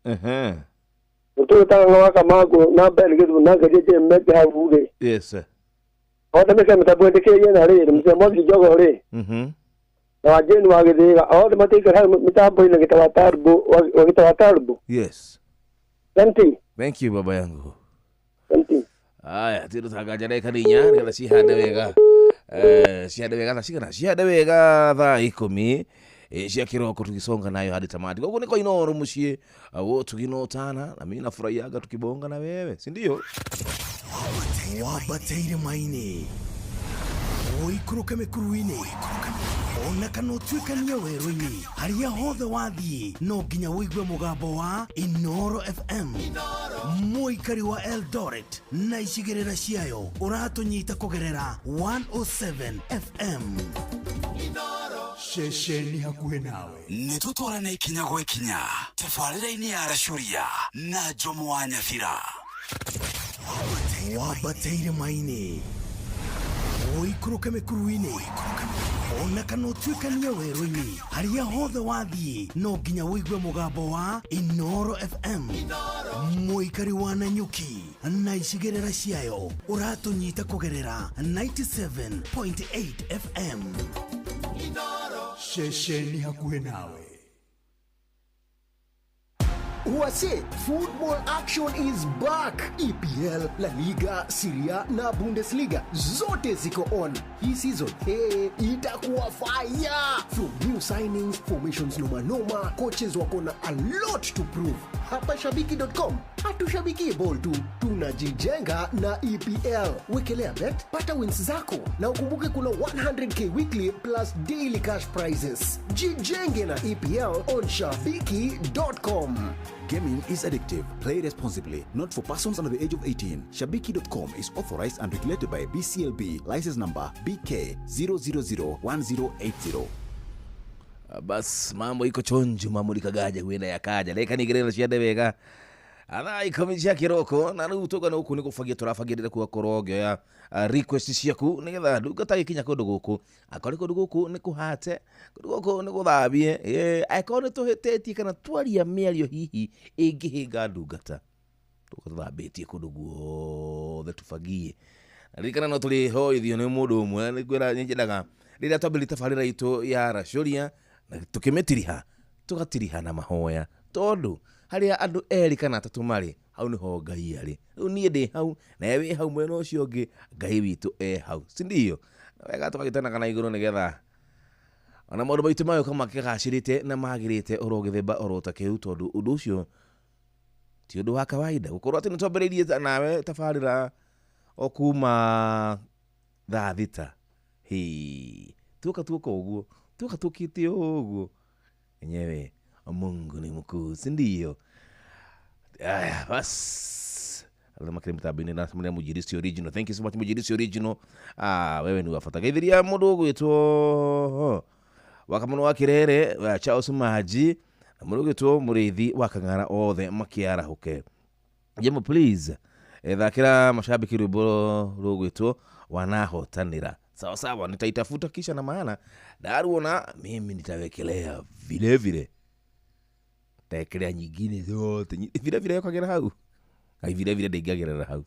Mũtũgĩtaga wa Kamangũ na Ben Gĩthu na Ngerie Jane meke hau rĩ. Yes. Othe meke mĩtambo ĩtĩkĩrie na rĩrĩ mũcee Mwangi Njogo rĩ. Na wa Jane wa Gĩthĩga othe matiikara hau mĩtambo-inĩ gĩtawa Tarbo wa gĩtawa Tarbo. Yes. Thank you. Thank you baba yangu. Thank you. Aya, tĩrutaga njara kaninya nĩgetha cihande wega. Cihande wega thaa cigana? Cihande wega thaa 10 cia kiroko tukisonga nayo hadi tamati. Kwa niko Inoro muciĩ wo tuginotana na mimi nafurahiaga tukibonga na wewe, si ndio? Wabateire maini ũikũrũke mĩkuru-inĩ ona kana ũtuĩkanie werũ-inĩ harĩa hothe wathiĩ no nginya ũigue mũgambo wa Inoro FM. Mũikari wa Eldoret na icigĩrĩra ciayo ũratũnyita kũgerera 107 FM. Ceceni hakuhĩ nawe. Nĩ tũtwarane ikinya gwa ikinya tabarĩra-inĩ ya Arashuria na Jomo wa Nyabira. Wabateire maini ũikũrũke mĩkuru-inĩ ona kana ũtuĩkanie werũ-inĩ harĩa hothe wathiĩ no nginya ũigue mũgambo wa Inoro FM. Mũikari wa Nanyuki na icigĩrĩra ciayo ũratũnyita kũgerera 97.8 FM. Ceceni hakuhĩ nawe. Wase, football action is back. EPL, La Liga, Serie A na Bundesliga zote ziko on. Hii season hey, itakuwa fire. From new signings, formations noma noma, coaches wako na a lot to prove. Hapa shabiki.com hatushabiki ball tu, tunajijenga na EPL. Wekelea bet, pata wins zako na ukumbuke kuna 100K weekly plus daily cash prizes. Jijenge na EPL on shabiki.com. Gaming is addictive. Play responsibly. Not for persons under the age of 18. Shabiki.com is authorized and regulated by BCLB. License number BK 0001080. Bas mambo iko chonjo, mambo likagaja huenda yakaja reka nigere ciande wega thaa 10 cia kiroko na riu tuga nuku ni gubagia turabagia kugakorwo ngioya request ciaku nigetha ndungata gikinya kundu guku akorwo kundu guku ni kuhate kundu guku ni guthambie akorwo ni tuhititie kana twaria miario hihi ingihinga ndungata tuka tuthambitie kundu guothe tubagie. Na ririkana no turi hoithio ni mundu umwe ni ngwira nyendaga riria twambĩrĩria tabarĩra itũ ya Racũria na tukĩmĩtiriha tugatiriha na mahoya tondu haria andu eri kana atatu marĩ hau niho Ngai arĩ. Rĩu niĩ ndĩ hau nawe wĩ hau mwena ũcio ũngĩ Ngai witũ e hau, si ndio? Na wega tũgagĩtanaga na igũrũ nĩgetha ona maũndũ maitũ magĩũka makĩgacĩrĩte na magĩrĩte oro gĩthemba oro ta kĩu, tondũ ũndũ ũcio ti ũndũ wa kawaida gũkorwo atĩ nĩtwambĩrĩirie nawe tabarĩra o kuma thaa 6 hii tuoka tuoka ũguo tuoka tũkĩte ũguo enyewe Mungu ni mkuu, si ndio? Aya, bas makiri mtabini na samania Mujirisi Original. Thank you so much Mujirisi Original. Wewe ni wafata geithiria mundu ugwitwo Wakamuno wa Kirere wa Charles Maji na mundu ugwitwo Muriithi wa Kang'ara othe makiarahuke. Jemo please thakira mashabiki rwimbo rugwitwo wanahotanira. Sawa sawa, nitaitafuta kisha na maana daruona mimi nitawekelea vile vile taekelea nyingine zote vile vile yakagera hau ai vile vile ndingagera hau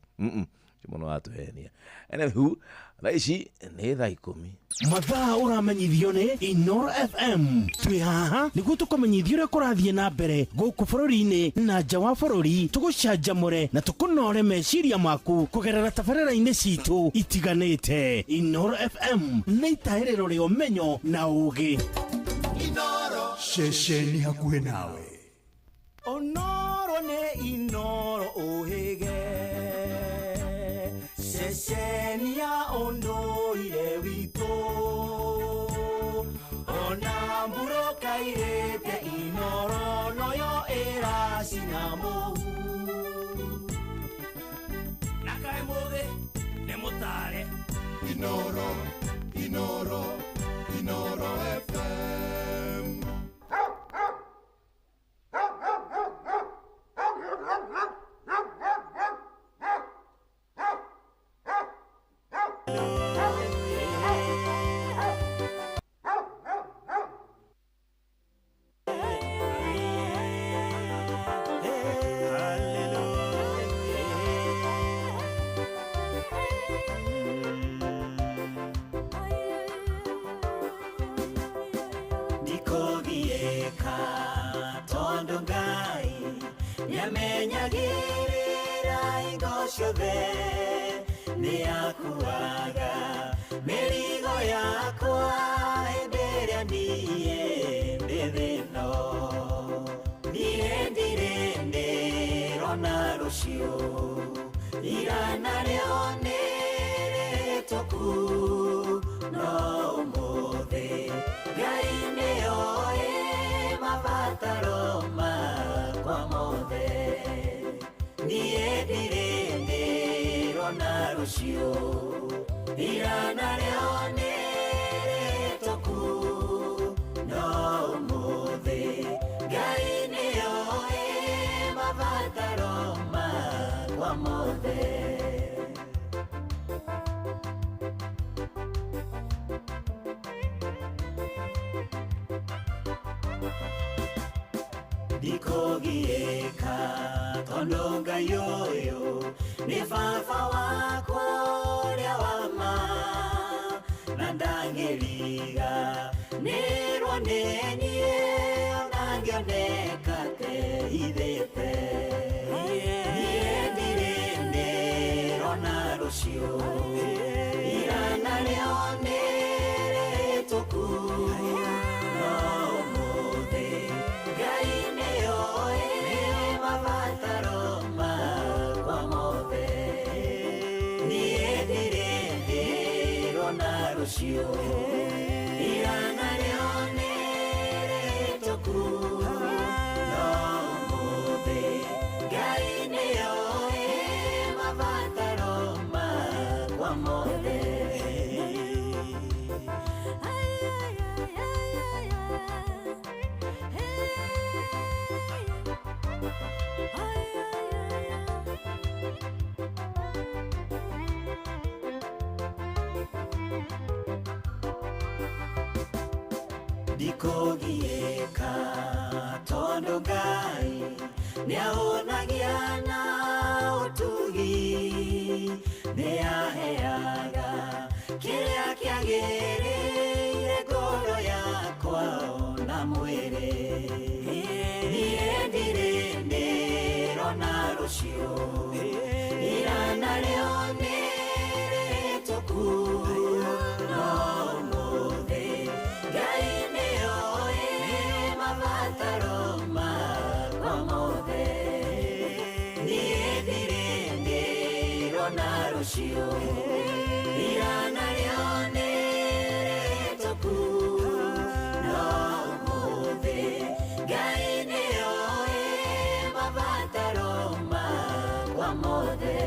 muno watuhenia. Anywho, thaa ici nĩ thaa 10. Mathaa ũramenyithio nĩ Inoro FM. Twĩ haha nĩguo tũkũmenyithia ũrĩa kũrathiĩ na mbere gũkũ bũrũri-inĩ na nja wa bũrũri, tũgũcanjamũre na tũkũnore meciria maku kũgerera tabarĩra-inĩ citũ itiganĩte. Inoro FM nĩ itahĩrĩro rĩa ũmenyo na ũũgĩ. Inoro ceceni hakuhĩ nawe. Onoro nĩ Inoro ũhĩge ceceni ya ũndũire witũ ona mbura kairĩte Inoro noyo ĩracina mũhu na kaĩ mũthĩ nĩ mũtare. Inoro, Inoro, Inoro FM. Ndikũgiĩka tondũ Ngai ũyũ nĩ baba wakwa ũrĩa wa ma na ndangĩriga nĩrwo nĩ niĩ ona ngĩoneka te ehithĩte. Niĩ ndirĩ ndĩrona rũciũ, ira narĩo nĩ rĩhĩtũku, no ũmũthĩ Ngai nĩoĩ mabataro makwa mothe. Niĩ ndirĩ ndĩrona rũciũ, ira narĩo nĩ rĩhĩtũku, no ũmũthĩ Ngai nĩoĩ mabataro makwa mothe. Ndikũgiĩka tondũ Ngai nĩahũnagia na ũtugi, nĩaheaga kĩrĩa kĩagĩrĩire ngoro yakwa ona mwĩrĩ. Niĩ ndirĩ ndĩrona rũciũ, ira narĩo nĩ rĩhĩtũku, no ũmũthĩ Ngai nĩoĩ mabataro makwa mothe. Niĩ ndirĩ ndĩrona rũciũ, ira narĩo nĩ rĩhĩtũku, no ũmũthĩ Ngai nĩoĩ mabataro makwa mothe.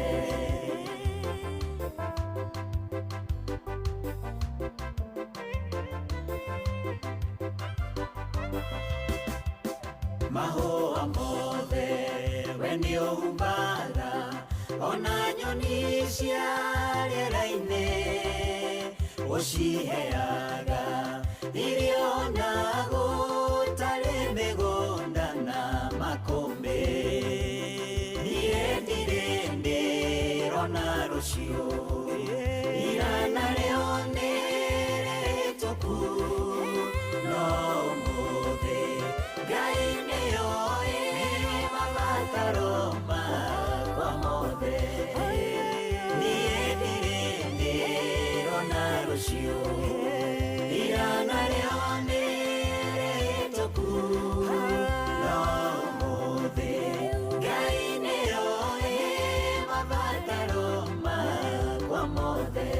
Mahũa mothe we nĩũhumbaga, ona nyoni cia rĩera-inĩ ũciheaga irio na gũtarĩ mĩgũnda na makũmbĩ. Niĩ ndirĩ ndĩrona rũciũ, ira narĩo nĩ rĩhĩtũku, no ũmũthĩ Ngai nĩoĩ mabataro makwa mothe. Niĩ ndirĩ ndĩrona rũciũ, ira narĩo nĩ rĩhĩtũku, no ũmũthĩ Ngai nĩoĩ mabataro makwa mothe.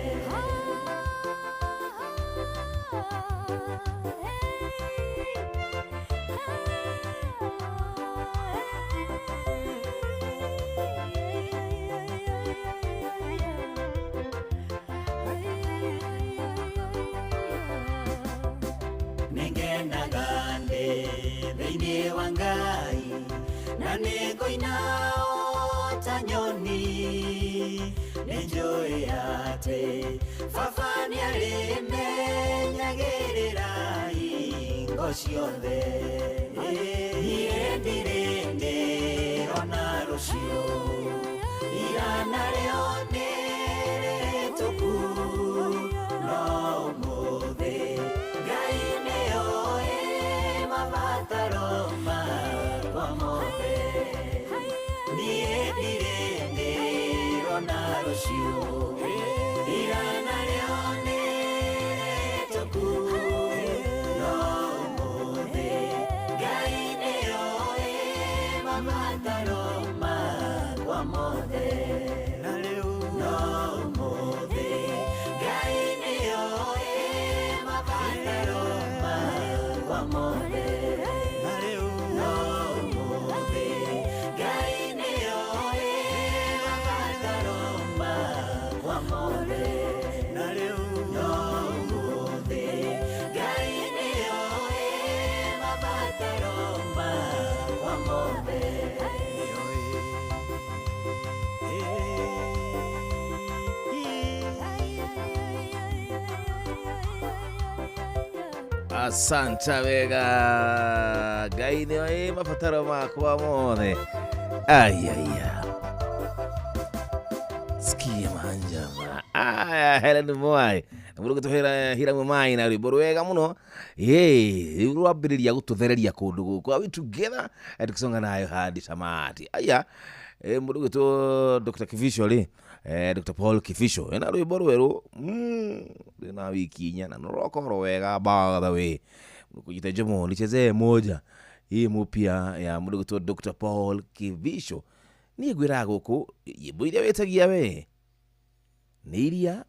Nĩngenaga ndĩ thĩinĩ wa Ngai, na nĩngũina o ta nyoni. Nĩnjũĩ atĩ Baba nĩarĩmenyagĩrĩra hingo ciothe. Niĩ ndirĩ ndĩrona rũciũ, ira narĩo nĩ rĩhĩtũku, no ũmũthĩ Ngai nĩoĩ mabataro makwa mothe. Niĩ ndirĩ ndĩrona rũciũ, ira narĩo nĩ rĩhĩtũku, no ũmũthĩ Ngai nĩoĩ mabataro makwa mothe. No ũmũthĩ Ngai nĩoĩ mabataro makwa mothe. No ũmũthĩ Ngai nĩoĩ mabataro makwa mothe. No ũmũthĩ Ngai nĩoĩ mabataro makwa mothe. Asante wega Ngai nĩoĩ mabataro makwa mothe. Ayaya, sikia mahanjama aya. Helen Mwai Na mũndũ ũgĩtũhĩra Hiramu Mai na rwĩmbo rwega mũno. Ĩĩ, rĩu rwambĩrĩria gũtũthereria kũndũ gũkũ. Are we together? Tukisonga nayo hadi tamati. Aya, mũndũ ũgwĩtwo Dr. Kivisho rĩ, Dr. Paul Kivisho ena rwĩmbo rwerũ rwĩna wiki inya na nĩrũroka wega, by the way. Kujita Jomo nichezee moja hii mupya ya mũndũ ũgwĩtwo Dr. Paul Kivisho. Niĩ ngwĩraga gũkũ nyĩmbo iria wĩtagia we nĩ iria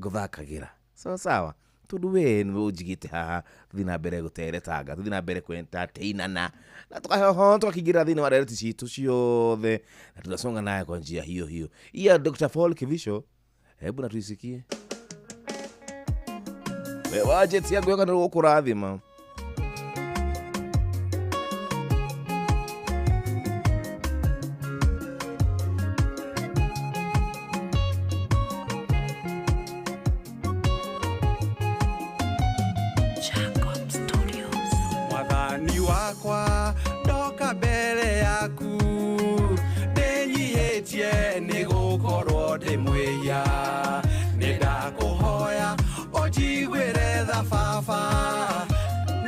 ngũthakagĩra sawa sawa, tondũ we nĩwe ũnjigĩte haha tũthiĩ na mbere gũteretanga, tũthiĩ na mbere kwentertainana na tũkahoho tũgakĩingĩra thĩinĩ wa ndereti citũ ciothe na tunasonga nayo kwa njia hiyo hiyo. Iya Dr. Paul Kivisho, hebu na tuisikie. We waje yangu yoka nĩ gũkũrathima. Mwathani wakwa ndoka mbere yaku ndĩnyihĩtie nĩ gũkorwo ndĩ mwĩhia, nĩ ndakũhoya ũnjiguĩre tha baba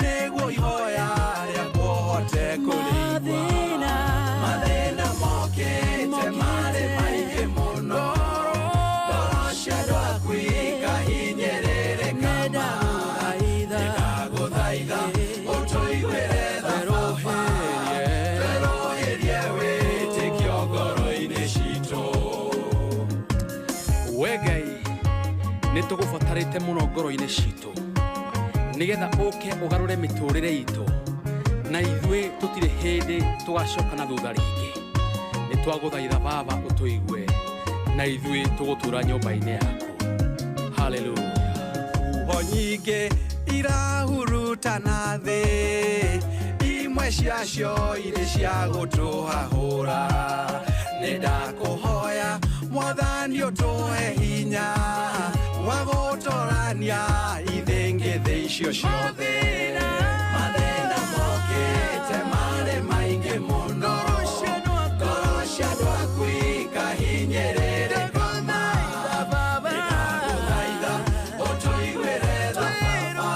nĩguo ihoya rĩakwa ũhote kũrĩigua. Mathĩna mokĩte marĩ maingĩ mũno, ngoro cia andũ aku ikahinyĩrĩrĩka ma. Nĩndagũthaitha ũtũiguĩre tha baba, twerũhĩrie wĩtĩkio ngoro-inĩ citũ. We Ngai, nĩ tũgũbatarĩte mũno ngoro-inĩ citũ nĩgetha ũke ũgarũre mĩtũrĩre itũ, na ithuĩ tũtirĩ hĩndĩ tũgacoka na thutha rĩngĩ. Nĩ twagũthaitha baba ũtũigue, na ithuĩ tũgũtũra nyũmba-inĩ yaku. Haleluya. Huho nyingĩ irahurutana thĩ, imwe ciacio irĩ cia gũtũhahũra. Nĩ ndakũhoya Mwathani ũtũhe hinya wa gũtũrania ithĩngĩthĩ icio ciothe. Mathĩna mokĩte marĩ maingĩ mũno, ngoro cia andũ aku ikahinyĩrĩrĩka ma. Nĩndagũthaitha ũtũiguĩre tha baba,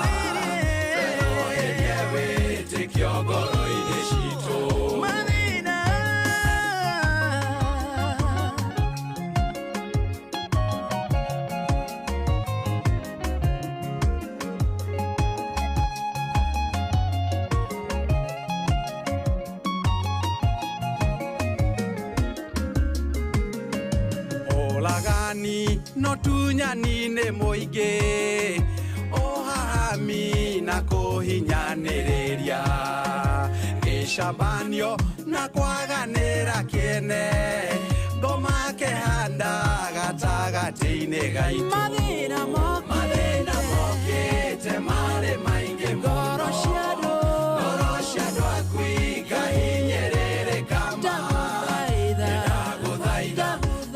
twerũhĩrie wĩtĩkio ngoro-inĩ citũ. Ũragani no tunyani nĩ mũingĩ, ũhahami na kũhinyanĩrĩria, gĩcabanio na kwaganĩra kĩene, ngoma kĩhanda gatagatĩ-inĩ gaitũ. Mathĩna mokĩte marĩ maingĩ mũno, ngoro cia andũ aku ikahinyĩrĩrĩka ma. Nĩndagũthaitha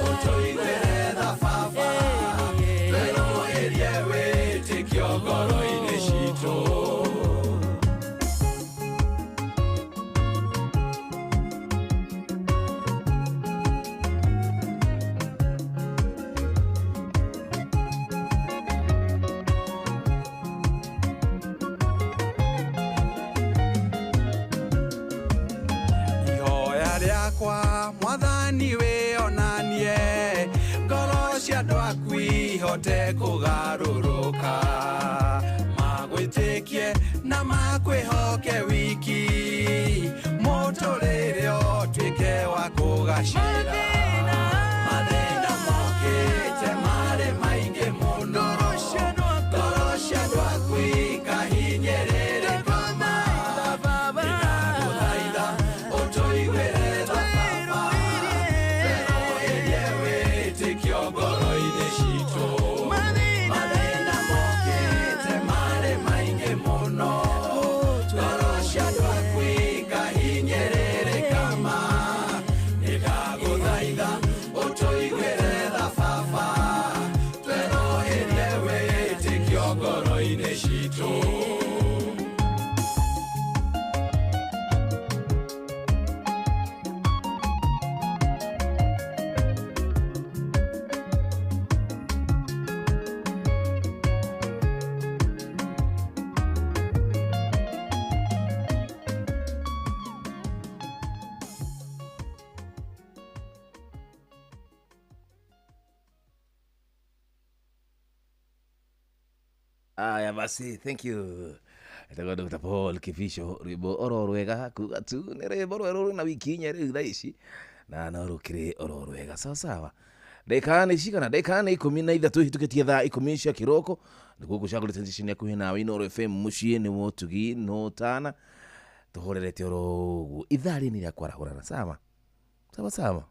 ũtũiguĩre tha baba, twerũhĩrie wĩtĩkio ngoro-inĩ citũ. Ihoya rĩakwa Mwathani wĩonanie, ngoro cia andũ aku ihote kũgarũrũka, magwĩtĩkie na makwĩhoke wiki, mũtũrĩre ũtuĩke wa kũgacĩra. Mathĩna mokĩte marĩ maingĩ mũno, ngoro cia andũ aku ikahinyĩrĩrĩka ma. Nĩndagũthaitha ũtũiguĩre tha baba, twerũhĩrie wĩtĩkio ngoro-inĩ citũ. Mathĩna mokĩte marĩ maingĩ mũno, ngoro cia andũ aku ikahinyĩrĩrĩka ma. Nĩndagũthaitha Aya basi, thank you. Etagwo Dr. Paul Kibicho, rwimbo oro rwega kuga tu nĩ rwimbo rwerũ rwĩna wiki inya rĩu thaa ici na no rũkĩrĩ oro rwega sawa sawa. Ndagĩka nĩ cigana? Ndagĩka nĩ 13 ihĩtũkĩtie thaa 10 cia kĩroko nĩguo gũcagũrĩte station yaku nawe Inooro FM mũciĩ nĩ wotugi no tana tũhorerete oro ũguo ithaa rĩrĩ nĩ rĩa kwarahũrana sawa sawa sawa,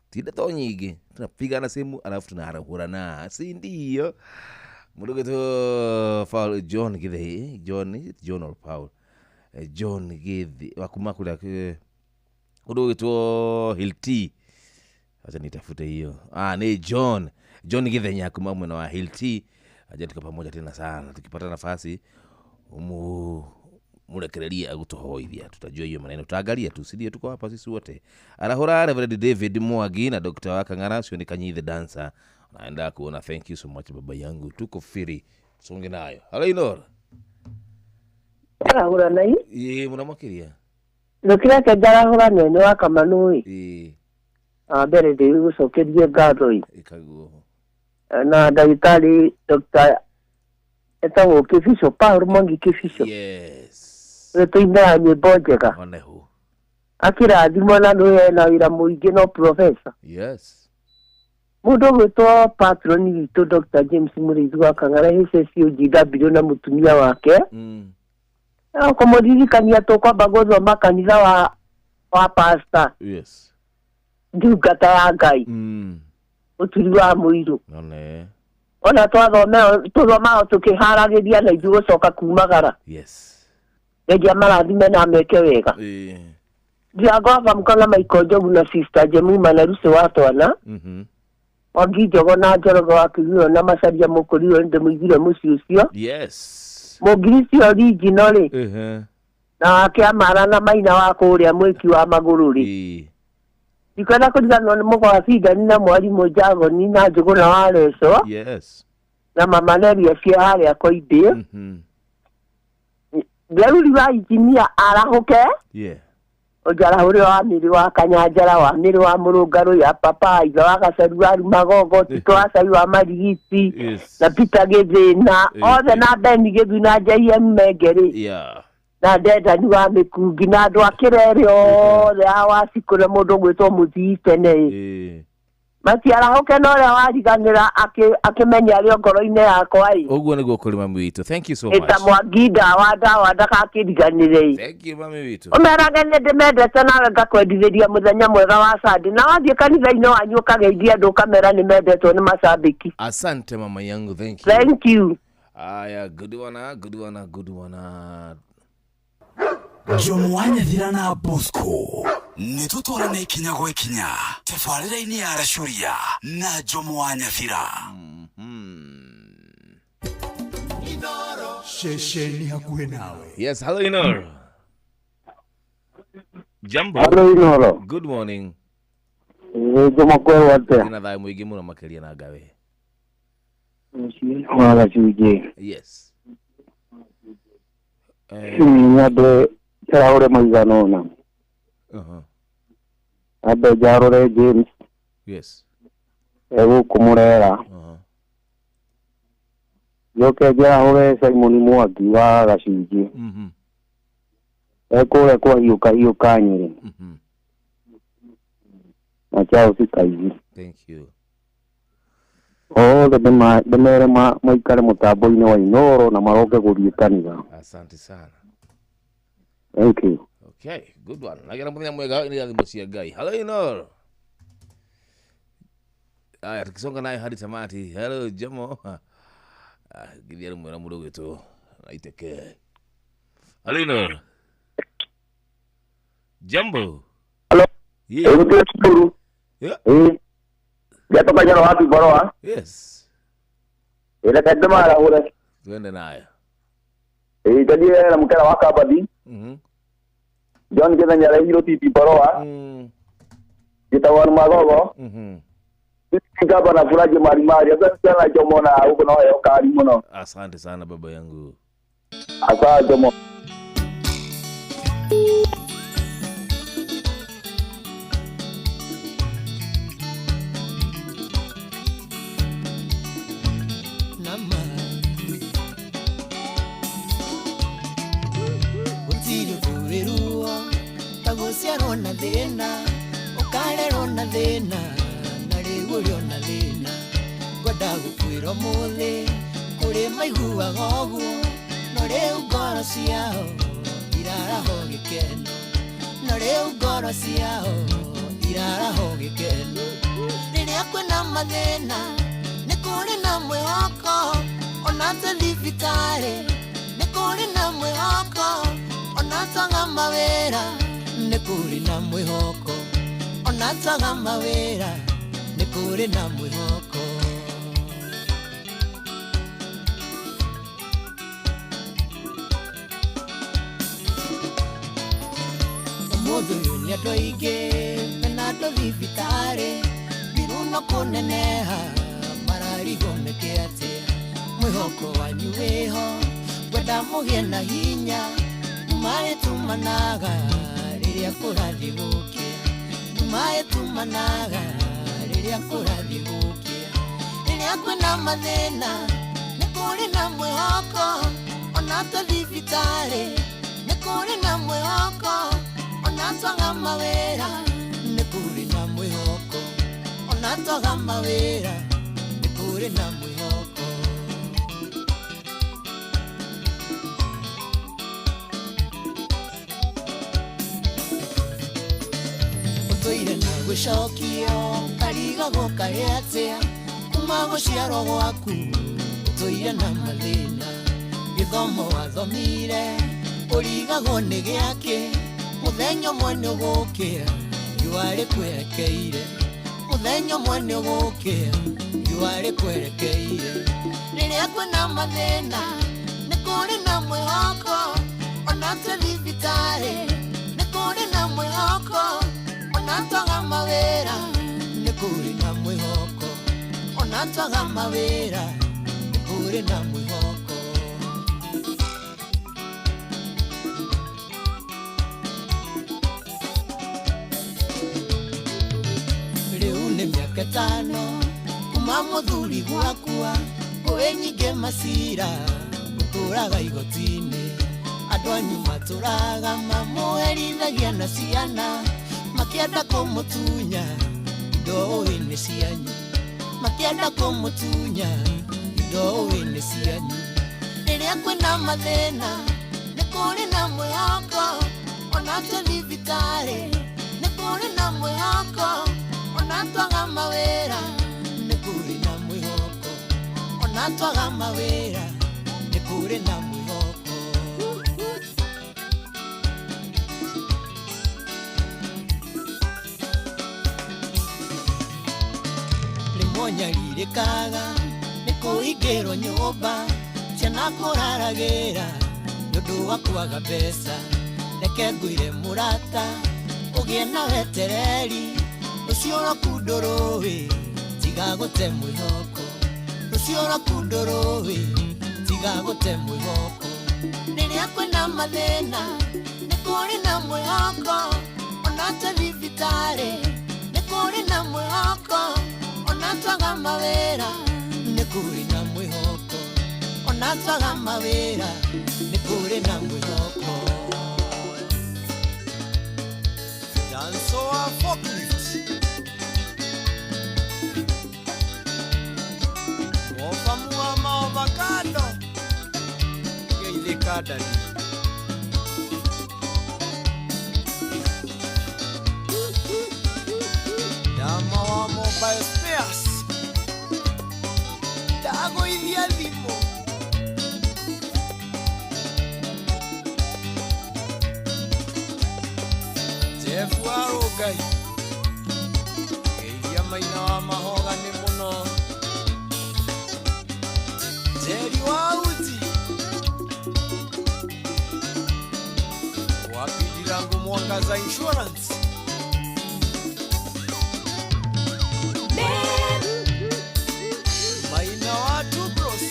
ti ndeto nyingĩ, tunapigana simu alafu tunarahũrana, si ndio? Mũndũ ũgwĩtwo Paul John Githei, John, is it John or Paul? John Githei wa kuma kũrĩa mũndũ ũgwĩtwo Hilti, acha nitafute hiyo. Ni John John Githenya kuma mwena wa Hilti. Acha tuko pamoja tena sana, tukipata nafasi murekererie agutuhoithia, tutajua hiyo maneno, tutaangalia tu, si ndio? Tuko hapa sisi wote. Arahura Reverend David Mwagi na Dr. Wakang'ara sio ni Kanyi the dancer naenda kuona. Thank you so much baba yangu, tuko free, songe nayo. Hello Inoro. Arahura nai ye munamakiria nukira njarahura nene wa Kamanui mbere ndĩgũcokerie ngatho ikaguo na ndagĩtarĩ Dr. etagwo Kibicho, Paul Mwangi Kibicho. Yes, tũinaga nyĩmbo njega onehu akĩrathimwo na nĩ ena wĩra mũingĩ no professor. Yes, mũndũ ũgwĩtwo patron witũ Dr. James Mũrĩithi wa Kang'ara HSUGW na mũtumia wake kũmũririkania tũkwamba gũthoma kanitha wa pastor. Yes, ndungata ya Ngai ũturi wa mũirũ one ona tũthomaga tũkĩharagĩria na ithuĩ gũcoka kumagara. Yes, ngeria marathime na meke wega. Ndiangwamba mkana Michael Njogu na Sister Jemuma na Lucy wa twana Mwangi Njogo na Njoroge wa Kĩgio na Macaria Mũkũriũ ndĩmũiguire mũciĩ ũcio. Yes, Mũngirisi original rĩ na wake Amara na Maina wa kũrĩa mwĩki wa magũrũ rĩ ndikwenda kũriganĩrwo nĩ mũgwa wa Bingani na mwarimũ Njagoni na Njũgũna wa Reco. Yes, na mama Neria cia harĩa Koimbĩ. Nderuri wa injinia arahũke. Yeah, ũnjarahũre wa mĩrĩ wa Kanyanjara wa mĩrĩ wa Mũrũngarũ ya Papa ithe wa Gacaru wa Rumagogo Tito wa Cai wa Marigiti na Peter Gĩthĩna othe na Beni Gĩthu na JM Menge rĩ na Ndendani wa Mĩkungi na andũ a Kĩrere othe a Wacikũ na mũndũ ũgwĩtwo Mũthii tene matiarahũke na ũrĩa wariganĩra akĩmenya arĩ o ngoro-inĩ yakwa ĩ. Ũguo nĩguo kũrĩ mami witũ. Thank you so much. Ĩta Mwangi ndawa ndawa ndagakĩriganĩre. Thank you mami witũ. Ũmerage nĩ ndĩmendete nawe ngakwendithĩria mũthenya mwega wa Sunday na wathiĩ kanitha-inĩ wanyu ũkageithia andũ ũkamera nĩ mendetwo nĩ macambĩki. Asante mama yangu, thank you. Thank you. Aya, good one, good one, good one. Jomo Wanyathira na Bosco nĩ tũtwarane ikinya gwa ikinya tabarĩra-inĩ ya Aracũria na Jomo Wanyathira. Ceceni hakuhĩ nawe. Yes, hello Inoro. Jambo. Hello Inoro. Good morning. Jomo kwerwo atĩa? Ndĩna thayũ mũingĩ mũno makĩria na Ngawe. Wa gacunjĩ. Yes. Nyambe njarahure maigana ũna. Ambe njarũre James. Yes. Egũkũ Mũrera. Njoke njarahũre Simon Mwangi wa Gacunjĩ. Ekũrĩa kwa Hiũka Hiũka Nyĩrĩ. Na Charles Kaigi. Thank you. Othe ndĩmere maikare mũtambo-inĩ wa Inooro na maroke gũthiĩ kanitha. Asante sana. Thank you. Okay, good one. Nagera mũthenya mwega nĩ irathimo cia Ngai. Hello Inooro. Aya, tukisonga nayo hadi tamati. Hello Jomo. Githia rĩmwe na mũndũ ũgwĩtwo Naiteke. Hello Inooro. Jambo. Hello. Yeah. Yeah. Gatoka jana wapi boroa? Yes. Ile kadema la hure. Twende nayo. Tajie na mkera wa Kabadi. John Githenya rehirwo titi boroa. Gitagwo Magogo. Ngaba na furaji marimari. Asante sana Jomo na huko na wewe kali muno. Asante sana baba yangu. Asante Jomo. Nama Ũgaciarwo na thĩna, ũkarerwo na thĩna, na rĩu ũrĩ o na thĩna. Ngwenda gũkwĩra ũmũthĩ, kũrĩ maiguaga ũguo, no rĩu ngoro ciao iraraho gĩkeno. No rĩu ngoro ciao iraraho gĩkeno. Rĩrĩa kwĩna mathĩna, nĩ kũrĩ na mwĩhoko, ona twĩ thibitarĩ, nĩ kũrĩ na mwĩhoko, ona twaga mawĩra, nĩ kũrĩ na mwĩhoko, ona twaga mawĩra, nĩ kũrĩ na mwĩhoko. Ũmũthĩ ũyũ nĩ andũ aingĩ mena andũ thibitarĩ, mbiru no kũneneha, mararigwo meke atĩa. Mwĩhoko wanyu wĩho, ngwenda mũgĩe na hinya, nĩmaĩtumanaga rĩrĩa kũrathiĩ gũkĩa, nĩmaĩtumanaga rĩrĩa kũrathiĩ gũkĩa. Rĩrĩa kwĩna mathĩna, nĩ kũrĩ na mwĩhoko, ona twĩ thibitarĩ, nĩ kũrĩ na mwĩhoko, ona twaga mawĩra, nĩ kũrĩ na mwĩhoko, ona twaga mawĩra, nĩ kũrĩ na mwĩhoko. Ũtũire na gũcokio, karigagwo karĩ atĩa, kuma gũciarwo gwaku, ũtũire na mathĩna. Gĩthomo wathomire, ũrigagwo nĩ gĩakĩ, mũthenya ũmwe nĩ ũgũkĩra, riũa rĩkwerekeire. Mũthenya ũmwe nĩ ũgũkĩra, riũa rĩkwerekeire. Rĩrĩa kwĩna mathĩna, nĩ kũrĩ na mwĩhoko, ona twĩ thibitarĩ, nĩ kũrĩ na mwĩhoko, ona twaga mawĩra, nĩ kũrĩ na mwĩhoko, ona twaga mawĩra, nĩ kũrĩ na mwĩhoko. Rĩu nĩ mĩaka ĩtano kuma mũthuri gwakua, ngũĩ nyingĩ macira ũtũraga igoti-inĩ. Andũ anyu matũraga mamũherithagia na ciana, makĩenda kũmũtunya indo ũĩ nĩ cianyu, makĩenda kũmũtunya indo ũĩ nĩ cianyu. Rĩrĩa kwĩna mathĩna, nĩ kũrĩ na mwĩhoko, ona twĩ thibitarĩ, nĩ kũrĩ na mwĩhoko, ona twaga mawĩra, nĩ kũrĩ na mwĩhoko, ona twaga mawĩra, nĩ kũrĩ na mwĩhoko. Rĩmwe nyarirĩkaga nĩ kũhingĩrwo nyũmba, ciana kũraragĩra nĩ ũndũ wa kwaga mbeca. Reke ngwĩre mũrata, ũgĩe na wetereri, rũciũ rwaku ndũrũĩ, tiga gũte mwĩhoko, rũciũ rwaku ndũrũĩ, tiga gũte mwĩhoko. Rĩrĩa kwĩna mathĩna, nĩ kũrĩ na mwĩhoko, ona twĩ thibitarĩ, nĩ kũrĩ na mwĩhoko, ona twaga mawĩra, nĩ kũrĩ na mwĩhoko, ona twaga mawĩra, nĩ kũrĩ na mwĩhoko. Dansoa forklift. Wofamua maovakado. Geithĩka ndani. Dama wa mobile spares. Ndagũithia thimũ. Jeff wa Rũngai. Geithia maina wa mahoga nĩ mũno. Jerry wa Uti. Wapi Ndirangu Mwangaza Insurance. Maina wa Two Bros.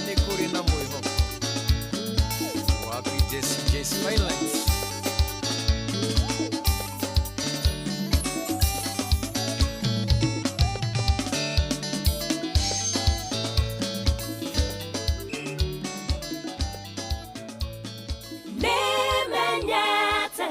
Nĩ kũrĩ na mwĩhoko. Wapi Jesse Jesse Finance. Nĩmenyete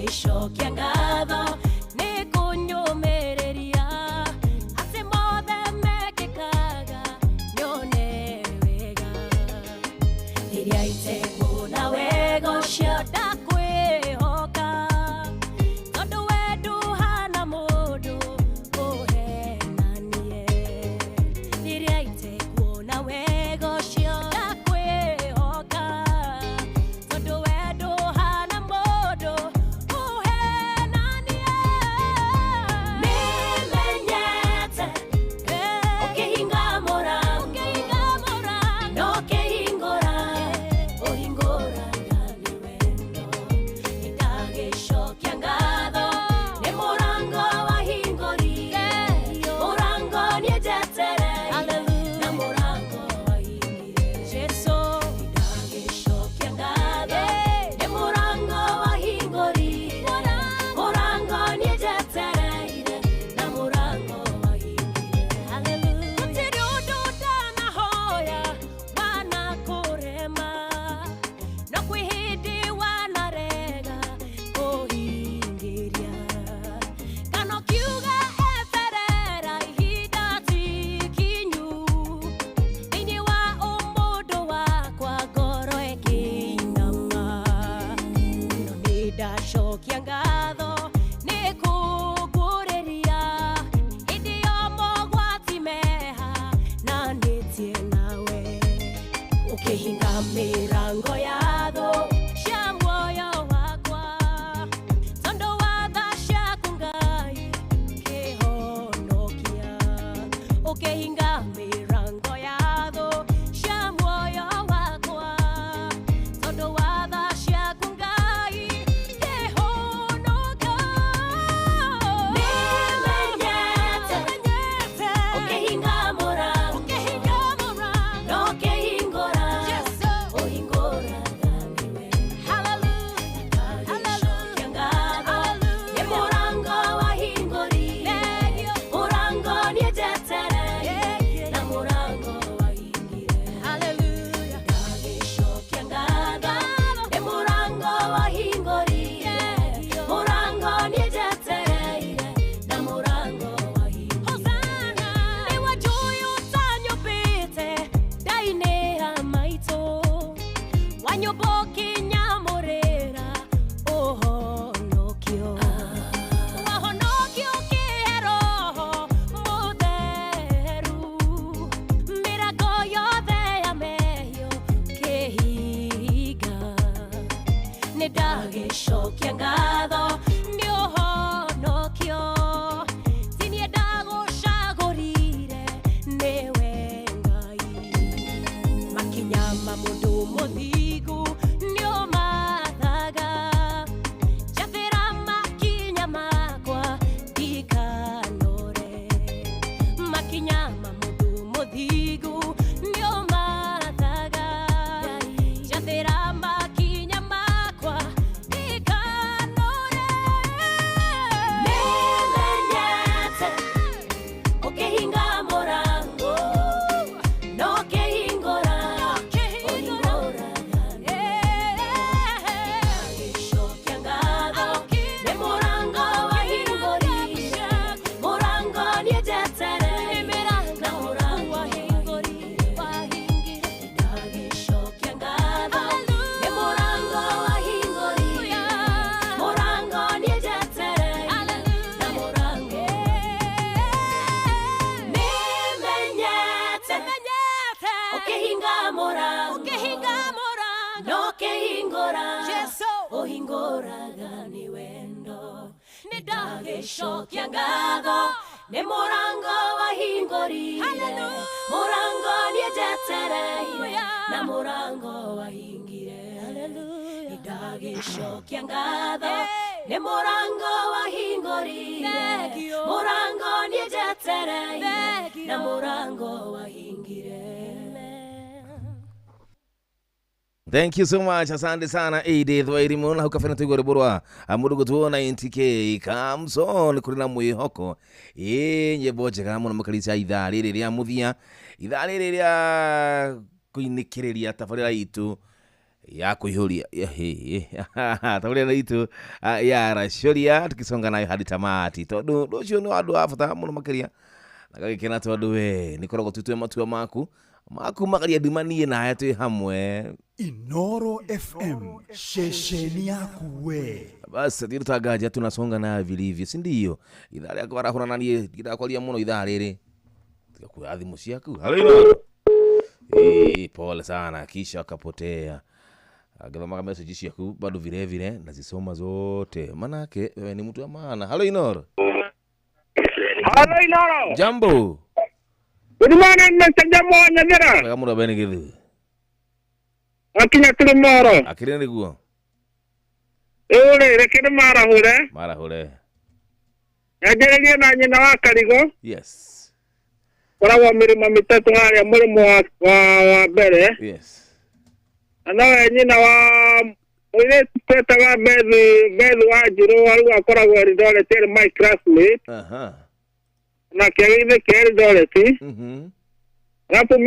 Ndagĩcokia ngatho nĩ kũnyũmĩrĩria atĩ mothe mekĩkaga nyone wega. Rĩrĩa itekuona wega ũcio ndakwĩhoka, tondũ we ndũhana mũndũ ũhenanie. Rĩrĩa itekuona wega ũcio ndakwĩhoka, tondũ we ndũhana mũndũ ũhenanie. Nĩmenyete ũkĩhinga mũrango na ũkĩhingũra, ũhingũraga nĩ wendo. Nĩndagĩcokia ngatho nĩ mũrango wahingũrire, mũrango niĩ njetereire na mũrango wahingire. Jesũ, nĩndagĩcokia ngatho nĩ mũrango wahingũrire, mũrango niĩ njetereire na mũrango wahingire. Hallelujah. Gũtirĩ ũndũ ndanahoya wanakũrema, no kwĩ hĩndĩ wanarega kũhingĩria. Kana ũkiuga eterera ihinda ti ikinyu, thĩinĩ wa ũmũndũ wakwa ngoro ĩkĩinama. No nĩndacokia ngatho nĩ kũngũrĩria hĩndĩ ya mogwati meha na nĩtie nawe. Ũkĩhinga mĩrango ya thũ cia muoyo wakwa, tondũ wa tha ciaku Ngai kĩhonokia. Ũkĩhinga mĩrango ya thũ cia muoyo wakwa, tondũ wa tha ciaku Ngai kĩhonokia. Nĩmenyete ũkĩhinga mũrango na ũkĩhingũra, ũhingũraga nĩ wendo. Ndagĩcokia ngatho nĩ mũrango wahingũrire, mũrango niĩ njetereire na mũrango wahingire. Ndagĩcokia ngatho nĩ mũrango wahingũrire, mũrango niĩ njetereire na mũrango wahingire. Hosana, nĩ wanjũĩ ũtanyũmbĩte ndainĩ ya maitũ, wanyũmba ũkĩnyamũrĩra ũhonokio. Wahonokio ũkĩhe Roho Mũtheru, mĩrango yothe ya mehia ũkĩhinga. Nĩndagĩcokia ngatho nĩ ũhonokio, ti niĩ ndagũcagũrire nĩwe Ngai. Makinya ma mũndũ mũthingu nĩũmathaga, njathĩra makinya makwa ndikanore. Makinya ma mũndũ mũthingu nĩũmathaga, njathĩra makinya makwa ndikanore. Nĩmenyete ũkĩhinga mũrango na ũkĩhingũra, ũhingũraga nĩ wendo. Ndagĩcokia ngatho nĩ mũrango wahingũrire, mũrango niĩ njetereire na mũrango wahingire. Ndagĩcokia ngatho nĩ mũrango wahingũrire, mũrango niĩ njetereire na mũrango. Nĩmenyete ũkĩhinga mũrango na ũkĩhingũra, ũhingũraga nĩ wendo. Nĩndagĩcokia ngatho nĩ mũrango wahingũrire, mũrango niĩ njetereire na mũrango wahingire. Nĩndagĩcokia ngatho nĩ mũrango wahingũrire, mũrango niĩ njetereire na mũrango wahingire. Thank you so much. Asante sana Edith Wairimu na hukafanya tuigwa rwimbo mundu gutwo 90K comes on kuri na mwihoko. Ĩ nyĩmbo njega mũno makĩria ithaa rĩrĩ rĩa mũthia, ithaa rĩrĩ rĩa kũinĩkĩrĩria tabarĩra itũ. Ya kuihuria taũrĩa itũ ya Racũria tukisonga nayo hadi tamati tondu ũcio nĩ andũ a bata mũno makĩria na gagĩkena tondũ we nĩ koragwo tutue matua maku maku magaria ndumanie nawe twĩ hamwe. Inoro FM, shesheni yaku we. Basi ndio tunasonga nayo vilivyo, si ndio? Ithaa rĩa kwarahũra na niĩ ndakwaria mũno ithaa rĩrĩ tigakuoya thimũ ciaku. Halo. Pole sana, kisha akapotea. Agithomaga message ciaku bado vile vile nazisoma zote, manake wewe ni mtu wa maana. Halo Inoro. Halo Inoro. Jambo. Good morning Mr. Jambo Nyamira. Wega mũno Ben Githu. Akinya Kilimoro. Akiri nĩguo. Ĩũrĩ reke nĩ marahũre. Marahũre. Nyanjĩrĩrie na nyina wa Karigo. Yes. Koragwo mĩrĩma mĩtatũ harĩa mũrĩmo wa mbere. Yes. Na nowe nyina wa mũirĩtu twetaga Bethu wa Njirũ rĩu akoragwo Eldoret, arĩ my classmate. Aha. Na kĩagĩrĩire kĩa Eldoret. Alafu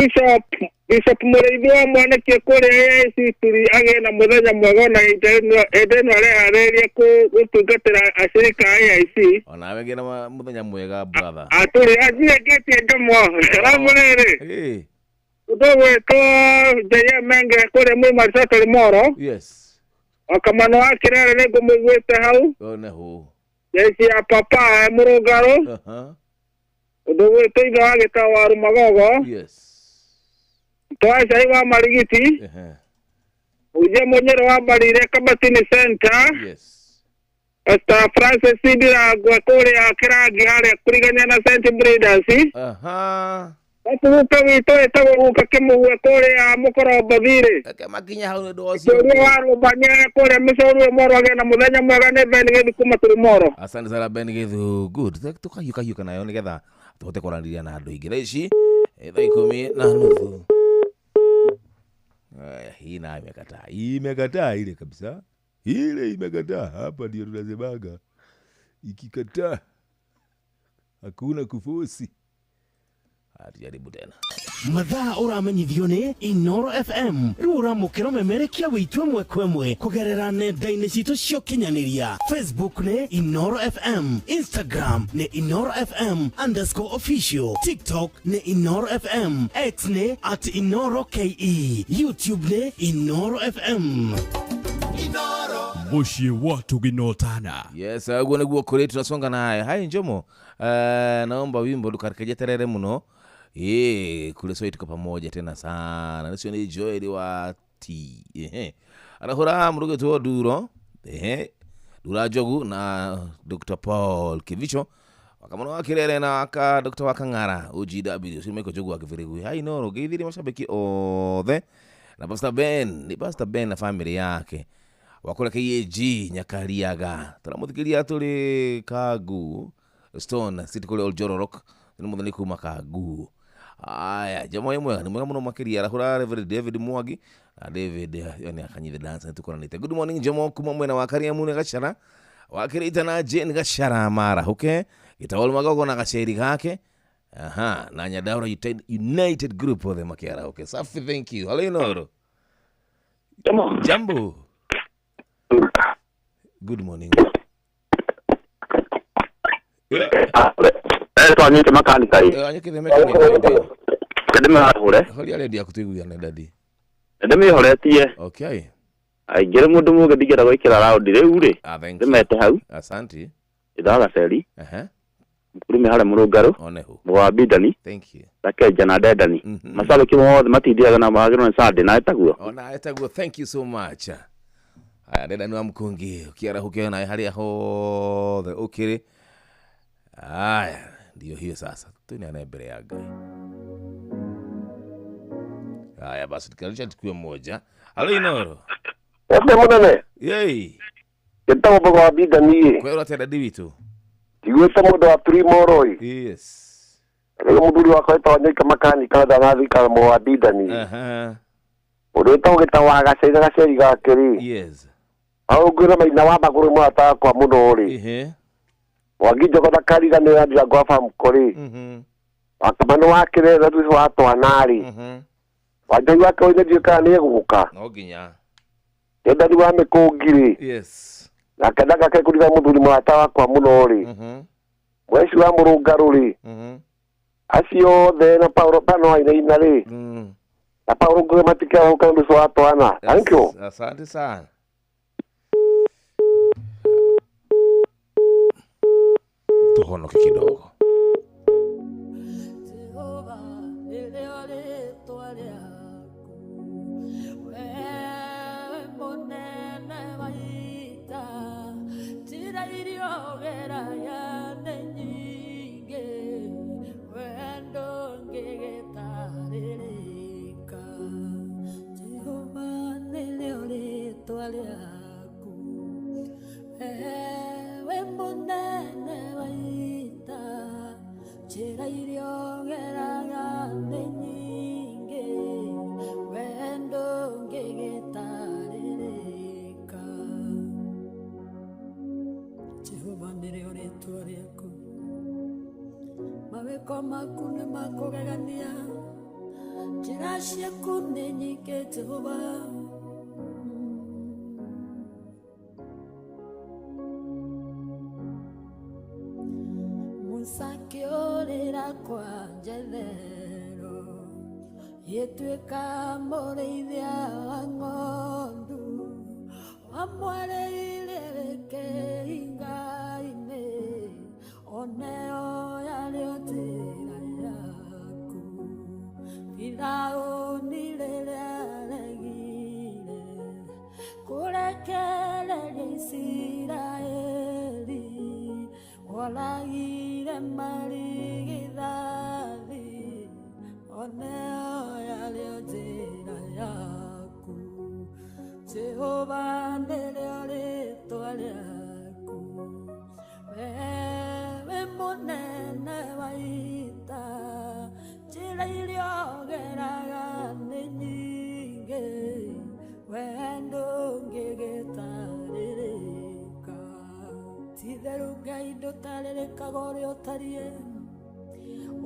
Bishop Mũrĩithi wa Mwanĩkie kũrĩa AIC Turi agĩe na mũthenya mwega ona hĩndĩ ĩno areharĩrĩria gũtungatĩra acirika a AIC. Onawe gĩa na mũthenya mwega brother. Atũrĩ athiĩ ngĩtie njomo. Alafu rĩrĩ. Ũndũ gwĩtwo Njaia Menge kũrĩa Mũrĩma Resort Moro. Yes. Wakamano wa Kĩrere nĩngũmũiguĩte hau. One hu. Jeshi ya papa Mũrũngarũ. Ũndũ gwĩtwo ithe wa Gĩtaũ wa Rumagogo. Yes. Twacai wa Marigiti. Uje Mũnyĩrĩ wa Mbarire Kabatini Center. Yes. Pastor Francis Ndirangwa kũrĩa Kĩrangi harĩa kũrigania na St. Breeders. Aha. Guka witũ wĩtagwo Guka Kĩmũgue kũrĩa Mũkorombothi-rĩ. Reke makinya hau nĩ ũndũ ũcio. Ũrĩa wa Rũmbania kũrĩa Mĩcũrũ Moro agĩe na mũthenya mwega nĩ Ben Githu kuma Tũrĩmoro. Asante sana Ben Githu. Good. Tũkahiũka nayo nĩgetha tũhote kwaranĩria na andũ aingĩ. Thaa ici thaa 10:30. Hii nayo imekataa. Imekataa ile kabisa. Ile imekataa. Hapa ndio tunasemaga. Ikikataa hakuna kufosi. Tujaribu tena. Mathaa ũramenyithio nĩ Inoro FM. Rĩu ũramũkĩra ũmemerekia witũ ĩmwe kwa ĩmwe kũgerera nenda-inĩ citũ cia ũkinyanĩria. Facebook nĩ Inoro FM, Instagram nĩ Inoro FM _official, TikTok nĩ Inoro FM, X nĩ @InoroKE, YouTube nĩ Inoro FM. Muciĩ wa Tuginotana. Yes, uguo nĩguo kũrĩ tunasonga naye. Hai Njomo, naomba wimbo ndukarekeje muno. Kule sio tuko pamoja tena sana. Nicio ni Joel wa T. Arahura muruge tu Duro. Dura Jogu na Dr. Paul Kivicho. Wakamano wa Kirere na aka Dr. Wakangara OGW. Sio Michael Jogu akivirigu. Hai Noro, geithiri mashabiki othe. Na Pastor Ben, ni Pastor Ben na family yake. Wakula KAG Nyakariaga. Turamuthikiria tuli Kagu Stone City kule Oljoro Rock. Ni muthani kuma Kagu. Aya, jamaa mwega ni mwega muno makiria arahura Reverend David Mwagi na David yani akanyithe dance tukoranite. Good morning Jomo kuma mwena wa Kariamu ne Gachara. Wakirita na Jane Gachara mara, okay? Gitawol Magogo na gaceri gake. Aha, na Nyadaura United Group othe makiara, okay. Safi, thank you. Hello Inoro. Jambo. Jambo. Good morning. Twanyite makanika ĩ. Anyite mekanika. Ndĩmĩhũre. Horia redio yaku tũiguane daddy. Ndĩmĩhoretie. Okay. Aingĩre mũndũ mũngĩ ndingĩenda gwĩkĩra raundi rĩu rĩ. Ndĩmete hau. Asante. Ithaa Gaceri. Mũkurume harĩa Mũrũngarũ. Onehu. Mũgwa Bindani. Thank you. Na Kenja na Ndendani. Macabĩki mothe matindiaga na magĩrwo nĩ Sunday na etaguo. Ona etaguo. Thank you so much. Haya Ndendani wa Mkungi ukiarahuke naye harĩa hothe ũkĩrĩ. Haya ndio hiyo sasa. Tuneane mbere ya Ngai. Haya basi tukarudisha tukio moja. Halo Inoro. Ete munene. Yei. Gĩtagwo Mũgwa Bindani. Kwĩrwo atĩa dadi witũ? Njiguĩte mũndũ wa Primoro. Yes. Rĩu mũthuri wakwa wĩtagwo Nyoika Makanika ndanathika Mũgwa Bindani. Aha. Ũndũ wĩtagwo Gĩtaũ wa Gaceri gaceri gake rĩ. Yes. Hau ngwĩra maina wa magũrũ mũrata wakwa mũno rĩ. Ehe. Mwangi Njogo kariganĩra Ndirango wa Famco rĩ. Wakamano wa Kĩrere thutha wa twana rĩ. Wanjoi wake oine ndiũĩ kana nĩ egũka. No nginya. Endani wa mĩkũngi rĩ. Yes. Nake ndagake kũriga mũthuri mũrata wakwa mũno rĩ. Mweci wa mũrũngarũ rĩ. Acio othe na Paulo pano ainaina rĩ. Na Paulo ngũgĩ matikĩarahũka nĩ ũndũ wa twana. Thank you. Asante sana. Tuhonoke kidogo.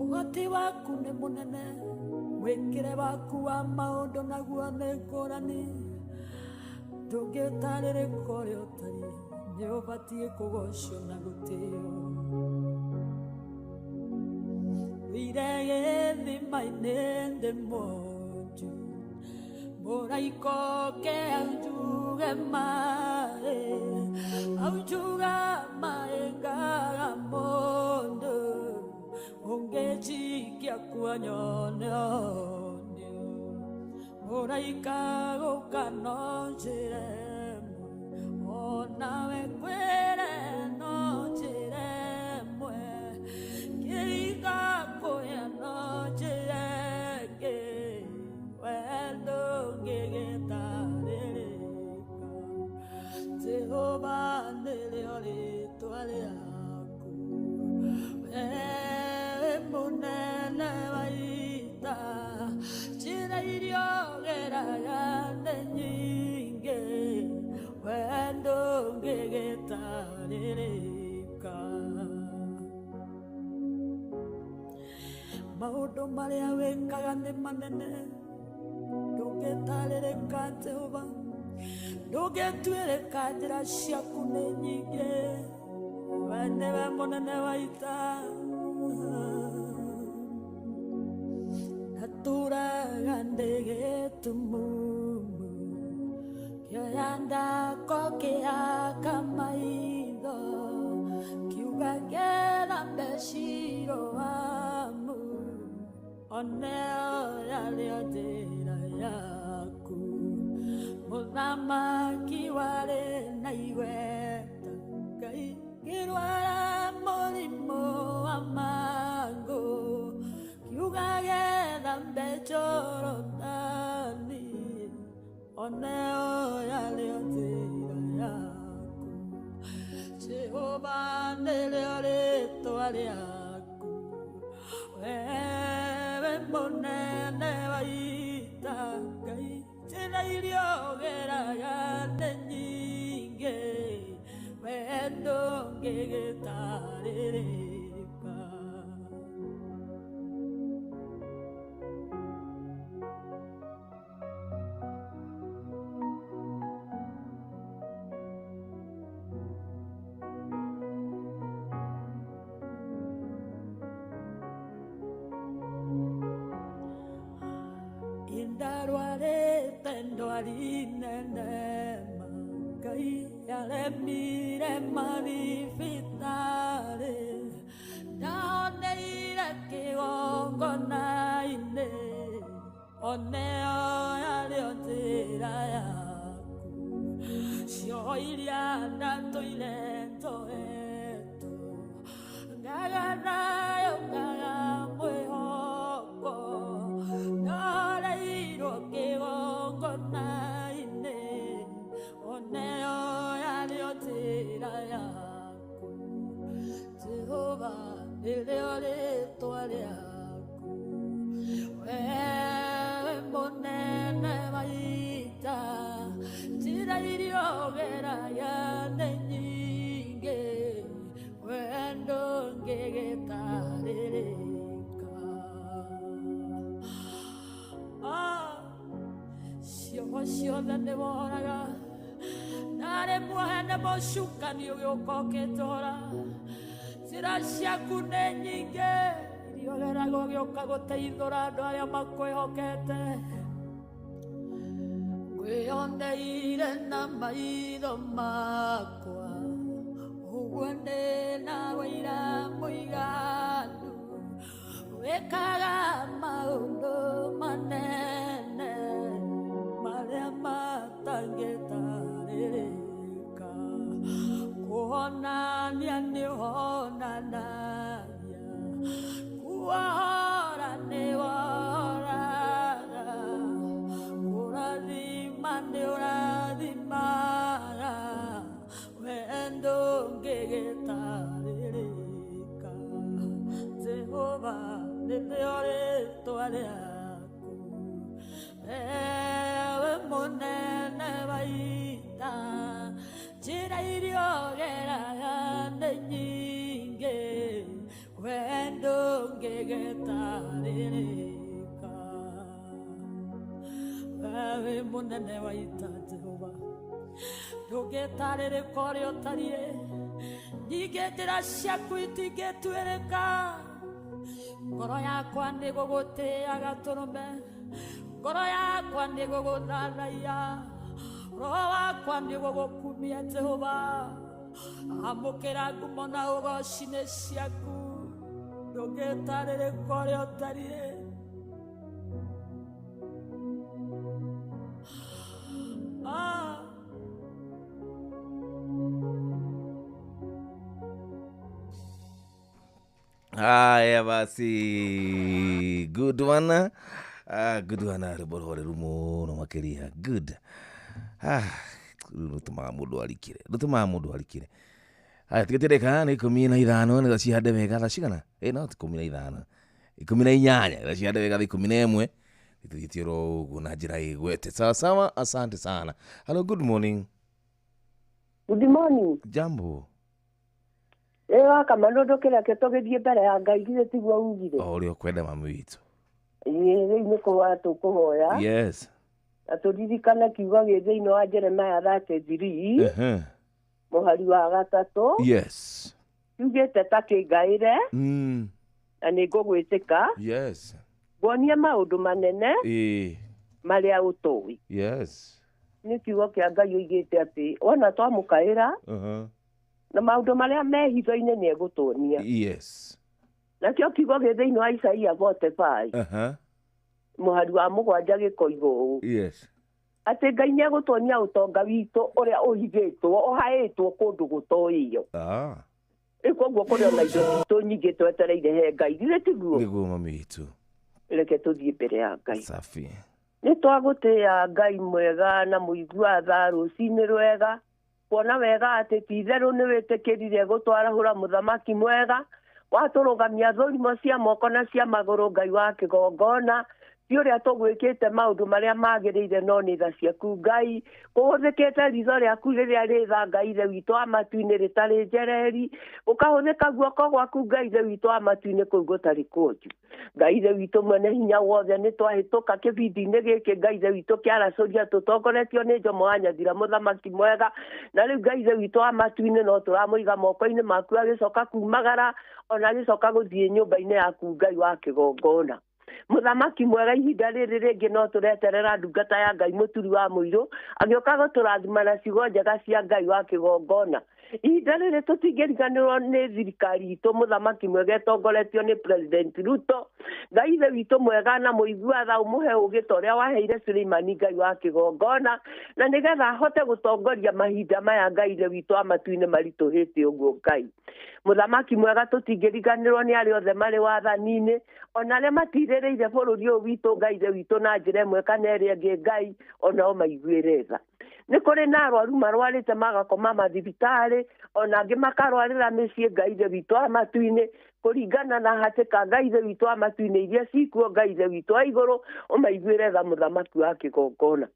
Ũhoti waku nĩ mũnene, mwĩkĩre waku wa maũndũ naguo nĩ ngũrani. Ndũngĩtarĩrĩka ũrĩa ũtariĩ, nĩ ũbatiĩ kũgocwo na gũtĩo. Wĩire gĩthima-inĩ ndĩ mwonju, mũraika oke aunjuge maĩ, aunjuga maĩ ngaga mũndũ. Ungechikia kuanyone mũraika gũka no njĩra ĩmwe, onawe kwĩre no njĩra ĩmwe, kĩringa kũya no njĩra ĩngĩ, we ndũngĩgĩtarĩrĩka. Jehova nĩrĩo rĩĩtwa rĩaku, wewe mũnene wa ita, njĩra iria ũgeraga nĩ nyingĩ, we ndũngĩgĩtarĩrĩka. Maũndũ marĩa wĩkaga nĩ manene, ndũngĩtarĩrĩka Jehova, ndũngĩtuĩrĩka, njĩra ciaku nĩ nyingĩ, we nĩwe mũnene wa ita. Natũraga ndĩ gĩtumumu, kĩoya ndako kĩaka maitho, kiuga ngĩthambe Shiloamu, oneo yarĩo njĩra yaku. Mũthamaki warĩ na igweta, Ngai ngĩrwara mũrimũ wa mangũ, kiuga gĩthambe Jorodani, oneo yarĩo njĩra yaku. Jehova nĩrĩo rĩĩtwa rĩaku, wewe mũnene wa ita, Ngai njĩra iria ũgeraga nĩ nyingĩ, we ndũngĩgĩtarĩrĩka. Ndwari nene ma Ngai yaremire mathibitarĩ ndahoneire kĩgongona-inĩ oneo yarĩ o njĩra yaku cioho iria ndatũire njoetwo ngaga nayo ngaga mwĩhoko ndoreirwo kĩgongona-inĩ oneo yarĩ o njĩra yaku Jehova nĩrĩo rĩtwa rĩaku wewe mũnene wa ita njĩra iria ũgeragia nĩ nyingĩ we ndũngĩgĩtarĩrĩka. Cioho ciothe nĩ woraga narĩ muohe nĩ mũcukani ũgĩũka ũkĩnjohora njĩra ciaku nĩ nyingĩ iria ũgeraga ũgĩũka gũteithũra andũ arĩa makwĩhokete ngwĩyoneire na maitho makwa ũguo ndĩ na wĩira mũiganu wĩkaga maũndũ manene marĩa matangĩtarĩrĩka kuonania nĩ ũhonanagia kuohora nĩ wohoraga kũrathima nĩ ũrathimaga we ndũngĩgĩtarĩrĩka Jehova nĩrĩo rĩtwa rĩaku ewe mũnene wa ita njĩra iria ũgeraga nĩ nyingĩ we ndũngĩgĩtarĩrĩka wewe mũnene wa ita Jehova ndũngĩtarĩrĩka ũrĩa ũtariĩ nyingĩ njĩra ciaku itingĩtuĩrĩka ngoro yakwa nĩ gũgũtĩaga tũrũme ngoro yakwa nĩ gũgũthathaiya roho wakwa nĩ gũgũkumia Jehova amũkĩra ngumo na ũgoci nĩ ciaku ndũngĩtarĩrĩka ũrĩa ũtariĩ. Haya basi, good one. Good one rwĩmbo rũhoreru mũno makĩria. Good. Rĩu rũtũmaga mũndũ arikĩre, rũtũmaga mũndũ arikĩre. Haya, tigĩte ndagĩka nĩ 15 nĩgetha cihande wega thaa cigana? No ti 15, 18 nĩgetha cihande wega thaa 11 nĩtũthiĩte oro ũguo na njĩra ĩgwete. Sawa sawa, asante sana. Hello, good morning. Good morning. Jambo. Waka manũndũ kĩreke tũgĩthiĩ mbere ya Ngai githĩ tiguo ugire O ũrĩa ũkwenda mami witũ. Ĩĩ rĩu nĩ kũhoya tũkũhoya. Yes. Na tũririkane kiugo gĩ thĩinĩ wa Jeremiah 33 mũhari wa 3. Yes. Kiugĩte ta kĩngaĩre na nĩ ngũgwĩtĩka. Yes. Nguonie maũndũ manene marĩa ũtũĩ. Yes. Nĩ kiugo kĩa Ngai oigĩte atĩ wona twamũkaĩra na maũndũ marĩa me hitho-inĩ nĩ egũtuonia. Yes. Nakĩo kiugo gĩ thĩinĩ wa Isaia 45 mũhari wa 7 gĩkoiga ũũ. Yes. Atĩ Ngai nĩ egũtuonia ũtonga witũ ũrĩa ũhithĩtwo ũhaĩtwo kũndũ gũtoĩyo. Rĩu koguo kũrĩ ona indo citũ nyingĩ twetereire he Ngai githĩ tiguo? Nĩguo mami witũ. Reke tũthiĩ mbere ya Ngai. Safi. Nĩ twagũtĩĩa Ngai mwega na mũigua tha rũcinĩ rwega kuona wega atĩ ti itherũ nĩ wĩtĩkĩrire gũtwarahũra mũthamaki mwega watũrũgamia thũrimo cia moko na cia magũrũ Ngai wa kĩgongona ti ũrĩa tũgwĩkĩte maũndũ marĩa magĩrĩire no nĩ tha ciaku Ngai kũhũthĩkĩte ritho rĩaku rĩrĩa rĩ tha Ngai ithe witũ wa matu-inĩ rĩtarĩ njereri ũkahũthĩka guoko gwaku Ngai ithe witũ wa matu-inĩ kũu gũtarĩ kũnju Ngai ithe witũ mwene hinya wothe nĩ twahĩtũka kĩbindi-inĩ gĩkĩ Ngai ithe witũ kĩaracũria tũtongoretio nĩ Njomo wa Nyathira mũthamaki mwega na rĩu Ngai ithe witũ wa matu-inĩ no tũramũiga moko-inĩ maku agĩcoka kumagara ona agĩcoka gũthiĩ nyũmba-inĩ yaku Ngai wa kĩgongona. Mũthamaki mwega ihinda rĩrĩ rĩngĩ no tũreterera ndungata ya Ngai mũturi wa mũirũ agĩũka gũtũrathima na ciugo njega cia Ngai wa kĩgongona. Ihinda rĩrĩ tũtingĩriganĩrwo nĩ thirikari itũ mũthamaki mwega ĩtongoretio nĩ President Ruto. Ngai ithe witũ mwega na mũigua tha ũmũhe ũũgĩ ta ũrĩa waheire Suleimani Ngai wa kĩgongona, na nĩgetha ahote gũtongoria mahinda maya Ngai ithe witũ wa matu-inĩ maritũhĩte ũguo. Ngai mũthamaki mwega tũtingĩriganĩrwo nĩ arĩa othe marĩ wathani-inĩ ona arĩa matirĩrĩire bũrũri ũyũ witũ Ngai ithe witũ na njĩra ĩmwe kana ĩrĩa ĩngĩ Ngai onao maiguĩre tha. Nĩ kũrĩ na arwaru marwarĩte magakoma mathibitarĩ ona angĩ makarwarĩra mĩciĩ Ngai ithe witũ wa matu-inĩ kũringana na hatĩka Ngai ithe witũ wa matu-inĩ iria cikuo Ngai ithe witũ wa igũrũ ũmaiguĩre tha mũthamaki wa kĩgongona.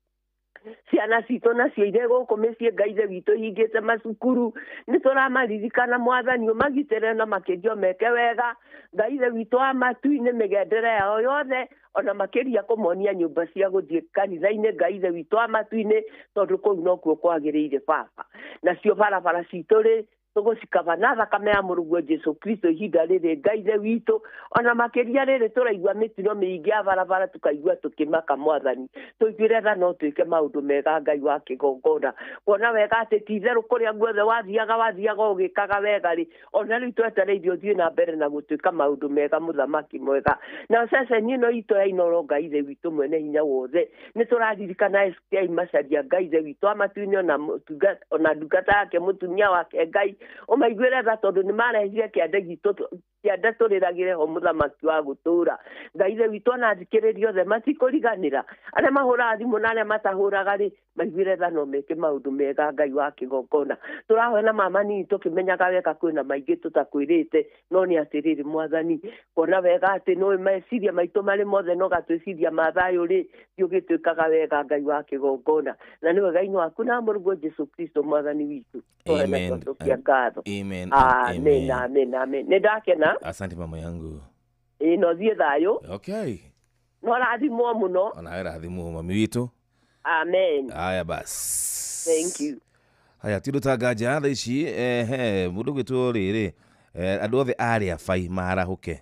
Ciana citũ nacio irĩ gũkũ mĩciĩ Ngai ithe witũ hingĩte macukuru nĩ tũramaririkana mwathani ũmagitĩre na makĩria ũmeke wega Ngai ithe witũ wa matu-inĩ mĩgendere yao yothe ona makĩria kũmonia nyũmba cia gũthiĩ kanitha-inĩ Ngai ithe witũ wa matu-inĩ tondũ kũu nokuo kwagĩrĩire baba. Nacio barabara citũ rĩ tũgũcikaba na thakame ya mũrũguo Jesu Kristo ihinda rĩrĩ Ngai ithe witũ ona makĩria rĩrĩ tũraigua mĩtino mĩingĩ ya barabara tũkaigua tũkĩmaka mwathani tũiguĩre tha no twĩke maũndũ mega Ngai wa kĩgongona kuona wega atĩ ti itherũ kũrĩa guothe wathiaga ũgĩkaga wega rĩ ona rĩu twetereire ũthiĩ na mbere na gũtuĩka maũndũ mega mũthamaki mwega. Na ceceni ĩno itũ ya Inooro Ngai ithe witũ mwene hinya wothe nĩ tũraririkana SK Macharia Ngai ithe witũ wa matu-inĩ ona ndungata yake mũtumia wake Ngai ũmaiguĩre tha tondũ nĩ marehire kĩande gitũ kĩande tũrĩragĩre ho mũthamaki wa gũtũũra. Ngai ithe witũ ona athikĩrĩria othe matikũriganĩra arĩa mahũraga thimũ na arĩa matahũraga rĩ maiguĩre tha no meke maũndũ mega Ngai wa kĩgongona. Tũrahoya na mama nini tũkĩmenyaga wega kwĩna maingĩ tũtakwĩrĩte no nĩ atĩrĩrĩ mwathani kuona wega atĩ nĩũĩ meciria maitũ marĩ mothe no gatwĩciria ma thayũ rĩ thiũgĩtuĩkaga wega Ngai wa kĩgongona na nĩ wega-inĩ waku na mũrũguo Jesu Kristo mwathani witũ. Amen. Amen. Amen. Amen. Amen. Nĩ ndakena. Asante mama yangu. Ĩ no thiĩ thayũ. Okay. No rathimwo mũno. Ona rathimwo mami witũ. Amen. Haya bas. Thank you. Haya ti ũndũ nganja thaa ici mũndũ gwĩtwo rĩrĩ andũ othe arĩa bai marahũke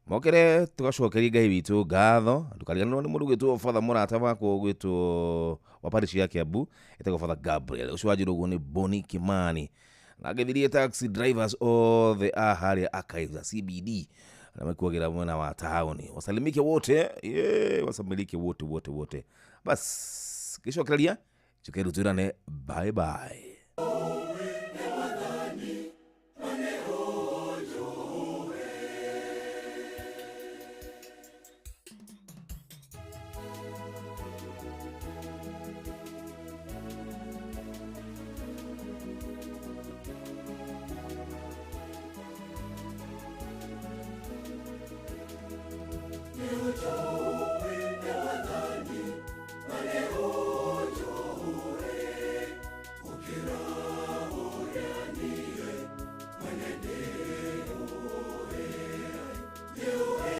mokere tũgacokeria Ngai witũ ngatho ndũkariganĩrwo nĩ mũndũ gwĩtwo Father mũrata wakwa gwĩtwo wa parish ya Kiambu etagwo Father Gabriel ũcio wanjĩra ũguo nĩ Boni Kimani na ngĩthirie taxi drivers othe a harĩa archives a CBD na mekuagĩra mwena wa taũni wasalimike wote wasalimike wote wote wote bas gĩcokereria tũkerutĩrane bye bye.